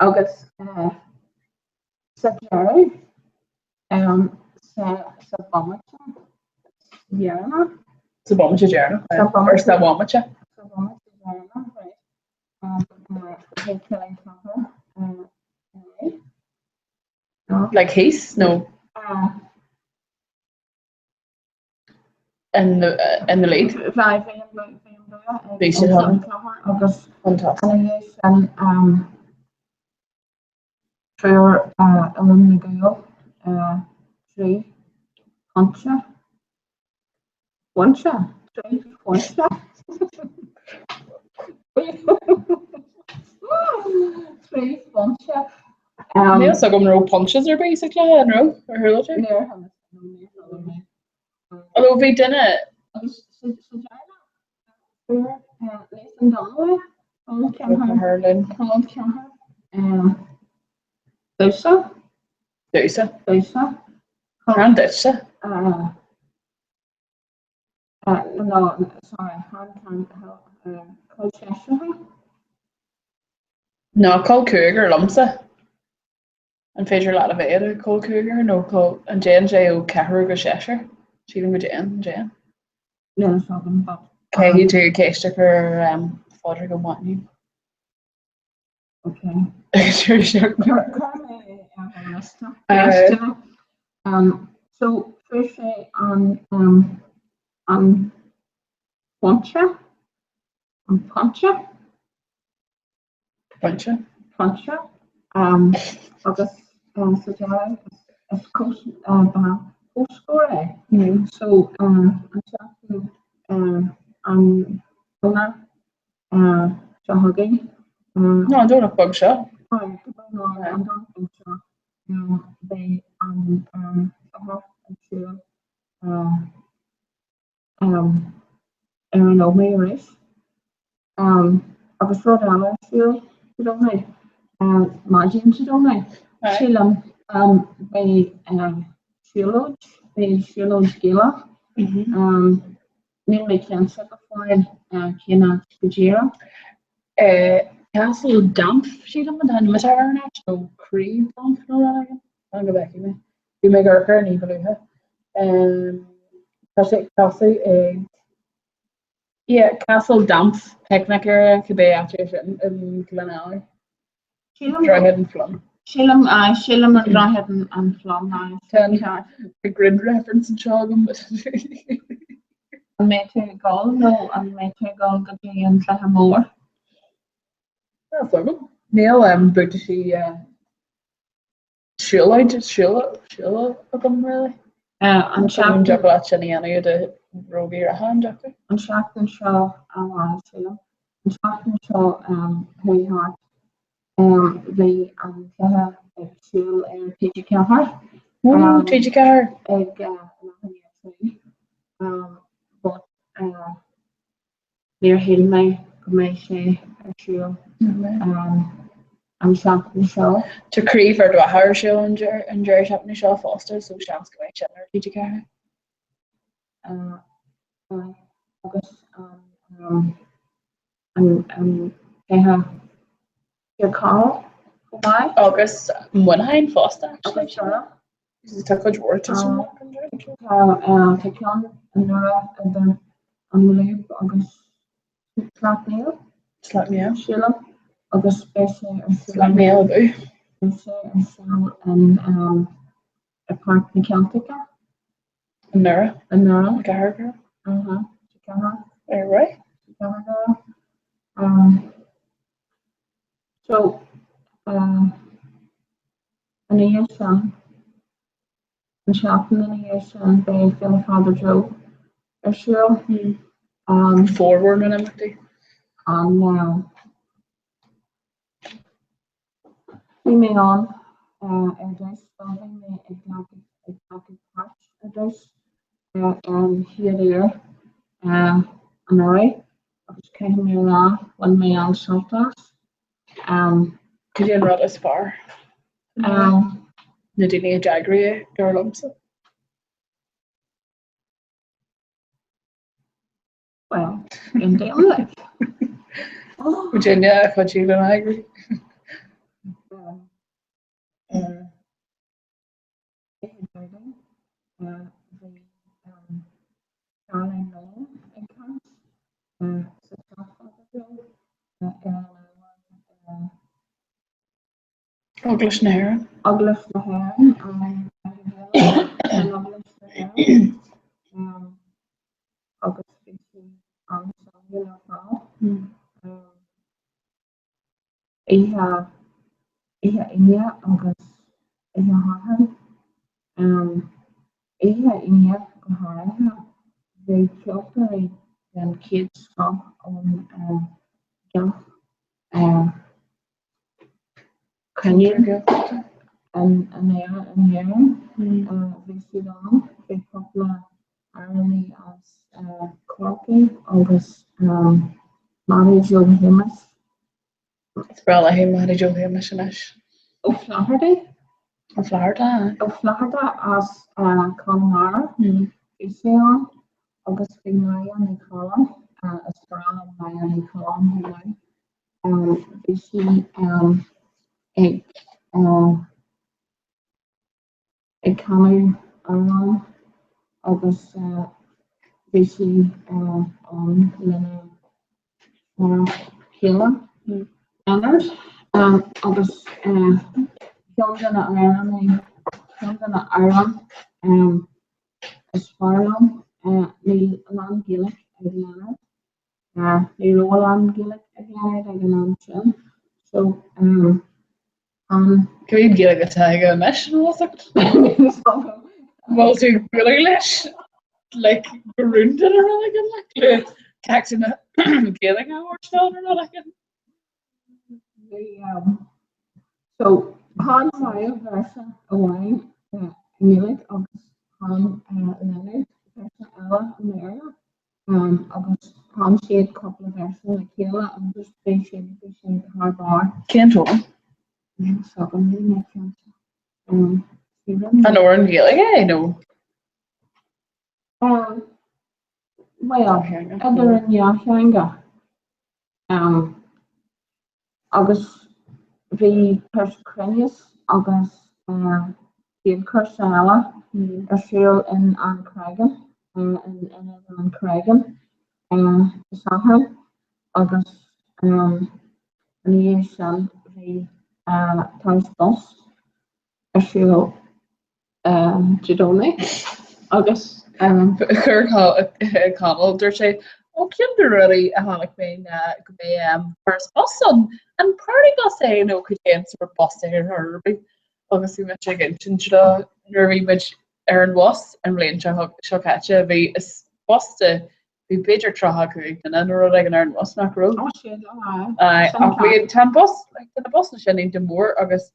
Agus sa deireadh, sa bhomaite dheireanach. Sa bhomaite deireanach, or sa bhomaite. Sa bhomaite deireanach, right. Bhí Cill an Chlochair Like thíos nó in the in the lead? Bhí bhí an bhí an bua ag Bhí siad Cill an Chlochair agus chun tosaigh. ina dhiaidh sin fuair Oileán na nGall 3 phointe. Pointe? 3 phointe? 3 phointe. Níl fhios agam an raibh punches ar bith sa chluiche, an raibh? Ar chuala tú? Níor chuala níor chuala mé. Although bhí duine Agus sa deireadh, fuair Nathan Donnelly, col ceathar, col ceathar, damhsa. Damhsa. Damhsa. Chan duitse. No, sorry, chan chan col seisear. Ná col cúigear liomsa. An féidir leat a bheith i do chol cúigear nó col an dtéann sé ó cheathrar go seisear? Sílim go dtéann, an dtéann? Níl fhios agam, but. Caithfidh tú ceist a chur ar Phádraig Ó Mainnín. Okay. Chuir mé ar an liosta ceisteanna. So fuair sé an an pointe, an pointe? Pointe. Pointe. Agus sa deireadh is comhscór é. So an seachtain an duine. seo chugainn. Nó an Domhnach beag seo. An Domhnach beag seo beidh an cluiche ar siúl ar an Ómaigh arís. Agus rud eile ar siúl Dé Domhnaigh, maidin Dé Domhnaigh, sílim, beidh siúlóid, beidh siúlóid Gaelach. Níl mé cinnte go fóill cén áit go díreach. Castle Damp, sílim, an t-ainm atá ar an áit, nó Craobh Damp nó rud éigin. Fan go bhfeicfidh mé. Bhí mé ag amharc air ní ba luaithe. Tá sé ag tosú ag Yeah, Castle Damp Picnic Area, cibé áit é sin, i nGleann Fhailí. Droichead an Flom. Sílim, aye, sílim an Droichead an Flom, aye. Tá an grid reference anseo agam. An mbeidh tú ag dul nó an mbeidh tú ag dul go dtí an cluiche mór? Níl a fhios agam. Níl buataisí Siúlóid, siúlóid agam really. An seachtain. Dtiocfadh leat sin a dhéanamh i do bhrógaí reatha, an dtiocfadh? An seachtain seo, sílim. An seachtain seo chuaigh thart, bhí an cluiche ag siúl ar TG4. Ó, TG4! Ag leath i ndiaidh a 3. But Níor shíl mé go mbeidh sé ar siúl an seachtain seo. Tá Craobh Ard Mhacha ar siúl an deireadh seachtaine seo fosta so seans go mbeidh sin ar TG4. Agus an cluiche Tír Chonaill chomh maith. Agus Muineachán fosta actually. Agus Tá cuid mhór tá Tá ceann i nDoire idir an Lúb agus Sleacht Néill. Sleacht Néill. Sílim. Agus beidh sé ar siúl. Sleacht Néill ab ea. Beidh sé ar siúl in i Páirc na Ceilteacha. I nDoire. I nDoire. I gCathair Dhoire. Aha. Sa chathair. Ar right? Sa chathair Dhoire. So, ina dhiaidh sin, an seachtain ina dhiaidh sin, beidh Féile Pheadair Joe ar siúl. Formhór na n-imeachtaí. An Bhí mé ann ar dtús, bhuel bhí mé ag glacadh ag glacadh páirt ar dtús ar an chéad uair anuraidh agus caithfidh mé a rá bhain mé an-sult as. Cad é an rud is fearr? Na daoine a d'eagraigh é, dar liomsa. Well, in daonlathas. Virginia a chuidigh lena eagrú. Bhí Caroline Nolan ag caint sa Teach Pheadair Joe ar an ábhar Eaglais na hÉireann. Eaglais na hÉireann, an Eaglais na hÉireann. Agus bhí sí an-suimiúil ar fad. Oíche oíche Aoine agus oíche Shathairn. Oíche Aoine go háirithe, bhí ceoltóirí den chéad scoth ón gach cruinniú in Éirinn. Bhí siad ann, bhí cúpla amhránaí as Corcaigh agus Mattie Joe Shéamuis. Is breá léi Mattie Joe Shéamuis anois. Ó Flatharta? Ó Flatharta, aye. Ó Flatharta as Conamara. Bhí sé ann agus bhí Máire Ní Choileáin, is breá liom Máire Ní Choileáin chomh maith. Bhí sí ag ag canadh amhrán agus bhí sí ann lena fear céile, Leonard, agus ceann de na amhráin, ceann de na amhráin is fearr liom, níl a lán Gaeilge ag Leonard. Ní raibh a lán Gaeilge ag Leonard ag an am sin so an. Cén Ghaeilge atá aige anois, an bhfuil a fhios agat? An bhfuil tú ag bualadh leis like go rúnda nó rud éigin like le ceachtanna Gaeilge a thabhairt dó nó rud éigin? Bhí so chan Sadhbh véarsa amháin i nGaeilge agus chan Leonard véarsa eile i mBéarla agus chan siad cúpla véarsa le chéile agus bhí sé bhí sé thar barr. Cén t-amhrán? Níl a fhios agam, níl mé cinnte. An amhrán Gaeilge é nó? Bhuel, idir an dhá theanga. Agus bhí cúrsa Cruinneas agus dianchúrsa eile ar siúl in An Creagán, in Ionad An Chreagáin, Dé Sathairn agus ina dhiaidh sin bhí turas bus ar siúl Dé Domhnaigh agus chuir Conall, dúirt sé, Ó ceann de rudaí a chonaic mé ná go mbeidh turas bus ann, an party bus é nó cad é an sórt bus é ar chor ar bith agus bhí muid ag insint dó nuair a bhí muid ar an bhus an bhliain seo caite bhí is bus de bhí b'fhéidir 35 duine nó rud éigin ar an bhus nach raibh? Ó sin, aye. Ach bhí tá an bus, like, tá na busanna sin iontach mór agus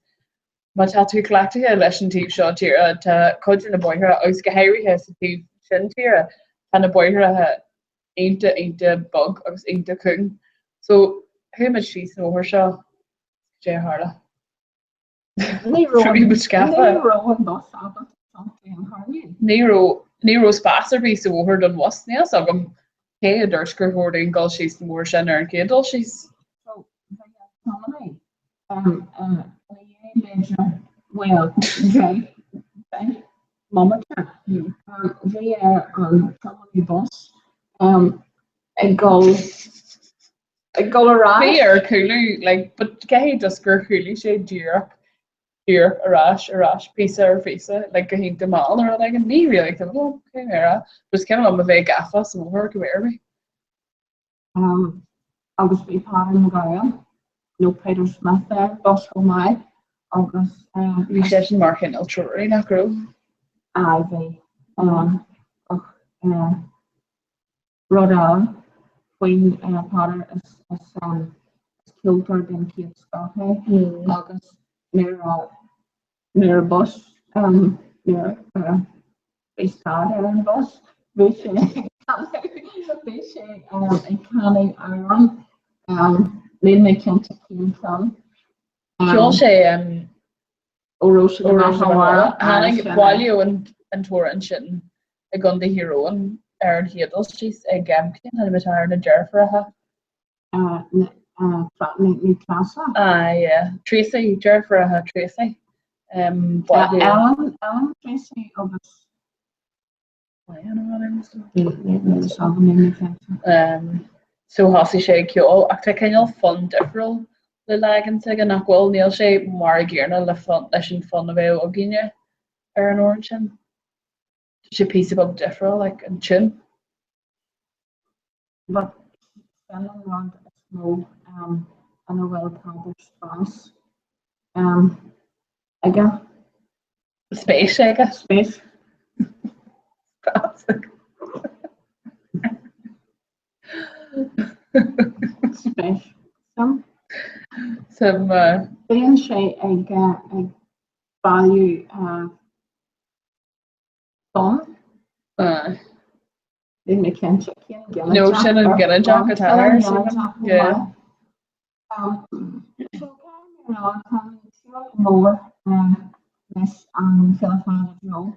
Má tá tú cleachtaithe leis an taobh seo tíre, tá cuid de na bóithre, agus go háirithe sa taobh sin tíre, tá na bóithre iontach, iontach bog agus iontach cúng. So, chuaigh muid síos an bhóthar seo, cad é a tharla? Ní raibh Bhí muid scafa. Ní raibh an bus ábalta teacht aon choirnéal. Ní raibh, ní raibh spás ar bith sa bhóthar don bhus. Níl fhios agam cé a dúirt gur chóir dúinn dul síos an bhóthar sin ar an chéad dul síos. So, bhí an tiománaí B'fhéidir, bhuel, bheith bomaite. Bhí ar an tiománaí bus ag dul ag dul ar ais. Bhí air cúlú, like, but caithfidh just gur chúlaigh sé díreach, díreach ar ais, ar ais, píosa ar phíosa, like, go hiontach mall nó rud éigin. Ní really cuimhin liom, cé mé a rá. But is cuimhin liom a bheith gafa sa bhóthar go mb'fhéidir mé. Agus bhí Peadar Mac Gabhann, nó Peter Smith ar an bus chomh maith agus. Bhí seisean mar chineál treoraí, nach raibh? Aye, bhí. Ach rud eile faoin Peadar is ceoltóir den chéad scoth é agus nuair a nuair a bus nuair a bhí stad ar an bhus bhí sé bhí sé ag canadh amhrán níl mé cinnte cén ceann. Cheol sé Ó Róise go Beatha Mhara. Tháinig bailíodh an t-amhrán sin i gContae Thír Eoghain ar an chéad dul síos ag cén t-ainm atá ar na deirfiúracha? Ní Treasa? Ah yeah, Treacy, deirfiúracha Treacy. Ellen, Ellen Treacy agus So thosaigh sé ag ceol ach tá cineál fonn difriúil le leagan s'aige nach bhfuil, níl sé mar a gcéanna le fonn, leis an fonn a bheadh againne ar an amhrán sin. Tá sé píosa beag difriúil, like an tune. But sin an rud is mó ina bhfuil Peadar spás aige. Spéis aige. Spéis. Spás aige. Spéis. Suim. Suim. Bíonn sé ag bailiú fonn. Níl mé cinnte cén ginideach. Nó sin an ginideach atá air. So cén rá tá mór leis an Chéile Fada Joe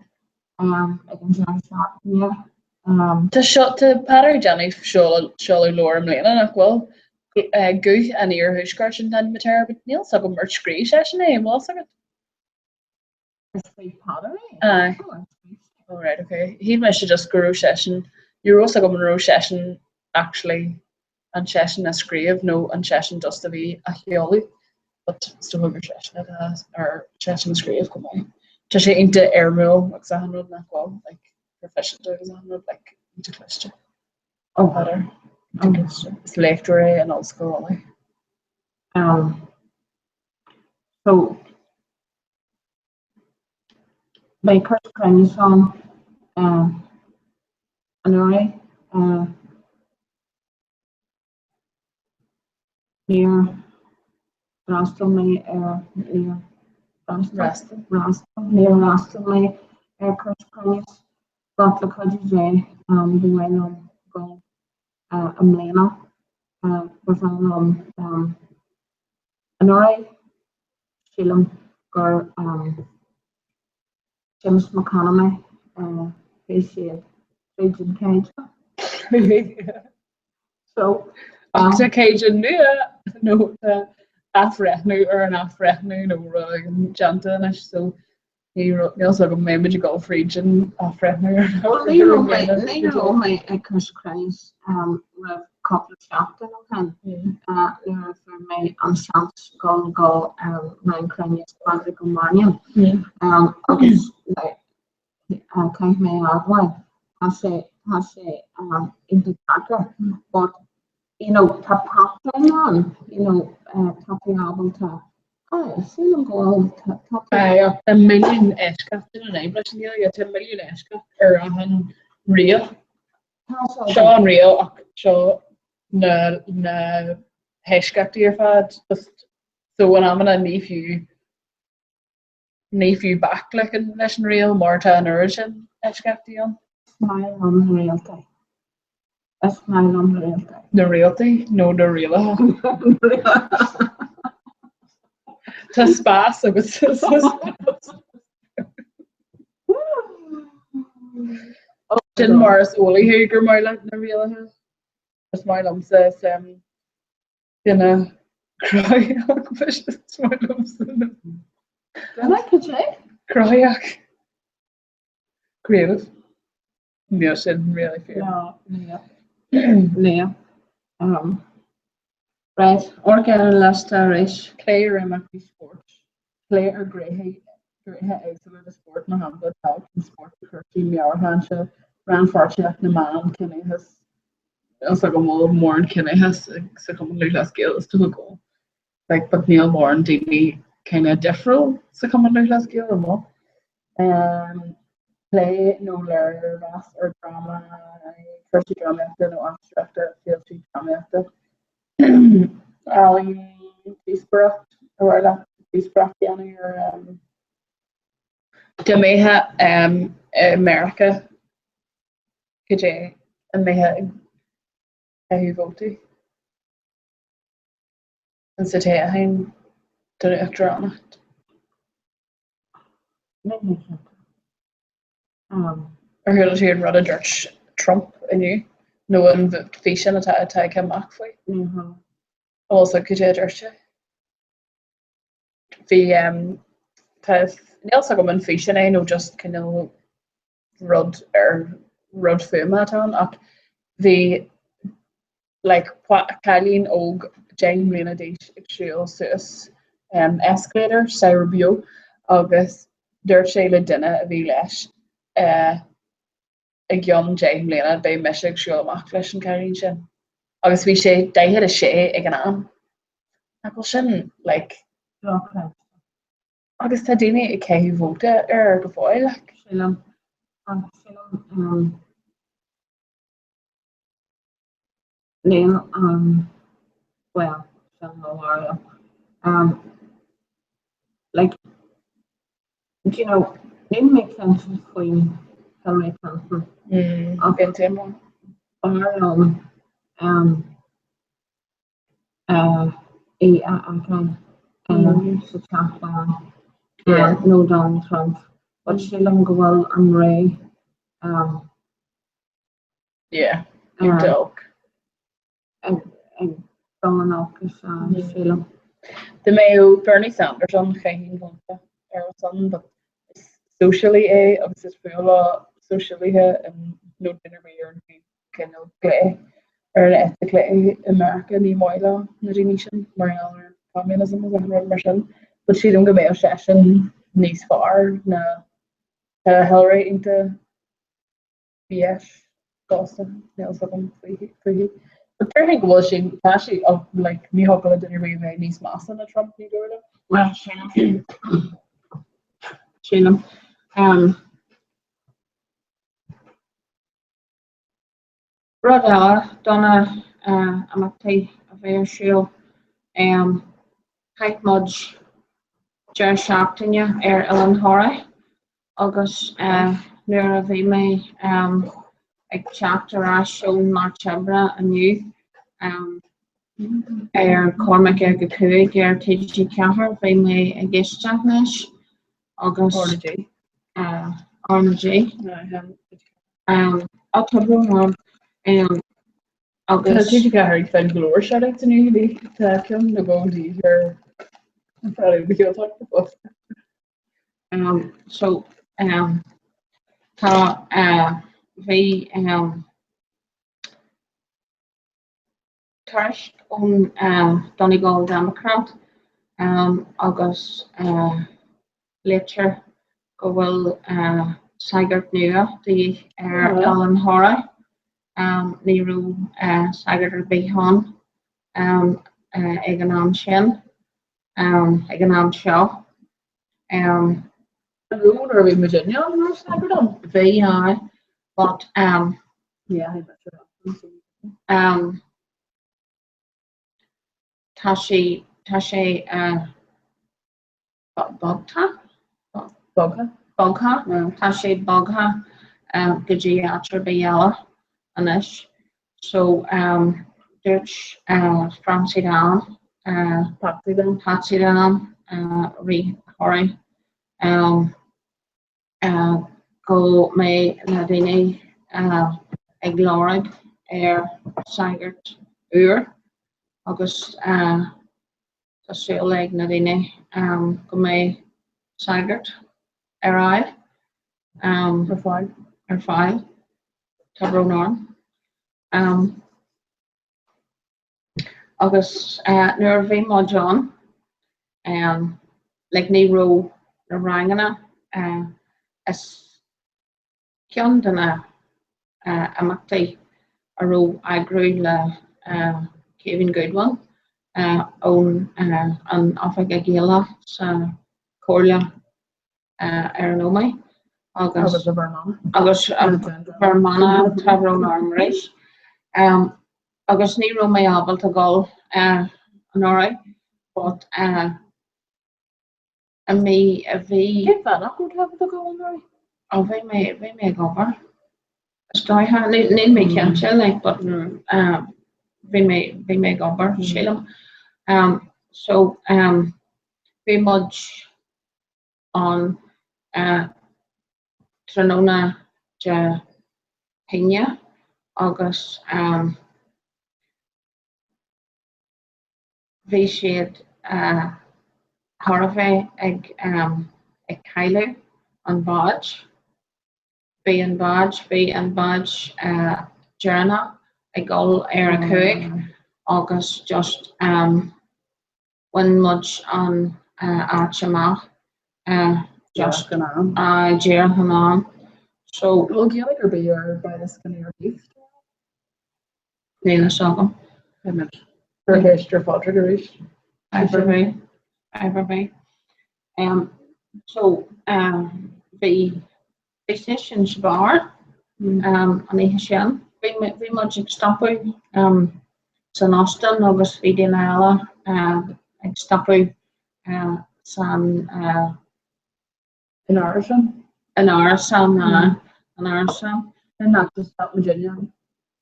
ag an deireadh seachtaine. Tá seo tá Peadar ag déanamh seoladh leabhair i mbliana nach bhfuil? Guth an Iarthuaiscirt an t-ainm atá air, but níl 's agam ar scríobh seisean é, an bhfuil 's agat? Ar scríobh Peadar é? Aye. Oh right, okay. Shíl mise just go raibh seisean, ní raibh 's agam an raibh seisean actually an seisean a scríobh nó an seisean just a bhí á sheoladh, but is dócha gur seisean atá ar seisean a scríobh go maith. Tá sé iontach éirmiúil agus achan rud nach bhfuil, like, proficient agus achan rud, like, iontach cliste. Oh. Peadar, iontach cliste. Is léachtóir é in Ollscoil Uladh. Um, so, Beidh cúrsa Cruinneas ann anuraidh. Níor D'fhreastail mé ar, níor fhreastail, fhreastail, níor fhreastail mé ar Cois Cruinneas but le cuidiú Dé ba mhaith liom dul i mbliana. Ba bhreá liom anuraidh sílim gur Seamus McConomy bhí siad tríd an caighdeán. So, ach tá caighdeán nua nó tá athbhreithniú ar an athbhreithniú nó rud éigin déanta anois so ní níl fhios agam an mbeidh muid ag dul fríd an athbhreithniú ar an Bhuel ní raibh mé ní raibh mé ag Cois Cruinneas roimh cúpla seachtain ó shin nuair a fuair mé an seans dul go Rang Cruinneas Pádraig Ó Mainnín agus caithfidh mé a admháil, tá sé, tá sé iontach deacair but you know tá patrún ann, you know tá tú ábalta, aye, sílim go bhfuil, tá tú. Aye, ach tá milliún eisceacht in an leis an Ghaeilge, tá milliún eisceacht ar achan riail. Seo an riail ach seo na na heisceachtaí ar fad, just so in amanna ní fiú Ní fiú bac leis an riail mar tá an oiread sin eisceachtaí ann. Is maith liom na réaltaí. Is maith liom na réaltaí. Na réaltaí nó na rialacha? Tá spás agus Sin mar is eolaí thú gur maith leat na rialacha. Is maith liomsa is Duine cruthaitheach mise is maith liomsa na. Duine cad é? Cruthaitheach. Creative. Níl sin really fíor. No, níl. Níl. Um, right, amharc ar an liosta arís. Plé ar imeachtaí spóirt. Plé ar ghnéithe éagsúla de spórt, mar shampla tábhacht an spóirt do chúrsaí meabhairshláinte, rannpháirtíocht na mban, ciníochas. Níl 's agam an bhfuil mórán ciníochas sa Chumann Lúthchleas Gael, is dócha go bhfuil. Like, but níl mórán daoine kind of difriúil sa Chumann Lúthchleas Gael, an bhfuil? Um, plé nó léirmheas ar dráma, cúrsaí drámaíochta nó aisteoireachta, féilte drámaíochta. Ealaín, díospóireacht, ar mhaith leat díospóireacht a dhéanamh ar dá mbeifeá i Meiriceá cad é an mbeifeá ag caitheamh vótaí insa toghchán don uachtaránacht? Ar chuala tú an rud a dúirt Trump inniu? Nó an físeán atá tagtha amach faoi? Also, cad é a dúirt sé? Bhí, tá, níl fhios agam an físeán é nó just cineál rud ar rud fuaime atá ann ach bhí like cailín óg 10 mbliana d'aois ag siúl suas escalator, staighre beo, agus dúirt sé le duine a bhí leis i gceann 10 mbliana beidh mise ag siúl amach leis an cailín sin. Agus bhí sé 46 ag an am. Nach bhfuil sin like. Agus tá daoine ag caitheamh vóta air go fóill like. Sílim, sílim Níl an, bhuel, sin mo bharúil. Like, do you know, níl mé cinnte faoi Hillary Clinton ach b'fhearr liom í a fheiceáil sa Teach Bán nó Donald Trump but sílim go bhfuil an ré Yeah, ag dul. Ag dul in olcas, sílim. Dá mbeadh Bernie Sanders ann chaithfinn vóta ar a son, but is sóisialaí é agus is fuath leo sóisialaithe nó duine ar bith ar an taobh cineál clé, ar an eite chlé i Meiriceá, ní maith leo na daoine sin mar gheall ar communism agus achan rud mar sin. But sílim go mbeadh seisean níos fearr ná Hillary iontach. BS fosta, níl fhios agam fúithi. But déarfainn go bhfuil sí, tá sí, oh, like, ní thiocfadh le duine ar bith a bheith níos measa ná Trump, ní dóigh liom. Well, sílim. Sílim. Um, rud eile do na uh, imeachtaí a bheidh ar siúl um, Chaith muid deireadh seachtaine ar Oileán Thoraí agus nuair a bhí mé ag teacht ar ais ón áit oibre inniu ar Cormac ag a 5 ar TG4 bhí mé ag éisteacht leis agus RnaG. Á tá brón orm. Agus. Tá TG4 ag fáil go leor shout-outs inniu, bhí tá ceann nó dhó díobh ar Raidió na Gaeltachta fós. Um, so, um, tá, uh, bhí, um, tuairisc ón uh, Donegal Democrat um, agus uh, léitear go bhfuil uh, sagart nua de dhíth ar Oileán Thoraí. Um, ní raibh uh, sagart ar bith ann um, uh, ag an am sin, um, ag an am seo. Um, An raibh nuair a bhí muid inne an raibh sagart ann? Bhí, aye, but um, Yeah, I bet you're um, tá sé tá sé uh, bogtha? Bogtha. Bogtha. Tá sé bogtha uh, go dtí áit ar bith eile anois. So um, dúirt uh, Francie Dan uh, Patsy Dan. Patsy Dan uh, Rí Thoraí um, go mbeidh na daoine ag lorg ar shagart úr agus tá súil ag na daoine go mbeidh sagart ar fháil. Ar fáil. Ar fáil. Tá brón orm. Agus nuair a bhí muid ann, like ní raibh na ranganna is ceann de na imeachtaí a raibh eagrú le Caoimhín Goodwin ón an Oifig Gaeilge sa Chomhairle ar an Ómaigh agus Agus a Fermanagh. Agus Fermanagh tá brón orm arís. Agus ní raibh mé ábalta dul anuraidh but i mí a bhí. Cén fáth nach raibh tú ábalta dul anuraidh? Ó bhí mé bhí mé ag obair. Is dóiche, níl mé cinnte like but bhí mé bhí mé ag obair sílim. So bhí muid ann tráthnóna Dé hAoine agus bhí siad thar a bheith ag ag cailleadh an báid. Bhí an bád, bhí an bád deireanach ag dul ar a 5 agus just Bhain muid an áit amach just díreach in am. So. Bhfuil Gaeilge ar bith ar Baile Scolaí Leith? Níl a fhios agam. Cuir ceist ar Phádraig arís. Abair é. So bhí Bhí seisean sa bheár an oíche sin. Bhí muid ag stopadh san óstán agus bhí daoine eile ag stopadh san. In árasán. In árasán, in árasán. Sin nach do stop muidinne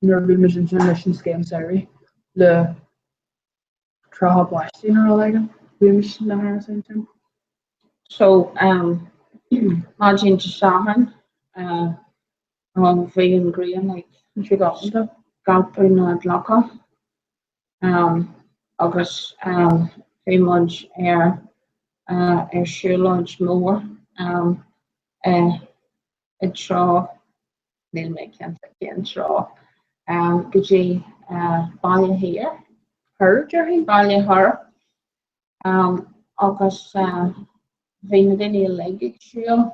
nuair a bhí muid ansin leis an scéim samhraidh le tráth báistí nó rud éigin. Bhí muid sna hárasáin sin. So, maidin Dé Sathairn, bhí an ghrian ag scalpadh na gclocha agus bhí muid ar ar siúlóid mhór i dtreo, níl mé cinnte cén treo, go dtí Baile Thiar. Thoir, déarfainn? Baile Thoir. Agus bhí na daoine uilig ag siúl,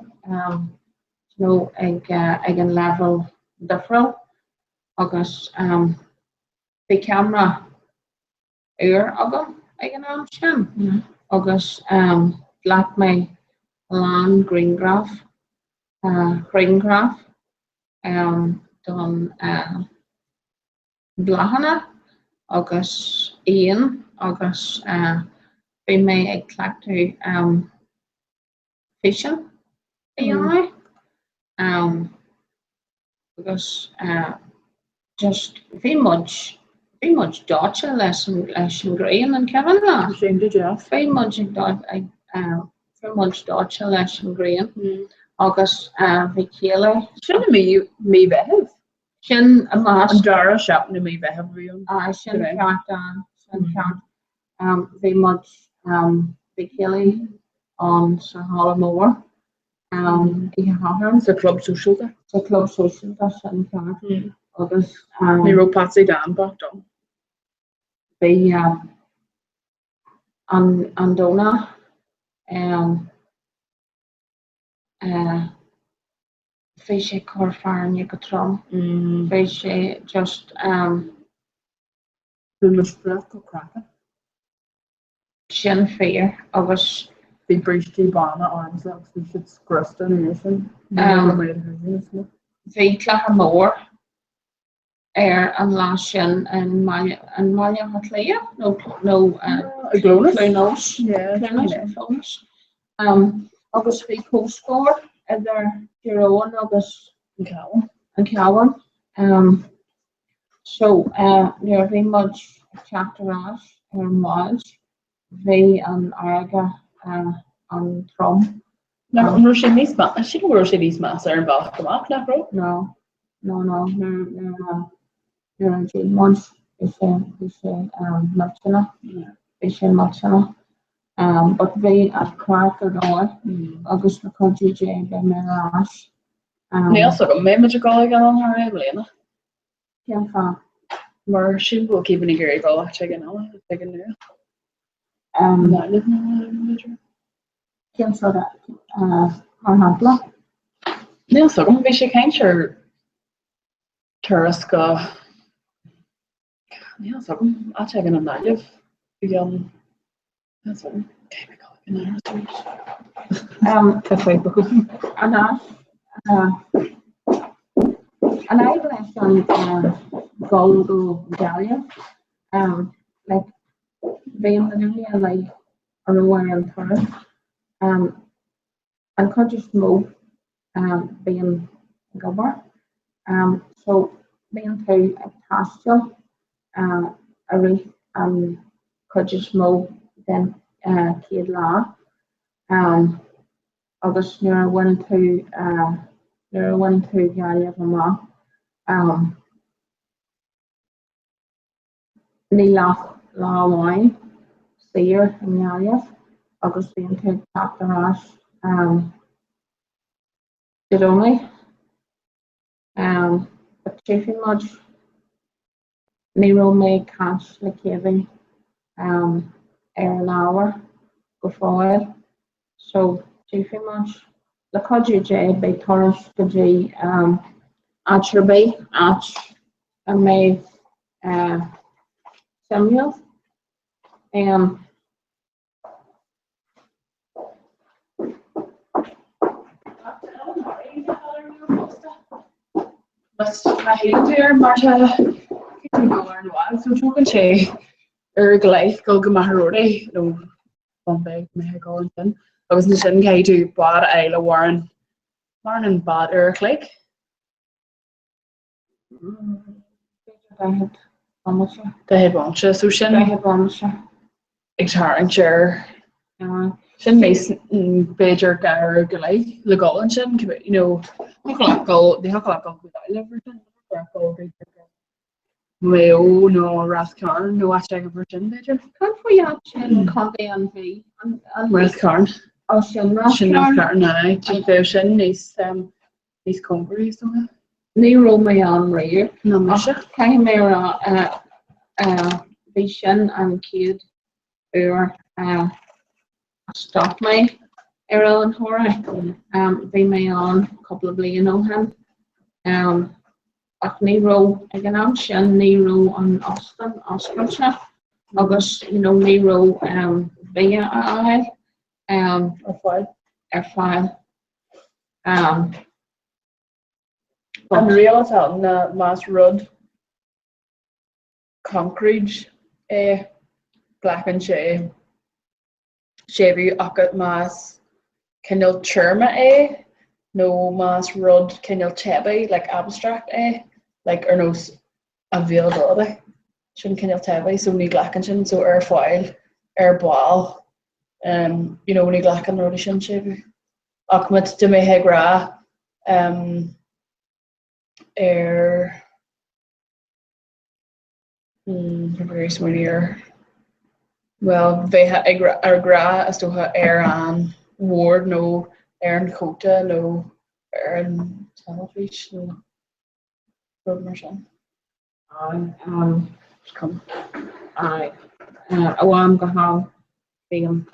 you know, ag ag an leibhéal difriúil agus bhí ceamara úr agam ag an am sin agus ghlac mé a lán grianghraf, grianghraf don bláthanna agus éin agus. Bhí mé ag cleachtadh físeán a dhéanamh agus just bhí muid, bhí muid dóite leis an leis an ghrian, an cuimhin leat? Sin go deas. Bhí muid ag ag bhí muid dóite leis an ghrian agus bhí céilí. Sin i mí mí Mheithimh. Sin i measc. An dara seachtain i mí Mheithimh a bhí ann. Aye, sin ceart, sin ceart. Bhí muid, bhí céilí ann sa halla mór oíche Shathairn. Sa chlub sóisialta. Sa chlub sóisialta, sin ceart. Agus. Ní raibh Patsy Dan bocht ann. Bhí an Domhnach bhí sé ag cur fearthainne go trom. Bhí sé just. Bhí muid fliuch go craiceann. Sin fíor agus. Bhí brístí bána ormsa agus bhí siad scriosta an uair sin. Bhí cluiche mór ar an lá sin i mBaile i mBaile Átha Cliath nó nó I gClónas. Clónas. Clónas. Agus bhí comhscór idir Tír Eoghain agus An Cabhán. An Cabhán. So, nuair a bhí muid ag teacht ar ais ar an mbád, bhí an fharraige an-trom. Nach raibh sé níos measa, sílim go raibh sé níos measa ar an bhealach amach, nach raibh? No, no, no, nuair a nuair a d'fhill muid, bhí sé, bhí sé millteanach, bhí sé millteanach. But bhí an craic ar dóigh agus le cuidiú Dé beidh mé ar ais. Níl 's agam, mbeidh muid ag dul ag Oileán Thoraí i mbliana. Cén fáth? Mar sílim go bhfuil Caoimhín ag iarraidh dul áit éigin eile, áit éigin nua. Gaillimh nó b'fhéidir. Cén sórt, mar shampla? Níl 's agam, bhí sé ag caint ar turas go, níl 's agam, áit éigin i nGaillimh, bhí ann. An fhadhb leis an dul go Gaillimh, like, bhí na daoine uilig a raibh ar an turas, an chuid is mó bíonn ag obair, so bíonn tú ag taisteal i rith an chuid is mó den chéad lá agus nuair a bhain tú nuair a bhain tú Gaillimh amach Níl ach lá amháin saor i nGaillimh agus bíonn tú ag teacht ar ais Dé Domhnaigh. But tchífidh muid. Ní raibh mé ag caint le Caoimhín ar an ábhar go fóill so tchífidh muid. Le cuidiú Dé beidh turas go dtí áit ar bith, áit a mbeidh suimiúil. Má théann tú air mar tá tú ag dul ar an bhád so tógann sé uair go leith dul go Machaire Rabhartaigh nó Bombay go mbeifeá ag dul ansin agus ansin caithfidh tú bád a fháil a mhaireann maireann an bád uair a chloig. B'fhéidir 40 bomaite. 40 bomaite, so sin 40 bomaite. ag tarraingt ar sin níos b'fhéidir uair go leith le dul ansin you know ní thiocfadh leat dul ní thiocfadh leat dul go Gaillimh mar sin ní thiocfadh leat dul b'fhéidir go Maigh Eo nó Rath Cairn nó áit éigin mar sin b'fhéidir. Cad faoi áit sin Contae an Mhí? Rath Cairn. Ó sin Rath Sin Rath Cairn aye. Bheadh sin níos níos cóngaraí is dócha. Ní raibh mé ann riamh. Ná mise. Ach caithfidh mé a rá bhí sin an chéad uair a stop mé ar Oileán Thoraí. Bhí mé ann cúpla bliain ó shin. Ach ní raibh, ag an am sin ní raibh an óstán oscailte agus you know ní raibh bia a fháil ar fáil. Ar fáil. An riail atá ann ná más rud concrete é, glacann sé. séimhiú ach más cineál téarma é nó más rud cineál teibí, like abstract é, like ar nós a bhéal doiligh, sin cineál teibí so ní ghlacann sin, so ar fáil, ar ball, um, you know, ní ghlacann na rudaí sin séimhiú. Ach má dá mbeifeá ag rá um, ar Ag smaoineamh ar, bhuel, bheifeá ag rá is dócha ar an bhord nó ar an chóta nó ar an teilifís nó rud mar sin. Aye, a mham go hal, bím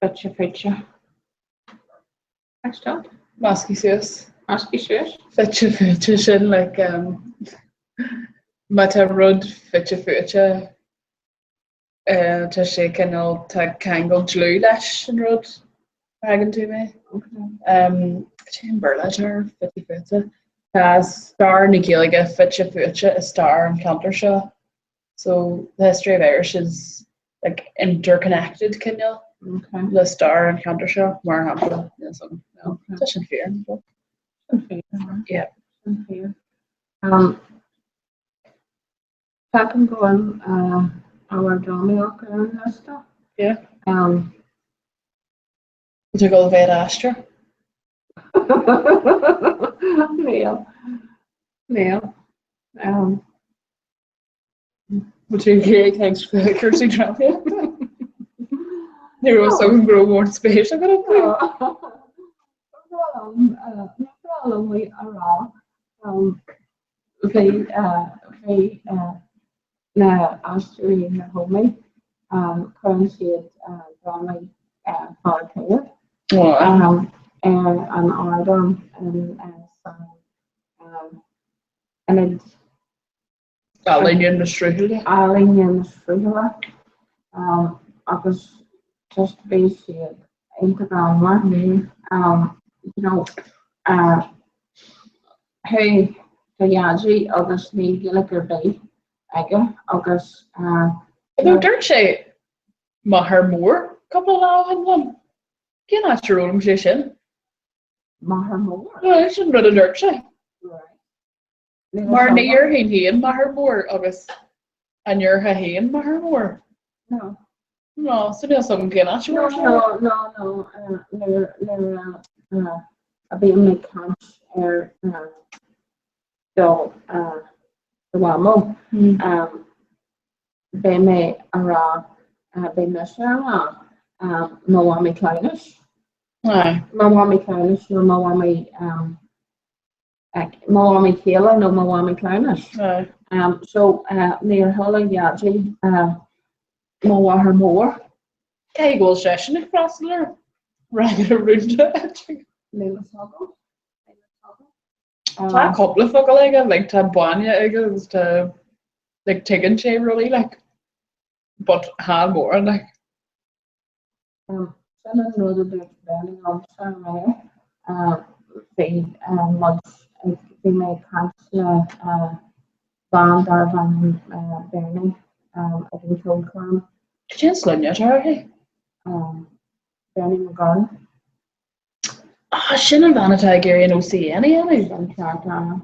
fite fuaite. Stop. Measctha suas. Measctha suas. Fite fuaite sin like um, má tá rud fite fuaite uh, tá sé cineál tá ceangal dlúth leis an rud an dtuigeann tú mé. Um, Cén Béarla atá ar fite fuaite. Tá stair na Gaeilge fite fuaite i stair an cheantair seo. So the history of Irish is like interconnected cineál le stair an cheantair seo mar shampla. Tá sin fíor. Yeah. Sin fíor. Um, Feicim go bhfuil uh, ábhar drámaíocht ar an liosta. Yeah. Um, Tá go bheith aistear. Níl. Níl. Um, Bhfuil tú ag iarraidh caint faoi chúrsaí drámaíochta? Ní raibh a fhios agam go raibh mórán spéis agat iontu. Ní breá liom é a rá. Bhí bhí na aisteoirí na hÓmaí, cuireann siad drámaí fear tíre ar an ardán san ionad Ealaíne na Sruthaile. Ealaíne na Sruthaile agus just bhí siad iontach greannmhar. You know, chuaigh do dhaidí agus níl Gaeilge ar bith aige agus. Nó dúirt sé Machaire Mór cúpla lá ó shin liom. Cén áit ar fhoghlaim sé sin? Machaire Mór? Bhuel, sin rud a dúirt sé. Mar ní dhéarfainn féin Machaire Mór agus an ndéarfá féin Machaire Mór? No. No, so níl a fhios agam cén áit a bhfuair sé. No, no, no, nuair a bhím ag caint ar do do mhamó, beidh mé a rá, beidh mise a rá mo mhamaí cleamhnais. Mo mhamaí cleamhnais nó mo mhamaí mo mhamaí céile nó mo mhamaí cleamhnais. So níor chuala Dhaidí mo mháthair mhór. Cé go bhfuil seisean ag freastal ar ranganna rúnda? Níl a fhios agam. Tá cúpla focal aige, like tá bainne aige agus tá like tuigeann sé rudaí like but chan mórán like. Sin an rud a dúirt Bernie liomsa aréir. Bhí muid ag, bhí mé ag caint le bean darbh ainm Bernie ag an cheolchoirm. Cén sloinne atá uirthi? Bernie McGurn. Ah, sin an bhean atá ag iarraidh an OCN a dhéanamh? Sin ceart, ah.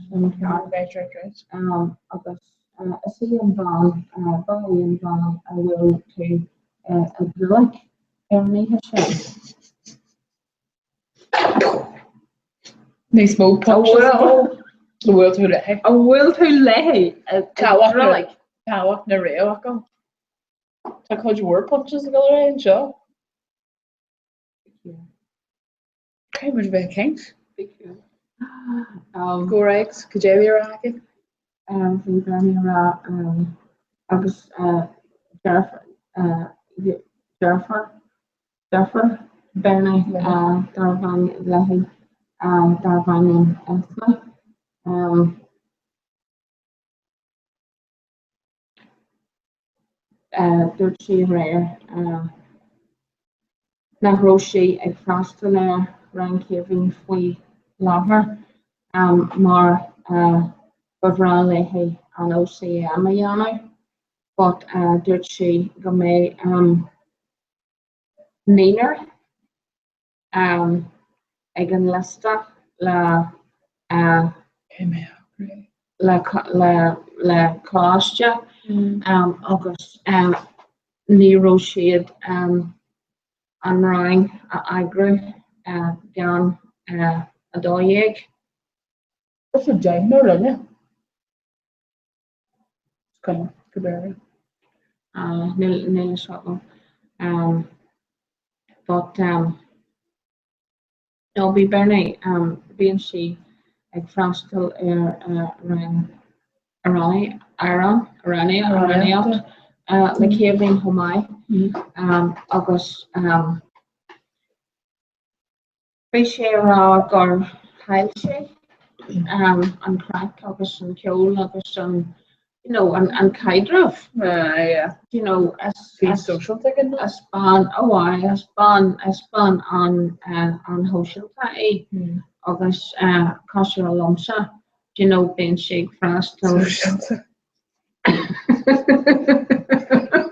Sin ceart. Right, right, right. Agus is í an bhean, ba í an bhean a bhuail tú i dTrulaigh ar an oíche sin. Níos mó punches. A bhfuil tú léi? A bhfuil tú léi i dTrulaigh? Tábhacht na réamhfhocal. Tá cuid mhór punches ag dul ar aghaidh anseo. Caithfidh muid a bheith ag caint. Go ar aghaidh, cad é a bhí á rá aici? Bhí Bernie ag rá agus deirfiúr, deirfiúr Bernie darbh ainm léi, darbh ainm Eithne. Dúirt sí aréir nach raibh sí ag freastal ar Rang Caoimhín faoi láthair mar ba bhreá léi an OCM a dhéanamh. But dúirt sí go mbeidh naonúr ag an liosta le le coláiste agus ní raibh siad an rang a eagrú gan 12. Is a deichniúr eile. Is cuma, go b'fhéidir. Níl a fhios agam. But no, bhí Bernie, bíonn sí ag freastal ar rang amhránaíocht le Caoimhín chomh maith agus Bhí sé ag rá gur chaill sé an craic agus an ceol agus an, you know, an caidreamh. You know, is is bean, oh aye, is bean, is bean an-shóisialta í agus cosúil liomsa, you know, bíonn sí ag freastal. Sóisialta.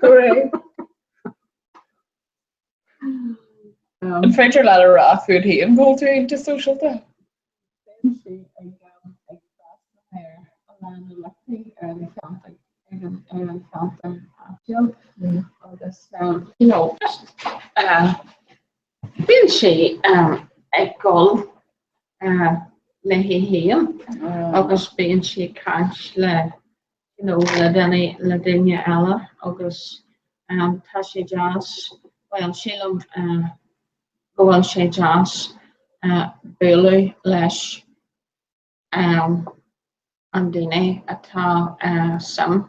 Hooray. An féidir leat a rá fút féin go bhfuil tú iontach sóisialta? Bíonn sí ag ag freastal ar a lán imeachtaí ar an cheantar ar an ar an cheantar áitiúil agus you know just bíonn sí ag gol léi féin agus bíonn sí ag caint le you know, le duine, le duine eile agus tá sé deas, bhuel, sílim go bhfuil sé deas bualadh leis an daoine atá suim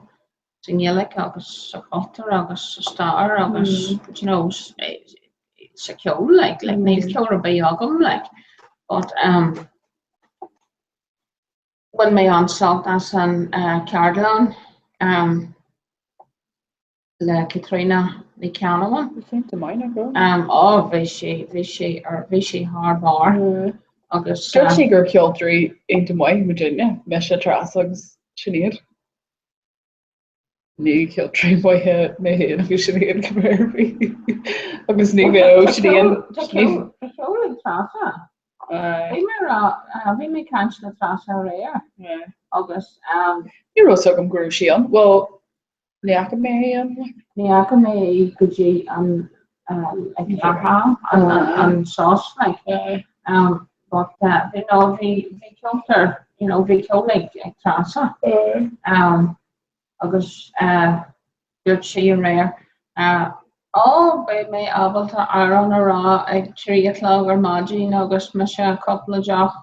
sa nGaeilge agus sa chultúr agus sa stair agus, you know, sa cheol, like, like níl ceol ar bith agam, like, but Bhain mé an-sult as an cheardlann le Caitríona Ní Cheannabháin. Bhí sé iontach maith, nach raibh? Ó, bhí sí, bhí sí ar, bhí sí thar barr agus. Dúirt sí gur ceoltóirí iontach maith muidinne, mise, Treasa agus Sinéad. Ní ceoltóirí maithe mé féin agus Sinéad go ar bith. Agus ní bheadh Sinéad. Tá ceol ag Treasa. Bhí mé rá, bhí mé ag caint le Treasa aréir agus. Ní raibh a fhios agam go raibh sí ann. Bhuel, ní fhaca mé í ann. Ní fhaca mé í go dtí an ag leath an sos like. But you know, bhí ceoltóir, you know, bhí ceol ag Treasa. Agus dúirt sí aréir, Ó, beidh mé ábalta amhrán a rá ag 3 a chlog ar maidin agus mise cúpla deoch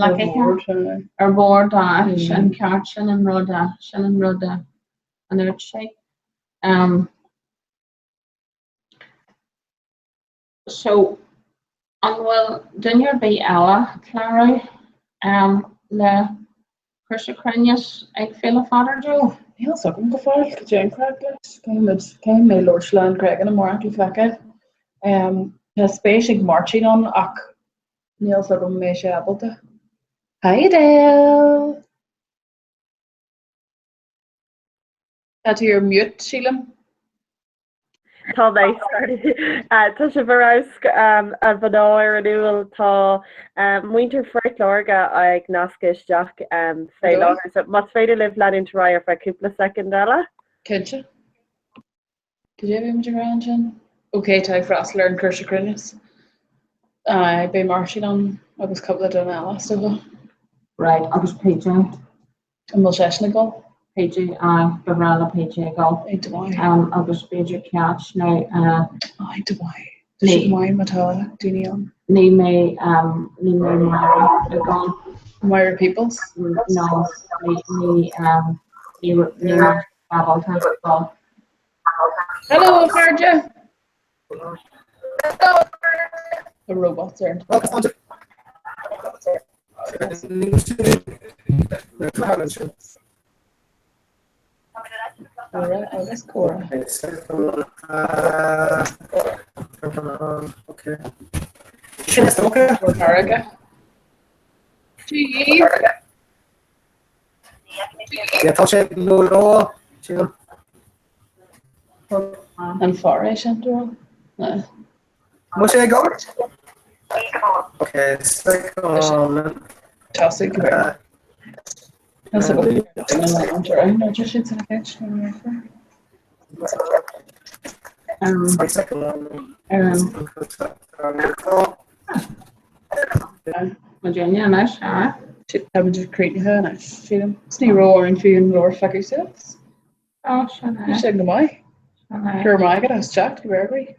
leacaithe ar bord, sin ceart, sin an rud a, sin an rud a dúirt sí. So, an bhfuil duine ar bith eile clárú le cúrsa cruinneas ag Féile Pheadair Joe? Níl fhios agam go fóill, cad é an craic leis? Caithfidh mé labhairt le Ann Cregan amárach le feiceáil. Tá spéis ag Máirtín ann ach níl fhios agam an mbeidh sé ábalta. Hi Adele! Tá tú ar mute, sílim. Tá mé, sorry. Tá sibh ar fheabhas a mhná ar an Iúil. Tá muintir Phort Láirge ag nascadh isteach fé láthair. So más féidir libh leanúint ar aghaidh ar feadh cúpla soicind eile. Cinnte. Cad é a bhí muid ag rá ansin? Ok, tá ag freastal ar an cúrsa cruinneas. Aye, beidh Máirtín ann agus cúpla duine eile, is dócha. Right, agus PJ? An bhfuil seisean ag dul? PJ, aye, ba bhreá le PJ ag dul. Iontach maith. Agus b'fhéidir Ceait nó. Iontach maith. Tá sé maith má tá daoine ann. Ní mbeidh, ní mbeidh Máire ag dul. Máire Peoples? No, ní, ní, ní raibh ábalta dul. Hello, a chairde! The robots are. Cora agus Cora. Carraige. Tá sé nó. Sílim. An fear é sin, do bhfuil? Bhfuil sé ag obair? Ok, soicind. Tosaigh go bhfuil. Críochnaithe anois, sílim. Is ní raibh orainn fiú an leabhar a phiocadh suas. Bhí sé go maith. Go raibh maith agat as teacht, go raibh.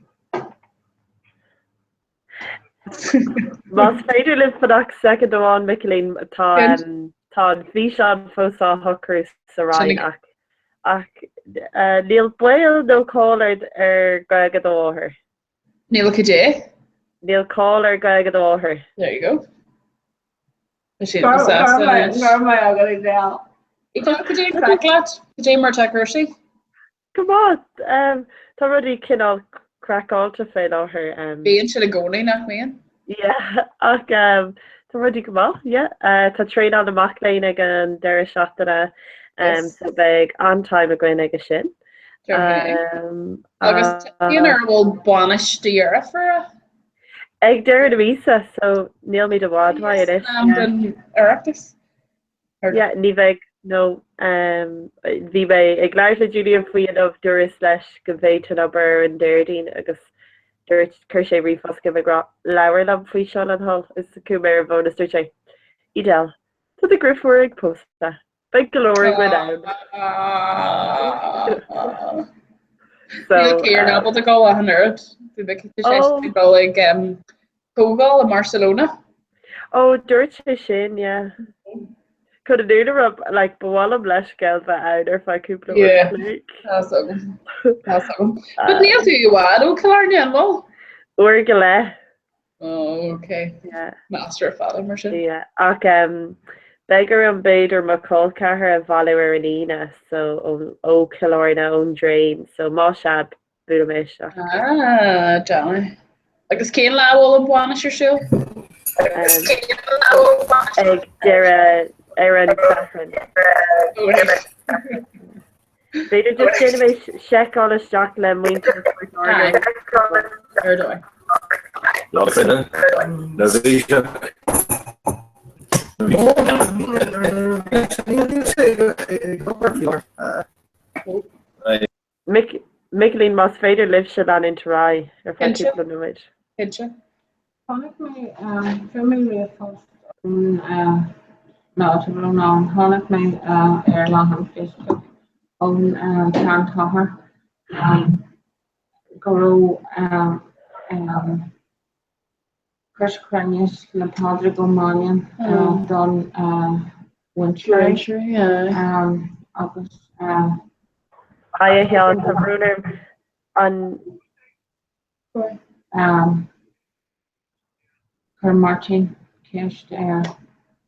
Más féidir libh fanacht soicind amháin, Micilín, tá tá an físeán fós á shocrú sa Roinn ach ach níl baol nó cáil ar ar Gaeilge do mháthar. Níl cad é? Níl cáil ar Gaeilge do mháthar. There you go. Tá siad go sásta anois. Go raibh maith agat, Edel. Edel, cad é an craic leat? Cad é mar atá cúrsaí? Go maith. Tá rudaí cineál craiceáilte fé láthair. Bíonn siad i gcónaí, nach mbíonn? Yeah, ach tá rudaí go maith, yeah. Tá traenáil na mac léinn ag an deireadh seachtaine, so beidh an-time againn aige sin. Agus cén uair a bhfuil bainis do dheirfiúra? Ag deireadh na míosa, so nílimid i bhfad uaidh anois. Am den Oireachtas? Yeah, ní bheidh, no. Bhí mé ag labhairt le Julian faoi inniu, dúras leis go bhféadfainn obair ar an Déardaoin agus dúirt, chuir sé ríomhphost chugam ag rá, labhair liom faoi seo le do thoil, is chuaigh mé ar an bhfón is dúirt sé, Edel, tá do dheirfiúr ag pósadh, beidh go leor againn ann. So, Níl Ciarán ábalta dul ach an oiread. Bhí mé cinnte sé ag dul ag comhdháil i mBarcelona. Ó, dúirt sé sin, yeah. Chun an fhírinne a rá, like, ba mhaith liom leithscéal bheith ann ar feadh cúpla uair Yeah, a chloig. tá's agam. Tá's agam. But níl tú i bhfad ó Chill Airne, an bhfuil? Uair go leith. Oh, okay. Yeah. Measartha fada mar sin. Yeah, ach um, beidh orm b'fhéidir mo chol ceathar a bhailiú ar an Aoine, so ó, ó Chill Airne, ón dtraein, so más ea, Buailfidh mé isteach. Ah, deadly. Agus cén lá a bhfuil an bhainis ar siúl? Ag deireadh ar an Satharn. B'fhéidir just déanfaidh mé seiceáil isteach le muintir Phort Láirge. Ar dóigh. Lá cruinne na bhfíseach. Micilín, más féidir libhse leanúint ar aghaidh ar feadh cúpla nóiméad. Cinnte. Chonaic mé, fuair mé ríomhphost ón nó tá brón orm, chonaic mé ar leathanach Facebook ón tSeantathair go raibh Cúrsa cruinneas le Pádraig Ó Mainnín don mhúinteoirí agus. Haigh a Sheáin, tá brón orm an. Chuir Máirtín ceist ar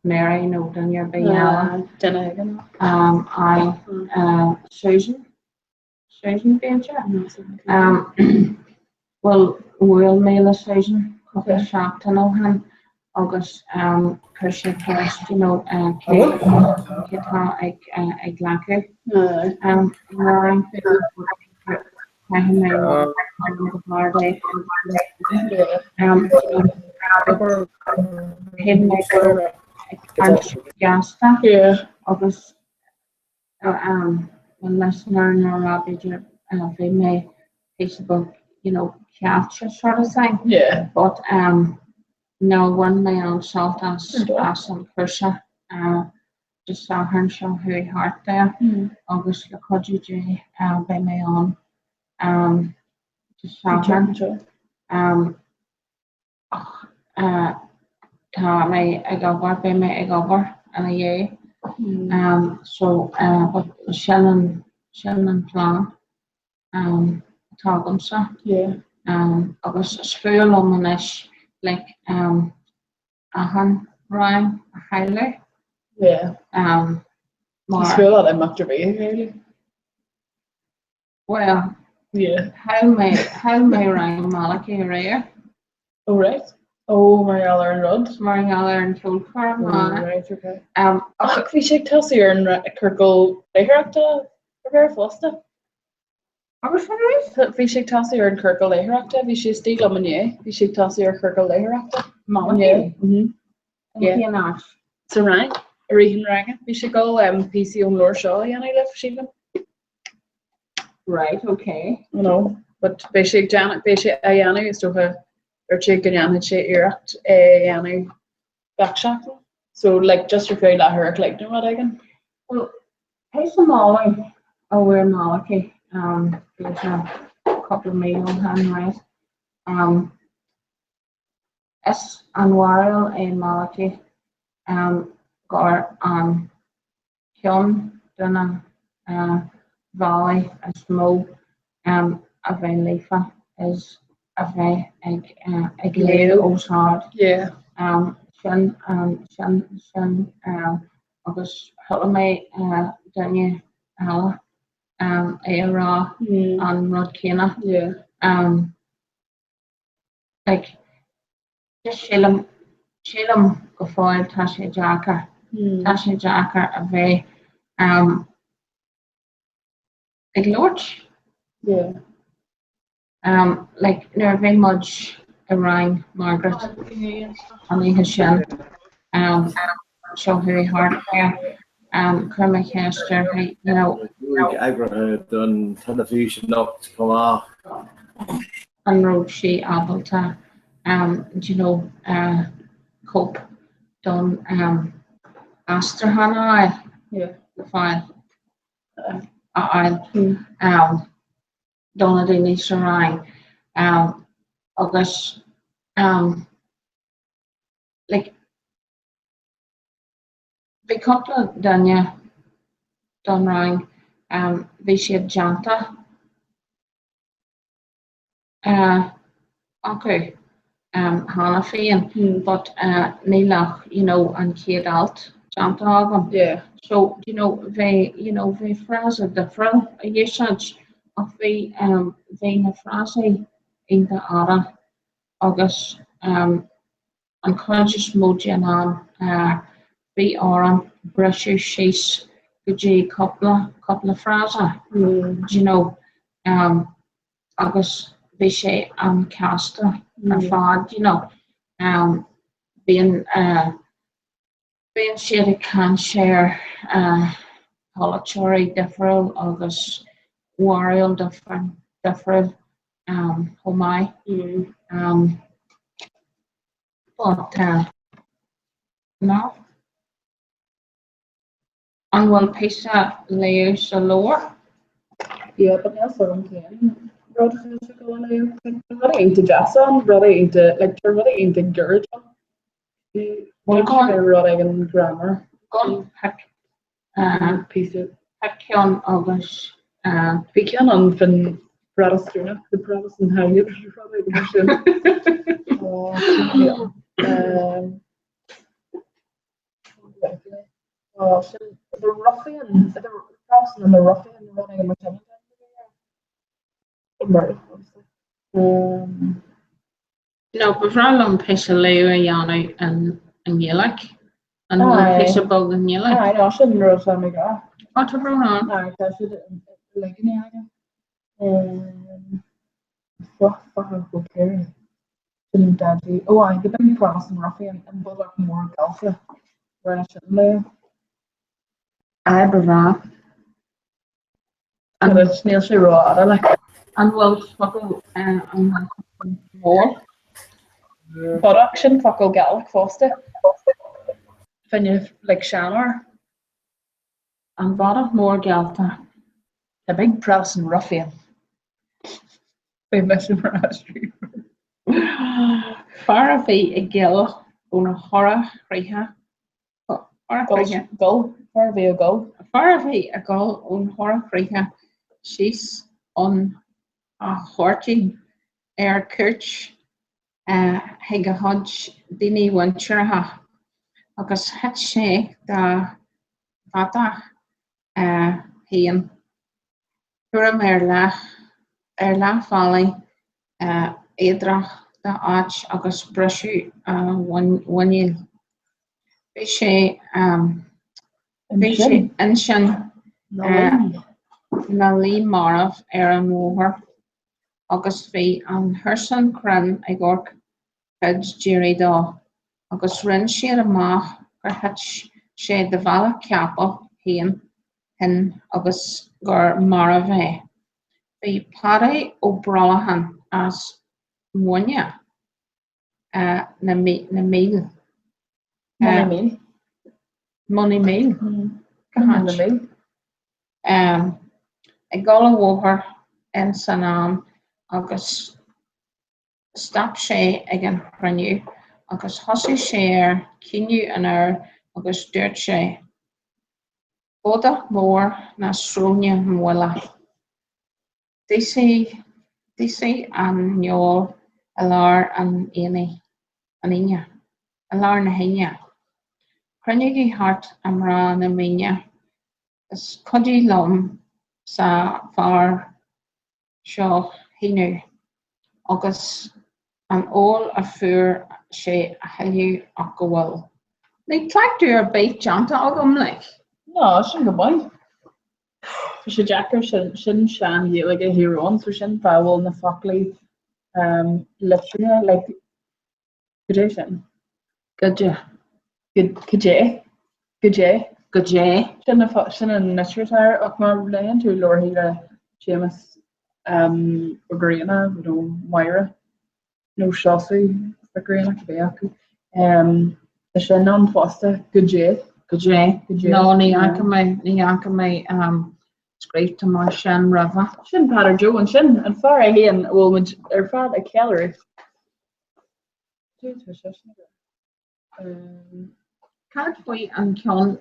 Mary nó duine ar bith eile. Duine éigin. Aye, Susan. Susan b'fhéidir? Bhuel, bhuail mé le Susan cúpla seachtain ó shin agus chuir sé ceist you know cé cé atá ag ag glacadh rang caithfidh mé go hard é Shíl mé go raibh ag caint gasta agus an listener nó rá b'fhéidir bhí mé píosa beag you know caillte sort of thing. Yeah. But um, no bhain mé an-sult as as an chúrsa uh, Dé Sathairn seo chuaigh thart there mm. agus le cuidiú Dé uh, beidh mé ann um, Dé Sathairn. Um, Ach tá mé ag obair, beidh mé ag obair ina dhiaidh. So but sin an, sin an plean atá agamsa. Agus is fuath liom anois like achan rang a chailleadh. Yeah. Mar. Is fuath leat imeacht ar bith a chailleadh. Bhuel, Yeah. chaill mé, chaill mé rang Malachy aréir. Oh right. Oh, mar gheall ar an rud? Mar gheall ar an cheolchoirm, Oh, aye. right, okay. Um, Ach bhí sé ag tosú ar an ciorcal léitheoireachta? Aréir fosta. Agus bhí sé ag tosú ar an ciorcal léitheoireachta, bhí sé istigh liom inné, bhí sé ag tosú ar chiorcal léitheoireachta. Malachy? In cén áit? Sa rang, i rith an ranga. Bhí sé ag dul píosaí ón leabhar seo a dhéanamh libh, sílim. Right, okay. I know, but beidh sé ag déanamh, beidh sé á dhéanamh, is dócha, dúirt sé go ndéanfaidh sé iarracht é a dhéanamh gach seachtain. So, like, just ar feadh leathuair a chloig nó rud éigin. Well, píosa moladh a bhfuair Malachy, b'fhéidir cúpla mí ó shin, right? Um, is an bharúil é Malachy um, gur an ceann de na bealaí is mó a bheith líofa is a bheith ag léamh os ard. Sin, sin, sin agus chuala mé duine eile é a rá an rud céanna. Like, Just sílim, sílim go fóill tá sé deacair, tá sé deacair a bheith um, ag labhairt. Yeah. Um, like, nuair a bhí muid i rang Margaret an oíche sin, um, seo chuaigh thart there, um, chuir mé ceist uirthi, you know, Eagraithe don teilifís anocht chomh maith. an raibh sí ábalta do you know cóip don aistriúchán a fháil, le fáil, a fháil do na daoine sa rang agus like bhí cúpla duine don rang bhí siad déanta acu cheana féin but níl ach you know an chéad alt déanta agam. So you know bhí you know bhí frása difriúil a úsáid ach bhí bhí na frásaí iontach fada agus an chuid is mó den am bhí orm briseadh síos go dtí cúpla cúpla frása do you know agus bhí sé an-chasta ar fad you know bíonn bíonn siad ag caint ar pholaiteoirí difriúil agus barúil difriúil chomh maith. But no. An bhfuil píosa léamh sa leabhar? Yeah, but níl 's agam cén rud atá sé ag dul a léamh. Like, tá rudaí iontach deas ann, rudaí iontach, like, tá rudaí iontach gairid ann. Bhuel, go rud éigin grammar. Go pick píosa. Pick ceann agus. Bhí ceann ann faoin Protastúnach, the Protestant Howliet, rud éigin mar sin. Oh, yeah. Oh, sin the ruffian, the Protestant and the ruffian rud éigin mar sin. Mar um, No, ba bhreá liom píosa léamh a dhéanamh i nGaeilge. An bhfuil píosa beag i nGaeilge? Aye, no, sin rud atá mé gá. Ó, tá brón orm. Aye, tá siad uilig i nGaeilge. Um, Fuck, okay. Sin Daidí. Ó, aye, the big Protestant ruffian, an bodach mór gealta. Rinne sin léamh. Aye, ba bhreá. Agus níl sé rófhada, like. An bhfuil focal an mór? Bodach, sin focal Gaelic fosta. Fine, like, seanfhear. An bodach mór gealta. The big Protestant ruffian. Beidh mise mar aistriú. Fear a bhí ag gol óna chora chroíche. Gol, fear a bhí ag gol. Fear a bhí ag gol ón chora chroíche síos 'un a Ghoirtín ar cuairt chuig a chuid daoine muinteartha agus thit sé dá bhfathach féin tuairim ar leath ar leath bhealaigh éadrach dá áit agus briseadh a mhuineál. Bhí sé bhí sé ansin. ina luí marbh ar an bhóthar agus bhí an hearsain cruinn ag amharc cuid dírí dó agus rinne siad amach gur thit sé de bhealach capaill féin thinn agus gur marbh é. Bhí Paddy Ó Brollacháin as Muine na Míl. Money Money Míl? Cá háit? Ag dul a bhóthar ins an am agus Stop sé ag an chruinniú agus thosaigh sé ar chaoineadh an fhir agus dúirt sé, Bodach mór na sróine maoile. D'íosfaí an fheoil i lár an aonaigh, an aoine, i lár na haoine. Cruinnigí thart a mná na Míne is cuidigh liom sa fear seo chaoineadh agus an fheoil a fuair sé a thuilleadh ach go bhfuil. Níl cleachtadh ar bith déanta agam like. No, sin go maith. Tá sé deacair, sin, sin sean-Ghaeilge Thír Eoghain, so sin fáth a bhfuil na foclaí um, litrithe, like, Cad é sin? Goidé. Cad é? Goidé? Goidé. Sin an sin an litriú atá air ach má léann tú leabharthaí le Séamus Ó Grianna nó Máire nó Seosamh Mac Grianna cibé acu tá sin ann fosta. Goidé. Goidé. No ní fhaca mé ní fhaca mé scríofa mar sin roimhe. Sin Peadar Joe ansin, an fear é féin a bhfuil muid ar fad ag ceiliúradh. Cad faoi an ceann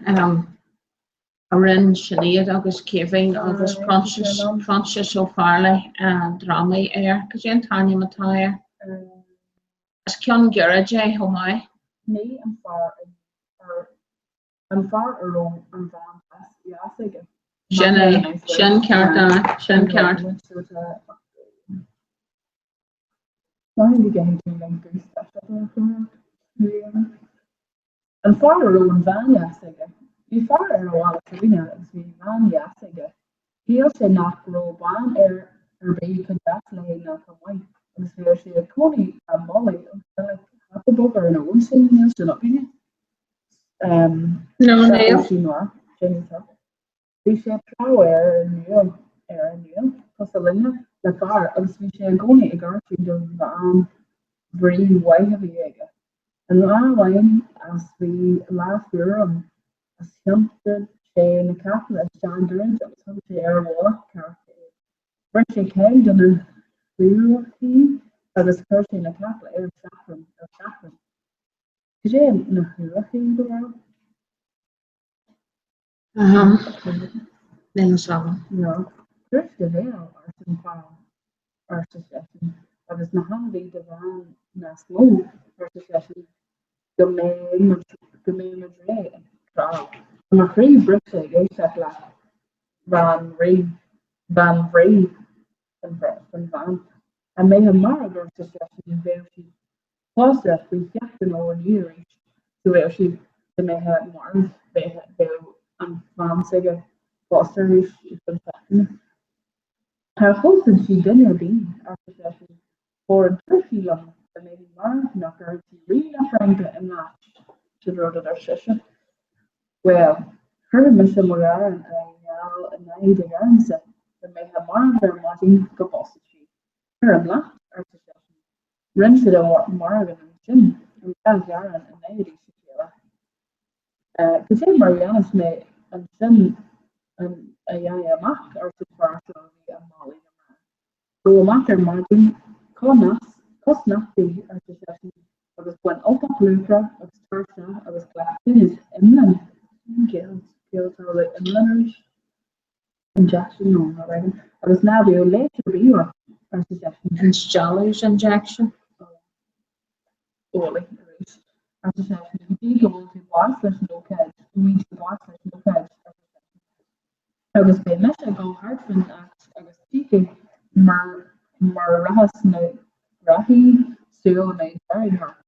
a rinne Sinéad agus Caoimhín agus Proinsias, Proinsias Ó Fearraigh drámaí air? Cad é an t-ainm atá air? Is ceann gairid é chomh maith. Ní an fear ar an fear a raibh an bhean dheas aige. Sin é, sin ceart, sin ceart. An fear a raibh an bhean dheas aige. Bhí fear ar an bhaile s'againne agus bhí bean dheas aige. Shíl sé nach raibh bean ar ar bith chomh deas léi ná chomh maith agus bheadh sé i gcónaí á moladh agus tá like hapa beag ar an fhón sin níl sin againne. No níl. Bhí sé tráth ar an nua, ar an nua, cosúil linne, le fear agus bhí sé i gcónaí ag gortú do bhean bhrí mhaith a bhí aige. An lá amháin as bhí lá fuar ann, as thiontaigh sé na caiple isteach goirid agus thug sé ar a mhullach ceart iad. Bhris sé ceann de na cuachaí agus chuir sé na caiple ar seachrán, ar seachrán. Cad é na cuachaí, do bharúil? Níl fhios agam. No. Dris do bhéal, arsa an fear, arsa seisean, agus na hainmhí do bhean níos mó, arsa seisean, go mbeidh muid, go mbeidh muid réidh ag crá. Tá mo chroí briste ag éisteacht leat bhean rí, bhean bhrí an bhean. Dá mbeifeá marbh, arsa seisean, bheadh siad pósta faoi sheachtain ó inniu arís, so bheadh siad, dá mbeifeá marbh, bheadh, bheadh an bhean s'aige pósta arís i gcionn seachtaine. Cha phósfaidh sí duine ar bith, arsa seisean, óir dúirt sí liom dá mbeinn marbh nach gcuirfeadh sí Rí na Fraince im áit, sin rud a dúirt sise. Bhuel, chuirfidh mise mo ghearán i ngeall in aghaidh do ghearánsa, dá mbeifeá marbh ar maidin go bpósfaidh sí. Cuirim leat, arsa seisean. Rinne siad a margadh ansin, an dá ghearán in éadaí a chéile. Cad é mar a dhéanfas mé ansin an a dhéanamh amach, arsa an fear seo a bhí á moladh na mná. Gabh amach ar maidin, cosnochtaithe, arsa seisean, agus bain ultach luachra agus tar isteach agus glac tinneas imlinn. Cén ciall atá le imlinn arís? Injection nó rud éigin. Agus ná bíodh leigheas ar bith ort, arsa seisean. Instealladh is injection. Eolaí arís, arsa seisean, go dtí go bhfuil tú bás leis an ócáid, go bhfuil tú bás leis an ócáid, arsa seisean. Agus beidh mise ag dul thart faoin áit agus tífidh mar mar rachas na graithí sula mbeidh deireadh thart.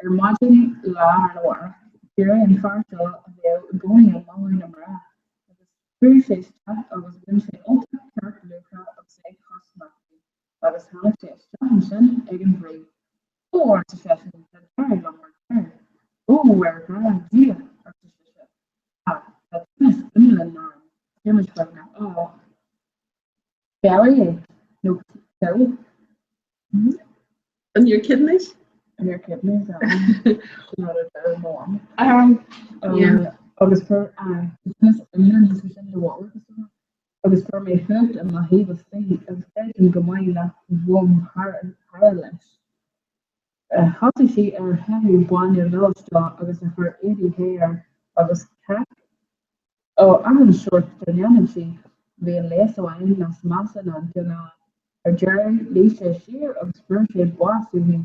Ar maidin lá arna mhárach, d'éirigh an fear seo a bheadh i gcónaí ag moladh na mná agus. Chuaigh sé isteach agus bhain sé ultach ceart luachra agus é chosmachtaí, agus tháinig sé isteach ansin ag an Draoi. Ó, arsa seisean, tá deireadh liom ar deireadh. Ó, ar ghrá Dia, arsa sise, tá, tá tinneas iomlán orm, déarfaimis beagnach, á, bearradh é, nó kill. In your kidneys? In your kidneys, aye. Sin rud a deir mo mham. Yeah. Agus fuair, aye, tá tinneas iomlán is sin do bhall agus so. Agus fuair mé fuacht i mo thaobh istigh agus creidim go maith leat bhom thar thar leis. Thosaigh sí ar théamh bainne milis dó agus a chur éadaí the air agus cách ó achan seort dá ndéanfadh sí, bhí an leigheas amháin níos measa ná an ceann eile. Ar deireadh, luigh sé siar agus fuair sé bás uaithi.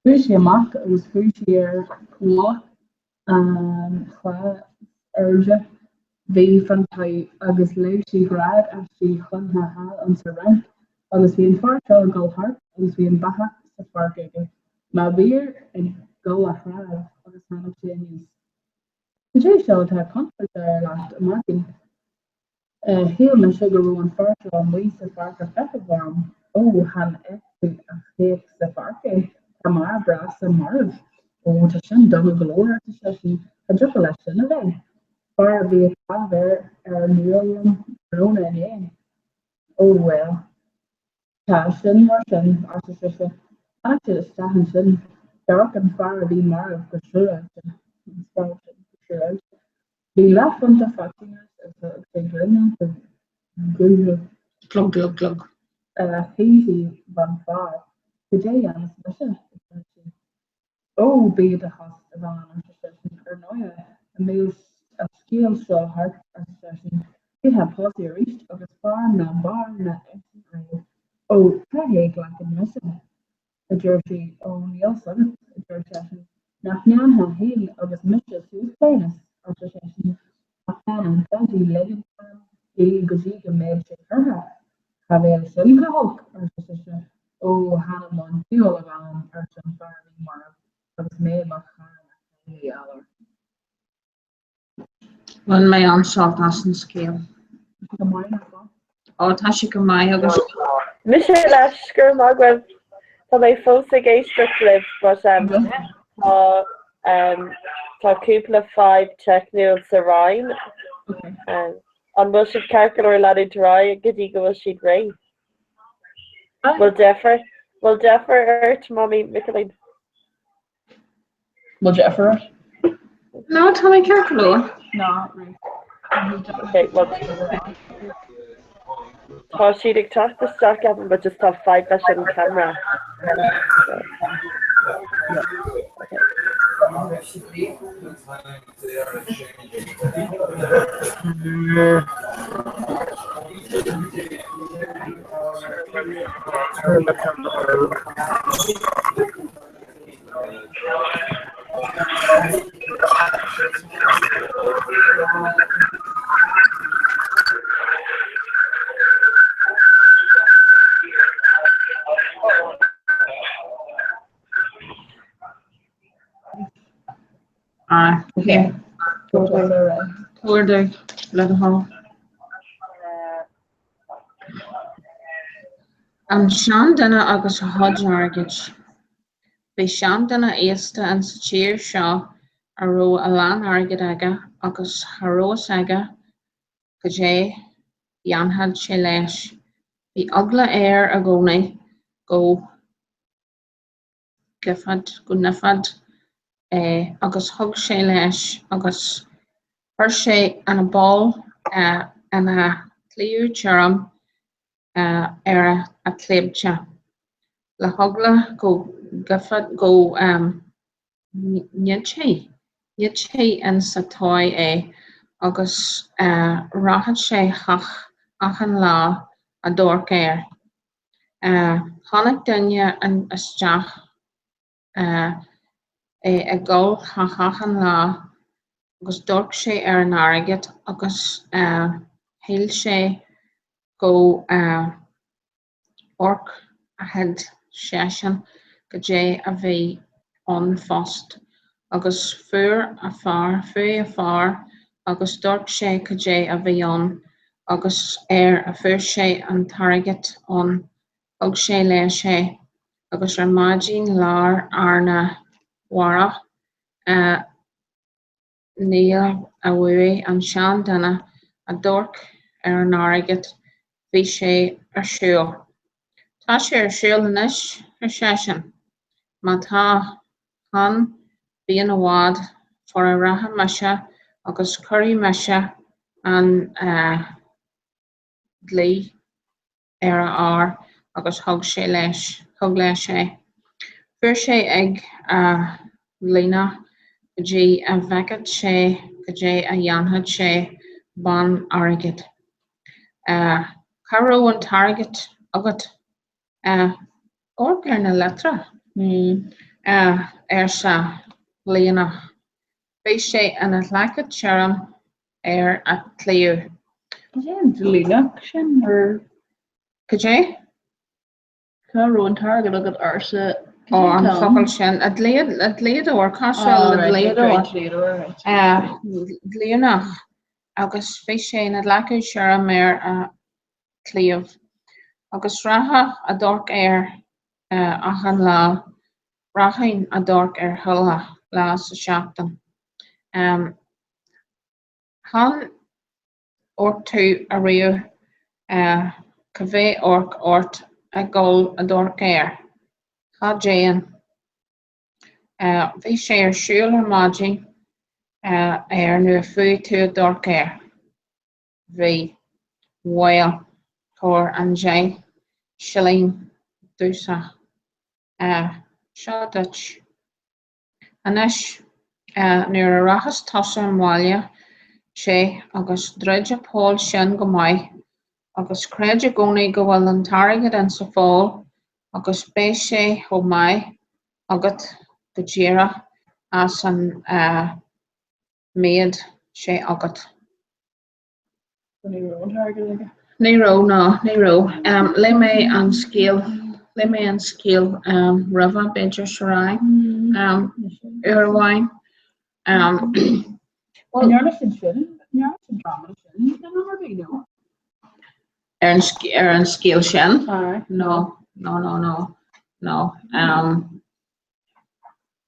Chuaigh sí amach agus chuaigh sí ar mhullach an chlaí is airde bhí fán toigh agus leag sí grád aisti chun a fháil insa Fhrainc agus bhí an fear seo ag dul thart agus bhí an beathach sa pháirc aige, má bhíor ag dul a threabh agus tháinig sé aníos. Cad é seo atá contúirt dar leat a maidin? Shíl mise go raibh an fear seo amuigh sa pháirc a feitheamh orm. Ó, chan fheic tú ach théadh sa pháirc é. Tá marbh breasa marbh. Ó, tá sin dona go leor, arsa seisean, cha dtiocfadh leis sin a bheith. Fear a bhí ag caitheamh air ar an úll liom tráthnóna inné. Ó, bhuel. Tá sin mar sin, arsa sise. Tháinig siad isteach ansin. D'amharc an fear a bhí marbh go siúráilte. Go siúráilte. Bhí leathphunta phoitín leis agus thug sé gloine de ghuth. Glug, glug, glug. Shuigh sí fan fear. Cad é dhéanfas mise? a dúirt sí. Ó, bí i do thost, a bhean, arsa seisean, ar ndóighe, a mbeadh an scéal seo thart, arsa seisean, bheifeá pósta arís agus fear ná b'fhearr ná eisean riamh. Ó, cá hé ghlacfaidh mise? a deir sí. Ó, níl 's agat, a deir seisean, nach ndéanfá féin agus mise suas cleamhnas, arsa seisean, ach gan an daidí ligint orm di go dtí go mbeadh sé curtha. Cha bheadh sin chomh holc, arsa sise. Ó, th'anam 'on diabhal, a bhean, arsa an fear a bhí marbh, agus mé mo charn a chailleadh álair. Bhain mé an-sult as an scéal. Tá sé go maith, nach bhfuil? Ó, tá sé go maith agus. Mise leis, go raibh maith agaibh. Tá mé fós ag éisteacht libh but um, tá um, tá cúpla fadhb teicniúil sa Roinn. Um, an bhfuil sibh ceart go leor leanúint ar aghaidh go dtí go bhfuil siad réidh? Bhfuil deifir bhfuil deifir ort, Mamaí Micilín? Bhfuil deifir ort? No, tá mé ceart go leor. Ná, Okay, well, tá siad ag teacht isteach Evan, but just tá fadhb leis an camera. So. Okay. Ah, okay. Tabhair do le do thoil. An seanduine agus a chuid airgid. Bhí seanduine aosta insa tír seo a raibh a lán airgid aige agus cha raibh fhios aige goidé dhéanfadh sé leis. Bhí eagla air i gcónaí go. gcifead, go n-ithfead é agus thug sé leis agus chuir sé ina bpoll ina chliabh tirim ar a chléibte, le heagla go gcifead, go n-ití, n-ití insa toigh é agus rachadh sé chuige achan lá a d'amharc air. Chonaic duine isteach é ag dul chuige achan lá agus d'amharc sé ar an airgead agus shíl sé go amharcfadh seisean goidé a bhí ann fosta agus fuair a fear, fuaigh a fear. Agus d'amharc sé cad é a bhí ann agus ar a fuair sé an t-airgead ann thug sé leis é agus ar maidin lá arna mhárach nuair a bhuaigh an seanduine a d'amharc ar an airgead bhí sé ar siúl. Tá sé ar siúl anois, ar seisean. Má tá, chan bíonn i bhfad fara rachaidh mise agus cuirfidh mise an dlí ar a fhear agus thug sé leis, thug leis é. Fuair sé ag a líonadh go dtí a bhfeicfeadh sé cad é a dhéanfadh sé fán airgead. Cá raibh an t-airgead agat? Amharc ar na litreacha, arsa Líonach. Bhí sé ina ghlaicadh tirim ar a chliabh. Cad é an dlíonach sin ar. Cad é? Cá raibh an t-airgead agat arsa Ó, an focal sin. A dlíodóir, cosúil le dlíodóir. Dlíonach. Agus bhí sé ina ghlacadh tirim ar a chliabh. Agus rachadh a d'amharc air achan lá. Rachainn a d'amharc air chuile lá sa seachtain. Chan amharc tú ariamh cá bheadh amharc ort a dhul a d'amharc air. Cha dtéann. Bhí sé ar siúl ar maidin air nuair a fuaigh tú a d'amharc air. Bhí. Bhuel, tabhair an 10 silín domhsa. Seo duit. Anois, nuair a rachas tusa abhaile, sé, agus druid a poll sin go maith, agus creid i gcónaí go bhfuil an t-airgead insa pholl agus beidh sé chomh maith agat go díreach as an mbeadh sé agat. Ní raibh an t-airgead aige. Ní raibh, no, ní raibh. Léigh mé an scéal, léigh mé an scéal roimhe, b'fhéidir, sa rang, uair amháin. An ndearna sin sin? An ndearna sin dráma sin den am ar bith, no? Ar an, ar an scéal sin? No, no, no, no, no.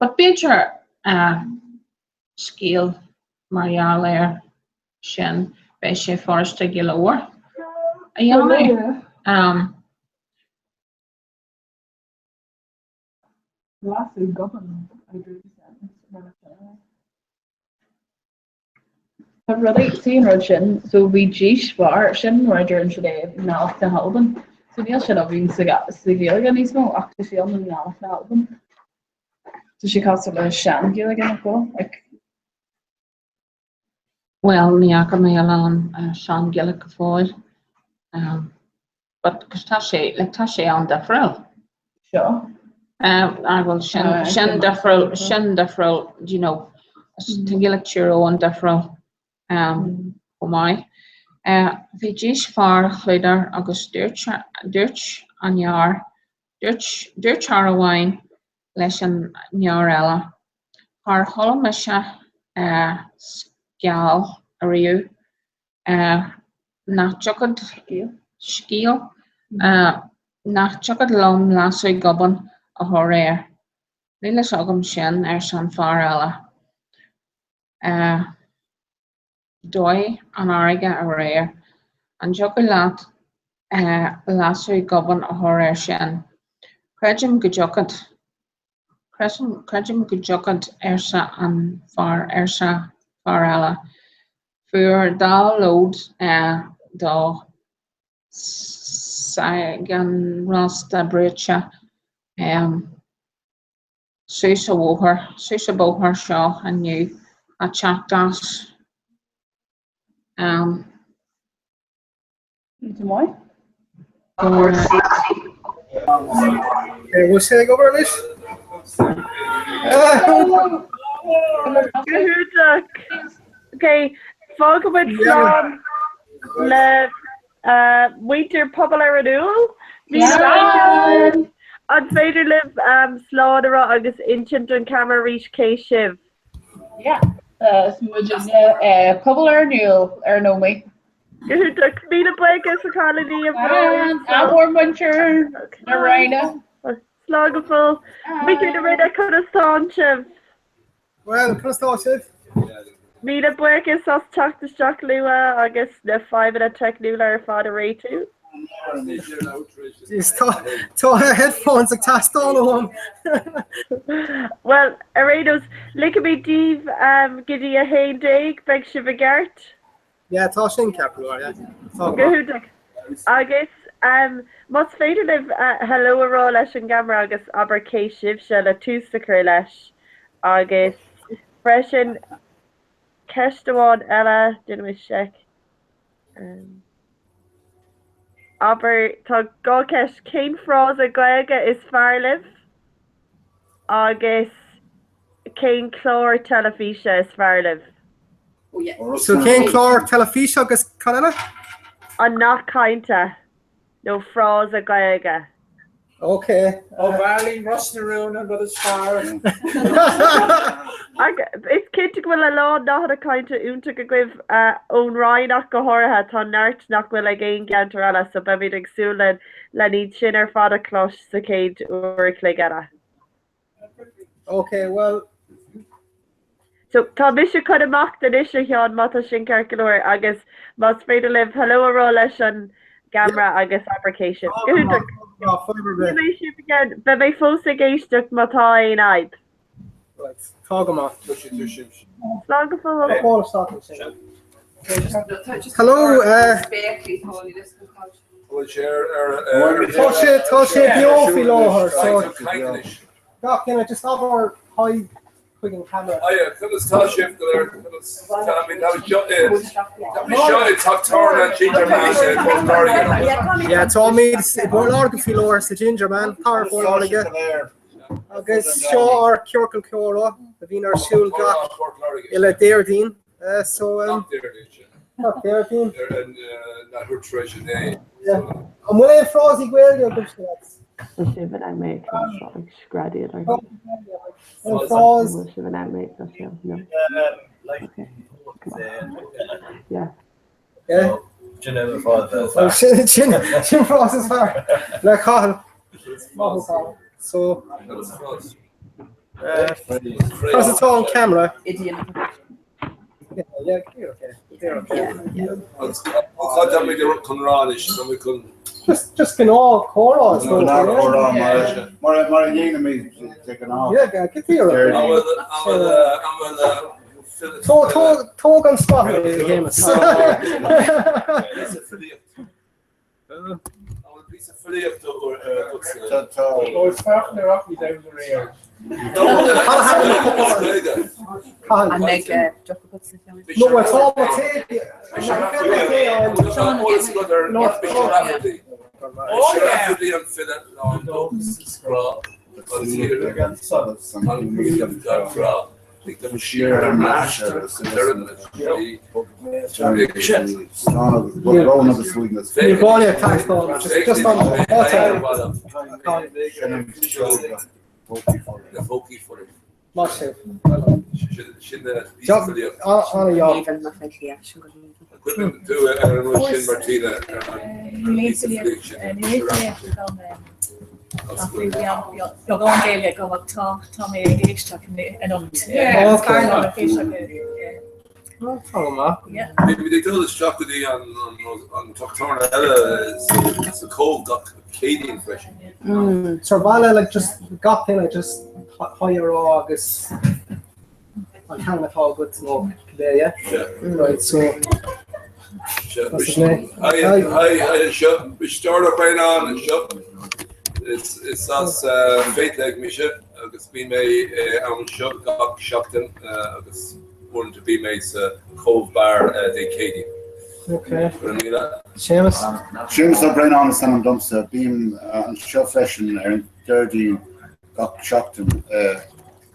But b'fhéidir scéal mar gheall air sin, beidh sé furasta go leor a dhéanamh. Leasú Gobán, I drew the sentence when I said Tá rudaí, see an rud sin, so bhí dís mhar, sin mar a deireann siad é i nGaelic na hAlban. So níl sin againn sa Ghaeilge níos mó ach tá sé ann i nGaelic na hAlban. Tá sé cosúil le sean-Ghaeilge nach bhfuil? Like. Bhuel, ní fhaca mé a lán sean-Ghaeilge go fóill. But, cos tá sé, like, tá sé an-difriúil. Seo? Ah, bhuel, sin, sin difriúil, sin difriúil, do you know, tá Gaeilge Tír Eoghain difriúil chomh maith. Bhí dís fear chlúdar agus dúirt, dúirt an fhear, dúirt, dúirt fear amháin leis an fhear eile, Char chuala mise sceal ariamh nach dtiocfadh scéal nach dtiocfadh liom lasadh gobán a chur air. Níl fhios agam sin, arsa an fear eile. Dóigh an fharraige aréir. An dtiocfadh leat lasadh gobán a chur air sin? Creidim go dtiocfadh. Creidim go dtiocfadh, arsa an fear arsa fear eile. Fuair dá lód do seanrósta brúite. Suas a bhóthar, suas a bóthar seo inniu a teacht as. Ní maith. Bhfuil sé ag obair anois? Go hiontach. Ok, fágfaimid slán le muintir Pobal ar an Úll. Míle An féidir libh slán a rá agus insint don ceamara arís cé sibh? Yeah. Is muidne pobal ar an Iúil ar ndóigh. Go hiontach. Míle buíochas a chailíní a bhróid. Ádh mór muintir na Rinne. Slán go fóill. Muintir na Rinne conas tánn sibh? Bhuel, conas tá sibh? Míle buíochas as teacht isteach luath agus na fadhbanna teicniúla ar fad a réitiú. Jeez, tá tá headphones ag teastáil uaim. Bhuel, ar aon nós, ligfimid daoibh go dtí 11, beidh sibh i gceart? Yeah, tá sin ceart go leor, yeah. Tá go Go maith. hiontach. Agus más féidir libh hello a rá leis an gceamara agus abair cé sibhse le tús a chur leis. Agus freisin, ceist amháin eile, déanaimis seic. Abair, tá 2 cheist, cén frása Gaeilge is fearr libh? Agus cén clár teilifíse is fearr libh? So cén clár teilifíse agus cad eile? An nath cainte nó frása Gaeilge. Ok. Ó b'fhearr linn Ros na Rún an rud is fearr. Ach is cinnte go bhfuil a lán nathanna cainte iontach agaibh ón Rinn ach go háirithe. Tá neart nach bhfuil ag aon gceantar eile so beimid ag súil le iad sin ar fad a chlos sa chéad uair a chloig eile. Ok, well. So, tá mise chun imeacht anois, a Sheáin, má tá sin ceart go leor, agus más féidir libh hello a rá leis an gceamara agus abair cé sibh. Go hiontach. Beidh sibh again. Beidh mé fós ag éisteacht má tá aon fhadhb. Right, tá go maith. Slán go fóill. Hello, uh, Tá sé tá sé beo faoi láthair so gach duine just abair hi chuig an camera. Hiya, conas tá sibh go léir? Conas tá mé tá seo i tá mé seo i teach tábhairne an Ginger Man i bPort Láirge. Yeah, táimid i bPort Láirge faoi láthair sa Ginger Man, Cathair Phort Láirge. Agus seo ár ciorcal comhrá a bhíonn ar siúl gach uile Déardaoin. So um, Gach Déardaoin. Ar an leathuair tar éis a naoi. Yeah. An bhfuil aon frásaí Gaeilge agaibhse lads? Tá sibh in ann mé a chloisteáil ag screadaíl orthu. Aon frása? Bhfuil sibh in ann mé a chloisteáil? No. Okay. Yeah. Yeah. Sin an frása. Sin sin sin frása is fearr le Cathal. Maith thú, Cathal. So uh, Conas atá an camera? Yeah, yeah, you're okay. You're okay. Tá tá mé chun rá anois, tá mé chun Just just gnáth comhrá is dócha, Gnáth yeah. comhrá mar mar mar a dhéanaimid de ghnáth. Yeah, go go díreach. An bhfuil an bhfuil an bhfuil Tóg an scáthán, a Shéamus. Lig dom siar ar an aistear agus an deireadh Níl gá le taisteal, just an Maith sibh. An-jab. Beagán Gaeilge agam ach tá tá mé ag éisteacht anocht. Tá go maith. Bhí ag dul isteach go dtí an teach tábhairne eile sa Chóbh gach Céadaoin freisin. So ar mhaith le like just gach duine just hi a rá agus an t-ainm atá agat nó cibé, yeah? Right, so Hi, hi, anseo. Risteárd Ó Braonáin anseo. Is as Faithlegg mise agus bíonn mé anseo gach seachtain agus uaireanta bíonn mé sa Cove Bar Dé Céadaoin. Ok. Séamus? Séamus Ó Braonáin is ainm domsa. Bím anseo freisin ar an Déardaoin gach seachtain.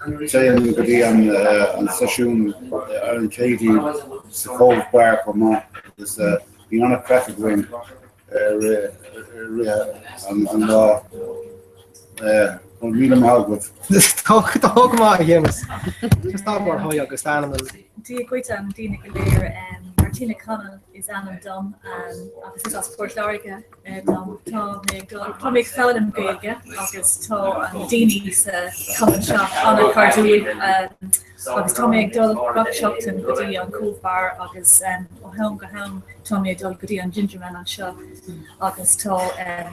Téim go dtí an seisiún ar an Chéadaoin sa Cove Bar chomh maith agus bíonn an-chraic againn i rith an lá. Bhuel, míle maith agat. Tá go maith, a Shéamus. Just abair haigh agus d'ainm and. Dia dhuit a dhaoine go léir. Martina Connell is ainm dom agus is as Port Láirge dom. Tá mé ag dul, tá mé ag foghlaim Gaeilge agus tá na daoine sa chumann seo an-chairdiúil agus tá mé ag dul gach seachtain go dtí an Cove Bar agus ó am go ham tá mé ag dul go dtí an Gingerman anseo agus tá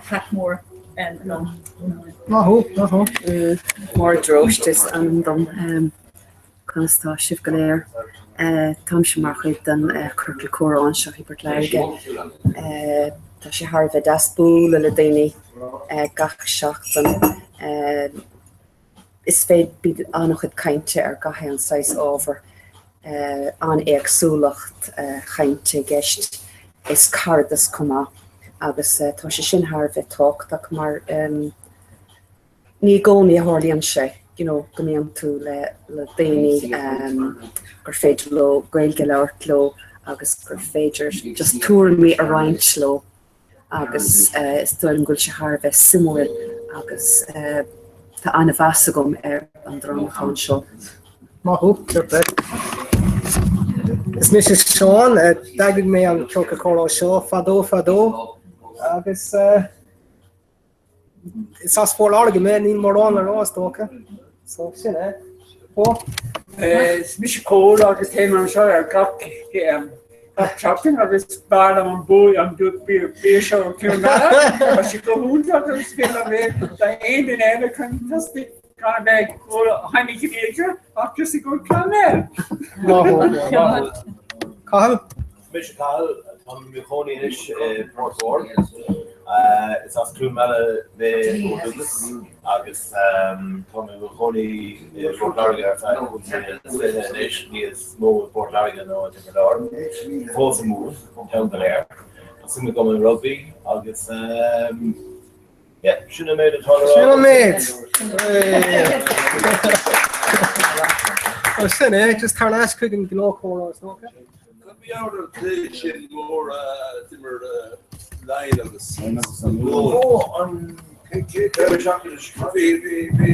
craic mór agam. Maith thú, maith thú. Máire de Róiste is ainm dom. Conas tá sibh go léir? Táimse mar chuid den Chiorcal Comhrá anseo i bPort Láirge. Tá sé thar a bheith deas bualadh le daoine gach seachtain. Is féidir, bíonn an-chuid cainte ar gach aon saghas ábhar, an-éagsúlacht chainte i gceist, is caradas chomh maith agus tá sé sin thar a bheith tábhachtach mar ní i gcónaí a tharlaíonn sé you know go mbíonn tú le le daoine gur féidir leo Gaeilge a labhairt leo agus gur féidir just tuairimí a roinnt leo. agus is dóigh liom go bhfuil sé thar a bheith suimiúil agus tá an-mheas agam ar an dream atá anseo. Maith thú, fair play. Is mise Seán, d'eagraigh mé an Ciorcal Comhrá seo fadó fadó agus Is as Port Láirge mé, níl mórán le rá is dócha. So sin é. Pól? Is mise Pól agus téim anseo ar gach gach seachtain agus b'fhearr liom an bua an bia seo ó Cluain Meala. Tá sé go hiontach agus is féidir liom é d'aon duine eile chun tosaigh gan a bheith ag ól Heineken b'fhéidir ach just ag ól Clonmel. Cathal? Mise Cathal, táim i mo chónaí anois i bPort Mhór. Is as Cluain Meala mé ó dhúchas agus táim i mo chónaí i bPort Láirge ar feadh cúig bliana is fiche anois, níos mó i bPort Láirge ná i dTiobraid Árann. Fós i Mumhan, an t-am go léir. Tá suim agam i rugbaí agus yeah, sin an méid atá le rá. Sin an méid! Sin é, just thar n-ais chuig an gnáthchomhrá is dócha. Cad mar gheall ar an cluiche sin mór a d'imir Laighin agus an Mumhain? Ó, an Bhí, bhí, bhí, ní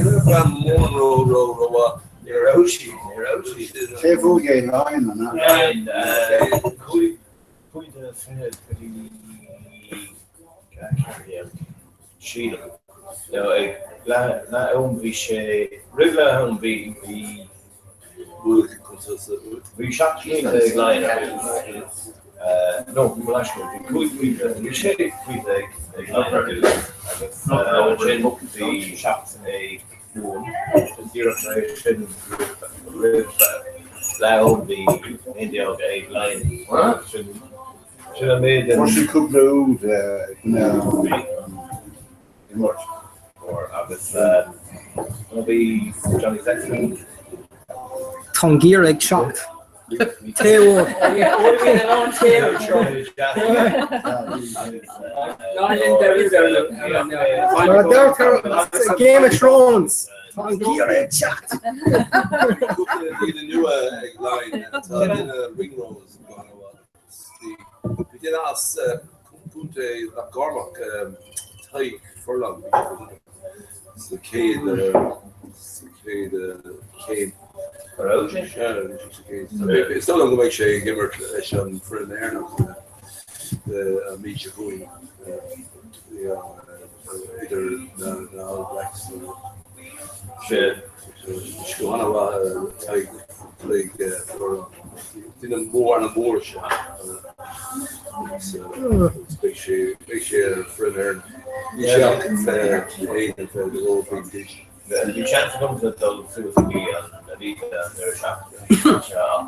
raibh an Mumhain ró, ró, rómhaith. Ní raibh sí, ní raibh sí. Cé bhuaigh é Laighin, an ea? Laighin, pointe 20 go dtí 14, sílim. Nó ag leath am bhí sé, roimh leath am bhí, bhí, Bhí 7 bpointe ag Laighin ar dtús, nó mo leithscéal, bhí 5 pointe, bhí 6 pointe ag Laighin ar dtús agus ansin bhí 7 ag Mumhan agus díreach tar éis sin roimh leath am bhí 11 ag Laighin. Sin sin an méid. Fuair siad cúpla úd in imirt. Agus bhí Johnny Sexton. Tá an geimhreadh ag teacht. Tae úr. Mar a deirtear Game of Thrones, tá an geimhreadh ag teacht. Cúpla daoine nua ag Laighin, tá duine Ringrose go han-mhaith. Bhí duine as Contae Loch Garman, Tadhg Furlong, sa chéad sa chéad chéim. Is dóigh liom go mbeidh sé ag imirt leis an bhfoireann Éireannach an mhí seo chugainn idir na All Blacks Go han-mhaith Tadhg Furlong. Duine mór an-mhór is ea agus beidh sé beidh sé ar foireann Éireann. Níl sé ach 21 nó 22 bliain d'aois. Bhí seans agamsa dul suas go dtí an Aviva an deireadh seachtaine seo ach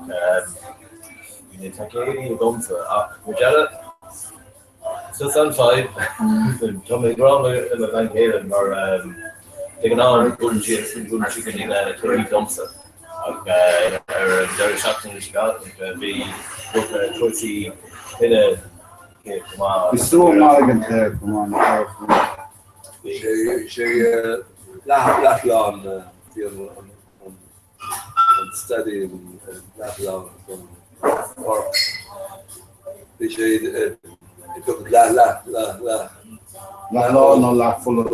bhí na ticéidí agamsa ach mar deireadh Just an fadhb, tá mé ag rá le mo bhean chéile mar de ghnáth buaileann sí buaileann sí go dtí na cluichí domsa ach ar an deireadh seachtaine seo caite bhí cúrsaí duine go maith. Bhí slua maith ag an taobh chomh maith na Sé sé leath leathlán bhí an an stadium leathlán don pháirc. Bhí sé ag leath leath leath leath. Leath lán nó leath folamh?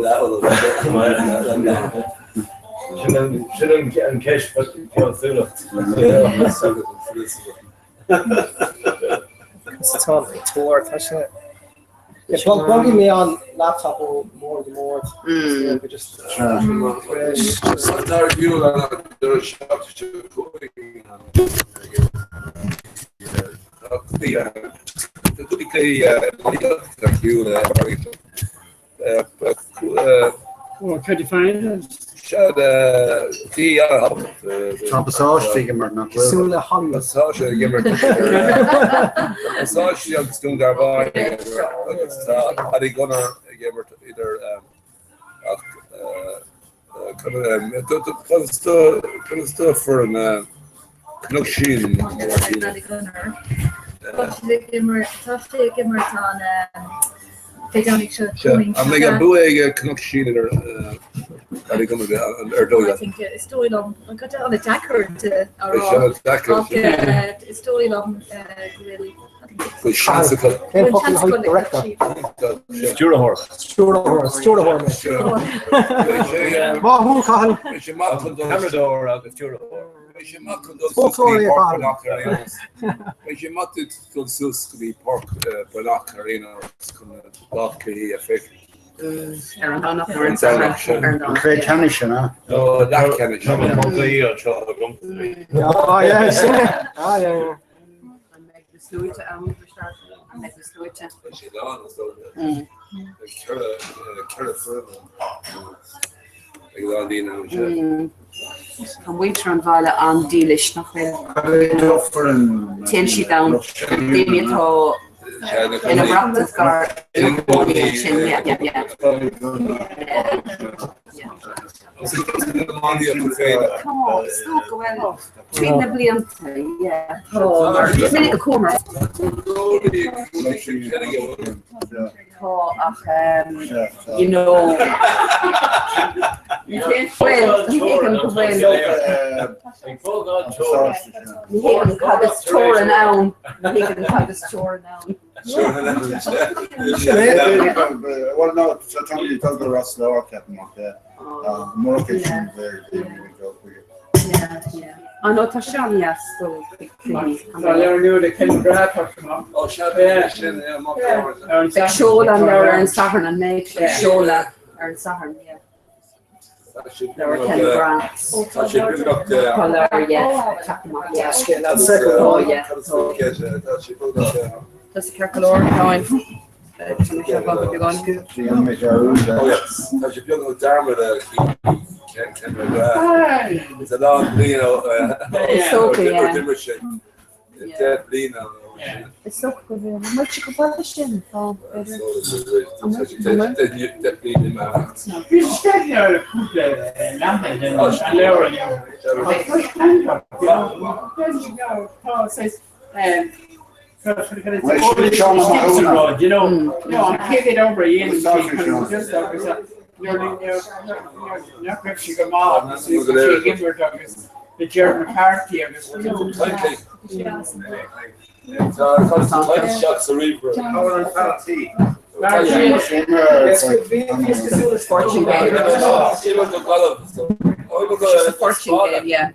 Sin an ceist fealsúnacht. Tá tóir tá sé. Bogfaidh mé an laptop ó bhord go bord. Tá pasáiste ag imirt nach bhfuil? Cosúil le Hollywood. Pasáiste ag imirt. Pasáiste agus Dún Garbhán agus tá Paddy Gunner ag imirt idir ach conas do foireann Cnoc Síon? Paddy Gunner. Tá sé ag imirt tá sé ag imirt an Dé Domhnaigh seo chugainn. An mbeidh an bua ag Cnoc Síon idir Paddy Gunner ar dóigh leat? I think is dóigh liom an an-deacair a Is rá an-deacair, ach is dóigh liom go bhfuil Bhfuil seans acu. Cén focal le haghaidh director? Stiúrthóir. Stiúrthóir, stiúrthóir mé. Maith thú, Cathal. Ceamaradóir agus stiúrthóir. Beidh sé maith chun dul suas go dtí Páirc Breathnach ar aon nós. Beidh sé maith duit dul suas go dtí Páirc Breathnach ar aon nós chun na dá chluichí a fheiceáil. Ar an Domhnach ar an Satharn. Ar an An cluiche ceannais sin, a? Nó leathcheannais. Tá mo phócaí anseo agam. Ah, yeah, sin é. Ah, yeah, yeah. An mbeidh na sluaite ann, Risteárd? An mbeidh na sluaite? Beidh siad ann, is dóigh. Beidh ceithre foireann ann. Beidh a lán daoine ann, sea. Tá muintir an bhaile an-dílis, nach bhfuil? Téann siad ann, daoine atá ina mbrataibh gar ina gcónaí ansin, yeah, yeah, yeah. Tá, is dócha go bhfuil. Tríd na blianta, yeah, tá, mar is minic a chuamar. Tá, ach you know, bhuel, ní thuigim go bhfuil, ní thuigim cad is teorainn ann, ní thuigim cad is teorainn ann. Well, no, tá Tommy dul go Ros Láir, ceapaim, ach murach é sin, bheadh daoine ag dul chuige. Yeah, yeah. Ah no, tá sé an-deas dul chuig cluichí. Tá leabhar nua de Ken McGrath tagtha amach. Ó, sea, é sin, é, amach ar an Beidh seoladh an leabhar ar an Satharn, an mbeidh? Beidh seoladh ar an Satharn, yeah. Leabhar Ken McGrath. Tá sé beagnach Tá leabhar, yeah, ag teacht amach, yeah. Tá, yeah, tá. Tá sé ceart go leor, táim. Tá mé seo bog beagán. Tá sé beagnach dearmad ar Ken McGrath. Is a lán bliain ó Is dócha, yeah. d'imir sé. 10 bliana ó sin. Is dócha go bhfuil. An bhfuil sé chomh fada sin? Tá, b'fhéidir. 10 bliana imithe. Bhí sé ar cúpla leathanach den leabhar inniu. Fortune Game. Fortune Game, yeah.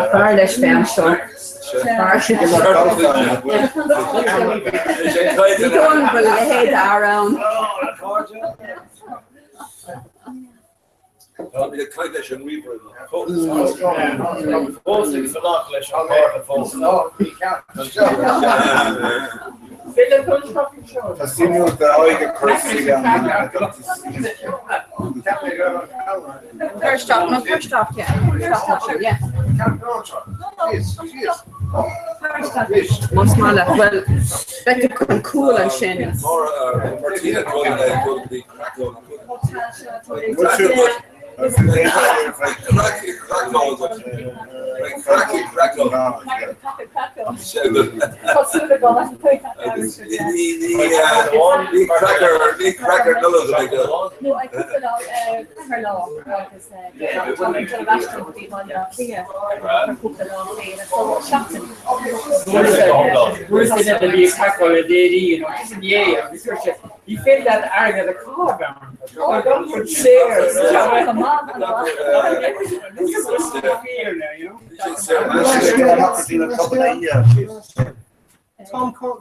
Fearr leis bheith anseo. Ní dóigh liom go bhfuil a leithéid d'fhear ann. Tá mé ag caint leis an ríomhaire. Fós ag fanacht leis an gcárta fós. Tá suimiúil d'aghaidh a chur suí an First off, no, first off, yeah. First off, yeah. Más maith leat, bhuel, beidh tú chun cúl ansin. Martina Thar lá agus tá mé ag dul ar ais go dtí Baile Átha Cliath thar cúpla lá féile so seachtain. Dúirt duine a bhí ag pacáil a d'éadaí you know, just inné agus dúirt sé, ní féidir leat airgead a chaitheamh ann. Tá gan rud saor. Tom Con.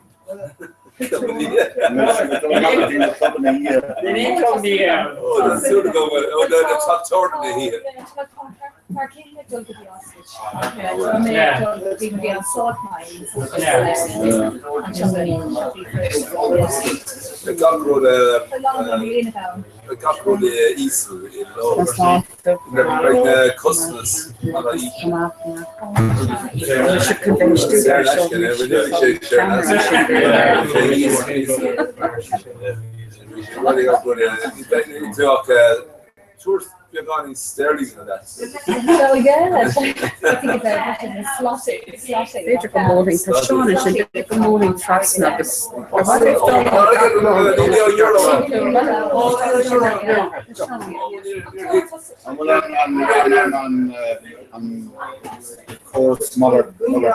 Gach rud íseal i láthair. Beidh na costais an-íseal. Beagáinín sterling na leat. B'fhéidir go mbuailfinn, tá Seán ansin, b'fhéidir go mbuailfinn trasna agus An bhfuil an córas malartáin go maith?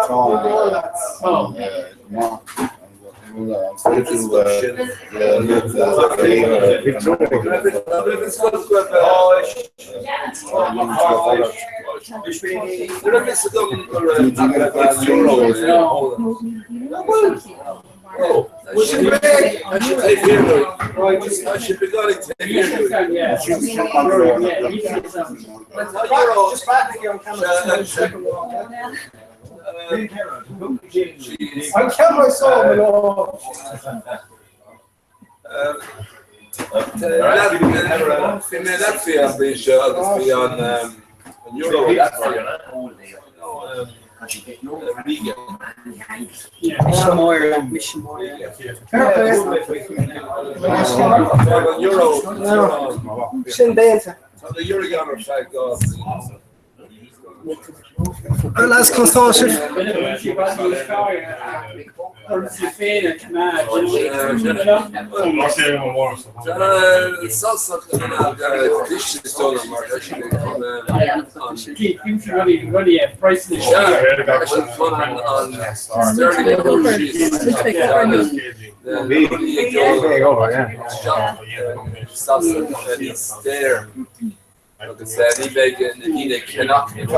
An ceamara seo mo lámh. Bhí mé i Latvia an bhliain seo agus bhí an euro i Latvia. Riga. Mise Máire, mise Máire. An euro. Sin déanta. Tá an euro ar feadh dhá Lads, conas tá sibh? Agus ní bheidh na daoine ag ceannach na So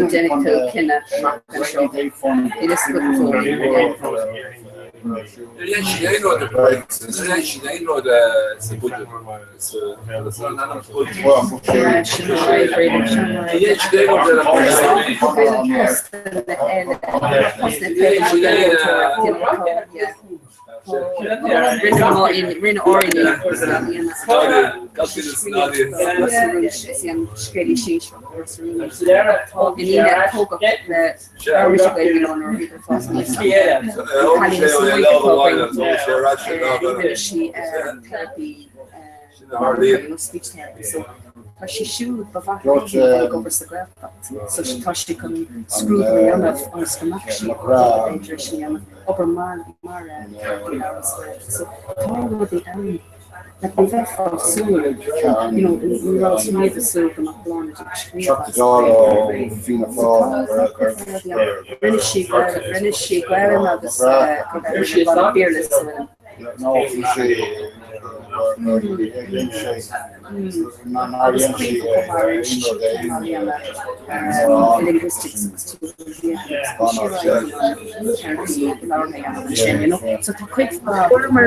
déanfaidh tú cinneadh amach anseo. Níl fhios agat fós. Níor dhein siad aon rud níor dhein siad aon rud sa budget sa san ainm budget. Sin an fhadhb, sin an Níor dhein siad aon rud ar an Postanna eile, postanna eile, Rinne Tá sí siúd ba mhaith léi dul ag obair sa Ghaeltacht so tá sí chun scrúdú a dhéanamh ionas go mbeadh sí ábalta b'fhéidir é sin a dhéanamh, obair mar mar therapy labhartha sa Ghaeltacht. So tá rudaí ann like ní bheifeá ag súil you know ní raibh siad ag súil go mbeadh Bláthnaid ag scríobh as Gaeilge. So tá tá cuid mhaith rudaí ann. Rinne sí Gael rinne sí Gaelainn agus Béarla sa Agus cuimhnigh chomh maith rinne sí ceithre bliana i linguistics agus ansin, you know. So tá cuid mhaith. Fuaireamar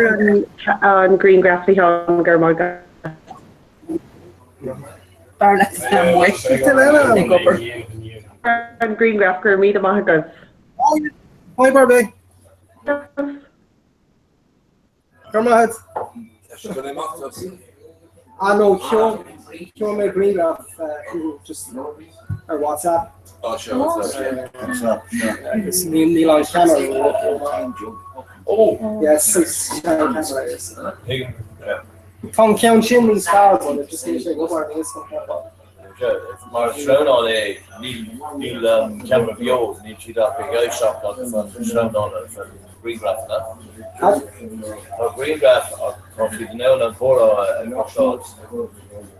an grianghraf a Sheáin, go raibh maith agat. B'fhearr leat a bheith amuigh ag obair. An grianghraf, go raibh míle maith agat. Bye Barbie. Go raibh maith agat. Ah no, sheol mé grianghraf just ar WhatsApp. Oh, sure, WhatsApp. Agus níl an ceamara. Oh! Yes, is camera is. Tá an ceann sin níos fearr, but just níl sé ag obair níos fearr. Mar sleamhnán é, níl ceamara beo, níl siad ach ag éisteacht agus an sleamhnán agus an grianghraf ina. Tá grianghraf ach tá siad in ann an comhrá a chloisteáil.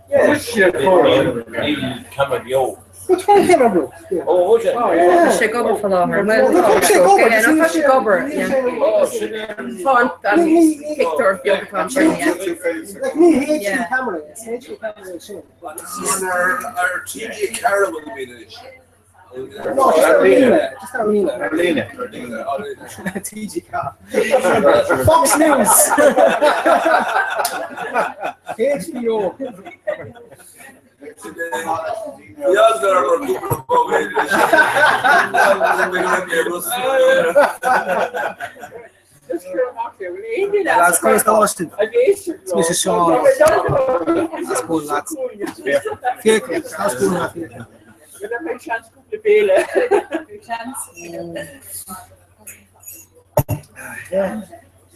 Níl ceamara beo. Tá ceamara beo. Ó, sé. Tá sé ag obair faoi láthair. Tá sé ag obair. Tá sé ag obair. Tá an pictiúr beag atá ansin. Ní HD camera, is HD camera é sin. Ar TG4 a bhfuil mé anois. No, just ar líne. Just ar líne. Ar líne. TG4. Fox News. HBO. Lads, conas atá sibh? Is mise Seán. As Cúil leat. Fiachra, as Cúil leat Fiachra.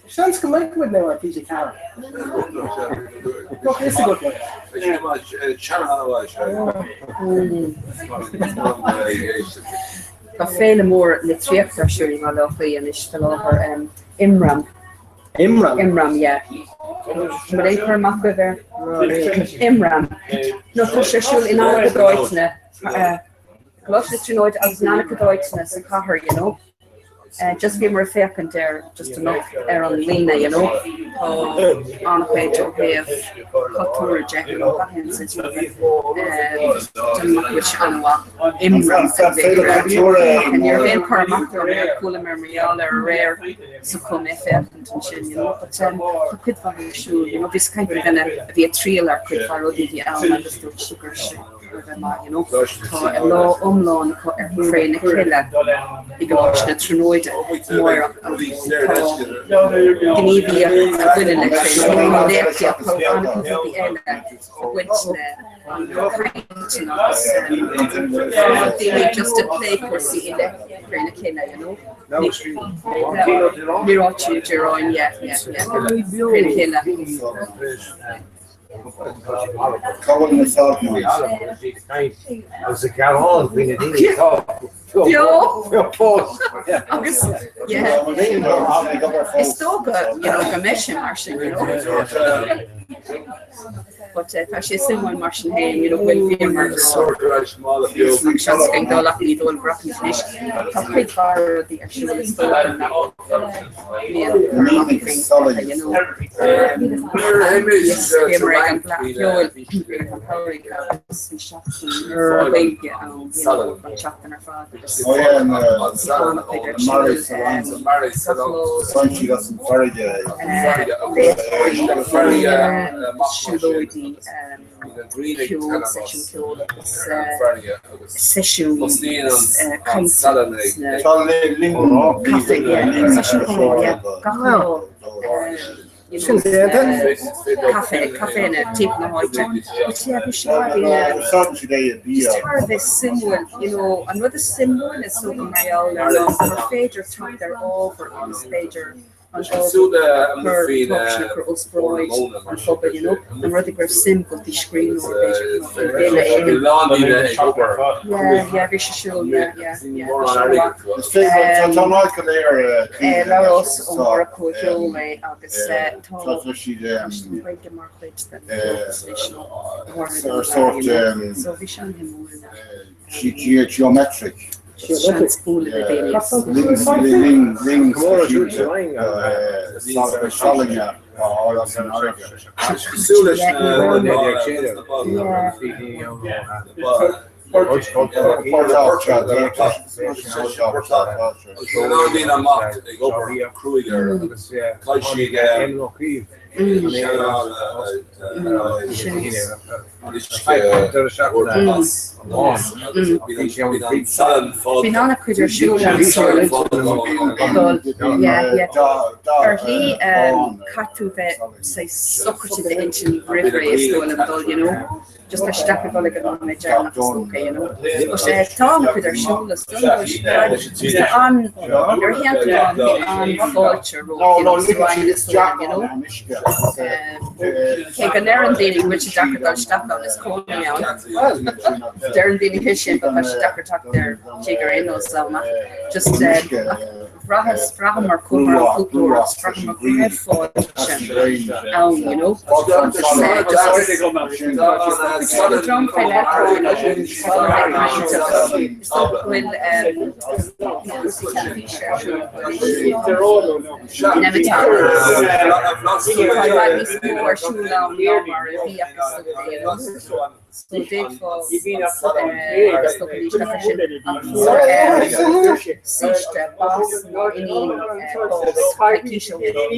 Seans go mbeidh muid now ar TG4. Nach fhios agat é. Tá féile mór litríochta ar siúl i mBaile Átha Cliath anois faoi láthair, Imram. Imram? Imram, yeah. An bhfuil aon chur amach agaibh air? Imram. No, tá sé ar siúl in an-chuid áiteanna, Coláiste na Tríonóide agus in an-chuid áiteanna sa chathair, you know. Just bhíomar ag féachaint air just anocht ar an líne, you know. Tá an-chuid ó thaobh cultúir de, you know, gach aon saghas ruda. Déanaim amach go bhfuil sé an-mhaith. Imram a bheith air. Ní raibh aon chur amach agam air, chuala mé mar gheall air aréir so chuaigh mé ag féachaint ansin, you know. But tá cuid mhaith ar siúl, you know. Bhíos ag caint le duine a bhí ag triall ar cuid mhaith rudaí a bhí ann agus dúirt sí go raibh sé Tá lá iomlán acu ar Chré na Cille i gColáiste na Tríonóide amárach agus tá gníomhaíocht a bhaineann le Cré na Cille, léachtaí acu, an-chuid rudaí eile ag baint le cainteanna agus daoine just ag plé cúrsaí i leith Cré na Cille, you know. Míráite Direáin, yeah, yeah, yeah. Cré na Cille. Cá bhfuil na salt mines? Agus ag gearán faoi na daoine atá Beo! Agus, yeah, is dócha, you know, go mbeidh sé mar sin, you know. But tá sé suimiúil mar sin féin, you know, bhfuil bhíomar seans againn dul ach ní dóigh go rachaimid anois. Tá cuid mhaith rudaí ar siúl is dócha nach Seisiún cainte sna caife, seisiún comhrá, gach lá, you know, caife, caiféanna timpeall na háite. But yeah, bhí sé just thar a bheith suimiúil, you know, an rud is suimiúil is dócha mar gheall air ná gur féidir teacht ar ábhar agus b'fhéidir an ábhar a chur os bráid an phobail, you know, an rud a go raibh suim agat i scríbhneoir b'fhéidir nó i bhfile éigin. Yeah, yeah, bhí sé siúl, yeah, yeah, yeah, bhí sé an-mhaith. Labhrás Ó Murchú a sheol é agus tá an Ghaeilge mar chuid den chomórtas anois nó go háirithe don bhfear, you know, so bhí sé an-shuimiúil. Geometric. Seans bualadh le daoine. Linn speisialta salainne a fháil as an fharraige. Bíonn an-chuid ar siúl ansan dul, yeah, yeah. Ar shlí caithfidh tú bheith saghas socraithe d'intinn roimh ré is dóigh liom dul, you know. Just tá sé deacair dul ag an nóiméad deireanach is dócha, you know. But tá an-chuid ar siúl is dóigh tá an, nuair a théann tú ann bíonn an-fháilte romhat, you know, sa Rinn is dóigh liom, you know. Cé go ndeireann daoine go bhfuil sé deacair dul isteach ann, is cónaí ann. Deireann daoine sin, but tá sé deacair teacht ar tigh ar aon nós ann ach just ach. Bhraitheas, bhraitheamar chomh maith an cúpla uair agus bhraitheamar go raibh fáilte sin ann, you know. Just tá dream fé leith ann atá ag caint agus is dócha go bhfuil you know cúrsaí teilifíse ar siúl anois in Emmett so tá i bhfad níos mó ar siúl ann ná mar a bhíodh is dócha, you know. So d'fhéadfá is dócha níos deacra sin ach fuair saoiste bás iníon bás coicís ó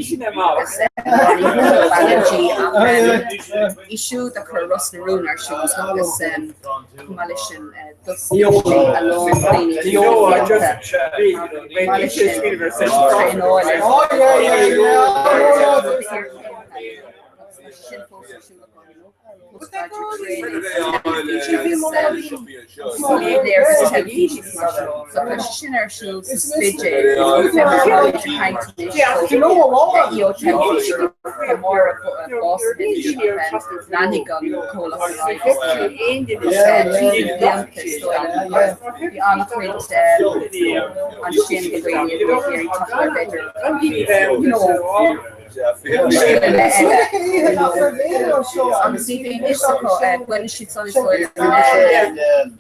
shin agus Máirín G ach í siúd a chuir Ros na Rún ar siúl agus chomh maith leis sin d'fhostaigh sí a lán daoine chomh maith leis sin traenáil ar sin fós ar siúl acu. Sin ar siúl sa Spidéal leanfaidh an comhlacht ar aghaidh Bhí an-chuid ansin de dhaoine a bhí ag iarraidh teacht ar b'fhéidir scileanna eile agus ní bhíonn fhios acu baineann siad san is dóigh you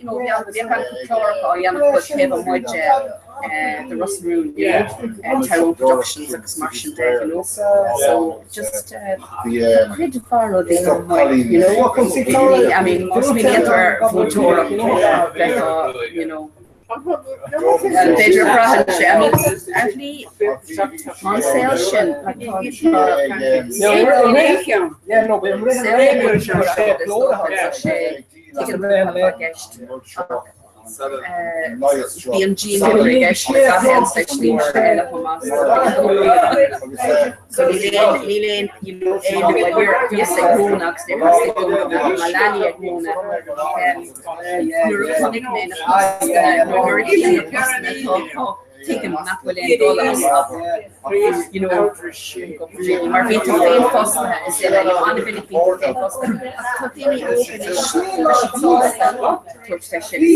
know bheadh an-chuid cláracha á dhéanamh acu taobh amuigh de de Ros na Rún you know Tyrone Productions agus mar sin de you know so just cuid mhaith rudaí amuigh you know I mean más smaoiníonn tú ar mhúinteoireacht bheifeá you know B'fhéidir braitheann sé, I mean, ar shlí, tá an saol sin, like, tá saol múinteoireachta is dócha, tá sé, tuigeann tú cad atá i gceist ach bíonn dianobair i gceist le gach aon saghas slíte eile chomh maith so níl aon, níl aon, you know, aon, bhuel, bhíos ag múineadh agus níor theastaigh uaim go mbeadh mo leanaí ag múineadh. Nuair a chonaic mé na postanna, nuair a tchím na postanna atá acu, tuigim nach bhfuil aon dul as ach, you know, mar bhí tú féin fostaithe is uile, you know, an-mhinic bíonn tú féin fostaithe, ach tá daoine óga anois, tá siad sásta tabhairt fé sin is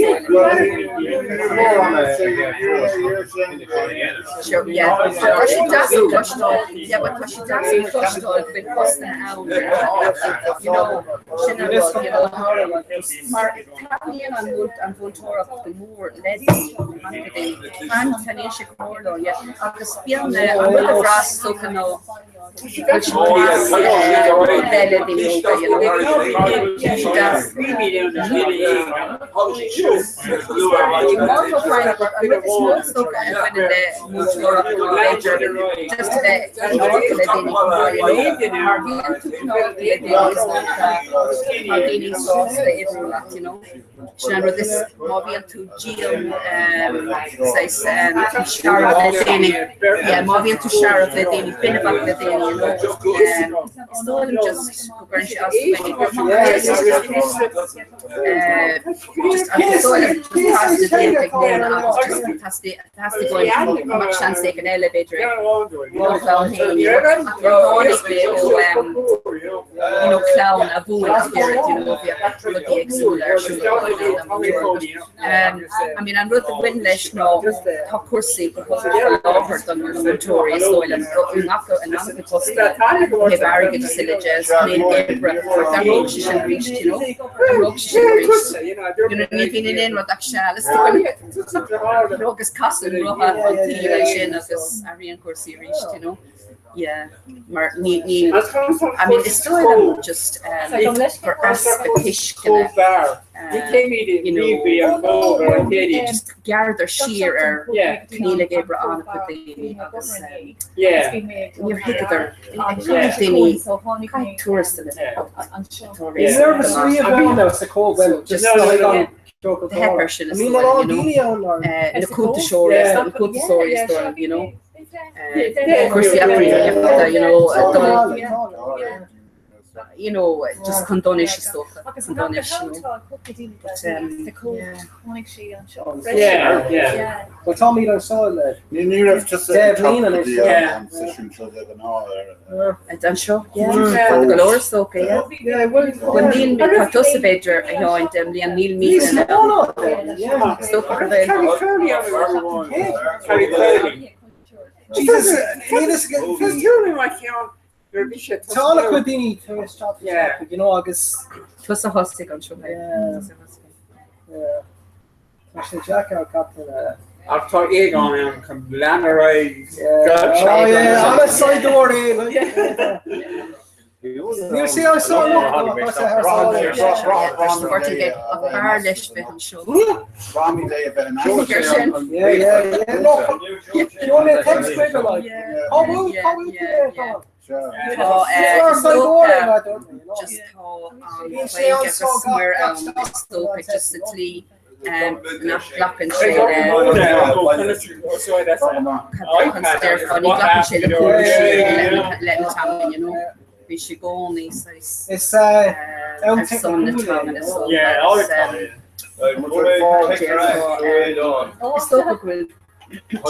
Sure, yeah. Tá sé deas a chloisteáil, yeah, but tá sé deas a chloisteáil go bhfuil postanna ann, you know, sin an rud, you know. Mar taitníonn an an mhúinteoireacht go mór le daoine, an-chuid daoine. Taitníonn sé go mór leo, yeah. Agus bíonn an rud a bhraith is dócha ná go bhfuil sé deas bheith le daoine óga, you know. Tá sé deas. Má tá fadhb agat, an rud is mó is dócha a bhaineann le múinteoireacht ná b'fhéidir just a bheith cineálta le daoine chomh maith, you know. Mar bíonn tú cineálta le daoine is dócha tá daoine sásta oibriú leat, you know. Sin an rud is má bhíonn tú dian saghas searbh le daoine, yeah, má bhíonn tú searbh le daoine, binbeach le daoine, you know. Is dóigh liom just go gcuireann sé as do dhaoine. Just is dóigh liom just tá na daoine ag múineadh agus just theastaigh uaim go mbeadh seans éigin eile b'fhéidir ag mo chlann féin you know ach níor tháinig mé ó you know clann a mhúin ach oiread you know bhíodh rudaí éagsúla ar siúl I mean an rud a bhain leis ná tá cúrsaí go holc faoi láthair do na múinteoirí is dóigh liom i ngach in an-chuid postanna ó thaobh airgid is uile de is plean oibre d'athródh sé sin arís you know d'athródh sé sin arís you know ní bhíonn in aon rud ach seal is dóigh liom. Agus casann rotha an tsaoil ansin agus athraíonn cúrsaí arís, you know. Yeah, mar ní, ní, I mean, is dóigh liom just um, gur easpa tuisceana, uh, you know, just ghearradar siar ar choinníollacha oibre an-chuid daoine agus um, níor thuigeadar daoine caithfidh tuarastal atá just theip air sin is dóigh liom, you know, na cuntasóirí, na cuntasóirí is dóigh liom, you know, cúrsaí eacnamaíochta, you know, dul, you know, just chun donais is dócha, chun donais, you know. But, um, yeah. Well, tá míad anseo le Ní raibh tusa deich mbliana anois. an seisiún seo de ghnáth ar Anseo, yeah. Fada go leor is dócha, yeah. Bhuel, níl mé, tá tusa b'fhéidir a Sheáin deich mbliana, níl míle Níos mó ná deich, yeah. Is dócha go bhfuil. Jesus, níl fhios Bhí mar cheann nuair a bhí sé Tá an-chuid daoine tar éis teacht isteach, you know, agus. Tusa thosaigh anseo. Yeah. Tá sé deacair gach duine. Ach tá Aodhán ann chun lean ar aghaidh. Oh yeah, an-saighdiúir é, like. Níl sé ar son anocht, tá sé ar son. B'fhearr leis bheith anseo. Yeah, yeah, yeah. No, sheol mé text chuige, like. Cá bhfuil, cá bhfuil tú é, Aodhán? Tá is dócha just tá an Ghaeilge go smior ann is dócha just sa tslí nach nglacann sé le cad a déarfá, ní ghlacann sé le cúraimí le na teanga, you know. Bhí sé i gcónaí saghas ar son na teanga is dócha agus déarfá is dócha go bhfuil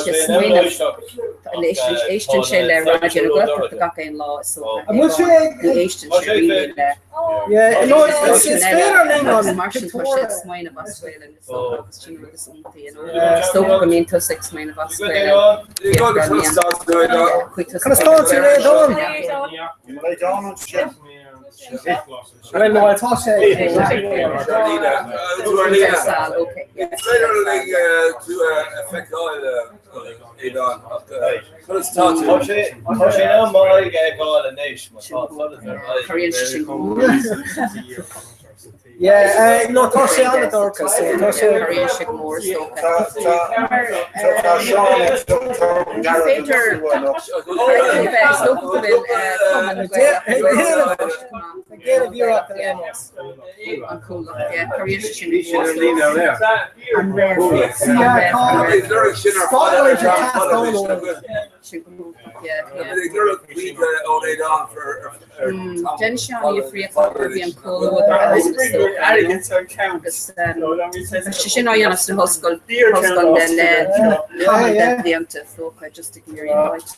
sé smaoineamh éisteann sé le Raidió na Gaeltachta gach aon lá is dócha An bhfuil sé ag ní éisteann sé really le Yeah, no, is is féidir linn agus an mar sin tá sé ag pictiúr smaoineamh as Gaelainn is dócha agus sin rud is iontaí you know. Is dócha go mbíonn tusa ag smaoineamh as Gaelainn Conas Conas tá tú Aodhán? Well, no, tá sé. Is féidir linn tú a feiceáil, Aodhán, ach conas tá tú? Tá sé in am m'aghaidh a fheiceáil anois má tá solas ar Cabhraíonn sé sin go mór. Yeah, no, tá sé an-dorcha, so tá sé. Cabhraíonn sé go mór is dócha. Tá Seán ag Ní féidir bheith is dócha go bhfuil Cumann na Gaelach Ag déanamh iarracht ar aon nós. An comhlacht, yeah, cabhraíonn sé sin go mór. An raibh, an raibh, an raibh. Spotlight ag teastáil uainn. Sin go mór, yeah, yeah. Ag lorg pointe ón Aodhán for Déanann sé an-difríocht nuair a bhíonn comhluadar ann is dócha agus tá sé sin á dhéanamh sna hollscoil ollscoil le le tamall de bhlianta is dócha just ag iarraidh áit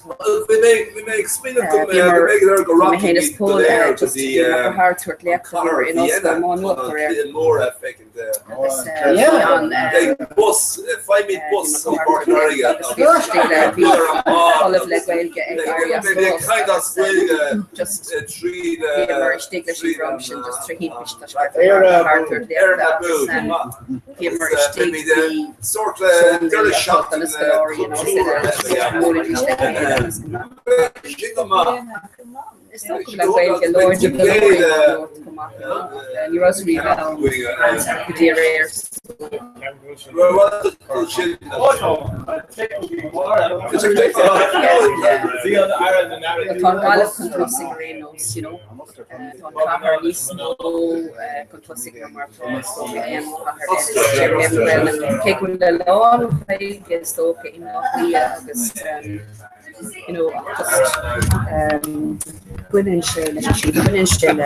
Bhí mé bhí mé ag smaoineamh go go mb'fhéidir go Bhí mé féin is rachaimid go Pól léir go just dtí bhí mar tabhairt léachta cathair in Vienna Ollscoil Má chun Nuad an aréir. cluiche mór a feiceáil. Agus bhí an Beidh bus, faighimid bus ó Phort Láirge agus bhí istigh le bhí ollamh le Gaeilge ag éirí as Beidh ag caint as Gaeilge just tríd bhíomar istigh leis an dream sin just trí thimpist tá sé thart tabhairt léachta agus bhíomar istigh bhí sórt seomraí deireadh atá do na seachtaine scoláirí you know cultúrtha le chéile agus go maith. Sin go maith. Is dócha go bhfuil an Ghaeilge láidir go leor i Má Nuad chomh maith, you know, ach ní raibh riamh ann go dtí aréir. Tá an Ghaillimh chun tosaigh ar aon nós, you know. Tá an chathair níos mó chun tosaigh ná mar atá is dócha aon chathair eile sa tír, cé go bhfuil a lán Gaeilge is dócha i mBaile Átha Cliath agus you know, just um, baineann sé leis an sí, baineann sé le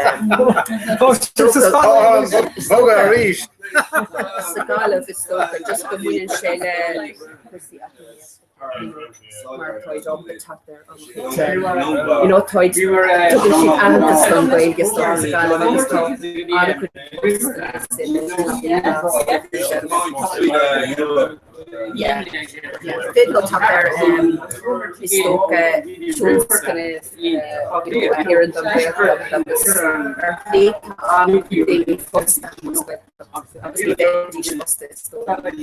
Bogadh arís. Sa Ghaillimh is dócha just go mbaineann sé le cúrsaí eacnamaíochta mar táid ábalta teacht ar an you know, táid tugann siad aitheantas don Ghaeilge is dócha sa Ghaillimh agus tá an-chuid Yeah, yeah. Féidir leo teacht ar is dócha tionscnaimh a oireann don Ghaeltacht agus ar shlí tá an-daoine fostaithe sa Ghaeltacht agus ní bheidís fostaithe is dócha gan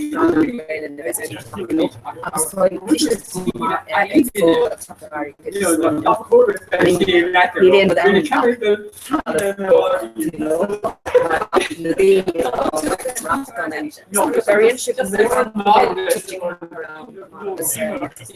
an Ghaeilge a bheith you know agus tá siad chomh maith ag fáil teacht ar airgead is dócha. Níl aon rud ann ach na daoine atá gan an Bhíonn sé go mór agus ar an ngnáthshaol agus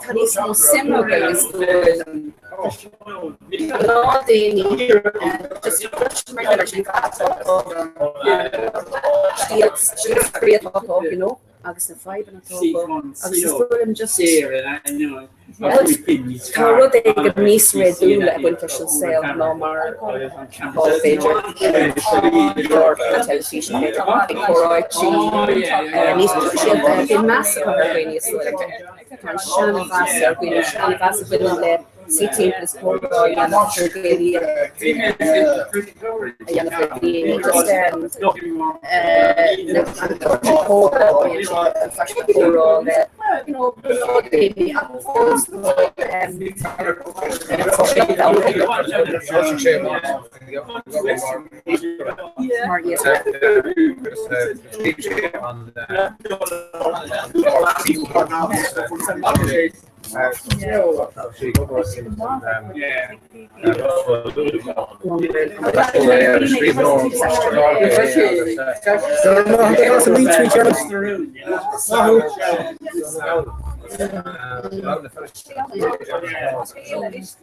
tá níos mó suim againn is dóigh liom Gnáthdaoine just you know agus na fadhbanna atá acu agus is dóigh liom just tá rud éigin níos réadúla ag baint leis an saol ná mar atá b'fhéidir ar an teilifís b'fhéidir ag comhráití níos speisialta bíonn meas acu ar dhaoine is dóigh liom. Tá an seana-mheas ar dhaoine, seana-mheas a bhaineann le suí timpeall is comhrá a dhéanamh trí Ghaeilge a dhéanamh le daoine. Just an comhrá, bíonn sé an faisean comhrá le you know daoine ach fós tá sé mar iad.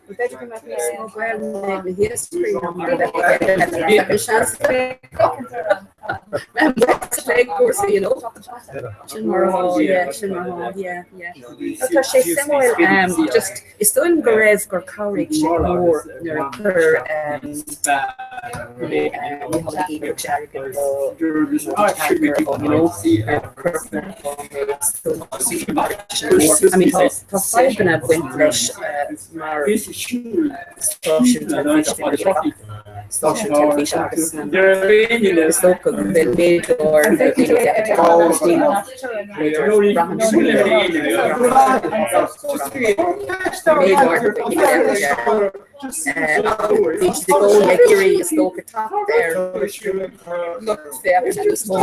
B'fhéidir go mbeadh níos mó Gael na hiascairí ná mar a bheadh an seans cúrsaí, you know. Sin mar atá, yeah, sin mar atá, yeah, yeah. Tá sé suimiúil, just is dóigh liom go raibh gur chabhraigh sé go mór nuair a chuir Micheál Mac Aoidh airgead do you know, I mean, tá fadhbanna ag baint leis mar stáisiún teilifíse stáisiún teilifíse agus is dócha go bhfuil méadú ar daoine braitheann sé méadú ar Bhí siad i gcónaí ag iarraidh is dócha teacht ar lucht féachana níos mó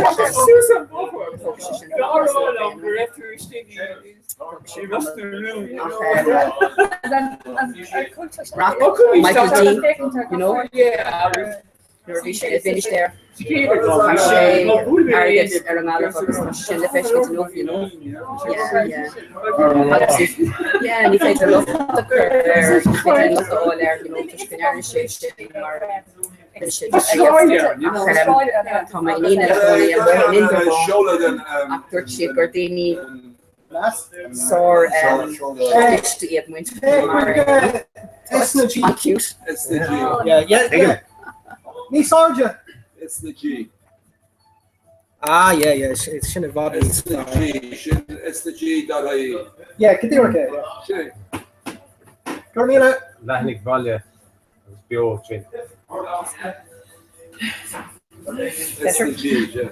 Michael D, you know, nuair a bhí sé i bhFinistéir, chaith sé airgead ar an nGaillimh agus tá sin le feiscint inniu, you know. Yeah, yeah. Agus yeah, ní féidir locht a chur air, ní féidir locht a fháil air, you know, toisc go ndearna sé sin mar Ach tá m'iníon ina cónaí amuigh in Indreabhán ach dúirt siad gur daoine sár cliste iad muintir Chonamara. An-cute. Níos airde. SnaG. Ah, yeah, yeah, sin i bhfad níos. SnaG, sin SnaG.ie. Yeah, go díreach é, yeah. Sin é. Go raibh míle. Leathanaigh bhaile agus beo sin. SnaG, yeah.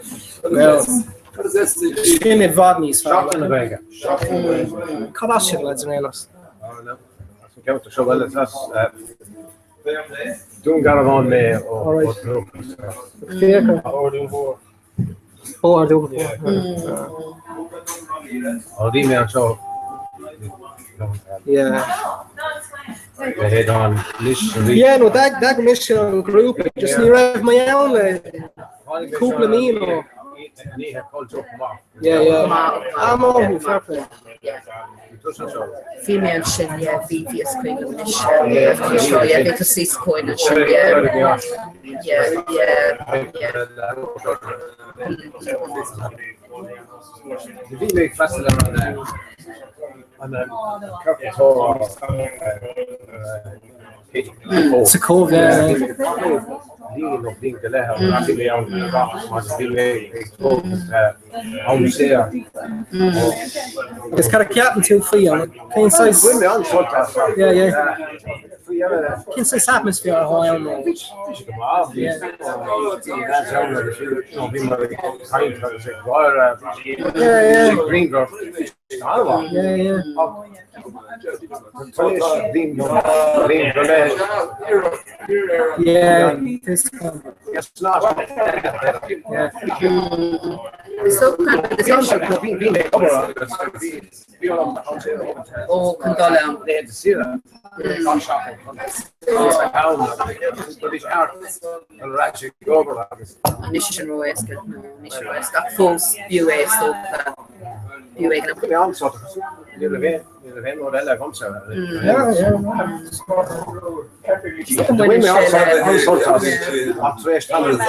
What is SnaG? Sin i bhfad níos fearr. Seachtain na Gaeilge. Seachtain na Gaeilge. Cad as sibh, lads, ar aon nós? As an gceantar seo, bhuel, is as Dún Garbhán mé ó dhúchas. Fiacha. Ard an Mhór. Ó Ard an Mhór. Ó bhí mé anseo. Yeah. Leithéid anois arís. Yeah, no, d'fhág mise an grúpa, just ní raibh mé ann le cúpla mí nó. Yeah, yeah. Ah, maith thú, fair play. Bhí mé ansin, yeah, bhí bhí is cuimhin liom anois, yeah, yeah, bhí tú suas chugainn ansin, yeah, yeah, yeah, yeah. Bhí mé ag freastal ar an ciorcal comhrá Sa Chóbh, yeah. Bliain nó bliain go leith ó bhí mé ann mar bhí mé ag tógaint am saor. Agus cad a cheapann tú faoi an cén saghas? Bhain mé an-sult as. Yeah, yeah. Cén saghas atmosphere atá ann nó? Bhí sé go maith. Bhí bhí mé ag caint agus ag gáire. Yeah, yeah. Grianghraf. An-mhaith. Yeah, yeah. Tar éis bliain nó bliain go leith. Yeah, this It's not. Yeah. So kind of Bhí mé ag obair agus bhí orm Ó, chun dul ann. Laethanta saoire. Gach seachtain chun bhí sé thart dul ar ais ag obair agus. Anois sin ró-éasca, nó anois ró-éasca, ach fós b'fhiú é is dócha. B'fhiú é go. Bhí mé an-sult agus ní raibh aon ní raibh aon rud eile agamsa. Yeah, yeah. Bhain mé an-sult as ach tar éis tamaill.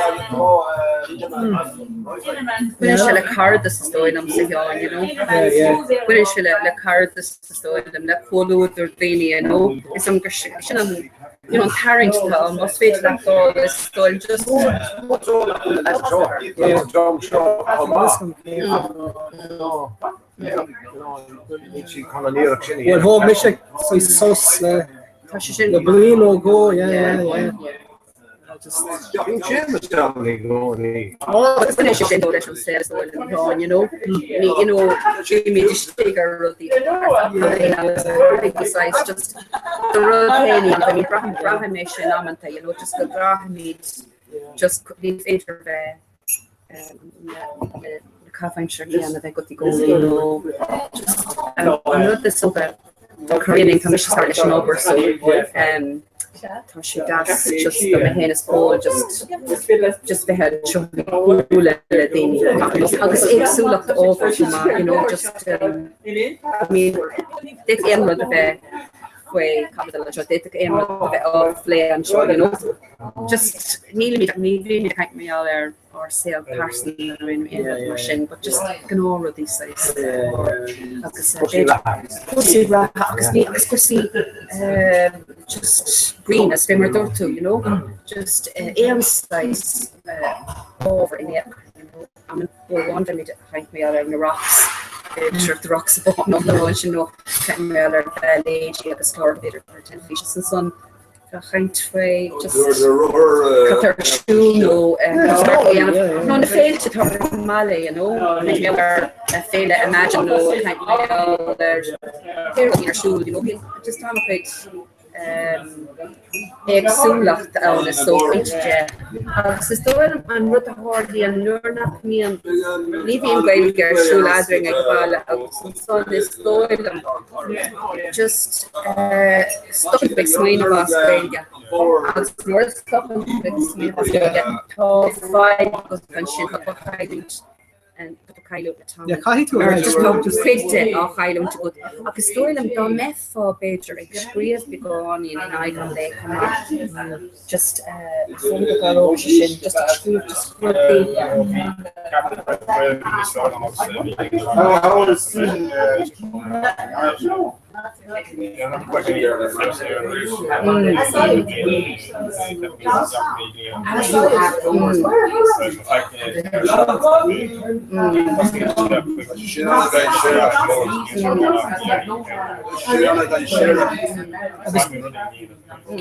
Baineann sé le caradas is dóigh liom sa Sheáin, you know. Yeah, yeah. Baineann sé le le caradas is dóigh liom, le comhluadar daoine, you know. Is um gur sin an you know, an tarraingt atá ann, más féidir leat dul is dóigh just Yeah. Bhuel, thóg mise saghas sos le Tá sé sin le bliain nó dhó, yeah, yeah, yeah. Just. Bíonn Séamus ann i gcónaí. Agus sin é sin dó leis an saol is dóigh liom, Seán, you know. Ní, you know, bímid istigh ar rudaí saghas just do rud féin iad, I mean, braithim, braithim é sin amanta, you know, just go gcaithfimid just ní féidir bheith na caitheamh aimsire céanna a bheith agat i gcónaí nó just an rud is dócha Corinne tá mise sár leis an obair so tá sé deas just do mé féin is Paul just just bheith anseo ag bualadh le daoine agus éagsúlacht ábhar chomh maith you know just I mean d'fhéadfadh aon rud a bheith faoi caibidil anseo d'fhéadfadh aon rud a bheith á phlé anseo you know just nílimid ní bhímid ag caint mar gheall ar ár saol pearsanta nó aon rud mar sin but just gnáthrudaí saghas agus cúrsaí reatha agus ní agus cúrsaí just grinn is fé mar a dúirt tú you know just aon saghas ábhar in aon you know am amháin bheimid ag caint mar gheall ar na rocks b'fhéidir the rocks nó nó sin nó caint mar gheall ar bhailéidí agus clár b'fhéidir ar teilifís is ansan Tá caint faoi just cad tá ar siúl nó nó na féilte atá ar an mbaile, you know, caint ar féile Imagine nó caint ar pé rud ar siúl, you know, bíonn just an-chuid éagsúlacht ann is dócha de. Agus is dóigh liom an rud a tharlaíonn nuair nach mbíonn, ní bhíonn Gaeilge ar siúl eadrainn ag baile agus ansan is dóigh liom just stopann tú ag smaoineamh as Gaeilge agus nuair a stopann tú ag smaoineamh as Gaeilge tá fadhb agat ansin, tá tú ag cailliúint tá tú ag cailliúint na teanga. Yeah, caithfidh tú a Just tá cuid de á chailliúint agat ach is dóigh liom dá mbeifeá b'fhéidir ag scríobh beagáinín in aghaidh an lae chomh maith just is dóigh liom go gcabhródh sé sin just ag scríobh just rudaí.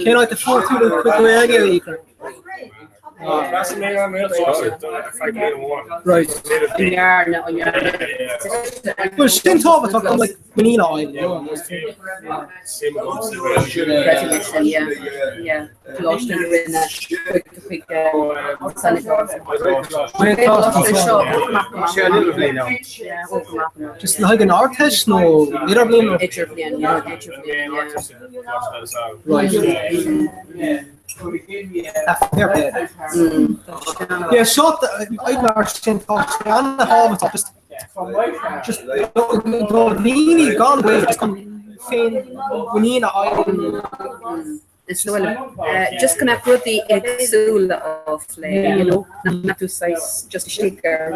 Cén áit a fuair tú do chuid Gaeilge, a Íogair? Right. Bhuel, sin tábhachtach chun like muinín a fháil, you know. Just le haghaidh an Ardteist nó Idirbhliain nó? Right. Fair play. Yeah, seo mar sin tá sé an-tábhachtach just just do dhaoine gan Gaeilge just chun féin muinín a fháil. Is dóigh liom just go mbeadh rudaí éagsúla á phlé, you know, nach mbeadh tú saghas just istigh ar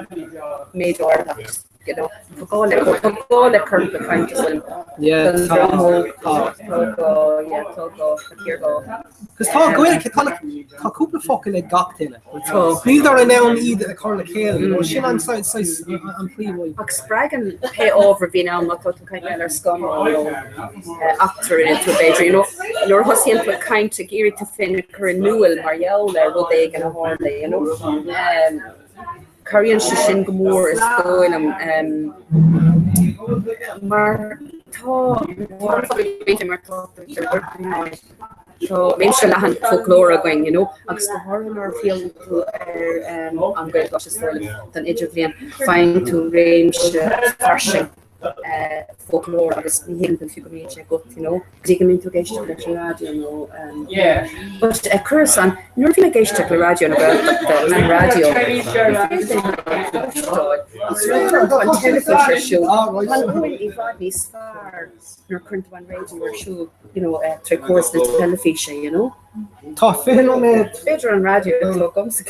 méid áirithe, you know. Tá gá le tá gá le ciorcal cainte is dóigh liom. Yeah, Don tá, dream óg, tá. tá gá, yeah, tá gá, tá géarghá. Cos tá Gaeilge, tá like, tá cúpla focal ag gach duine. Tá. Níltear in ann iad a chur le chéile, you know, sin an saghas, saghas, an príomh. Ach spreagann pé ábhar a bhíonn ann má tá tú ag caint ar scannán nó eachtra ina tú b'fhéidir, you know, nuair a thosaíonn tú ag caint ag iarraidh tú féin a chur in iúl mar gheall ar rud éigin a tharla, you know. Cabhraíonn sé sin go mór is dóigh liom mar tá mar tá tá réimse leathan foclóra againn, you know, agus go háirithe nuair a thriaileann tú ar an Ghaelcholáiste is dóigh liom don idirbhliain, faigheann tú réimse fairsing. foclóir agus ní thuigeann tú fiú go mbíonn sé agat, you know, go dtí go mbíonn tú ag éisteacht leis an raidió nó but cuireas an, nuair a bhím ag éisteacht le Raidió na Gaeltachta, an raidió, ní féidir agus nuair a chuireann tú an teilifís ar siúl, tá an fhuaim i bhfad níos fearr nuair a chuireann tú an raidió ar siúl, you know, tré córas na teilifíse, you know. Tá 20 nóiméad. B'fhéidir an raidió atá agamsa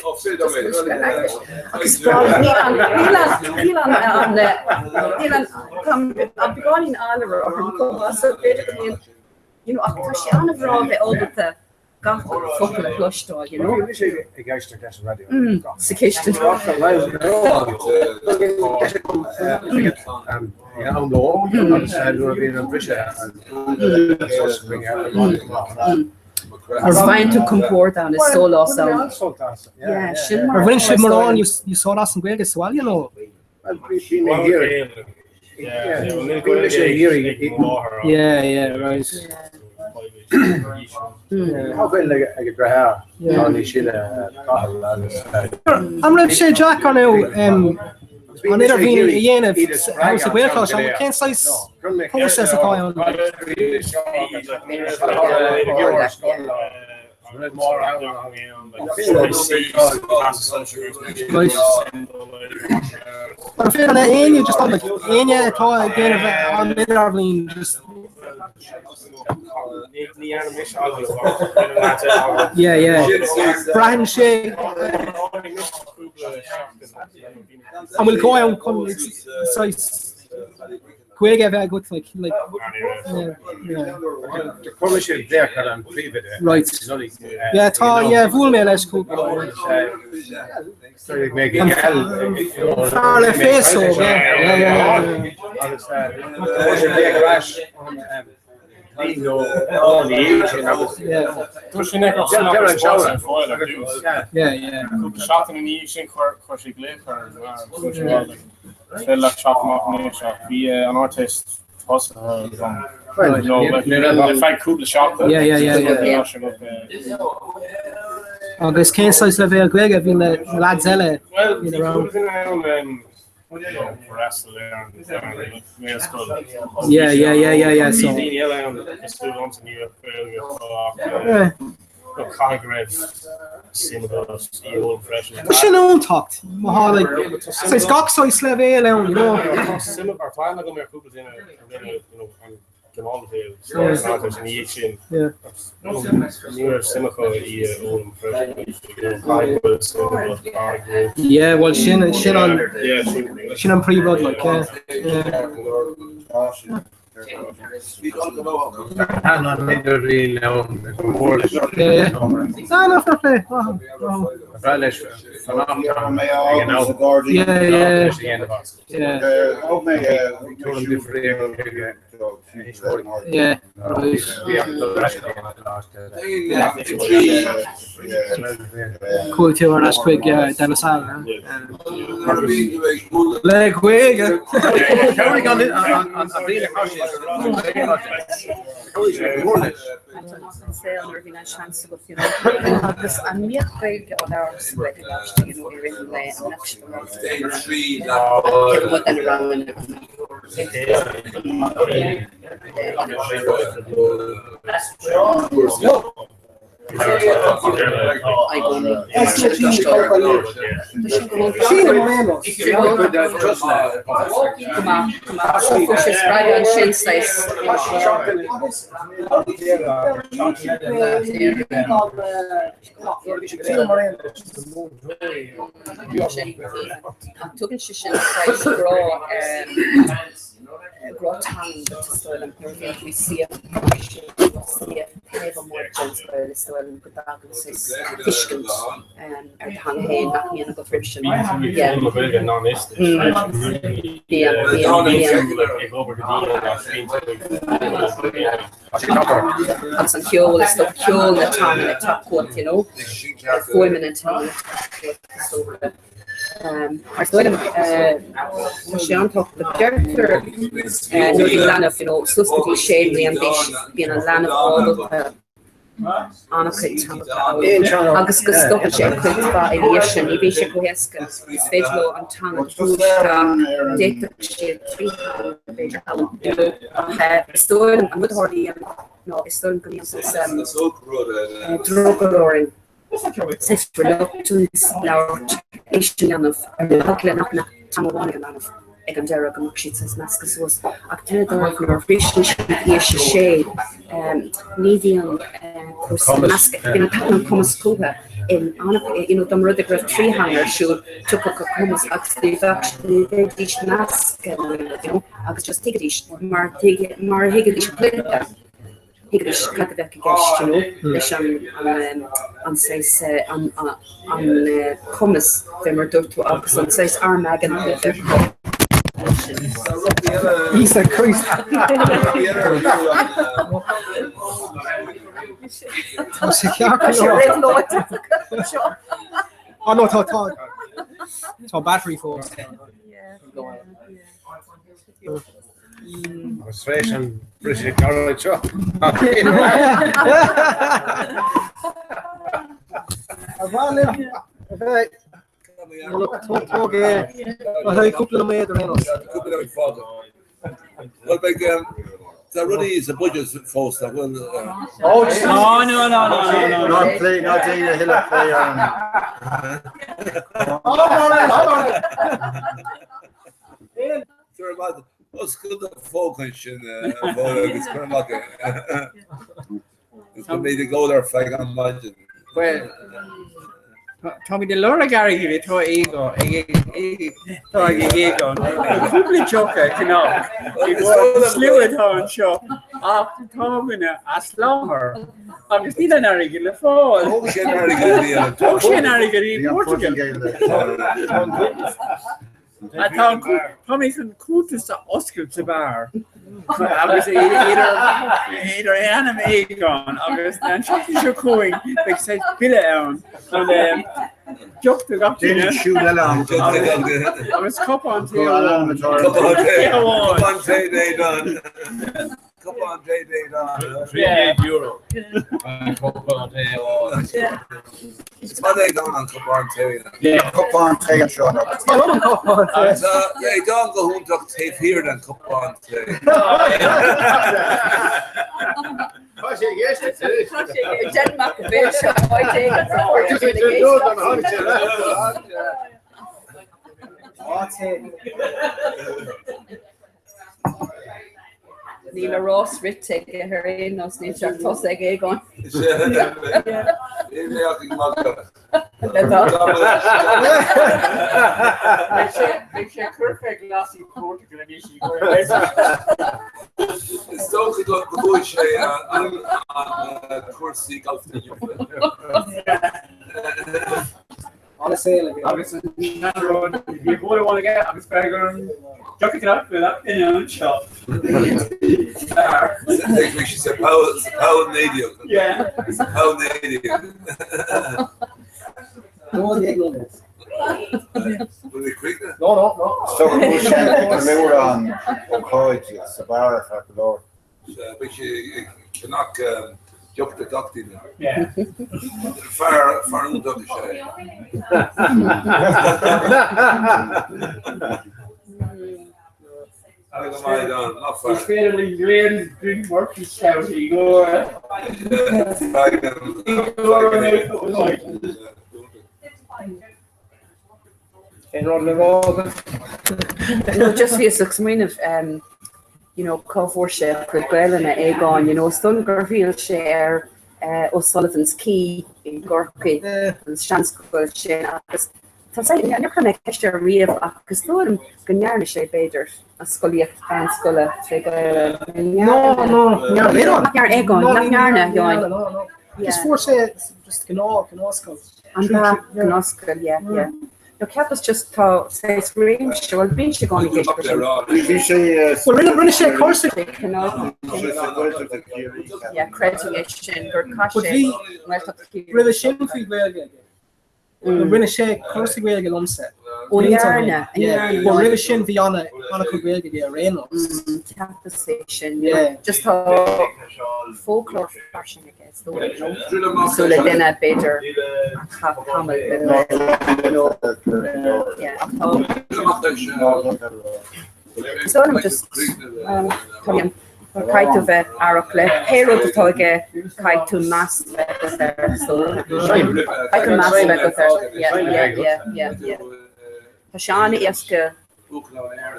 agus níl an níl an níl an tá beagáinín allair orm chomh maith so b'fhéidir go mbíonn you know ach tá sé an-bhreá bheith ábalta. gach focal a chloisteáil, you know. Bhí mise ag éisteacht leis an raidió. Mm, sa chistin. Am lóin agus nuair a bhíonn an briseadh Ar bhain tú compord ann is sólás ann. Yeah, sin mar Ar bhain sibh atá, is dóigh mórán liom. úsáid as an Ghaeilge sa bhaile nó? Bhí mé ag iarraidh. Bhí mise ag iarraidh. Yeah, yeah, right. Tá Gaeilge ag a deartháir tá níos sine Cathal agus. An raibh sé deacair nó an idirbhliain a dhéanamh sa Ghaelcholáiste? Cén saghas próiseas atá ann? An féidir le éinne just like éinne atá ag déanamh an idirbhliain just Yeah, yeah. Braitheann sé an bhfuil gá ann chun saghas Gaeilge a bheith agat like like yeah yeah. Chuir mise glaoch ar an príomhoide. Right. Yeah tá yeah bhuail mé leis cúpla uair. Fear le féasóg yeah yeah yeah. Agus chuir sé glaoch ar ais Seachtain ina dhiaidh sin chuir sé glaoch ar Féidir leat teacht amach anois ach bhí an Ardteist tosaithe agam ar feadh cúpla seachtain. Yeah, yeah, yeah, yeah. Agus cén saghas leibhéal Gaeilge a bhí na lads eile Well, bhí ina raibh? cúpla duine ann freastal ar an nGaelscoil. Yeah, yeah, yeah, yeah, yeah, so. Bhí daoine eile ann cosúil liomsa ní raibh Gaeilge acu ach Yeah. caithfidh go raibh suim acu í a fhoghlaim freisin. Tá sin iontach, má thá like, saghas gach saghas leibhéal ann, you know. Tá suim ar plean agam ar chúpla duine a rinne you know, an gnáthleibhéal ina dhiaidh sin. Yeah. Ní raibh suim acu í a fhoghlaim freisin. Caithfidh go bhfuil suim agat, caithfidh go bhfuil. Yeah, well sin, sin an, Yeah, sin. sin an príomhrud like, yeah. Yeah. Chuaigh tú ar ais chuig De La Salle, le Gaeilge! Agus an mbíodh Gaeilge á labhairt sa Ghaelcholáiste you know i rith an lae, an mbeadh sibh ag rá ranganna? Tugann sé sin saghas grá grá teangan duit is dóigh liom nuair a bhíonn tú suíomh taobh amuigh den scoil is dóigh liom go dtagann saghas tuiscint ar do theanga féin nach mbíonn agat roimhe sin. Yeah. Bíonn, bíonn, bíonn. Agus an ceol is dócha ceol na teangan ag teacht chugat you know, fuaimeanna na teangan ag teacht chugat is dócha. Mar is dóigh liom tá sé an-tábhachtach. Deirtear nuair a bhíonn leanbh you know suas go dtí sé mbliana d'aois bíonn an leanbh ábalta an-chuid teangacha a fhoghlaim agus go stopann sé cuid mhaith ina dhiaidh sin. Ní bhíonn sé chomh héasca. Is féidir leo an teanga a thabhairt isteach, d'fhéadfadh siad 3 theanga b'fhéidir a fhoghlaim you know ach is dóigh liom an rud a tharlaíonn ná is dóigh liom go mbíonn drogall orainn saghas reluctance labhairt leis an leanbh ar eagla nach mbeadh teanga amháin ag an leanbh ag an deireadh, go mbeadh siad saghas measctha suas. Ach deir nuair a shroiseann siad aois a sé, ní bhíonn cúrsaí measctha, bíonn an cumas chucu in you know, dá mba rud é go raibh 3 theanga ar siúl, tiocfadh an cumas agus ní bheadh, ní bheidís measctha you know, agus just thuigfidís mar, mar a thuigfidís cluiche. Thuigfidís cad a bheadh i gceist, you know, leis an, an, an saghas, an, an cumas, fé mar a dúirt tú, agus an saghas armageddon a bheadh acu leis sin. Íosa Críost. Tá sé ceart go leor. Oh no, tá, tá, tá battery fós. Agus tar éis an briseadh gairid seo. Cúpla nóiméad ar aon nós. Cúpla nóiméad fágtha. Bhuel beidh tá rudaí sa budget fós nach bhfuil. Oh no no no no Ná plé ná déan a thuilleadh plé ar an. Oscail do phóca ansin a Mháire agus cuir amach é. Is go mbeidh ag ól ar feadh an maidin. Bhuel, táimid ag lorg airgid atá atá ag Aogán. Tá cúpla deoch a cheannach i gcomhair an slua atá anseo ach tá muidne as láthair agus níl an airgead le fáil. Thóg sé an airgead a bhí ann. Thóg sé an airgead i bPortugal. Tá mé chun cuntas a oscailt sa bheár agus idir ainm Aogán agus an tseachtain seo chugainn beidh saghas bille ann chun deoch do gach duine Déanfaidh siúl eile ann. agus cupán tae amháin. Cupán tae d'Aogán. Cupán tae d'Aogán. €300. Cupán tae amháin. Is maith l'Aogán an cupán tae. Cupán tae anseo. Is maith liom an cupán tae. Tá Aogán go hiontach taobh thiar den chupán tae. Tá sé ag éisteacht anois. Tá sé ag déanamh go bhfuil seo áit éigin sa Níl a rás rite aige ar aon nós, níl sé ach tosaithe ag Aogán. Níl mé ach ag magadh. Beidh sé curtha ag glas i Portugal anois i Is dócha go bhfuair sé an cúrsaí galf inniu. Ana saol aige. Agus an seanrud, bhí bhuail amháin aige agus beidh orm deoch a cheannach do gach duine anseo. Bhí sé sa poll 19. Yeah. Sa poll 19. 12 nóiméad. Bhfuil mé críochnaithe? No, no, no. So go bhfuil sé ag ceiliúradh an ócáid sa bheár ar feadh go leor. Beidh sé ag ceannach deoch do gach duine. Fear fear iontach is ea é. Go maith Aodhán, maith fear. Is féidir linn Glenn Green Murphy shout i gcomhair. Aon rud le rá agat? No, just bhíos ag smaoineamh, um, you know, cá bhfuair sé a chuid Gaelainne, Aogán, you know, is dóigh liom gur thriail sé ar uh, O'Sullivan's Quay i gCorcaigh, an seanscoil sin, agus tá sé, níor chuir mé ceist air riamh ach is dóigh liom go ndearna sé, b'fhéidir, an scolaíocht mheánscoile tré Ghaelainn. No, no, ndearna Aodhán. Nach ndearna Aogán, No, nach ní ndearna, ndearna, Sheáin. no, no. Yeah. Just fuair sé just gnáth, gnáthscoil. An bhea, gnáthscoil, yeah, yeah. No, cheapas just tá saghas réimse, bhuel bíonn sé i gcónaí ag éisteacht leis sin. Bhí sé Bhuel, rinne, rinne sé cúrsa. Yeah, creidim é sin gur chaith But sé bhí, nGaeltacht Chiarraí. roimhe sin faoi Ghaeilge aige. Rinne sé cúrsa Gaeilge liomsa. Ó ndearna, Yeah, but roimhe sin bhí ana, ana-chuid Gaeilge aige ar aon nós. Cheapas é sin, Yeah. just tá foclóir fairsing aige, is dóigh, you know. So le duine b'fhéidir a chaith tamall i nGaeilge, you know. Yeah, ach tá, is dóigh liom just, um, tá mé Caithfidh tú bheith aireach le pé rud atá aige, caithfidh tú meas bheith agat air, so caithfidh tú meas bheith agat air, yeah, yeah, yeah, yeah, yeah. Tá sé an-éasca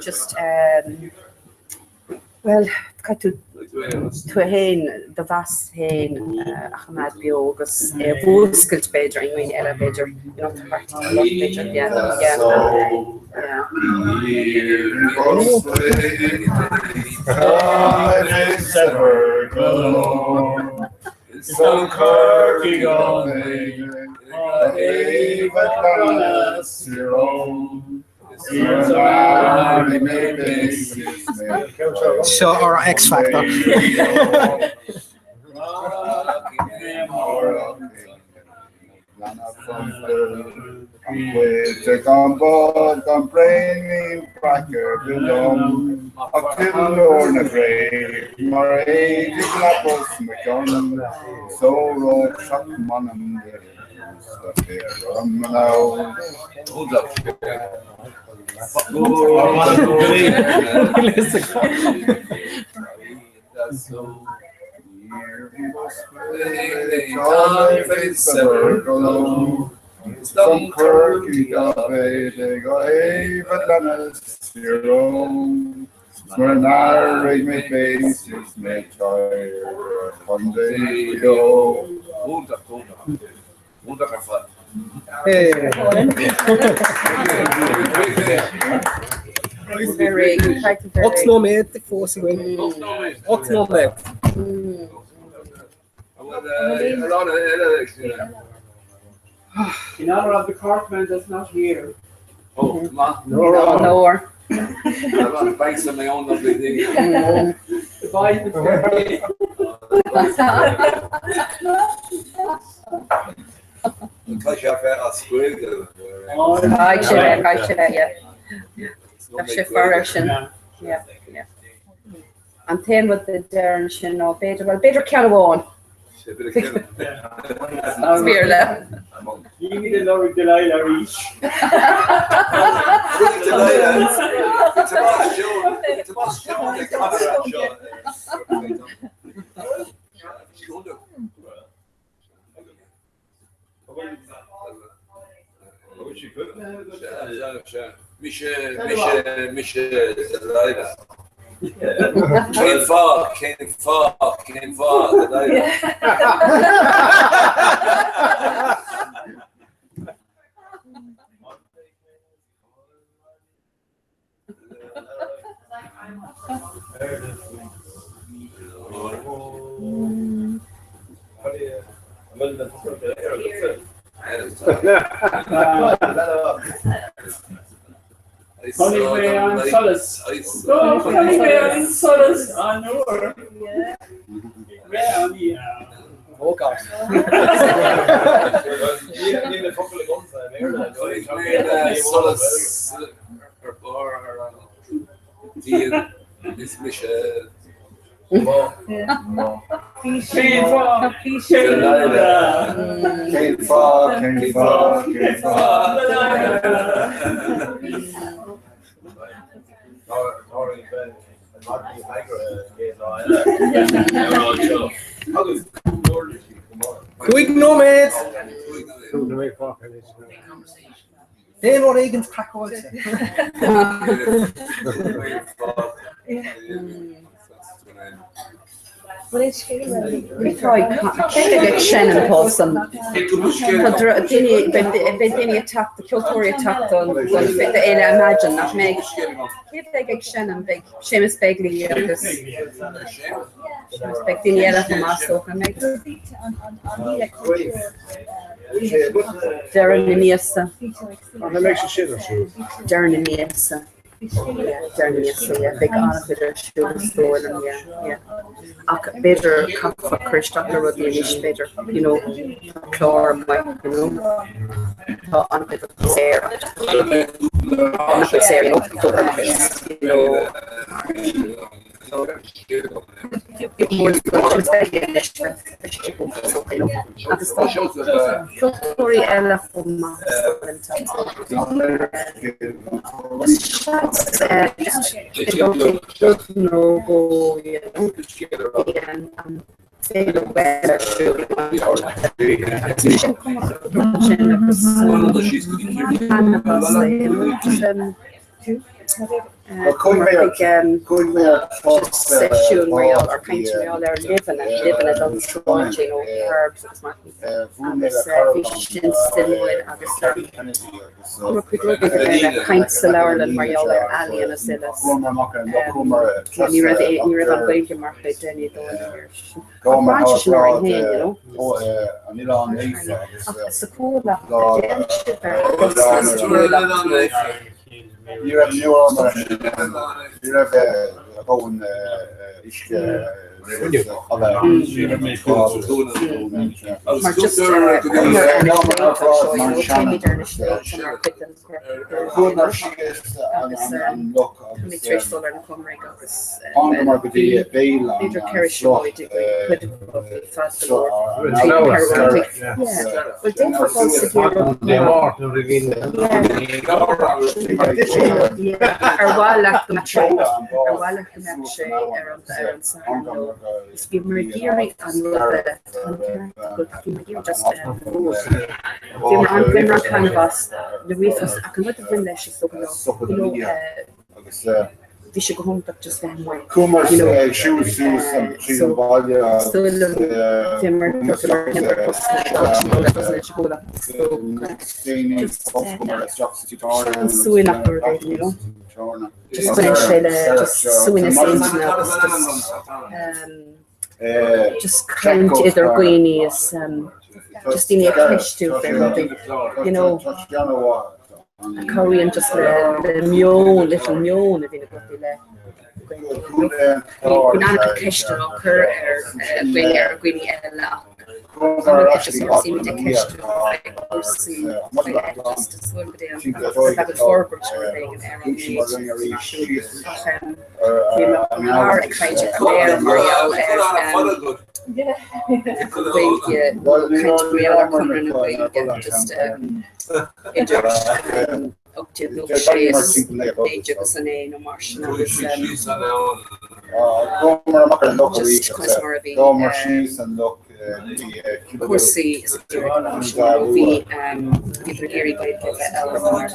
just um, well, caithfidh tú tú féin, do mheas féin a choimeád beo agus é a mhúscailt b'fhéidir i ndaoine eile b'fhéidir, you know, tá thart b'fhéidir, yeah, yeah, yeah. Is dom Corcaigh dá mhéad a leanas siar ann. Seo ár X Factor. Gan bád gan braoinín breac ar bith liom ach duilleoir na gcraobh mar éadaigh leapa os mo chionn 's óró seacht m'anam de do féach orm anall. 8 nóiméad fós againn. 8 nóiméad. In honor of the Corkman that's not here. Oh, ma. Nóir. Thanks on my own lovely thing. Goodbye. Tá sé bheith as Gaeilge. Caithfidh sé bheith, caithfidh sé bheith, yeah. Tá sé fear air sin. Yeah, yeah. An t-aon rud a deireann sin ná b'fhéidir, well, b'fhéidir ceann amháin. Is fíor le. Ní mí lorg Delilah arís. Mise, mise, mise Delilah. Cén fáth, cén fáth, cén fáth Delilah? Chonaic mé an solas. Chonaic mé an solas an uair. Oh God. Chonaic mé solas ar barr ar an díon is mise Cén fáth? Cén fáth, cén fáth, cén fáth? 5 nóiméad! Déan rud éigin craiceáilte. Ag seinm Paulson. Tá daoine, beidh daoine ag teacht, ceoltóirí ag teacht don fhéile Imagine, nach mbeidh? Cé a bheidh ag seinm? Beidh Séamus Begley agus beidh daoine eile chomh maith, is dócha, an mbeidh? Deireadh na míosa. Deireadh na míosa. Deireadh na míosa, yeah. Beidh an-chuid ar siúl is dóigh liom, yeah, yeah. Ach b'fhéidir caithfear cur isteach ar rudaí anois, b'fhéidir, you know, tá clár maith, you know. Tá an-chuid rudaí saor ach nach bhfuil saor, you know, you know. Agus tá ceoltóirí eile chomh maith nó go féile Gael ar siúl sin agus Chuaigh mé chuig seisiún mar gheall ar caint mar gheall ar luibheanna, luibheanna don sláinte, you know, herbs agus mar agus bhí sin suimiúil agus chuir cuid rudaí go léir le caint sa leabharlann mar gheall ar ealaíon is uile. Ní raibh ní raibh an Ghaeilge mar chuid den ní dóigh liom ar sin. Ach braitheann sé sin orainn féin, you know. Ach sa chomhlacht a déanann sibh ar chostas comhlachtaí. Ní raibh mórán mar sin, ní raibh a dhóthain uisce Mar just chuamar ar na sléibhte seo, you know, téimid ar na sléibhte mar chuid den Chuamar síos agus an loch táimid agus tar éis dul ar na Comaraigh agus thángamar go dtí béal an b'fhéidir 4 sruth siúlóid againn, cuid acu fad go leor, tríd na ceithre Yeah, well d'fhéadfá dul sa gheimhreadh Ar mhaith leat go mbeadh sé ar mhaith leat go mbeadh sé ar an ar an Satharn nó is bhíomar ag iarraidh an rud a tá an ceart agat bhíomar ag iarraidh just bhíomar an bhíomar an-taitneamh as na ríomhphost ach an rud a bhain leis is dócha ná you know bhí sé go hiontach just bheith amuigh Chuamar you know ag siúl suas an tríd an bhaile is dóigh liom bhíomar suaimhneach nó rud éigin you know just baineann sé le just suaimhneas intinne agus just just caint idir dhaoine is just daoine ag ceistiú fé rudaí you know a chabhraíonn just le le meon little meon a bhíonn agat i leith Bíonn an-chuid ceisteanna á cur ar dhaoine ar dhaoine eile ach amanta just nuair a bhímid ag ceistiú fé chúrsaí faoi leith just is dóigh liom go dtéann go dtagann forbairt rud éigin ar an méid ach bhí mé thar ag caint ar Claire mar gheall ar Gaeilge nó caint mar gheall ar Chonradh na Gaeilge just idir 1896 is 1909 nó mar sin agus just conas mar a bhí cúrsaí sa tír ag an am sin nó bhí bhíodar ag iarraidh Gaeilge a bheith ann mar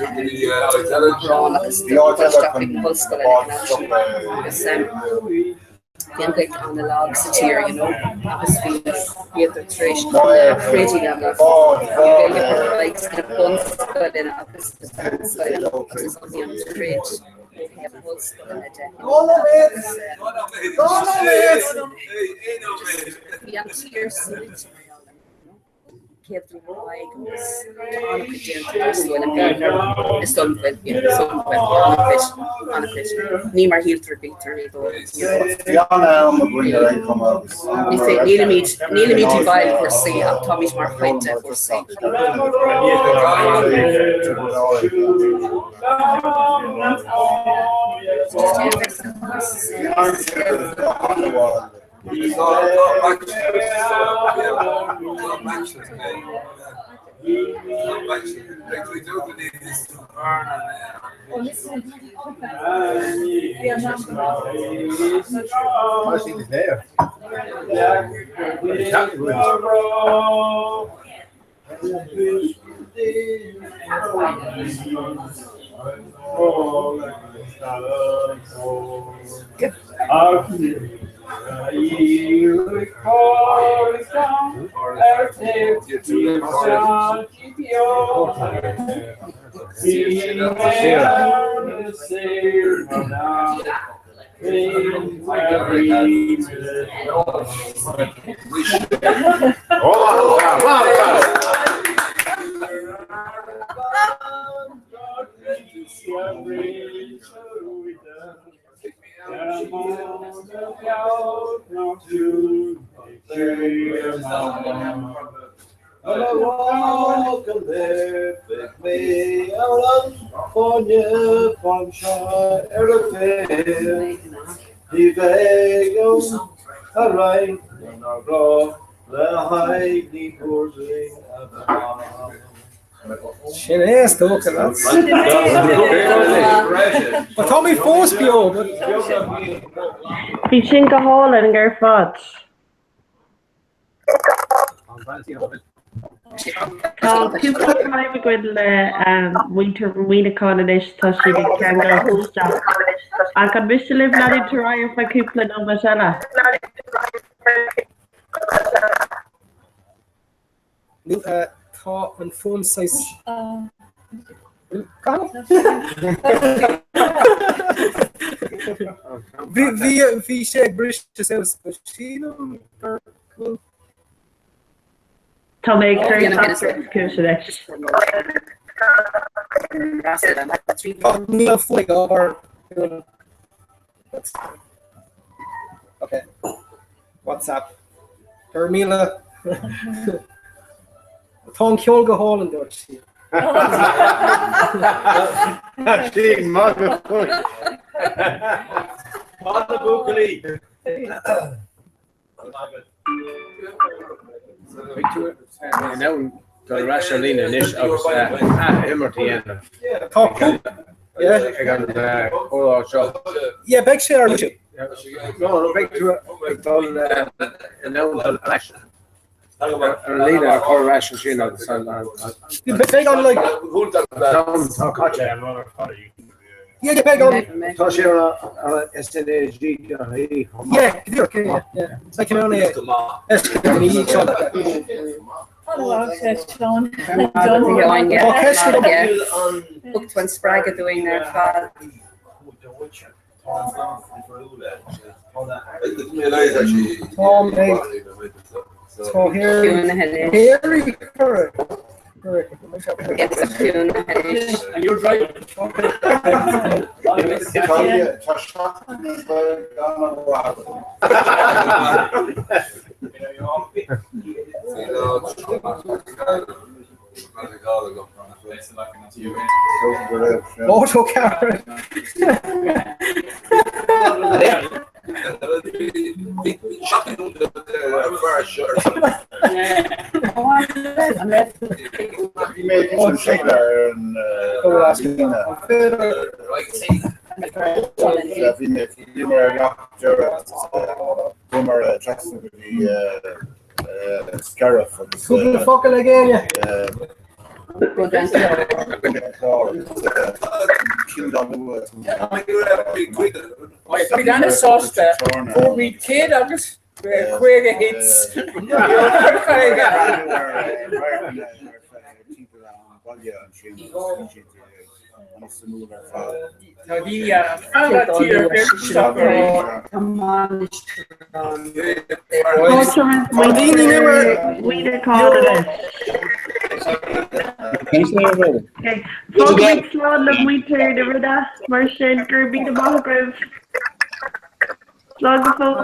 amhrán agus dul isteach chuig na hollscoileanna ag an am sin agus bhí an Ghaeilge an-lag sa tír you know agus bhí bhíodar tar éis troid a dhéanamh an Ghaeilge a chur ar aghaidh sna bunscoileanna agus sna meánscoileanna agus bhí an troid ó thaobh na hollscoileanna de you know agus bhí an tír suaite mar gheall air you know. 100 bliain ar aghaidh agus tá an-chuid déanta is dóigh liom féin. Is dóigh liom go bhfuil, yeah, is dóigh liom go bhfuil an-chuid, an-chuid. Ní mar shíltear a bítear, ní dóigh liom. Bhí an-am againn ar aon chuma agus Ní fé, nílimid, nílimid i bhfeighil cúrsaí ach táimid mar chuid de chúrsaí. Sin é is dócha lads. But tá mé fós beo. Bhí sin go hálainn ar fad. Tá cúpla fadhb againn le muintir Mhuineacháin anois, tá siad ag ceangal isteach. Ach an miste libh leanúint ar aghaidh ar feadh cúpla nóiméad eile? Tá an fuaim saghas. Bhí sé ag briseadh suas, but sílim gur bhfuil. Tá mé ag cur teachtaireacht chuige anois. Níl fuaim ag obair. Ok. WhatsApp. Go raibh míle. Tá an ceol go hálainn, dúirt sí. Sí, maith go Maith na buachaillí. In ann dul ar ais ar líne anois agus ath-imirt a dhéanamh ag an chomhrá seo. Yeah, beidh sé ar YouTube. No, no, beidh tú ag dul in ann dul ar ais ar an líne a chur ar ais ansin agus an Beidh an like tá caite. Yeah, beidh an Tá sé ar an SNAG chomh maith. Yeah, go díreach, yeah, yeah. Beidh an é Thug tú an spreagadh dúinn ar fad. Autocar. Cúpla focal ag éinne. Bhí an-sásta, fuair muid 100 agus 50 hits. Tá daoine an tír Fágfaimid slán le muintir na Rinne mar sin go raibh míle maith agaibh. Slán go fóill.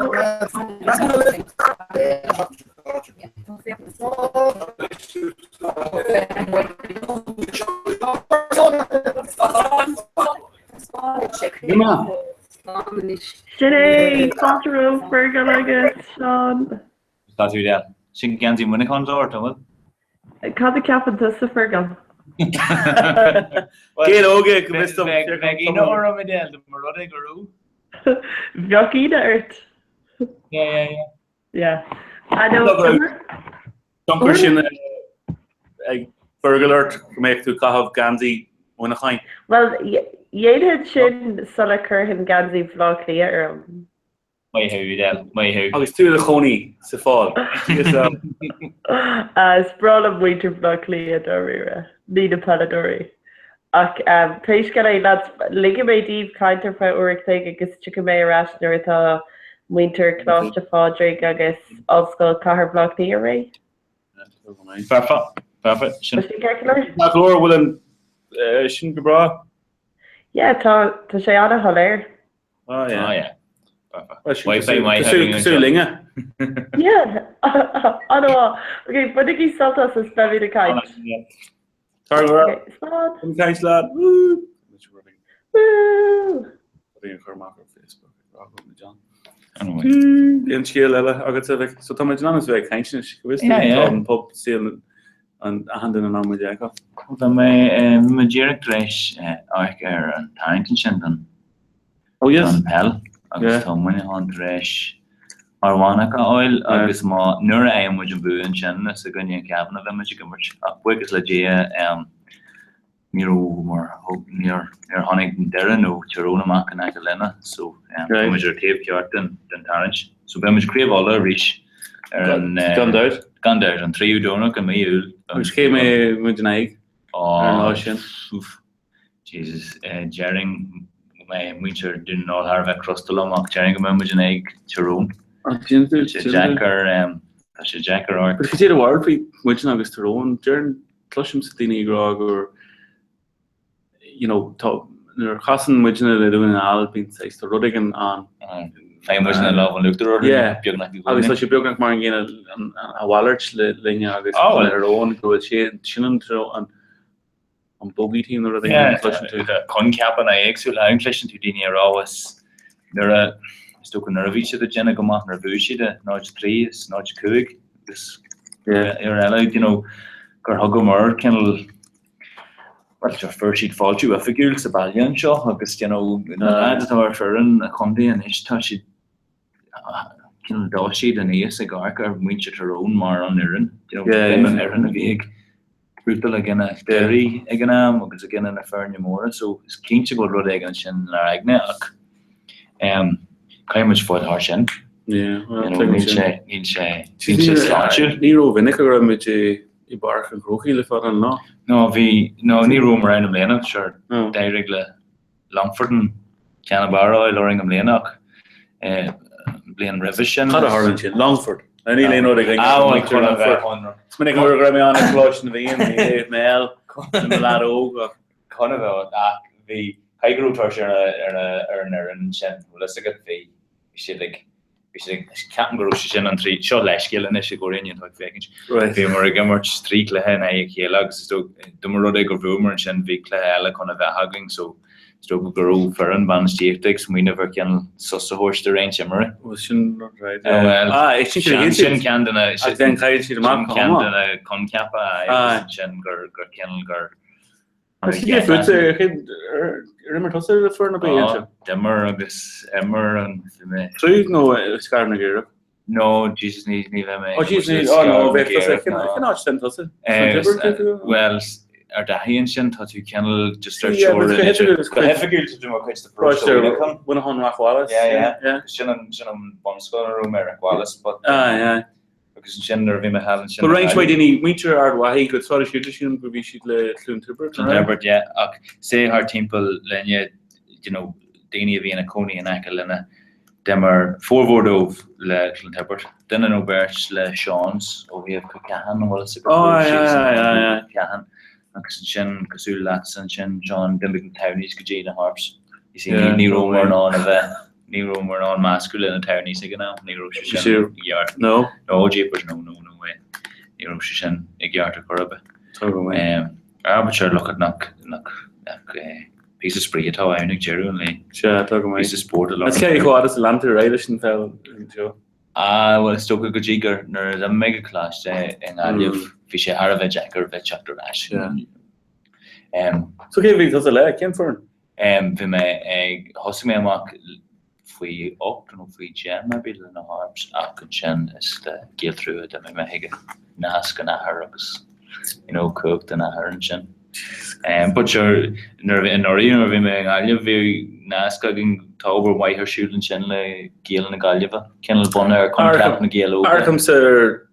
Sin é, fáilte romhat Fergal agus Seán. Tá tú de. Sin geansaí Mhuineacháin atá ort, an bhfuil? Cad a ceapann tusa, Fergal? Gaeil óga go bhfios dom. Bheadh ionadh orm Edel, dá mba rud é go raibh. Bheadh ionadh ort. Yeah, yeah, yeah. Yeah. I know. Tionchar sin ag Fergal ort go mbeadh tú ag caitheamh geansaí Mhuineacháin. Bhuel, dhéanfainn sin sula gcuirfinn geansaí Bhaile Átha Cliath orm. Maith thú, Edel, maith thú. Agus tú i do chónaí sa Pháil. Is breá liom muintir Bhaile Átha Cliath dáiríre, ní na peileadóirí. Ach pé scéal é, lads, ligfidh mé daoibh caint ar feadh uair a chloig agus tiocfaidh mé ar ais nuair atá muintir Choláiste Phádraig agus Ollscoil Chathair Bhaile Átha Cliath réidh. Foirfe, foirfe. Sin Tá sin ceart go leor? Tá go leor, bhfuil an sin go breá? Yeah, tá, tá sé an-shoiléir. Ah, yeah. Ah, yeah. Wi-Fi maith againn anseo. Cosúil linne. Yeah, an-mhaith. Ok, bainigí sult as is beimid ag caint. Tar go raibh. Ok, slán. An caint lad. Woo! Woo! Bhí an chur amach ar Facebook ag rá go bhfuil John. Aon scéal eile agat a Mhic? So tá muid in ann a bheith ag caint anois, go bhfios Yeah, yeah. tá an pub saol an achan duine in ann muid a fheiceáil. Tá mé mé díreach tar éis amharc ar an tarraingt ansin don Oh yes. don peil agus Yeah. tá Muineachán tar éis Fear Manach a fháil agus má nuair a fhaigheann muid an bua ansin is i gcoinne an Chabhán a bheidh muid ag imirt ach buíochas le Dia ní raibh mar níor níor tháinig Doire nó Tyrone amach in aice linne so tá muid ar taobh ceart den den tarraingt. So beidh muid Craobh Uladh arís ar an Gan dabht. Gan dabht an tríú Domhnach i mí Iúil. Agus cé mbeidh muid in aghaidh ar an lá sin? Jesus, déarfainn go mbeidh muintir Dún na nGall thar a bheith crosta liom ach déarfainn go mbeidh muid in aghaidh Tyrone. Tá sé deacair, tá sé deacair amharc. But cad é do bharúil faoi muidne agus Tyrone? Deireann, cloisimse daoine ag rá gur, you know, tá, nuair a chasann muidne le Dún na nGall bíonn saghas, tá rud éigin ann. Faigheann muidne an lámh in uachtar orthu beagnach i gcónaí. Agus tá sé beagnach mar an gcéanna a mhalairt linne agus le Tyrone go bhfuil sé, sin an, an, an bogey team nó rud éigin, cloiseann tú. Coincheapanna éagsúla ann, cloiseann tú daoine ag rá is nuair a, is dócha nuair a bhí siad ag déanamh go maith, nuair a bhuaigh siad i 03 is 05 agus ar eile, you know, gur thugamar cineál, bhuel, sure, fuair siad fáiltiú oifigiúil sa baile anseo agus, you know, na lads atá ar foireann an chontae anois, tá siad, cineál d'fhás siad aníos ag amharc ar mhuintir Tyrone mar an fhoireann, you know, b'in an fhoireann a bhí ag buachtáil i gcoinne Derry ag an am agus i gcoinne na foirne móra so is cinnte go bhfuil rud éigin ansin inár aigne ach em caithfidh muid fáil thar sin. Yeah, well, You know, níl sé, níl sé, níl sé sláintiúil. Ní rómhinic go raibh muid i i bPáirc an Chrócaigh le fada an lá. No, bhí, no, ní rabhamar ann i mbliana, sure, d'éirigh le Longford an ceann ab fhearr a fháil orainn i mbliana ach an bhliain roimhe sin. Cad a tharla ansin? Longford. Níl aon rud ag Longford. Is minic nuair a raibh mé ann ag Coláiste na bhFiann, bhí Dave Mel, mo leaid óg ach. Chun a bheith ach bhí, caithfidh go raibh tuirse ar ar an fhoireann ansin, bhfuil fhios agat, bhí siad ag Bhí siad ag, ceapaim go raibh sé sin an trí, seo leithscéal anois i gcomhair éinne atá ag féachaint. Bhíomar ag imirt trí chluiche in aghaidh a chéile agus is dóigh, dá mba rud é gur bhuamar ansin bhí cluiche eile chun a bheith againn so is dócha go raibh foireann bainistíochta ag smaoineamh ar chineál sos a thabhairt do roinnt imreoirí. Bhuel sin rud right. Bhuel, Ah, é sin sin sin ceann de na, Ach then chaill siad amach sin go ceann hiomlán. de na coincheapa Aye. sin gur gur cineál gur Agus cad é fútsa, ar imir tusa le foireann ar bith anseo? D'imir agus imir an bhí mé. Tríd nó Scarth na gCaorach? No, Jesus ní ní bheidh mé. Oh Jesus ní, oh no, bheadh tusa, cén áit sin tusa? Bhuel, ar d'aithí ansin tá tú cineál just ar teorainn. Go hoifigiúil tá tú mar chuid de Paróiste Mhuineacháin. Mhuineachán Ráth Wallace. Yeah, yeah. Sin an sin an bunscoil a raibh mé Ráth Wallace, but. Ah, yeah. Agus ansin nuair a bhí mé thall ansin. But roinnt mhaith daoine, muintir Ard Mhacha, go traidisiúnta sílim go bhí siad le Cluain Tiobraid, Cluain Tiobraid, yeah. Ach say thart timpeall linne, you know, daoine a bhí ina cónaí in aice linne, d'imir formhór dóibh le Cluain Tiobraid. Duine nó beirt le Sean's ó thaobh Cill Catháin, an bhfuil fhios agat? Oh, yeah, yeah, yeah, yeah. Cill Catháin. Agus ansin, cosúil leatsa ansin, John, d'imigh na Townies go dtí na Harps. You see, ní rabhamar in ann a bheith, ní rabhamar in ann meascadh le na Townies ag an am, ní raibh sé sin i gceart. No. No, jeepers, no, no, no way. Ní raibh sé sin i gceart ar chor ar bith. Tá go maith. Um, ah, but sure, look at nach, nach, nach, eh, píosa spraoi atá ann ag deireadh an lae. Sea, tá go maith. Píosa spóirt a Is cé chomh fada is a lean tú ar aghaidh leis an pheil anseo? Ah, bhuel, is dócha go dtí gur nuair a d'imigh mé go coláiste i nGaillimh, bhí sé thar a bheith deacair a bheith teacht ar ais. Um, So cé bhí tusa le? Cén foireann? Um, bhí mé ag, thosaigh mé amach faoi 8 nó faoi 10 maybe le na Harps ach ansin is le Gael Trua a d'imigh mé chuige nasc an athar agus you know, cumhacht an athar ansin. Um, but sure, nuair a bhí anuraidh nuair a bhí mé i nGaillimh bhí nasc againn tá obair mhaith ar siúl ansin le Gaeil na Gaillimhe, cineál bunaithe ar choincheap na Gaeil Óga. Amharcaimse ar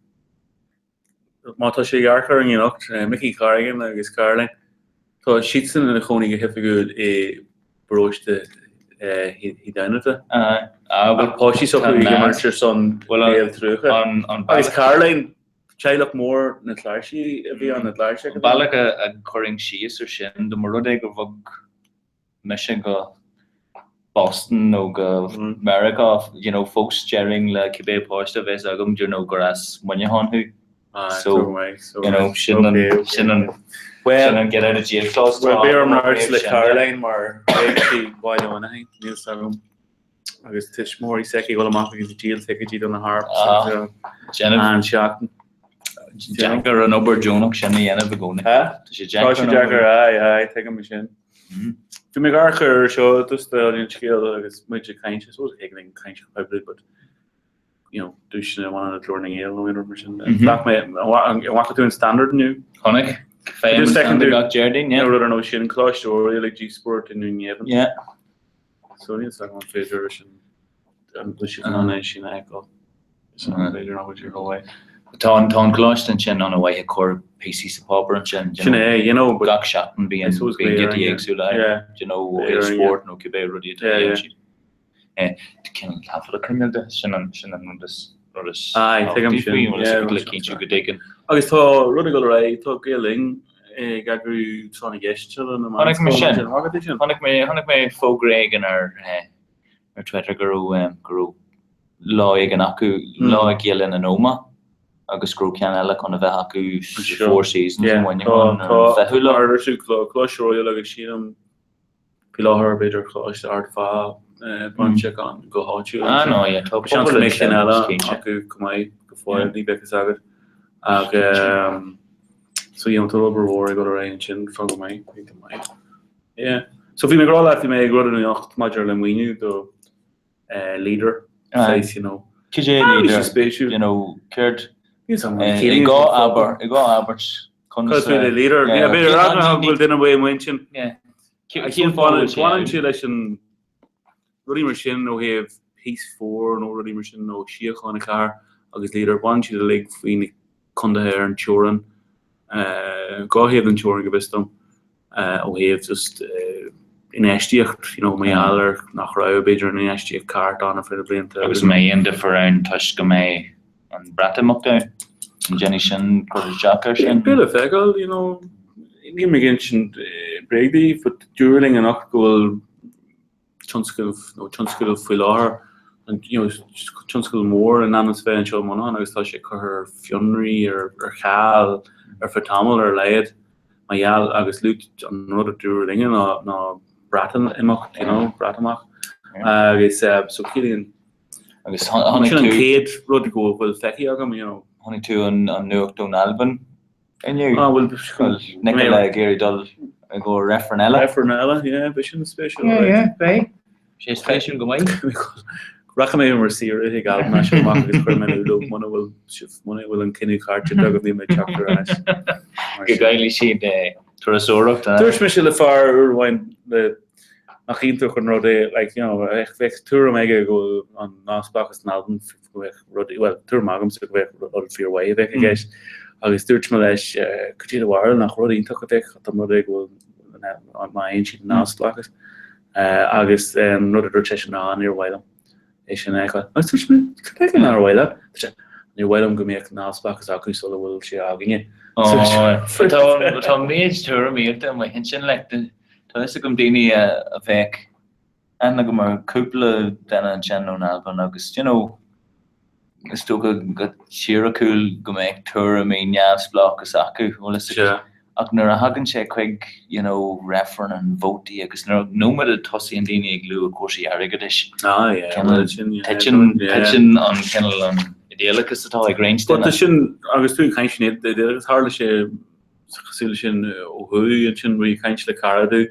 má tá sé ag amharc orainn anocht, Mickey Corrigan agus Caroline, tá siadsan ina chónaí go hoifigiúil i bparóiste Thí Domhnata. Ach páistí s'acu ag imirt ar son Gael Trua. Agus Caroline, Teaghlach mór na cláirsí a bhí ann, na gcláirseach a bhí ann. An bealach a gcuirfinn síos ar sin, dá mba rud é gur bhog mise go Boston nó go Meiriceá, you know, fós déarfainn le cibé páiste a bheas agam, you know, gur as Muineachán thú. So, you know, sin an, sin an, sin an get out of jail clause atá Bhuel, beidh orm labhairt le Caroline mar bheidh sí Baile Mhuineacháin, níl fhios agam. agus tuismitheoirí s'aici ag dul amach agus ag díol ticéidí do na Harps an seachtain. Deacair an obair deonach sin a dhéanamh i gcónaí. Tá sé deacair, aye, aye, tuigim é sin. Bhí mé ag amharc ar seo i dtús an scéal agus muid ag caint, I suppose ag linn caint go poiblí, but. you know, duaiseanna a bhaineann le Glór na nGael nó aon rud mar sin. Ghlac mé, an bhfaca tú an Standard inniu? Chonaic. Faighim an Standard gach Déardaoin, yeah. Nó rud ar nós sin, Coláiste Oiriall ag díospóireacht i nDún Geimhin. Yeah. So níl 's agam an féidir leis an an bhfuil siad in ann é sin a fheiceáil. Is an b'fhéidir nach bhfuil sé rómhaith. Tá an tá an coláiste ansin an-mhaith ag cur píosaí sa pháipéar ansin. Sin é, you know, but gach seachtain bíonn bíonn giotaí éagsúla ann, you know, ó thaobh spóirt nó cibé rudaí atá a dhéanann siad. Cineál taifead a choinneáil de, sin an sin an rud is rud is Aye, tuigim sin. faoi, bhfuil a fhios agat le cinntiú go dtuigeann. Agus tá rud ag dul ar aghaidh, tá Gael Linn ag eagrú tráth na gceist seo na Chonaic mé sin. Chonaic mé chonaic mé fógra éigin ar ar Twitter go raibh go raibh lá éigin acu, lá ag Gael Linn in Ómaigh agus go raibh ceann eile chun a bheith acu sa Four Seasons i Muineachán ar an 20ú lá. Tá ar siúl Coláiste Oiriall agus sílim Faoi láthair, b'fhéidir Coláiste Ard Fátha bainteach ann go háitiúil. Ah no, yeah, tá Seans go mbeidh sin eile acu go maith go fóill, ní bheadh fhios agat. Ach so you know, tá obair mhór ag dul ar aghaidh ansin fá go maith, go maith. Yeah. So bhí mé ag rá leat, bhí mé ag rud anocht maidir le maoiniú do leader, saghas, you know. Cad é leader? Spéisiúil. You know, céard? I dhá abairt, i dhá abairt, conas a. leader. Yeah, b'fhéidir rá go bhfuil duine uaidh amuigh ansin. Cén fáth a bhfuil sé Baineann sé leis an rudaí mar sin ó thaobh Peace 4 nó rudaí mar sin nó Síocháin 4 agus leader, baineann siad uilig faoi na contaetha ar an teorainn, dhá thaobh den teorainn go bhfios dom, ó thaobh just infheistíocht, you know, mar gheall ar nach raibh, b'fhéidir, an infheistíocht ceart ann ar feadh na blianta. Agus an mbeidh aon difear ann toisc go mbeidh an Breatimeacht ann? An ndéanfaidh sin cur isteach air sin? Beidh le feiceáil, you know, níl mé ag insint bréag daoibh, but dúradh linn anocht go bhfuil tionscnamh nó tionscadal faoi láthair, an you know tionscadal mór in ainm is a bheith anseo i Muineachán agus tá sé curtha ar fionraí, ar ar ceal ar feadh tamaill ar a laghad mar gheall agus luaigh an rud a dúradh linne ná ná Breatimeacht you know Breatimeacht agus so ciallaíonn Agus chonaic sin an tú chéad rud go bhfuil feicthe agam you know. Chonaic tú an an nuacht ón Albain inniu? Ah bhuel Bhuel Nicola ag iarraidh dul i gcomhair reifreann eile. Reifreann eile, yeah, beidh sin spéisiúil. Yeah, yeah, beidh. Sé spéisiúil go maith. Rachaidh mé ar saoire chuig Albain as seo amach agus cuirfidh mé in iúl dóibh muna bhfuil sibh, muna bhfuil an cinneadh ceart déanta agaibh níl mé ag teacht ar ais. Go gcaillfidh siad turasóireacht. Dúirt mise le fear uair amháin le nach iontach an rud é, like, you know, bheadh tuairim aige go bhfuil an neamhspleáchas in Albain go mbeadh rud, bhuel, tuairim agamsa go mbeadh rud fíormhaith a bheadh i gceist. Agus dúirt mé leis, cad é do bharúil, nach rud iontach a bheadh dá mba rud é go bhfuil, má fhaigheann siad an neamhspleáchas. Agus an rud a dúirt seisean ná, níor mhaith liom é sin a fheiceáil. Agus dúirt mé, cad é nár mhaith leat? Dúirt sé, níor mhaith liom go mbeadh neamhspleáchas acu sula bhfuil sé againne. Tá méid tuairimíochta amuigh ansin, like, tá fhios agam daoine a bheadh aithne agam ar chúpla duine ansin ón Albain agus you know is dócha go teoiriciúil go mbeadh tuairimí neamhspleáchas acu, bhfuil fhios agat. Ach nuair a thagann sé chuig you know reifreann an vótaí agus nuair nóiméad a tosaíonn daoine ag lua cúrsaí airgeadais, Ah yeah, cineál sin, yeah, titeann yeah. titeann an cineál an idéalachas atá ag roinnt But duine. tá sin, agus tú ag caint sin idéalachas, tharla sé cosúil leis sin ó thuaidh ansin, bhí caint le cara domh,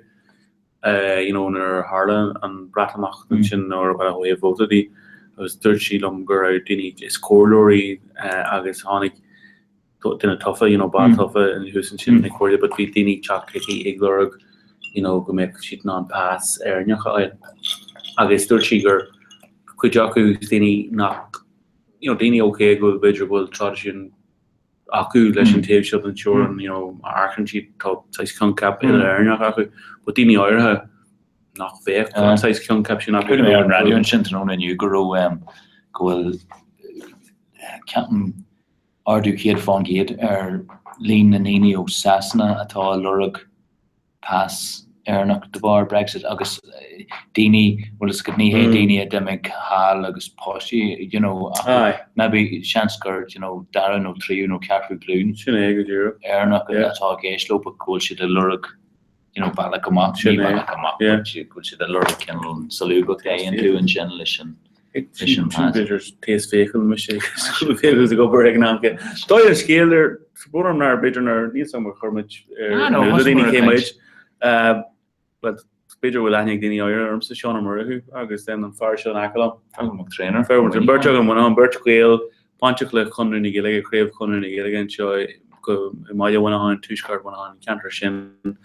you know nuair a tharla an Breatimeacht ansin nuair a ó thaobh vóta de agus dúirt sí liom go raibh daoine is comhairleoirí agus tháinig duine tofa you know bean tofa thuas ansin ina comhairle but bhí daoine ag teacht chuici ag lorg you know go mbeadh siad in ann pas Éireannach a fháil agus dúirt sí gur cuid acu daoine nach you know daoine okay go b'fhéidir go bhfuil traidisiún acu leis an taobh seo den teorainn, you know, amharcann siad, tá saghas coincheap uile-Éireannach acu, but daoine áirithe nach bheadh an saghas coincheap sin acu. Chuala mé ar an raidió ansin tráthnóna inniu go raibh, go bhfuil, ceapaim, ardú 100% ar líon na ndaoine ó Sasana atá ag lorg pas Éireannach de bharr Brexit agus daoine, bhfuil fhios agat, ní hé daoine a d'imigh thall agus páistí, you know, ach maybe seans gur, you know, dara nó tríú nó ceathrú glúin Sin é go díreach. Éireannach atá i gceist leo but go bhfuil siad ag lorg, you know, bealach amach, ní bealach amach, but go bhfuil siad ag lorg cineál solúbthacht a aontú ansin leis an Leis an pas. B'fhéidir taos fiacail mise agus ag obair ag an am céanna. Dóigh an scéal ar brón orm nár b'fhéidir nár níl 's agam ar chuir muid ar na daoine cé muid. Bhuel, b'fhéidir go bhfuil aithne ag daoine áirithe ormsa, Seán Ó Murchú, agus then an fear seo in aice liom. Fergal Mac Traonair. Fergal Mac Traonair, beirt againn Muineachán, beirt Ghael bainteach le Conradh na Gaeilge, Craobh Chonradh na Gaeilge anseo i mbaile Mhuineacháin, tuaisceart Mhuineacháin, an ceantar sin,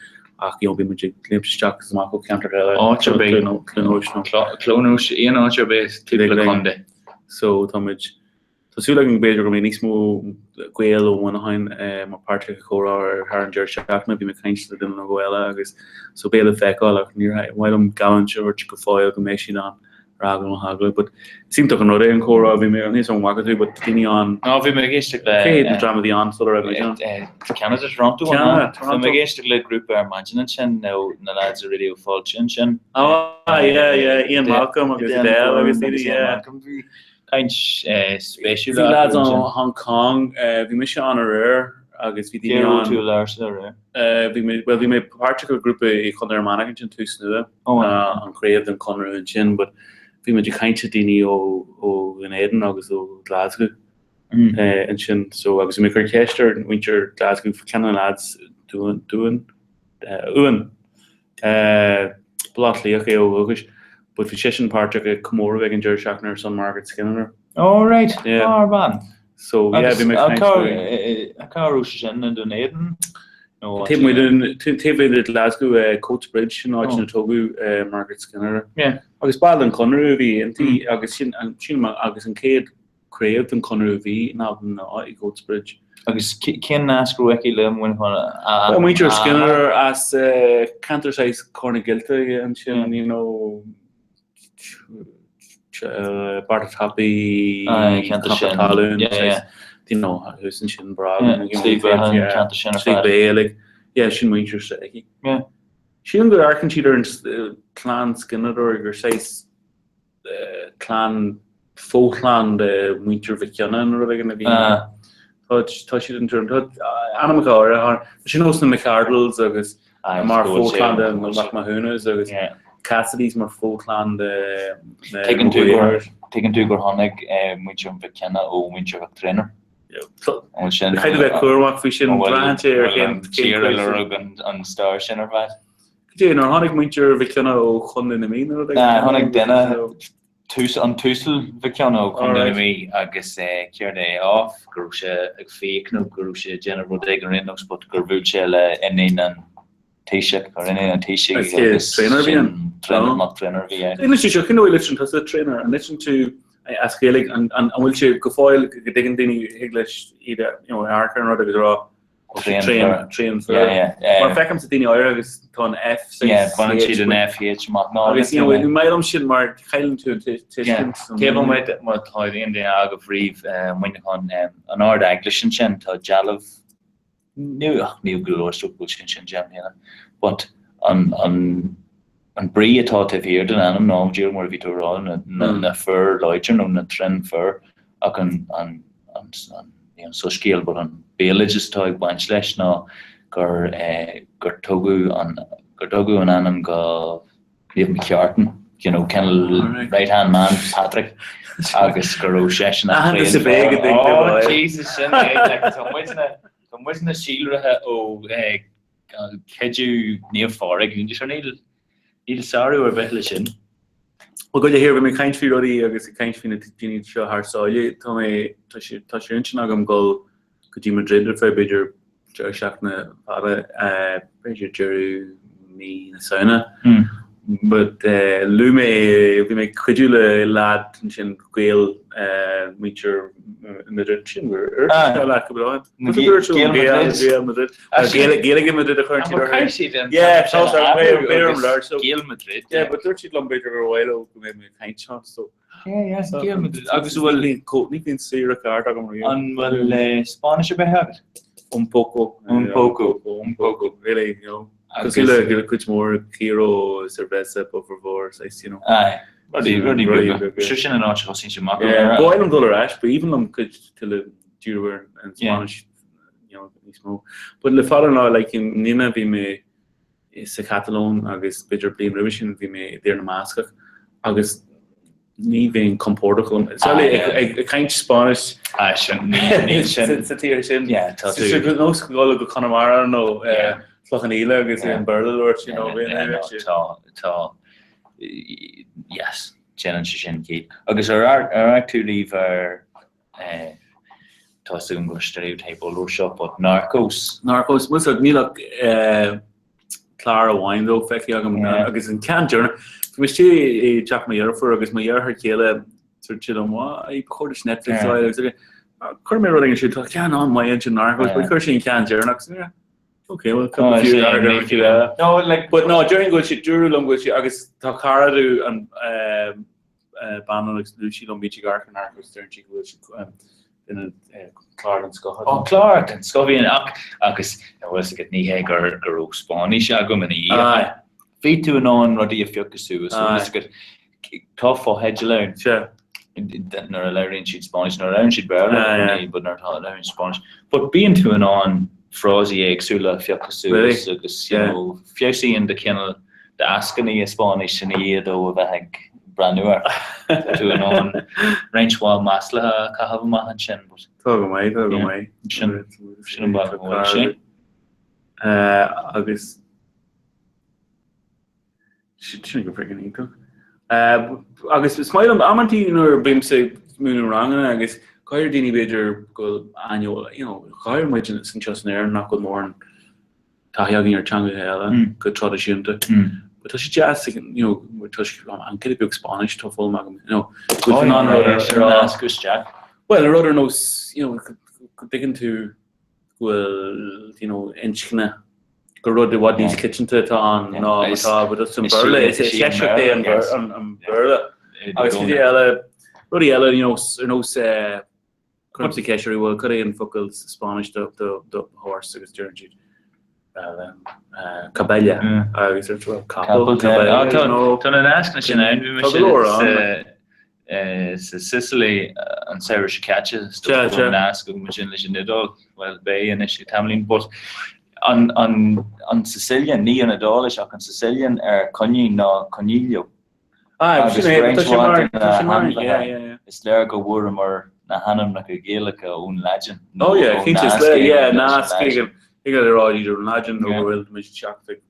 ach you know bíonn muid ag léimt isteach agus amach ó cheantar eile. Áit ar bith. Cluain Eois nó. Cluain Eois, aon áit ar bith cúpla contae. So tá muid Tá súil agam b'fhéidir go mbeidh níos mó Gael ó Mhuineacháin mar páirteach i chomhrá ar thar an deireadh seachtaine. Bhí mé ag caint le duine nó dhó eile agus so beidh le feiceáil ach níor mhaith liom geallúint a thabhairt go fóill go mbeidh siad ann ar eagla na heagla. But is iontach an rud é an comhrá. Bhí mé, níl 's agam an bhfaca tú but daoine ann. No, bhí mé ag éisteacht le. Cé hiad na dream a bhí ann sula raibh muid ann? Canada Toronto Canada, Toronto. Bhí mé ag éisteacht le grúpa ar maidin ansin nó na lads i Raidió Fáilte ansin. Oh yeah, yeah, Ian Malcolm agus Adele agus daoine, yeah. Caint spéisiúil Bhí lads ó Hong Kong, bhí mise ann aréir agus bhí daoine ann. Cé raibh tú ag labhairt le aréir? Bhí mé, bhuel bhí mé páirteach i grúpa i Chontae Fhear Manach ansin, Tús Nua, an chraobh den Chonradh ansin, but bhí muid ag caint le daoine ó ó Dhún Éideann agus ó Glasgow ansin, so agus bhí mé ag cur ceist ar mhuintir Glasgow, ceann de na lads Dúin, Dúin, Uain. Baile Átha Cliathach é ó dhúchas, but bhí seisean páirteach i comóradh ag an deireadh seachtaine ar son Margaret Skinnider. Oh right, Yeah. oh man. So yeah, bhí mé ag caint faoi. Cá raibh sé sin i nDún Éideann? Nó Taobh amuigh den, taobh amuigh de Glasgow, Coatesbridge, an áit ina tógadh Margaret Skinnider. Yeah. Agus ball den Chonradh a bhí inti agus sin, sílim, agus an chéad craobh den Chonradh a bhí in Albain ná i gCoatesbridge. Agus cén nasc a raibh aici le Muineachán? Bhuel, muintir Skinnider as ceantar saghas Corr na gCilte ansin, you know, Bearta Tapaí, ceantar sin, Talún, you know, thuas ansin, Brágan, Sliabh Beatha, an ceantar sin ar fad. Sliabh Béalaigh, yeah, sin muintir s'aici. Sílim go amharcann siad ar an clann Skinnider gur saghas clann, fochlann de mhuintir Mhic Cionnaith nó rud éigin a bhí ann. Tá tá siad an tuairim, tá ainmneacha áirithe ann. Tá sé nós na McArdles agus mar fochlann de na Mac Mathúnas agus Cassidys mar fochlann de na Tuigeann tú gur tuigeann tú gur tháinig muintir Mhic Cionnaith ó mhuintir Mhic Traonair. An bhfuil sin Caithfidh tú bheith cúramach faoi sin, braitheann sé ar cén cén tír a lorg an stair sin ar fad. Cad é, nár tháinig muintir Mhic Cionnaith ó Chontae na Mí nó rud éigin? Tháinig duine, an tUasal Mhic Cionnaith ó Chontae na Mí agus céard é, á, go raibh sé ag fiach nó go raibh sé ag déanamh rud éigin ar aon nós but gur bhuail sé le iníon an Taoiseach or iníon an Taoisigh agus sin Traonor, Mac Traonor a bhí ann. Inis seo, cén dóigh a litríonn tusa Traonor? An litríonn tú as Gaeilge, an bhfuil sé go fóill go dtuigeann daoine thig leis iad a, you know, a amharc ar an rud agus a rá Tréan, tréan fir. Mar feicimse daoine áirithe agus tá an F sa Yeah, baineann siad an F H amach. No, Agus you know, ní maith liom sin mar cailleann tú an tuiscint. Taobh amuigh de, má tá aon duine agaibh riamh i Muineachán, an Ard-Eaglais ansin, tá dealbh, nó ach níl go leor go bhfuil sin sin déanta cheana, but an, an, An brí atá taobh thiar den ainm ná díreach mar a bhí tú a rá, na fir láidir nó na tréan fir ach an ní an soiscéal but an béaloideas atá ag baint leis ná gur gur tugadh an gur tugadh an ainm go Naomh Mac Ceartain, you know, cineál right hand man Patrick agus go raibh seisean an tréan fear. Oh Jesus sin é, like tá muidne tá muidne síolraithe ó Cuidiú Naomh Phádraig, níl níl sárú ar bith leis sin. Bhuel, go léir, bhí mé ag caint faoi rudaí agus ag caint faoi na daoine seo thar sáile. Tá mé, tá sé, tá sé ar intinn agam dul go dtí Madrid ar feadh b'fhéidir deireadh seachtaine fada, b'fhéidir deireadh mí na Samhna. But luaigh mé, bhí mé ag cuidiú le leaid ansin, Gael, muintir Madrid, sin leat go breá. Gael Madrid. Gaeilge Madrid a chuireann siad orthu. Yeah, tá Gael Madrid. Yeah, but dúirt siad liom b'fhéidir gur mhaith leo go mbeidh mé ag caint ann, so. Yeah, yeah, Gael Madrid. Agus an bhfuil ní bhíonn saoire ceart agam riamh. An bhfuil Spáinnis ar bith agat? Un poco. Un poco. Un poco, really, you know. Cosúil le cuid mhór quiero cerveza, por favor, saghas, you know. Aye. Rudaí, rudaí beaga. Sure sin an áit a thosaíonn sé amach. Yeah, ba mhaith liom dul ar ais, ba aoibhinn liom cuid tuilleadh díriú ar an Spáinnis, you know, níos mó. But le fada an lá, like, i mbliana bhí mé sa Chatalóin agus b'fhéidir bliain roimhe sin bhí mé i dTír na mBascach agus ní bheinn compordach liom. Ag caint Spáinnis sa tír sin. Tá sé nós go dul go Conamara nó. Cloich Cheann Fhaola agus an Béarla a labhairt, you know, bhí an Tá, tá, yes, déanann sé sin ciall. Agus ar amharc tú riamh ar, tá a fhios agam go bhfuil stereotype ollmhór seo, but Narcos? Narcos, bhfuil a fhios agat, níl ach clár amháin dó feicthe agam agus an ceann deireanach, bhí mé istigh i dteach mo dheirfiúr agus mo dheartháir céile dúirt sé liom, ba chóir duit Netflix a fháil agus chuir mé rud éigin siúd, tá ceann an-mhaith ansin Narcos, but chuir sé an ceann deireanach agus yeah, ok, well cúpla fiú airgead ar fiú eile. No, like, but no, déarfainn go bhfuil sé, dúradh liom go bhfuil sé agus tá cara domh an bean agus luaigh sí liom bíonn sí ag amharc ar Narcos deireann sí go bhfuil sé ina clár den scoth. Ó, clár den scoth bhí an ach agus bhfuil a fhios agat ní hé gur go raibh Spáinnis agam ina dhiaidh. Bhí tú in ann rudaí a phiocadh suas, bhfuil a fhios agat Tá fotheidil ann. Nuair a labhraíonn siad Spáinnis, nuair a labhraíonn siad Béarla, ní, but nuair a labhraíonn Spáinnis. But bíonn tú in ann frásaí éagsúla a phiocadh suas agus, you know, feabhsaíonn do chineál d'eascainí i Spáinnis ina dhiaidh dó a bheith ag breathnú air. Tá tú in ann roinnt mhaith maslaithe a chaitheamh amach ansin. But, Tá go maith, tá go maith. Sin, sin an bealach a bhfuil sé. Agus. Sin go freaking iontach. Agus is maith liom amantaí nuair a bímse ag múineadh ranganna agus go háirithe daoine b'fhéidir go bhfuil aineolas, you know, go háirithe muid anseo in Éirinn nach bhfuil mórán taithí againn ar teangacha eile go traidisiúnta. But tá sé deas, you know, toisc an giota beag Spáinnis atá foghlamtha agam, you know, go bhfuil tú in ann rud a rá. Bhuel, rud ar nós, you know, go dtuigeann tú go bhfuil, you know, inscne, gur rud i bhfad níos coitianta atá ann ná mar atá but is an Béarla, is eisceacht é an Béarla. Agus rudaí eile, rudaí eile, you know, ar nós cuirimse ceist orthu, bhuel, cad é an focal sa Spáinnis do, do, do horse agus deireann siad caballa agus ar well, capall, caballa, you know. Tá na nascanna sin ann, bhí Tá go leor ann. sa Sicily an samhradh seo caite, is dócha go bhfuil nasc agam ansin leis an Iodáil, bhuel beidh anois ag tamaillín, but an an an Sicilian, ní an Iodáilis ach an Sicilian ar coinín ná coniglio. Agus roinnt mhaith de na hainmhithe, is léir go bhfuaireamar na hainmneacha Gaelacha ón Laidin. Oh yeah, cinnte, is léir, yeah, nasc éigin, ag a rá idir an Laidin nó go bhfuil muid teacht ag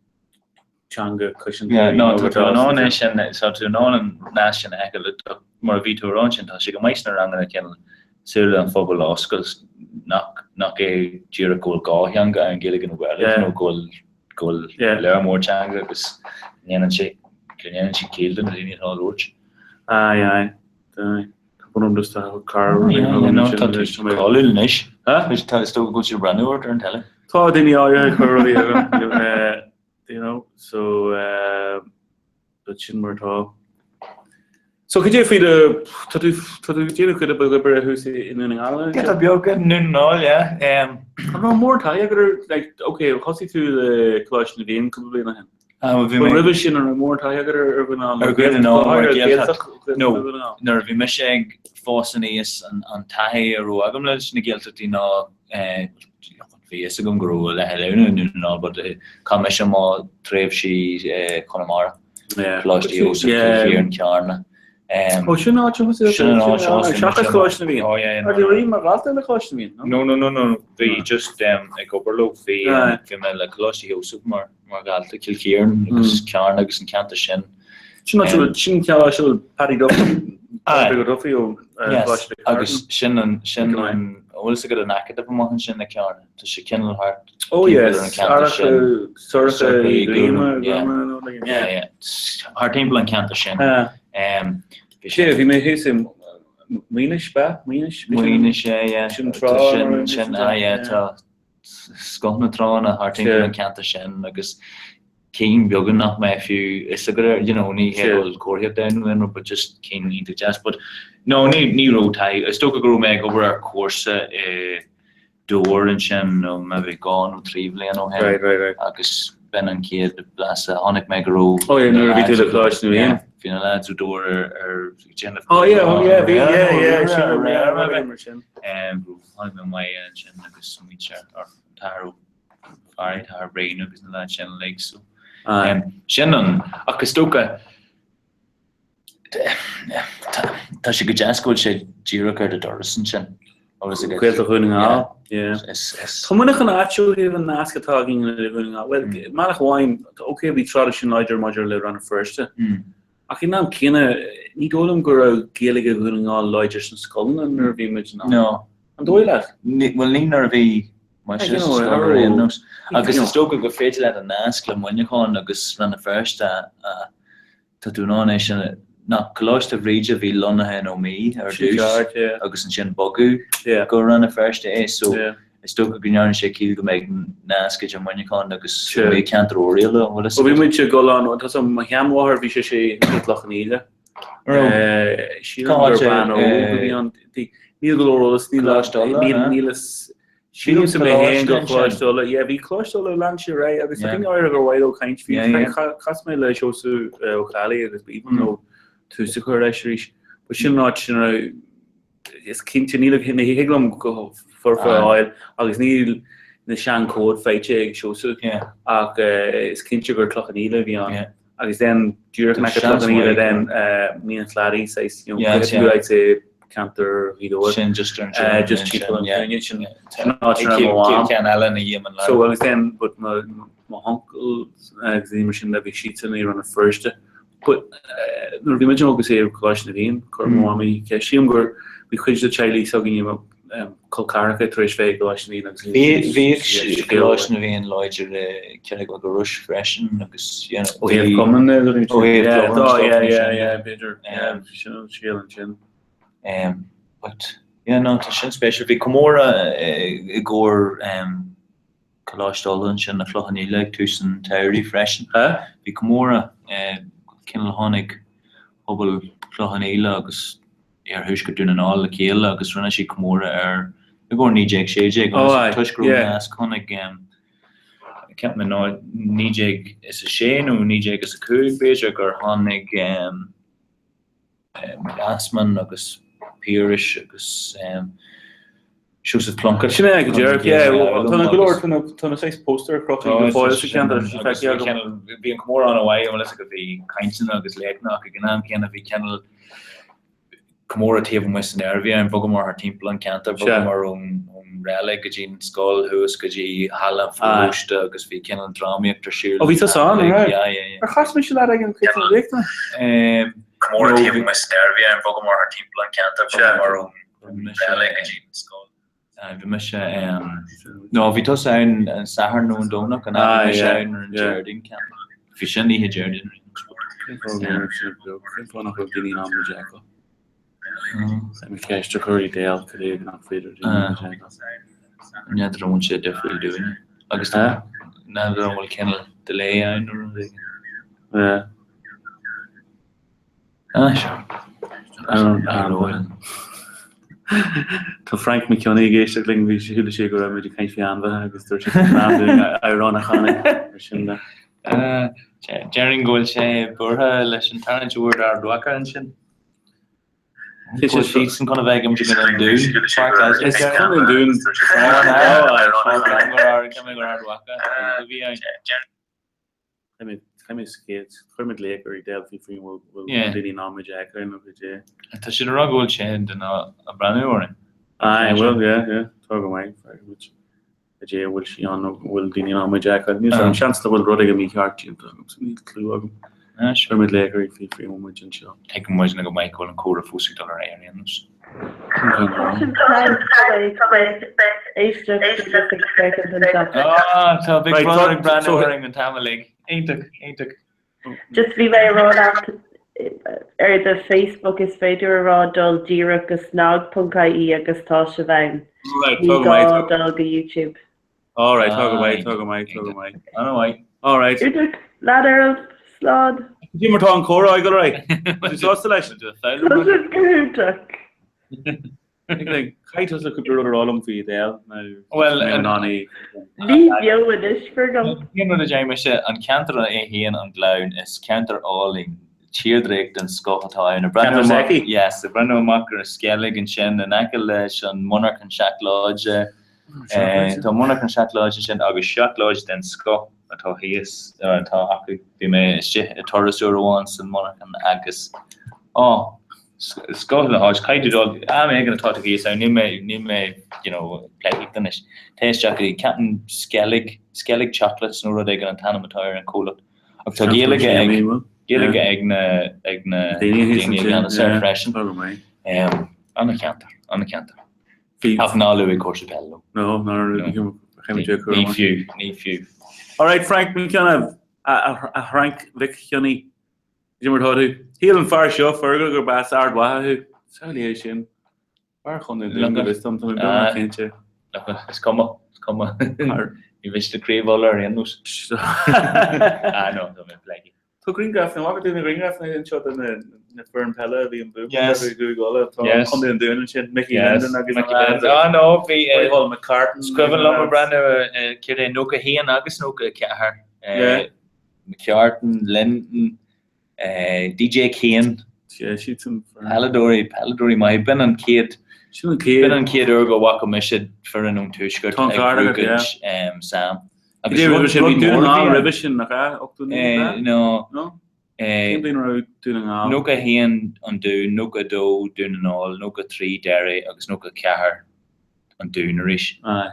teanga coitianta. Yeah, no, tá tú in ann é sin, tá tú in ann an nasc sin a fheiceáil, mar a bhí tú a rá ansin, tá sé go maith sna ranganna cineál súile an phobail a oscailt, nach, nach é díreach go bhfuil dhá theanga ann, Gaeilge nó Béarla, yeah. nó go bhfuil, go bhfuil yeah. lear mór teanga agus ndéanann sé, go ndéanann sé ciall do na daoine atá á labhairt. Aye, aye, aye. Tá bunús just a car Tá tú cáiliúil anois. Tá is dócha go bhfuil siad ag breathnú ort ar an teilí. Tá daoine áirithe ag cur rudaí agam. you know, so uh, but sin mar atá. So cad é faoi do tá tú tá tú ag déanamh cuid beag oibre thuas i nDún na nGall? Giota beag i nDún na nGall, yeah. Um, An raibh mórán taithí agat ar like, okay, thosaigh tú le Coláiste na bhFiann cúpla bliain ó shin. Ah, bhí mé- Roimhe sin an raibh mórán taithí agat ar ar Dhún na nGall? Ar Dhún na nGall mar Gaeltacht? No, nuair a bhí mise ag fás aníos an an taithí a raibh agam leis na Gaeltachtaí ná eh, Bhí fhios agam go raibh a leithéid ann i nDún na nGall but chaith mise mo tréimhsí i Conamara, Coláiste Iósaef, Cill Chiaráin, Carna. Ó sin an áit a thosaigh Sin an áit a thosaigh mise. Seachas Coláiste na bhFiann? Oh yeah. Ar bhí mar dhalta le Coláiste na bhFiann? No, no, no, no, bhí just ag obair leo, bhí bhí mé le Coláiste Iósaef mar mar dhalta, Cill Chiaráin agus Carna agus an ceantar sin. Sin an sin ceann áit a bhfuil Paddy Duffy, Paddy Duffy ó Yes, agus sin an sin an bhfuil fhios agat an Acadamh amach ansin i Carna, tá sé cineál thart Oh yes, an ceantar sin. Sorcha Uí Ghríoma, Yeah, yeah, thart timpeall an ceantar sin. Sé, bhí mé thíos i Maínis, ba? Maínis? Maínis, yeah, yeah. Sin trá. Sin, sin, ah yeah, tá scoth na tránna thart timpeall an ceantar sin agus cinn beaga nach mbeadh fiú fhios agat air, you know, ní hé go bhfuil comharthaíocht ann nó aon rud but just cinn iontach deas. But no, ní, ní raibh taithí, is dócha go raibh mé ag obair ar chúrsa i Dobhar ansin nó maybe dhá nó trí bhliain ó shin Right, right, right. agus b'in an chéad blas a chonaic mé go raibh Oh yeah, nuair a bhí tú le Coláiste na bhFiann. Yeah, bhí na lads ó Dobhar ar, ar déanamh Oh yeah, oh yeah, bhí, yeah, yeah, sin, yeah, yeah, mar sin. Tháinig mé amach ansin agus muintir ar an t-athair ó Fearraigh, t-athair Brian agus na lads sin uilig so sin an, ach is dócha tá sé go deas go bhfuil sé díreach ar do doras ansin. Gaeltacht Dhún na nGall, yeah. Tá Muineachán ait ó thaobh an nasc atá againn le Dún na nGall. Bhuel, bealach amháin, ok, bhí traidisiún láidir maidir le Rann na Feirste, ach ag an am céanna, ní dóigh liom go raibh Gaeilge Dhún na nGall láidir sna scoileanna nuair a bhí muid ann. No. An dóigh leat? Bhuel, ní nuair a bhí mise sa scoil ar aon nós. Agus is dócha gur féidir leat an nasc le Muineachán agus Rann na Feirste a Tá tú in ann é sin a. Nach Coláiste Bhríde a bhí lonnaithe in Ó Mí ar dtús agus ansin bogadh go Rann na Feirste é so is dócha go ndearna sé ciall go mbeadh nasc idir Muineachán agus Ó Mí ceantar Oirialla, an bhfuil fhios Ó bhí muid ag dul ann, tá so mo sheanmháthair bhí sé sé i gCloch Cheann Fhaola. Sílim gur bean óg a bhí ann. Níl go leor eolas, níl níl fhios Sílimse mé féin go Coláiste Uladh. Yeah, bhí Coláiste Uladh lean sé ar aghaidh agus tá daoine áirithe gur mhaith leo caint faoi. Chas mé le Seosamh Ó Ceallaigh agus b'aoibhinn leo tús a chur leis arís. But sin an áit sin raibh is cinnte níl ní thig liom go foirfe a fháil agus níl na seanchomhaid faighte ag Seosamh ach is cinnte gur Cloich Cheann Fhaola a bhí ann. Agus then díreach in aice Cloich Cheann Fhaola then Mín an Chladaigh saghas you know I'd say ceantar Ghaoth Dobhair. Sin just ar an uh, just timpeall an chúinne sin ceann eile ina dhiaidh an So agus then but mo mo uncle agus daoine mar sin le bhí siadsan i Rann na Feirste. But nuair a bhí muid óg is é ar Choláiste na bhFiann chuir mo mhamaí ceist sílim gur bhí cuid de teaghlaigh s'againne col ceathracha tar éis bheith i gColáiste na bhFiann agus Bhíodh Coláiste na bhFiann láidir i Ceilg Mhaigh Rois freisin agus you know Ó thaobh cumann de ó thaobh clubanna yeah yeah yeah b'fhéidir yeah sin an scéal ansin. Um, but yeah no tá sin spéisiúil. Bhí comóradh i gcomhair um, Coláiste Uladh ansin i Cloich Cheann Fhaola ag tús an tsamhraidh freisin. Bhí comóradh cineál tháinig pobal Chloich Cheann Fhaola agus iarthuaisceart Dún na nGall le chéile agus rinne siad comóradh ar i gcomhair 1916 agus toisc go raibh nasc tháinig ceapaim 1906 nó 1905 b'fhéidir gur tháinig Easmainn agus Piarais agus Seosamh Plunkett. Sin é go díreach, yeah. Tá na go leor, tá na saghas póstaer crochta go fóill sa cheantar, tá sé feicthe agam. Bhí an comóradh an-mhaith, bhfuil fhios agat, bhí cainteanna agus léachtanna ach ag an am céanna bhí cineál comóradh taobh amuigh san aer a bhí ann. Bhogamar thar timpeall an ceantar, bhogamar ón reilig go dtí an scoil thuas go dtí halla an pharóiste agus bhí cineál drámaíocht ar siúl. Ó bhí tusa ann, an raibh? Yeah, yeah, yeah. Ar chas mise leat ag an chuid de na léachtanna? Comóradh taobh amuigh san aer a bhí ann, bhogamar thar timpeall an ceantar, bhogamar ón reilig go dtí an scoil. Bhí mise, no bhí tusa ann an Satharn nó an Domhnach, an ea? Bhí mise ann ar an Déardaoin, ceapaim. Bhí sin oíche Déardaoin. Cén fáth nach raibh daoine in ann muid a fheiceáil? Tá ceist a chur i dtéal cad é nach féidir daoine muid a fheiceáil. N'fheadar an bhfuil sé difriúil dúinne. Agus n'fheadar an bhfuil cineál delay ann nó rud éigin. Yeah. Ah, sure. Tá Frank McKeown ag éisteacht linn, bhí sé chuala sé go raibh muid ag caint faoi ainmhithe agus dúirt sé gur phlean dúinn amhrán a chanadh ar sin de. Déarfainn go bhfuil sé buartha leis an tarraingt a bhfuair Ard Mhacha ansin. Tá siadsan chun a bheith ag imirt in An Dún. Is chun an Dún. Gur Ard Mhacha a bhí ann. Caithfidh mé scéal, chuir muid glaoch ar Edel fiafraí an bhfuil daoine in ann muid a fheiceáil nó cad é. Tá siad ag rá go bhfuil sé duine ag breathnú orainn. Aye, bhfuil, yeah, yeah, tá go maith, feicfidh muid cad é an bhfuil sí ann nó an bhfuil daoine in ann muid a fheiceáil. Níl an seans go bhfuil rud éigin mícheart déanta agam, so níl clue agam. Chuir muid glaoch ar fiafraí an bhfuil muid anseo. Tuigeann muidne go maith go bhfuil an comhrá fós ag dul ar aghaidh ar aon nós. Tá Big Brother ag breathnú orainn an t-am uilig. Iontach, iontach. Just bhí mé ag rá leat ar do Facebook is féidir a rá dul díreach go snag.ie agus tá sibh ann. Ní gá dul go YouTube. All right, tá go maith, tá go maith, tá go maith. An-mhaith. All right. Iontach, lean ar aghaidh, slán. Cad é mar tá an comhrá ag dul ar aghaidh? Tá tú sásta leis? Tá sé go hiontach. Caithfidh tusa cúpla rud a rá liom faoi Edel nó Well, mé in ann é. Ní beo anois, Fergal. Cén rud a deir mise, an ceantar é féin, an Gleann, is ceantar álainn, tírdhreach den scoth atá ann. Ag breathnú Ceantar amach, s'aici? yes, ag breathnú amach ar an Sceilg ansin, in aice leis an monarchan seacláide, Tá monarchan seacláide ansin agus seacláid den scoth atá thíos, atá acu. Bhí mé istigh i turas uair amháin san monarchan agus, á, Scoth na háit, caithfidh tú dul, am éigin atá tú thíos ann, níl mé, níl mé, you know, pleidhcíocht anois. Téigh isteach go dtí, ceapaim Skellig, Skellig Chocolates nó rud éigin an t-ainm atá ar an chomhlacht. Ach tá Gaeilge ag, Gaeilge ag na, ag na daoine i gceannas air freisin. An-cheantar, an-cheantar. Ach ná luaigh cúrsaí peile liom. No, ná Ní fiú, ní fiú. All right, Frank McKenna, a Fhrainc Mhic Chionnaith. Cad é mar atá tú? Shíl an fear seo, Fergal, gurb as Ard Mhacha thú. Samhlaigh é sin. Fear Chontae an Dúin, go bhfios dom, tá mé beagnach cinnte. Is cuma, is cuma. Ní mhiste Craobh Uladh ar aon nós. Ah no, tá mé ag pleidhcí. Tá grianghraif, an bhfaca tú na grianghraif anseo de na foireann peile a bhí an buachan i gCúige Uladh? Tá Contae an Dúin ansin, Mickey Linden agus Mickey Linden. Ah no, bhí Micheál McCartan. Is cuimhin liom ag breathnú céard é 91 agus 94. McCartan, Linden, DJ Kane. Peileadóirí, peileadóirí maith. B'in an chéad, b'in an chéad uair go bhfaca mise foireann ón Tuaisceart ag buachaint Sam. Agus rud mór a bhí ann. Roimhe sin, nach ea? 89? No. No? Cén bhliain a raibh Dún na nGall? 91 an Dún, 92 Dún na nGall, 93 Derry agus 94 an Dún arís. Aye.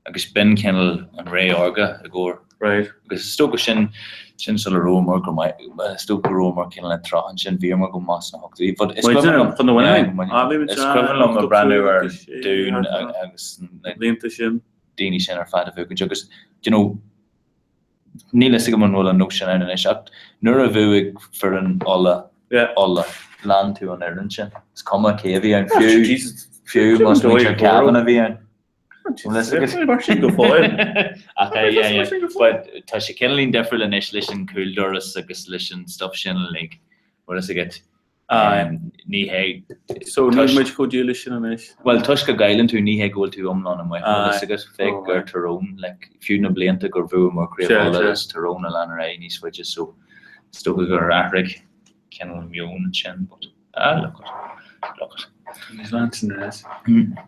agus b'in cineál an ré órga i gcomhair. Right. Agus is dócha sin, sin sula rabhamar go maith, is dócha go rabhamar cineál an tráth ansin, bhíomar go maith sna hochtóidí. But is cuimhin liom, Chun na Muineáin? Ah, bhí muid is cuimhin liom ag breathnú ar Dún agus na blianta sin. daoine sin ar fad a bhuachaint agus, do you know, níl fhios agam an bhfuil an nós sin ann anois ach nuair a bhuaigh foireann Uladh, Uladh, lean tú an fhoireann sin. Is cuma cé a bhí ann, fiú, fiú más muintir Cavan a bhí ann. Mar sin go fóill. Ach yeah, yeah. But tá sé cineáilín difriúil anois leis an cúldoras agus leis an stuff sin uilig. Bhfuil fhios agat? Ní hé. So níl muid chomh dílis sin anois. Well, toisc go gcailleann tú, ní hé go bhfuil tú iomlán amuigh. Bhfuil fhios agat? Féach ar Tyrone, like, fiú na blianta gur bhuamar Craobh Uladh is Tyrone a lean ar aghaidh níos faide, so is dócha gur athraigh cineál meon ansin, but. Ah, look it. Look it. He's lancing this.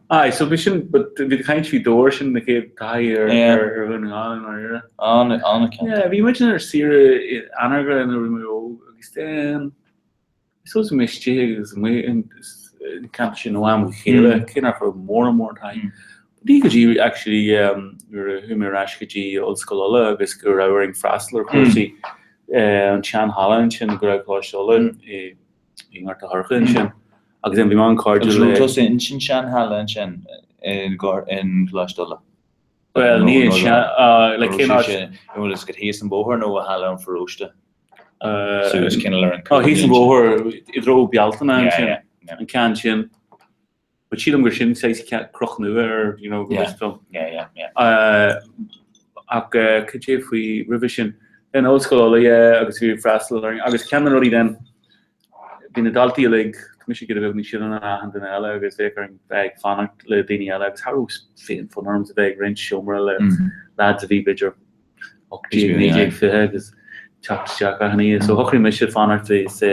Aye, so bhí sin, but bhí tú ag caint faoi Dobhar sin na chéad taithí ar ar Dhún na nGall i ndáiríre. An an ceann. Yeah, bhí muid ar saoire i Anagaire nuair a bhí mé óg agus then I suppose bhí mé istigh agus amuigh in an ceantar sin ó am go chéile, cé nach raibh mórán mórán taithí. But ní go dtí actually nuair a chuaigh mé ar ais go dtí Ollscoil Uladh agus go raibh orainn freastal ar chúrsaí an tsean-halla ansin go raibh Coláiste Uladh i i nGort a' Choirce ansin. Agus then bhí mé an-chairdiúil Agus raibh tusa in sin sean-halla ansin in gColáiste Uladh? Bhuel, ní in sean, like cén áit? An bhfuil fhios agat thíos an bóthar nó i halla an pharóiste? Suas cineál ar an Ó, thíos an bóthar i dtreo Bealtaine ansin, an ceann sin. But sílim gur sin saghas cruth nua ar, you know, go bhfios dom. Yeah, yeah, yeah. Ach cad é faoi roimhe sin? Then Ollscoil Uladh, yeah, agus bhí freastal orainn. Agus ceann de na rudaí then, bhí na daltaí uilig, tá mise giota beag níos sine ná achan duine eile agus bheadh orainn bheith ag fanacht le daoine eile agus cha raibh féin fonn ormsa bheith ag roinnt seomra le lads a bhí b'fhéidir 18, 19, 20 agus teacht isteach achan oíche. So shocraigh mise fanacht sa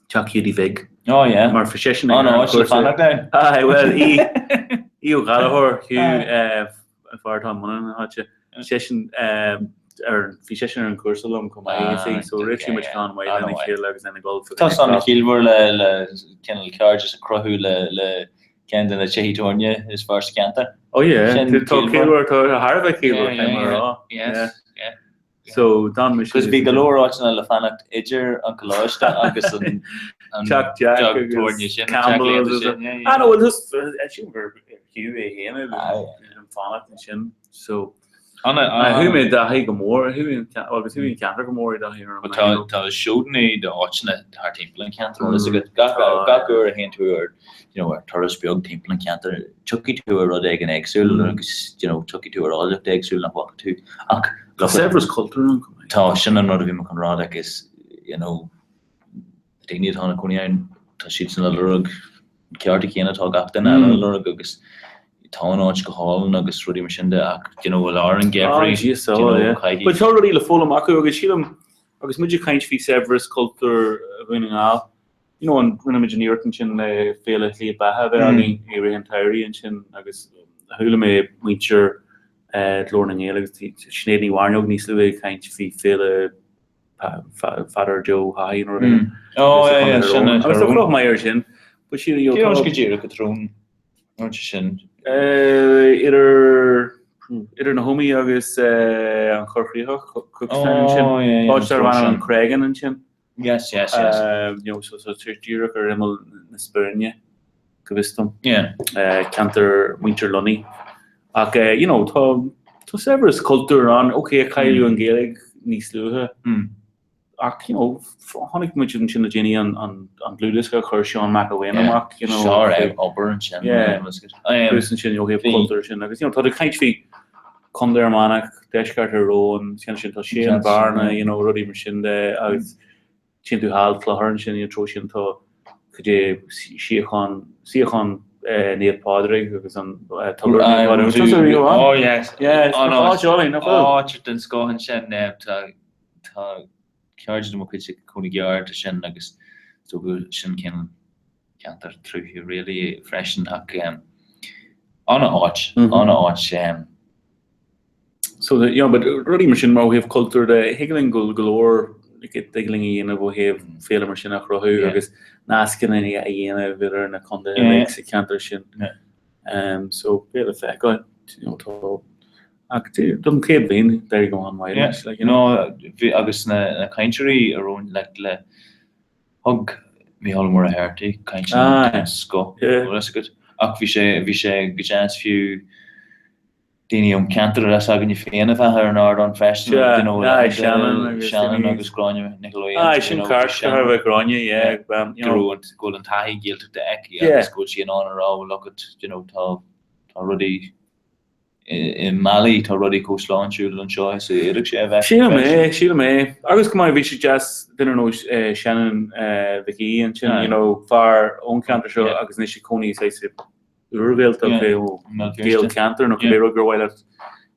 Teach Hiúdaí Bhig. Oh yeah. Mar bhí seisean ag an cúrsa. Fanacht ann. Aye, well, Aodh, Aodh Ó Gallchóir, Hugh, an fear atá i mbun na háite, seisean ar, bhí seisean ar an chúrsa liom chomh maith, you see, so réitigh muid ceann maith lena chéile agus lena gol. Tá sé an-chiallmhar le le cineál cairdeas a chruthú le le ceann de na tithe tábhairne is fearr sa cheantar. Oh yeah, tá ciallmhar, tá thar a bheith ciallmhar, caithfidh mé a rá. Yes, yeah. So d'fhan mise. Cos bhí go leor áiteanna le fanacht idir an coláiste agus an Teach Jack agus Campbell's. Ah no, well just sílim gur Hugh é féin an fanacht ansin. So chuaigh mé i dtaithí go mór, agus chuaigh an ceantar go mór i dtaithí orm. Tá tá seodanna d'áiteanna thart timpeall an cheantair bhfuil fhios agat gach gach uair a théann tú ar you know ar turas beag timpeall an cheantair tiocfaidh tú ar rud éigin éagsúil agus you know tiocfaidh tú ar áilleacht éagsúil nach bhfaca tú ach Tá saibhreas cultúrtha ann chomh maith. Tá, sin an rud a bhí mé chun rá, like is, you know, na daoine atá ina cónaí ann, tá siadsan ag lorg an cearta céanna atá gach duine eile ag lorg agus tá an áit go hálainn agus rudaí mar sin de ach, you know, i lár an gheimhridh, Ah, jeez, you know, yeah. caithfidh. But tá rudaí le foghlaim acu agus sílim, agus muid ag caint faoi saibhreas cultúir Dhún na nGall, you know, an, rinne muid an iarracht ansin le Féile Shlí Beatha a bheith againn i rith an tsamhraidh ansin agus chuala mé muintir Ghlór na nGael agus Sinéad Ní Mhairneog níos luaithe ag caint faoi Féile. Pheadair Joe Haughey nó rud éigin. Oh, yeah, yeah, sin é. Agus tá cruth maith air sin. But sílim, you know, Cé go díreach go Tyrone an sin? Idir idir na hÓmaí agus an Chorr Chríochach, Cookstown ansin. Oh, yeah, yeah. Áit darb ainm an Creagán ansin. Yes, yes, yes. You know, so so díreach ar imeall na Spáinne, go bhfios dom. Yeah. Ceantar muintir Lunny. Ach, you know, tá tá saibhreas cultúir ann. Ok, cailleadh an Ghaeilge níos luaithe. Ach, you know, chonaic muid ansin le déanaí an an an dlúthdhiosca a chuir Seán McElwain amach, you know. Sár obair ansin. Yeah. Thuas ansin ó thaobh cultúir sin. Agus, you know, tá tú ag caint faoi Contae Fhear Manach, Deisceart Thír Eoghain, sin sin tá sé an Bhearna, you know, rudaí mar sin de agus téann tú thall Clochar ansin, you know, treo sin tá cad é síochán suíochán Naomh Pádraig agus an tobar Naomh Pádraig. Oh yes. Yeah, Oh no. áit álainn, nach bhfuil? Áit den scoth ansin, tá tá cairde de mo chuid ag cónaí gar do sin agus is dócha sin cineál ceantar tríothu really freisin ach an-áit, an-áit. So the, you know, but rudaí mar sin mar ó thaobh cultúir de, thig linn go go leor thig linn a dhéanamh ó thaobh féile mar sin a chruthú agus nascanna a dhéanamh idir na contaetha uilig sa cheantar sin. Um, so beidh le feiceáil, you know, tá ach don chéad bhliain d'éirigh go han-mhaith leis, like, you know. No, bhí agus na na cainteoirí a raibh like le Thug Mícheál Ó Muircheartaigh caint den scoth, bhfuil fhios agat. Ach bhí sé, bhí sé go deas fiú daoine ón cheantar a bheith againne féin a bheith ar an ardán freisin, you know, Aye, Shannon agus Shannon agus Gráinne Nic Aodha, Aye, sin ceart go raibh ag Gráinne, yeah, you know. Go raibh, go bhfuil an taithí Gaeltachta aici agus go bhfuil sí in ann a rá, well look at, you know, tá, tá rudaí i mbealaí tá rudaí chomh sláintiúil anseo is a d'fhéadfadh sé a bheith. Sílim é, sílim é. Agus go maith, bhí sé deas duine ar nós Shannon Mhic Aoidh ansin, you know, fear ón cheantar seo agus anois ag cónaí saghas i úr-Ghaeltacht, Gaelcheantar nó cibé rud gur mhaith leat,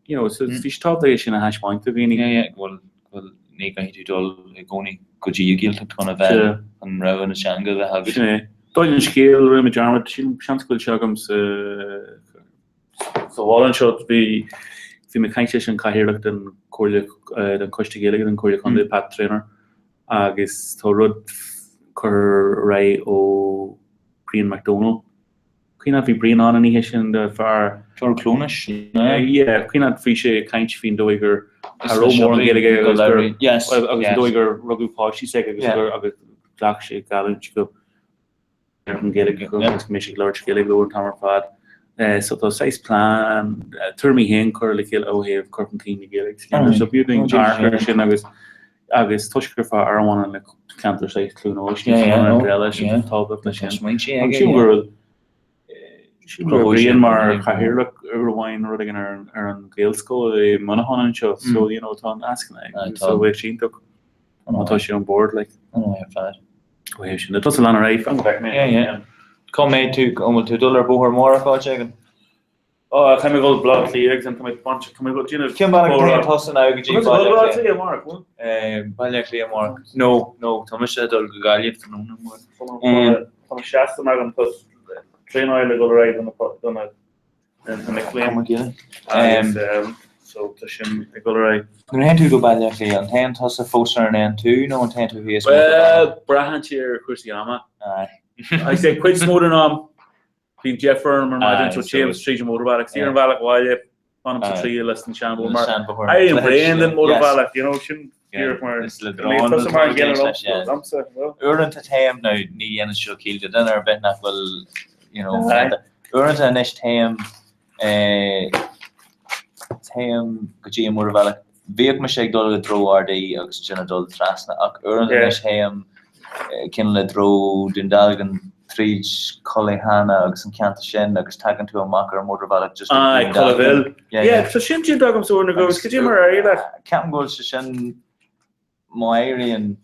you know, so bhí sé tábhachtach é sin a thaispeáint do dhaoine. Yeah, yeah, go bhfuil, go bhfuil, ní gcaithfidh tú dul i gcónaí go dtí an Ghaeltacht chun a bheith, chun rogha na teanga a bheith agat. Sin é. Dála an scéil, rinne mé dearmad, sílim, seans go bhfuil sé agam sa, Sa bhaile anseo bhí bhí mé ag caint leis an cathaoirleach den Comhairle den Choiste Gaeilge den Comhairle Contae Pat Traynor agus tá rud curtha ar aghaidh ó Brian Mac Dónaill. Cuimhin leat bhí Brian ann an oíche sin de fear Fear Clónais? Yeah, cuimhin leat bhí sé ag caint faoin dóigh gur cha raibh mórán Gaeilge aige agus gur agus an dóigh gur rugadh páistí s'aige agus gur agus ghlac sé geallúint go ar an Ghaeilge acu agus go mbeidh siad ag labhairt Gaeilge leo an t-am ar fad. So tá saghas plean, tuairimí féin curtha le chéile ó thaobh cur chun cinn na Gaeilge sa cheantar. So b'fhiú dúinn amharc air sin agus agus toisc gur fear a bhaineann le ceantar saghas Chluain Eois níos mó ná eile, sin tá tábhacht leis sin. Agus sílim go raibh sílim go raibh Brian mar chathaoirleach uair amháin rud éigin ar ar an Ghaelscoil i Muineachán anseo. So you know tá nascanna aige. So bheadh sé iontach má tá sé on board like. An-mhaith ar fad. Ó thaobh sin de. Tusa lean ar aghaidh, fan go bhfeicfidh mé. Yeah, yeah. Cá mbeidh tú, an bhfuil tú ag dul ar bóthar amárach áit éigin? Ó, caithfidh mé dul Baile Átha Cliath agus tá mé ag baint, tá mé ag déanamh Cén bealach a dtéann tusa now go dtí Baile Átha Cliath amárach, bhfuil? Baile Átha Cliath amárach. No, no, tá mise ag dul go Gaillimh tráthnóna amárach. Tá mé seasta agam, tá traenáil ag dul ar aghaidh do na Agus so tá sin ag dul ar aghaidh. Nuair a théann tú go Baile Átha Cliath, an téann tusa fós ar an N2 nó an téann tú thíos Bhuel, braitheann sé ar chúrsaí ama. Aye. I say cuid is mó den am, bíonn deifir orm ar maidin, so téim tríd an mótarbhealach. Is ar an bhealach abhaile, fanaim sa triail leis an seanbhóthar mar éirím bréan den mótarbhealach, you know, sin díreach mar Is le drón tusa mar an gcéanna liomsa. Uaireanta téim, now ní dhéanann seo ciall do dhuine ar bith nach bhfuil, you know, Uaireanta anois téim, téim go dtí an mótarbhealach. Bhíodh mise ag dul i dtreo Ard Aoidh agus ansin ag dul trasna ach uaireanta anois téim cineál i dtreo Dún Dealgan tríd Cullyhanna agus an ceantar sin agus tagann tú amach ar an mótarbhealach just ag Dún Dealgan. Yeah, yeah. Tá sin déanta agamsa uair nó dhó agus cad é mar a éirigh leat? Ceapaim go bhfuil sé sin Má éiríonn,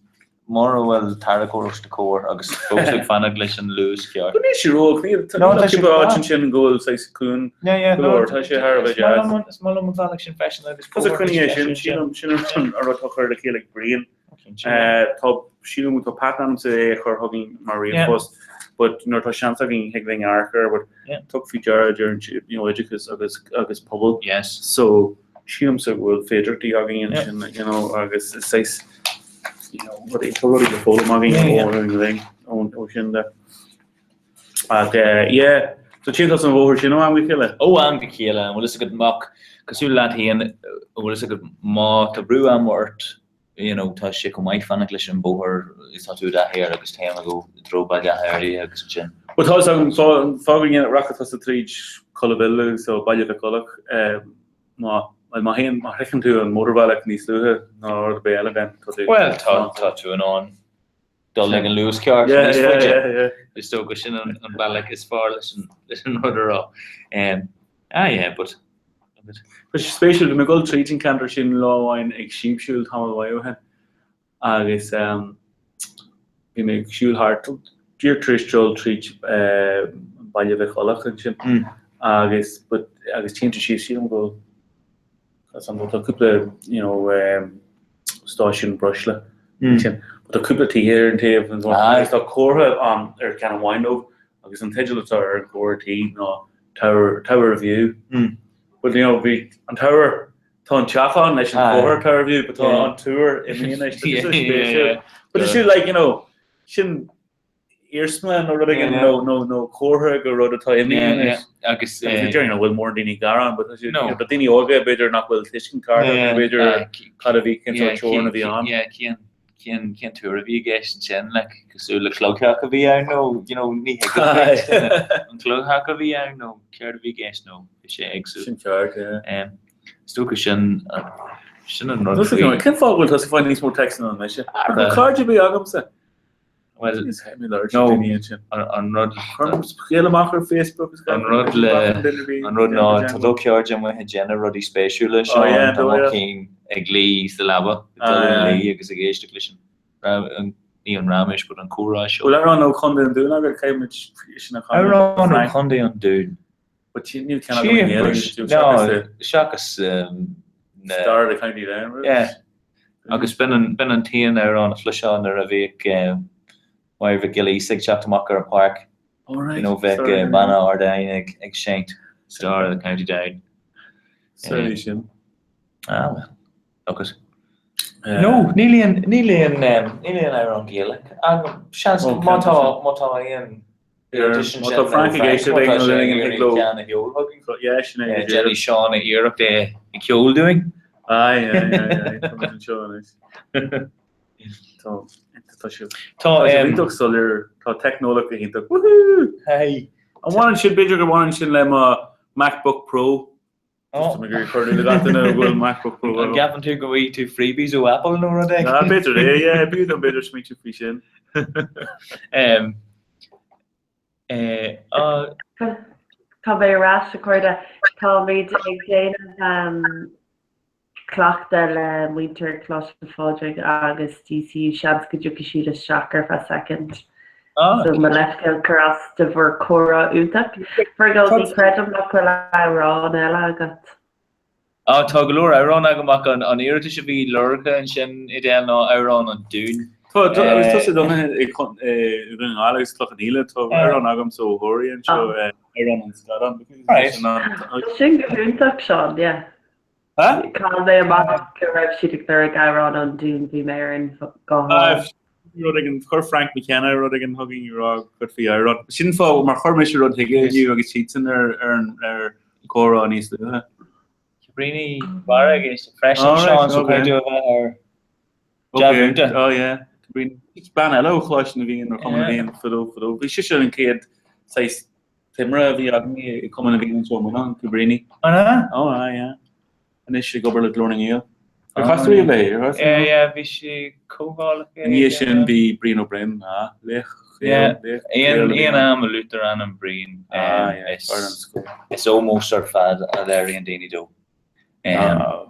mura bhfuil tarracóir os do chomhair agus fós ag fanacht leis an luas ceart. Níl sé ró, níl No, tá sé cúpla áit ansin go bhfuil saghas cuan Yeah, yeah, go leor, tá sé thar a bheith deas. Is maith liom an bealach sin freisin agus Tusa coinnigh é sin, sílim, sin an rud atá curtha le chéile ag Brian. Tá, sílim tá Pat agamsa é a chur chugainn mar ríomhphost, but nuair atá seans againn thig linn amharc air, but tug faoi deara deireann siad, you know, oideachas agus agus pobal. Yes. So, sílimse go bhfuil féidearthachtaí againn ansin, you know, agus is saghas. you know, rudaí, tá rudaí le foghlaim againn ó ó sin de. Ach yeah, so téann tusa an bhóthar sin ó am go chéile? Ó am go chéile, an bhfuil fhios agat ach cosúil leat féin, an bhfuil fhios agat má tá brú ama ort, you know, tá sé chomh maith fanacht leis an bóthar is tá tú i dtaithí air agus téim ag i dtreo Baile Átha Fhirdhia agus ansin. Bhuel tá fhios agam, fág go rachaidh tusa tríd Cullaville agus ó Baile Mhic Uladh, má má théann, má shroicheann tú an mótarbhealach níos luaithe ná rud ar bith eile then tá tú. Bhuel tá tá tú in ann dul ag an luas ceart níos faide. Is dócha sin an bealach is fearr leis an rud a rá. Ah yeah, but Tá sé spéisiúil, bhí mé ag dul tríd an ceantar sin lá amháin ag síobshiúl tamall mhaith ó shin agus bhí mé ag siúl thart díreach tar éis dul tríd Baile Mhic Uladh ansin agus but agus téann tú síos sílim go bhfuil tá cúpla you know stáisiún breosla ansin but tá cúpla tithe ar an taobh agus tá comhartha ann ar cheann amháin dóibh agus an teideal atá ar an chomhartha tí ná Tower Tower View. But you know bhí an tower tá an teach ann leis an comhartha Tower View but tá an túr imithe anois. Tá sé spéisiúil. But it's like you know sin iarsma nó rud éigin nó nó nó comhartha go rud atá imithe anois. Agus déarfainn nach bhfuil mórán daoine ag gearán but tá but daoine óga b'fhéidir nach bhfuil tuiscint ceart acu b'fhéidir cad a bhí cén sórt teorann a bhí ann. Cén cén cén túr a bhí i gceist ansin like cosúil le cloigtheach a bhí ann nó you know ní thuigim an cloigtheach a bhí ann nó céard a bhí i gceist nó bhí sé éagsúil. Sin ceart yeah. Is dócha sin sin an rud faoi. Cén fáth go bhfuil tusa ag fáil níos mó téacsanna ná mise? Tá cairde ar bith agamsa. Well, no, an rud Scéal amach ar Facebook is an rud le an rud ná tá do chairde amuigh ag déanamh rudaí spéisiúla seo tá mo chinn ag luí sa leaba ag dul ina luí agus ag éisteacht leis an ní an raiméis but an comhrá seo. Bhfuil amhrán ó Chontae an Dúin agat caithfidh muid sin a chanadh. Amhrán ó Chontae an Dúin. But níl ceann agam i nGaeilge seachas na Star of the County Down. Yeah. Agus b'in an b'in an t-aon amhrán a chloisfeá nuair a bhíodh Máire Mhic Giolla Íosa ag teacht amach ar an pháirc. Oh right. You know bheadh Banna Ard Aidhne ag ag seinnt Star of the County Down. Sorry sin. Ah well. Look it. No, níl aon níl aon níl aon amhrán Gaelach. Agam seans má tá má tá aon Má tá Frank ag éisteacht ag an ag leo. Ceann a sheol chugainn. Sin é. Déanfaidh Seán a iarracht é a cheol dúinn. Aye, aye, aye, aye. Tá muid anseo anois. Tá tá sé Tá sé iontach soiléir, tá teicneolaíocht go hiontach. Woohoo! Hey. An bhaineann sin, b'fhéidir go bhaineann sin le mo MacBook Pro. Just ag cur le gach duine a bhfuil MacBook Pro An gceapann tú go bhfaighidh tú freebies ó Apple nó rud éigin? Ah, b'fhéidir é, yeah, b'fhiú dom b'fhéidir smaointiú faoi sin. Um, eh, ah, Tá mé ar ais a chairde. Táimid ag déanamh um, cleachtadh le muintir Choláiste Phádraig agus DCU seans go dtiocfaidh siad isteach ar feadh soicind. Ah. So mo leithscéal cur as de bhur comhrá iontach. Fergal, ní chreidim nach bhfuil amhrán eile agat. Ah, tá go leor amhrán agam ach an an iarratas a bhí lorgtha ansin Edel ná amhrán an Dúin. Tá tá agus tá sé dom i i Dún na nGall agus Cloich Cheann Fhaola tá amhrán agamsa ó Thoraí anseo amhrán an Scadán. Right. Sin go hiontach Seán, yeah. Chaill mé amach go raibh siad ag lorg amhrán ón Dún, bhí mé ar an gcomhrá. Rud éigin, chuir Frank McKenna rud éigin chugainn ag rá go gcuirfí amhrán. Sin fáth mar chuir mise rud chuige inniu agus siadsan ar ar an ar comhrá níos luaithe. Cabríní Barra ag éisteacht freisin, Seán, so caithfidh tú a bheith ar dea-mhúinte. Oh yeah. Cabríní. Bean eile ó Choláiste na bhFiann nó Cumann na bhFiann fadó fadó. Bhí sise an chéad saghas Timire a bhí agam i Cumann na bhFiann anseo i Muineachán, Cabríní. An ea? Ó, ah, yeah. Anois ag obair le Glór na nGael. Ar chas tú riamh léi? Ar chas tú? Yeah, yeah, bhí sí comhdhálacha. Ina dhiaidh sin bhí Brian Ó Broin, ah, laoch, Yeah, laoch, aon laoch aon am a luaitear ainm Brian, Ah, yeah, is is ómós ar fad a léiríonn daoine dó. Ah,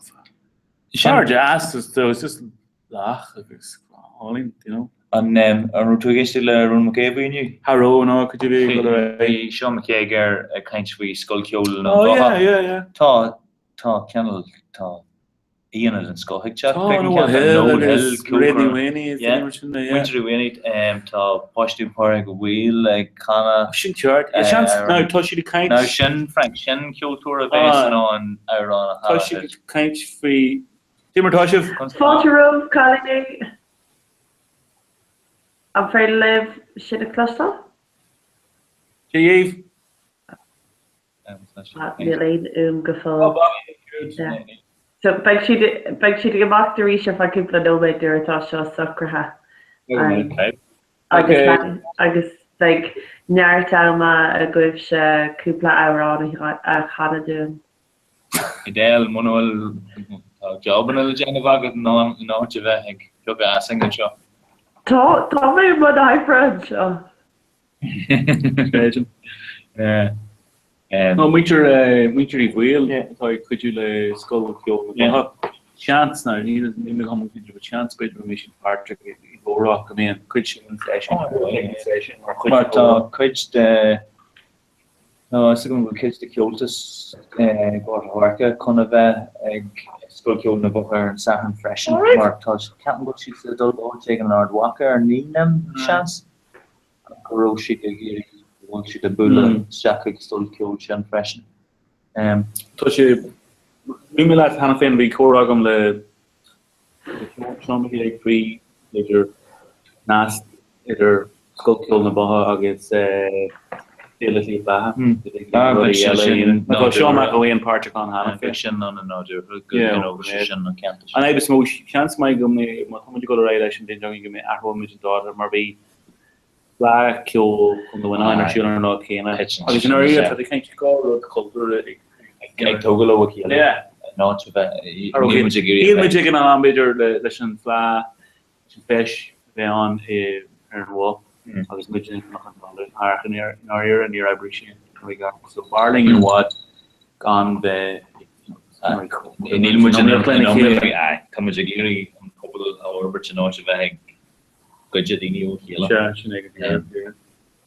Fear deas, is just lách agus álainn, you know. An an raibh tú ag éisteacht le Rónán Mac Aodha Bhuí inniu? Cha raibh, no, could you be go raibh? Bhí Seán Mac Aodha ag caint faoi Scoil Cheoil an Oh Bhotha. yeah, yeah, yeah. Tá, tá cineál, tá aíonna den scoth ag teacht Tá, chuig an Noel cheantar, Hill Noel Hill, agus Mairéad Ní Ceolchoirm, Mhaonaigh is yeah, daoine mar sin de, yeah. Muintir Uí Mhaonaigh, tá páistí Phádraig Uí Bhaoill ag canadh. Sin ceart. Yeah, seans, now tá siad ag caint. Now sin, Frank, sin ceoltóir a bheas in ann amhrán a Tá thaifeadh. siad ag caint faoi Cé mar tá sibh? Fáilte romhaibh, cailíní! An féidir libh sin a chloisteáil? Dia dhaoibh. Níl aon fhuaim go fóill. So beidh siad beidh siad ag imeacht arís ar feadh cúpla nóiméad nuair atá seo socraithe. Agus agus beidh neart ama agaibhse cúpla amhrán a chanadh dúinn. Edel, muna bhfuil tá jobanna le déanamh agat in áit a bheith ag piocadh asainn anseo. Tá tá mé i mbun oibre anseo. Creidim. Nó muintir muintir Uí Bhaoill atá ag cuidiú le Scoil Cheoil na Botha. Seans, ná níl mé go hiomlán cinnte, but seans b'fhéidir go mbeidh siad páirteach i gcomhrá go mbeidh an cuid sin den seisiún mar chuid Mar tá cuid de Tá a fhios agam go bhfuil cuid de Cheoltas Ghort a' Choirce chun a bheith ag Scoil Cheoil na Botha ar an Satharn freisin mar tá ceapaim go bhfuil siad ag dul go áit éigin in Ard Mhacha ar an Aoine, seans, go raibh siad ag iarraidh go bhfuil siad ag bualadh isteach ag Scoil Cheoil sin freisin. Tá sé, luaigh mé leat cheana féin, bhí comhrá agam le Seán Mac Aoidh faoi, b'fhéidir, nasc idir Scoil Cheoil na Botha agus Féile Shliabh Beatha. Tá Seán Mac Aoidh páirteach ann cheana féin. Sin an nádúrtha go sin an ceantar. An fhadhb is mó, seans maith go mbeidh, má tá muid ag dul ar aghaidh leis an bhliain seo chugainn, go mbeidh athróidh muid an dáta mar bhí Fleadh Ceoil Chontae Mhuineacháin ar siúl ar an lá céanna agus i ndáiríre tá tú ag caint 2 rud cultúrtha ag tógáil ó a chéile in áit a bheith níl muid ag iarraidh Níl muid ag an am b'fhéidir leis an Fleadh leis an Feis a bheith ann ar an Mhol agus muid in Cnoc an Talún ach i ndáiríre níor oibrigh sé i gceart so b'fhearr linn i bhfad gan bheith Níl muid in iomaíocht tá muid ag iarraidh an pobal a fhorbairt in áit a bheith ag goid daoine ó chéile. Sea, sin é go díreach.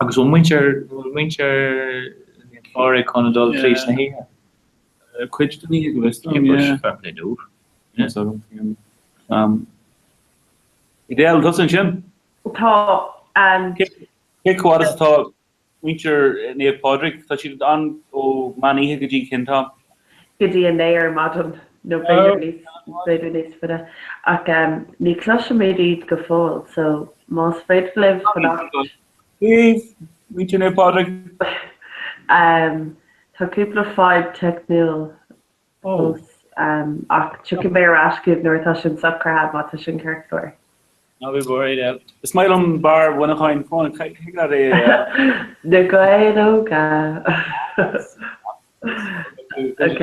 Agus bhfuil muintir, bhfuil muintir an Chláir chun a dul tríd na hoíche? Cuid den oíche go bhfios dom, yeah. Fair play dóibh. Yes, agam. Um, Edel, tusa ansin? Tá. Um, Cé chomh fada is atá Muintir Naomh Pádraig, tá siad ann ó meán oíche go dtí cén t-am? Go dtí a 9 ar maidin, nó b'fhéidir níos, b'fhéidir níos faide. Ach ní chloisimid iad go fóill, so más féidir libh fanacht. Daoibh, muintir Naomh Pádraig. Tá cúpla fadhb teicniúil fós, ach tiocfaidh mé ar ais chugaibh nuair atá sin socraithe, má tá sin ceart go leor. Ná bí buartha, Edel. Is maith liom barr Mhuineacháin, fón, thig leat é a. Na Gaeil Óga! Ok.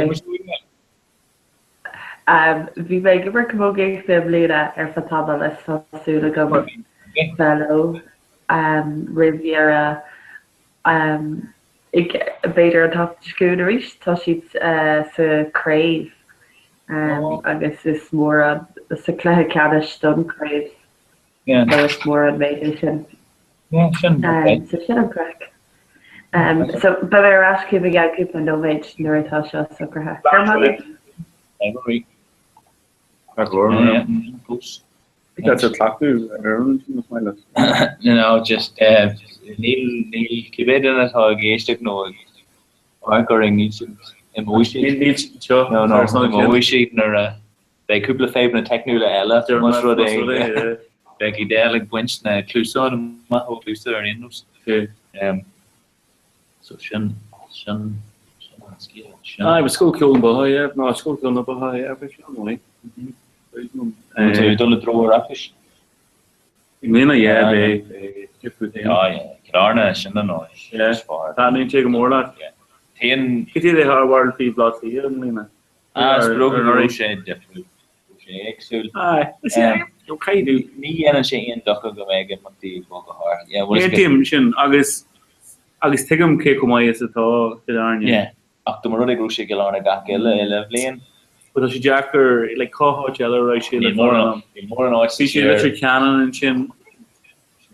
Bhí mé ag imirt camógaíochta i mbliana ar feadh tamaill is tá súil agam bheith leo roimh dheireadh. B'fhéidir an tseachtain seo chugainn arís, tá siad sa chraobh agus is mór an, sa chluiche ceannais don chraobh, so is mór an méid é sin. So sin an craic. So beidh mé ar ais chugaibh i gceann cúpla nóiméad nuair atá seo socraithe. Go raibh maith agat. That's a cleachtadh ar an sin is maith leat. No, just eh, níl níl cibé duine atá ag éisteacht nó ag amharc orainn níl siad imeoidh siad. Níl siad seo. No, no, imeoidh siad nuair a beidh cúpla fadhbanna teicniúla eile más rud é beidh Edel ag baint na cluasáin amach ó chluasa ar aon nós. So sin sin sin an scéal. Sin. Aye, but Scoil Ceoil na Botha, yeah. No, Scoil Ceoil na Botha, yeah, bhí sin an Bhfuil tú ag dul i dtreo Oireachtais? I mbliana, yeah, beidh, beidh, fút féin. Ah, yeah, Cill Airne, sin an áit is fearr. Taitníonn sé go mór leat? Yeah. Téann. Cad é do bharúil faoi Bhaile Átha Cliath i mbliana? Ah, is beag go raibh sé difriúil, raibh sé éagsúil. Aye, is é, caithfidh tú. Ní dhéanann sé aon dochar go mbeidh imeachtaí ag bogadh thart. Yeah, well, Aontaím sin, agus, agus tuigim cé chomh maith is atá Cill Airne. Yeah, ach dá mba rud é go raibh sé i gCill Airne gach uile, uile bhliain. But tá sé deacair, like, cá háit eile a raibh sé le Níl mórán, níl mórán áit Bhí sé i Leitir Ceanainn ansin.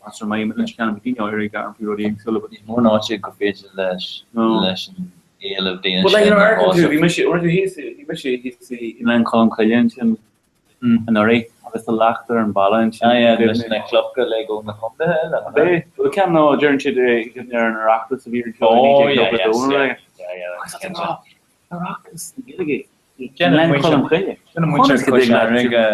Meastar maith Leitir Ceanainn, bhí daoine áirithe ag gearán faoi rudaí éagsúla, but. Níl mórán áite gur féidir leis, leis an éileamh daoine But like, sin you know, a amharcann tú, shásamh. bhí mise, bhí mise thíos, bhí mise thíos i nGleann Cholm Cille ansin anuraidh agus tá leacht ar an bhalla ansin. Ah yeah, leis na clocha le go na contaetha eile, Ab é? Bhuel, ceann nó deireann siad i gcuimhne ar an Oireachtas a bhí ar siúl i Oh yeah, 1992 yes, nó yeah, rud. yeah, yeah, Agus tá cinnte. rá, Oireachtas na Gaeilge i Déanann nGleann muintir Cholm Cille. Déanann muintir Conas go Cois dtig leat Fharraige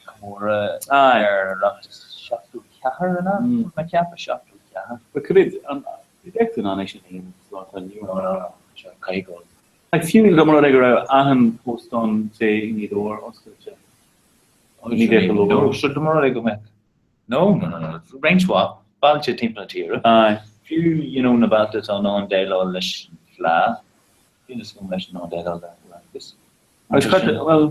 comóradh Aye. ar Oireachtas 74. 74 an ea? Mé ag ceapadh 74. But could it, an, bheadh tú in ann é sin a dhéanamh sa lá atá inniu ann? No, no, no, seo caithfidh go. Like fiú dá mba rud é go raibh achan óstán say i nGaoth Dobhair oscailte, ní bheadh go leor. No, sure dá mba rud é go mbeadh. No, no, no, no, roinnt mhaith bailte timpeall na tíre. Aye. Fiú, you know, na bailte atá in ann déileáil leis an bhFleadh, bhí fhios agam leis in ann déileáil le Oireachtas. Agus cad, bhuel,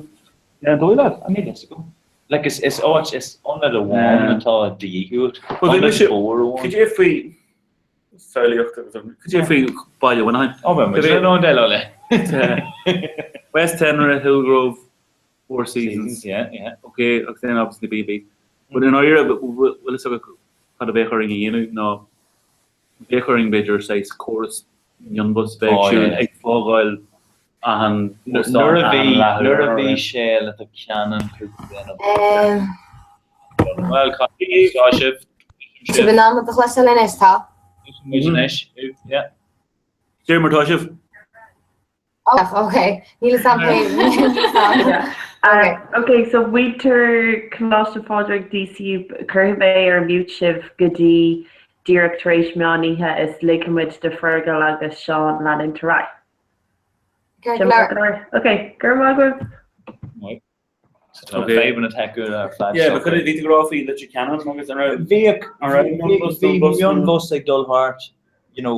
an dóigh leat? Níl fhios agam. Like, is, is áit, is ionad amháin atá de dhíth uait. Bhuel, bhí Ionad mise, mór amháin. cad é faoi samhlaíocht agus cad é faoi Baile Mhuineacháin? Ó, bheadh muid in ann déileáil le. West Tenra, Hillgrove, Four Seasons. Seasons, yeah, yeah. Ok, agus then obviously B&B. But in áirithe, bhfuil fhios agat cad a bheadh orainn a dhéanamh ná bheadh orainn b'fhéidir saghas córas mionbhus bheith ag siúl ag fágáil achan óstán Nuair a bhí achan leathuair nuair a ar bhí aon. sé le do ceanann cúpla bliain ó shin. Bhuel, tá sibh. Sibh in ann do chloisteáil anois, tá? Muid anois, yeah. Cé mar tá sibh? Ok, níl fhios a'm féin, níl fhios a'm. Ok. Ok, so muintir Coláiste Phádraig DCU, cuirfidh mé ar mute sibh go dtí díreach tar éis meán oíche is ligfidh muid do Fergal agus Seán leanúint ar aghaidh. Ceart go leor. Ok, go raibh maith agaibh. So tá na fadhbanna teicniúla ar fad. Yeah, but could it bhí tú ag rá faoi Leitir Ceanainn agus an raibh Bhíodh an raibh mionbhus nó bhí bus nó mionbhus ag dul thart, you know,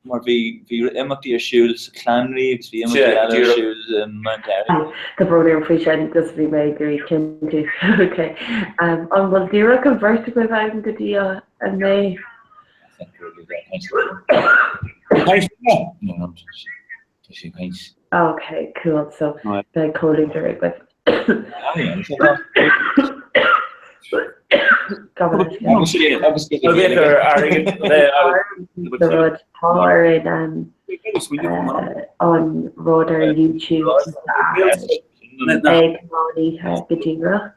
mar bhí bhí imeachtaí ar siúl sa Chlanree agus bhí imeachtaí Yeah, eile ar díreach. siúl i Mount Airy. Tá brón orm faoi sin, just bhí mé ag iarraidh cinntiú. Ok. Um, an bhfuil díreach an bheirt agaibh ann go dtí a a mbeidh? Thanks. No, Tá sé ag caint. Ok, cool, so beidh comhluadar agaibh. Rud tá orainn an rud ar YouTube ag meán oíche go díreach.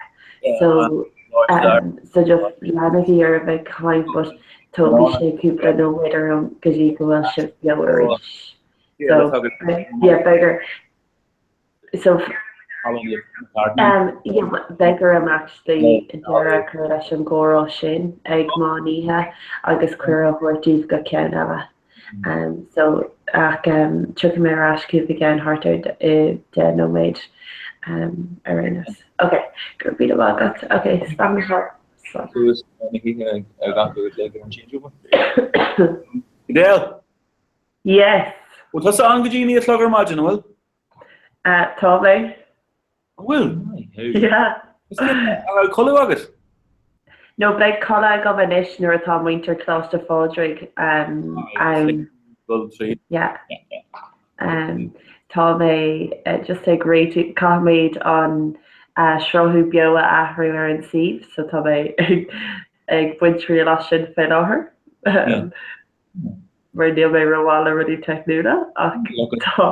So so just leanaigí oraibh ag caint but tógfaidh sé cúpla nóiméad orm go dtí go bhfuil sibh beo arís. So, yeah, beidh ar, so, um, yeah, beidh orm actually deireadh a chur leis an gcomhrá sin ag meán oíche agus cuireadh a thabhairt daoibh go ceann eile. Um, so, ach um, tiocfaidh mé ar ais chugaibh again thart ar i 10 nóiméad um, ar aon nós. Ok, go raibh míle maith agat. Ok, slán go fóill. Slán. Suas na hoíche ar gach rud le go an changeover. Edel! Yes. Bhfuil tusa ann go dtí 9 a chlog ar maidin, an bhfuil? Tá mé. An bhfuil? Yeah. An raibh codladh agat? No, beidh codladh agam anois nuair atá muintir Coláiste Phádraig ann. Dul tríd. Yeah. Tá mé just ag réitiú, caithfimid an sruthú beo a athrú ar an suíomh, so tá mé ag baint triail as sin fé láthair. Mar níl mé rómhaith le rudaí teicniúla ach tá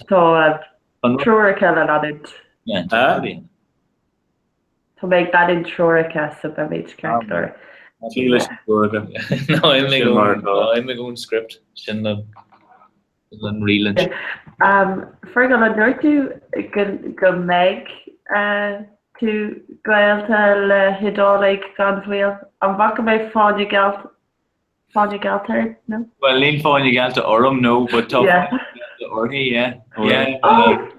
tá treoracha le leanúint. Tá mé ag leanúint treoracha so beimid ceart go leor. Tí leis na treoracha. Ná imigh ón script sin le an riail. Fergal, an ndúirt tú go mbeidh tú gaolta le hIodálaigh gan mhoill? An bhfaca mé fáinne gealt Fáinne geallta ort, no? Well, níl fáinne geallta orm, no, but tá fáinne geallta uirthi, yeah. Yeah. Oh!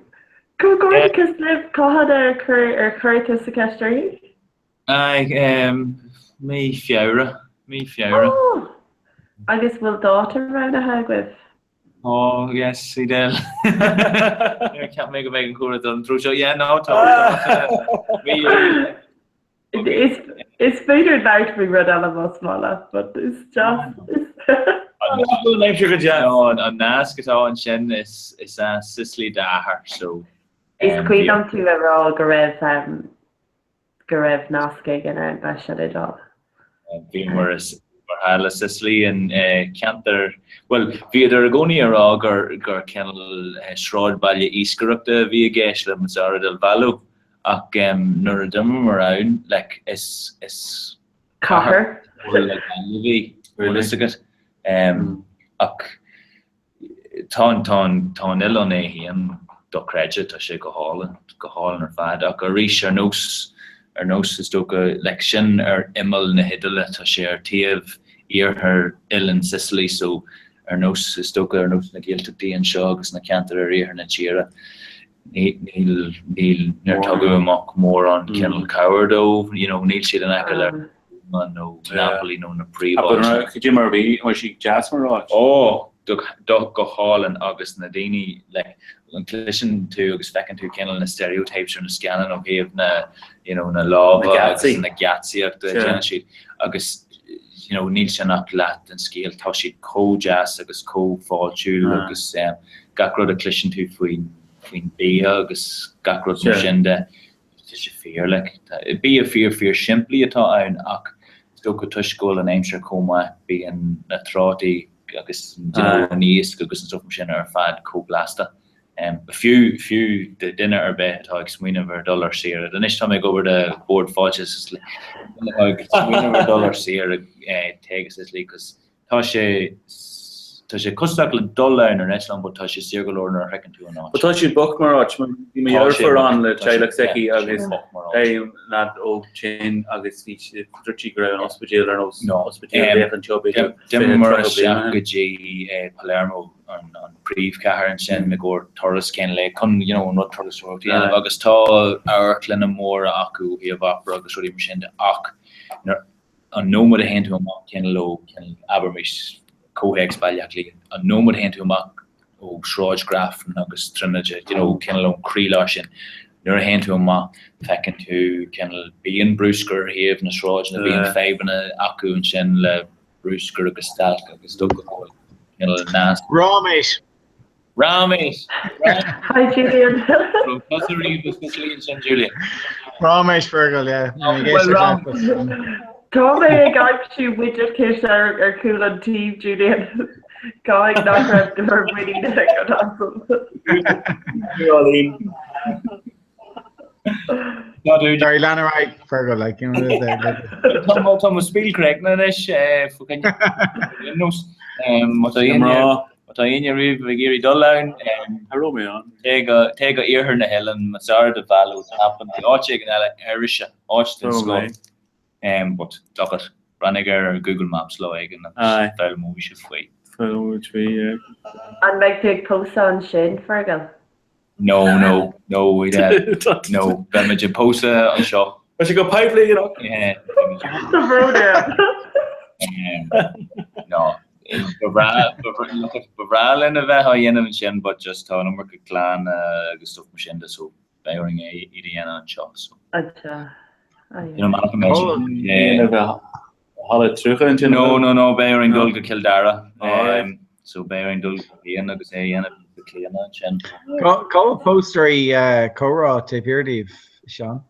Comhghairdeachas libh, cathain ar chuir ar chuir tusa ceist uirthi? Aye, um, mí Feabhra, mí Feabhra. Oh! Agus bhfuil dáta roghnaithe agaibh? Oh, yes, Edel. Níor cheap mé go mbeidh an comhrá don treo seo. Yeah, no, tá. Mí Is féidir labhairt faoi rud eile más maith leat, but is deas. An nasc atá ansin is as Sicily d'athair, so. Is cuimhin liom tú a rá go raibh go raibh nasc éigin ann leis an Iodáil. Bhíomar thall i Sicily in ceantar, bhuel, bhíodar i gcónaí ag rá gur gur cineál sráidbhaile iascaireachta a bhí i gceist le Mazara del Vallo Ach nuair a d'imíomar ann, like, is, is cathair le Gaillimh í, bhfuil fhios agat. Ach tá an, tá an, tá an oileán é féin dochreidte, tá sé go hálainn, go hálainn ar fad. Ach arís, ar nós, Ar nós, is dócha, like sin ar imeall na hIodáile, tá sé ar taobh iarthar oileán Sicily so ar nós, is dócha, ar nós na Gaeltachtaí anseo agus na ceantair ar iarthar na tíre, níl, níl, níor tugadh amach mórán cineál cabhair dóibh, you know, níl siad in aice le Roma nó Napoli nó na príomháiteanna. Cad é mar a bhí, an bhfuil sí deas mar áit? Ó! Do, go hálainn agus na daoine, like, an cloiseann tú agus feiceann tú cineál na stereotypes ar na scannáin ó thaobh na, you know, na lámha agus na geatsaíochta a dhéanann siad agus, you know, níl sin ach leath den scéal, tá siad chomh deas agus chomh fáiltiúil agus gach rud a chloiseann tú faoin, faoin bia agus gach rud mar sin de, tá sé fíor, like, bia fíor fíor simplí atá ann ach is dócha toisc go bhfuil an aimsir chomh maith bíonn na trátaí agus you know, an iasc agus an stuff mar sin ar fad chomh blasta. Fiú, fiú do duine ar bith atá ag smaoineamh ar dul ar saoire. Anois tá mé ag obair do Bord Fáilte Sicily. Duine atá ag smaoineamh ar dul ar saoire téigh go Sicily 'cause Tá sé tá sé costasach le dul ann ar an eitleán but tá sé saor go leor nuair a shroicheann tú an áit. But tá sé bocht mar áit, bhí mo dheirfiúr ann le teaghlach s'aici agus leaid óg tinn agus bhí sí, dúirt sí go raibh an ospidéal ar nós ospidéal a bheadh anseo b'fhéidir D'imíomar 20, 30 bliain isteach go dtí Palermo, an príomhchathair ansin i gcomhair turas ceann lae chun you know an rud turasóireacht a dhéanamh agus tá amharclanna móra acu ó thaobh opera agus rudaí mar sin de ach nuair an nóiméad a théann tú amach cineál ó, cineál, abraimis, comhthéacs Baile Átha Cliath, an nóiméad a théann tú amach ó Shráid Grafton agus Trinity, you know, cineál ón croílár sin, nuair a théann tú amach, feiceann tú cineál, bíonn bruscar ar thaobh na sráideanna, bíonn fadhbanna acu ansin le bruscar agus stailc agus dócha go bhfuil cineál nasc. Ráiméis! Ráiméis! Hi Julian. Tusa riamh i Sicily ansin, Julian. Ráiméis Fergal, yeah. Tá mé ag aimsiú widget kit ar ar chúl an tí, Julian. Caithfidh nach raibh go leor muiníne agat asam. Sorry, lean ar aghaidh Fergal, like, you know, Tá mo spiel críochnaithe anois faoi nós. Má tá éinne má tá éinne riamh ag iarraidh dul ann, téigh go téigh go iarthar na hoileáin, Mazara del Vallo, Trapani, áit éigin eile, Erice, áit den scoth. But look it, breathnaigh ar Google Maps lá éigin agus foghlaimeoidh sibh faoi. Foghlaimeoidh faoi, yeah. An mbeidh tú ag pósadh ansin, Fergal? No, no, no, no, beidh muid ag pósadh anseo. Tá sé go poiblí, you know. Tá brón orm. No, ba bhreá linn a bheith á dhéanamh ansin but just tá an iomarca clann agus stuff mar sin de so beidh orainn é iad a dhéanamh anseo so. Anseo. You know, man, yeah. Halla 30 ansin? No, no, no, beidh orainn dul go Cill Dara. So beidh orainn dul go Cliona agus é a dhéanamh go Cliona ansin. Cá bhfuil póstaerí comhrá taobh thiar díobh, Seán?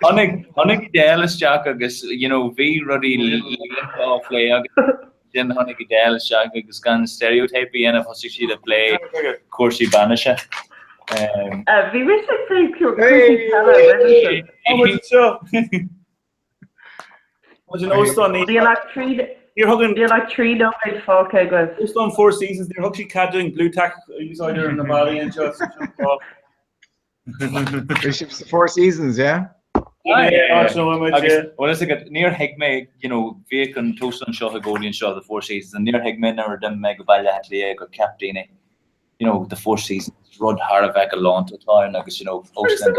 Tháinig tháinig Edel isteach agus you know bhí rudaí líonta á phlé agus Ansin tháinig Edel isteach agus gan stereotype a dhéanamh thosaigh siad ag plé cúrsaí bainise. Bhí mise ag plé cúrsaí peile roimhe sin. Níl ach níl ach 3 nóiméad fágtha agaibh. Óstán Four Seasons, níor thug siad cead dúinn Blu Tack a úsáid ar na ballaí anseo. Bhí sibh sa Four Seasons, yeah? Agus bhfuil fhios agat, níor thuig mé, you know, bhíodh an t-óstán seo i gcónaí anseo, The Four Seasons, and níor thuig mé nuair a d'imigh mé go Baile Átha Cliath gur cheap daoine, you know, The Four Seasons, rud thar a bheith galánta atá ann agus, you know, óstán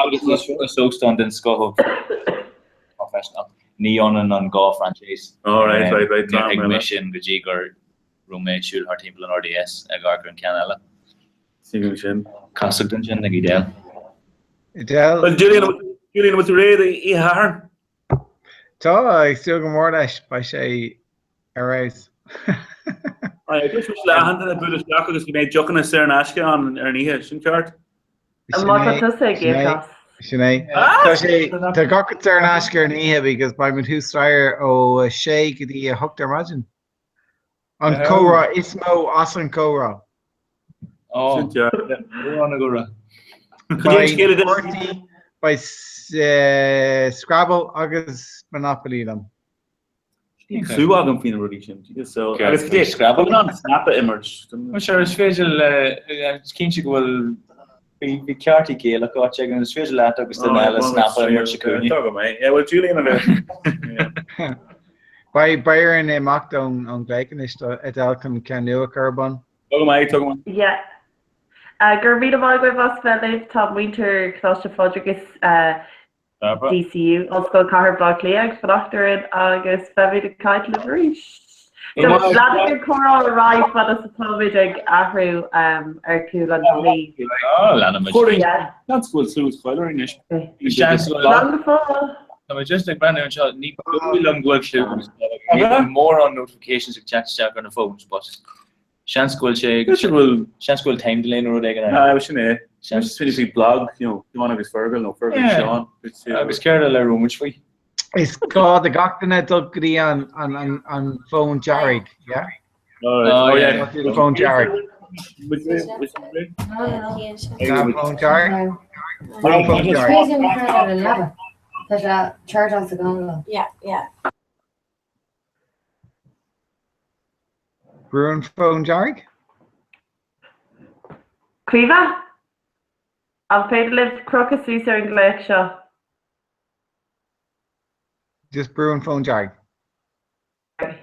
agus is óstán den scoth atá freisin ach ní ionann an dhá franchise. Oh, right, right, right, Níor thuig mé sin go dtí go raibh mé ag siúl thart timpeall an RDS ag amharc ar an ceann eile. Sílim sin. Casadh ansin ag Edel. Edel. Well, Julian, Julian, bhfuil tú réidh oíche Shathairn? Tá, ag súil go mór leis, beidh sé ar fheabhas. Aye, dúirt mise le achan duine bualadh isteach agus go mbeidh deochanna saor in aisce ann ar an oíche, sin ceart? Má tá tusa ag íoc as. Sin é. Tá sé, tá gach rud saor in aisce ar an oíche because beidh muid thuas staighre ó 6 go dtí 8 ar maidin. An comhrá is mó as an comhrá. Beidh beidh Scrabble agus Monopoly liom. Níl clue agam faoi na rudaí sin. So, agus cad é Scrabble an snap a imirt? Sure, is féidir le, is cinnte go bhfuil. Bhí cártaí Gaelach áit éigin, is féidir leat agus duine eile snap a imirt sa chúinne. Tá go maith. Yeah, well Julian a bheith. Beidh orainn imeacht ón nglaoch anois Edel chun ceann nua a chur ar bun. Tá go maith, tá go maith. Yeah. Go raibh míle maith agaibh as bheith libh. Tá muintir Choláiste Phádraig is DCU, Ollscoil Chathair Bhaile Átha Cliath ag fanacht orainn agus beimid ag caint libh arís. So leanfaidh an comhrá ar aghaidh fad is atáimid ag athrú ar chúl an tí. Leanfaimid. Seans go bhfuil sluaite chuile orainn anois. Seans go bhfuil. Slán go fóill. Tá mé just ag breathnú anseo, ní dóigh liom go bhfuil sluaite. Níl mórán notifications ag teacht isteach ar na phones, but Seans go bhfuil sé Seans go bhfuil seans go bhfuil time delay nó rud éigin ann. Ah, sin é. Seans is faoi blog, you know, Seán agus Fergal nó Fergal Yeah. Seán. Agus céard eile a raibh muid faoi? Is gá do gach duine dul go dtí an an an an fón dearg, yeah? Oh, yeah. Go dtí an fón dearg. An fón dearg? An fón dearg. Tá sé charge sa gcónla. Yeah, yeah. Brú an fón dearg? Caoimhe? An féidir libh crochadh suas ar an nglaoch seo? Just brú an fón dearg.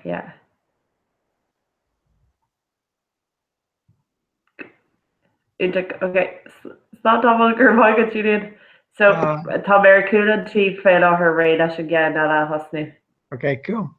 Yeah. Iontach, ok. Slán tamall, go raibh maith agat Julian. So, tá mé ar chúl an tí faoi láthair réidh leis an gceann eile a thosnú. Ok, cool.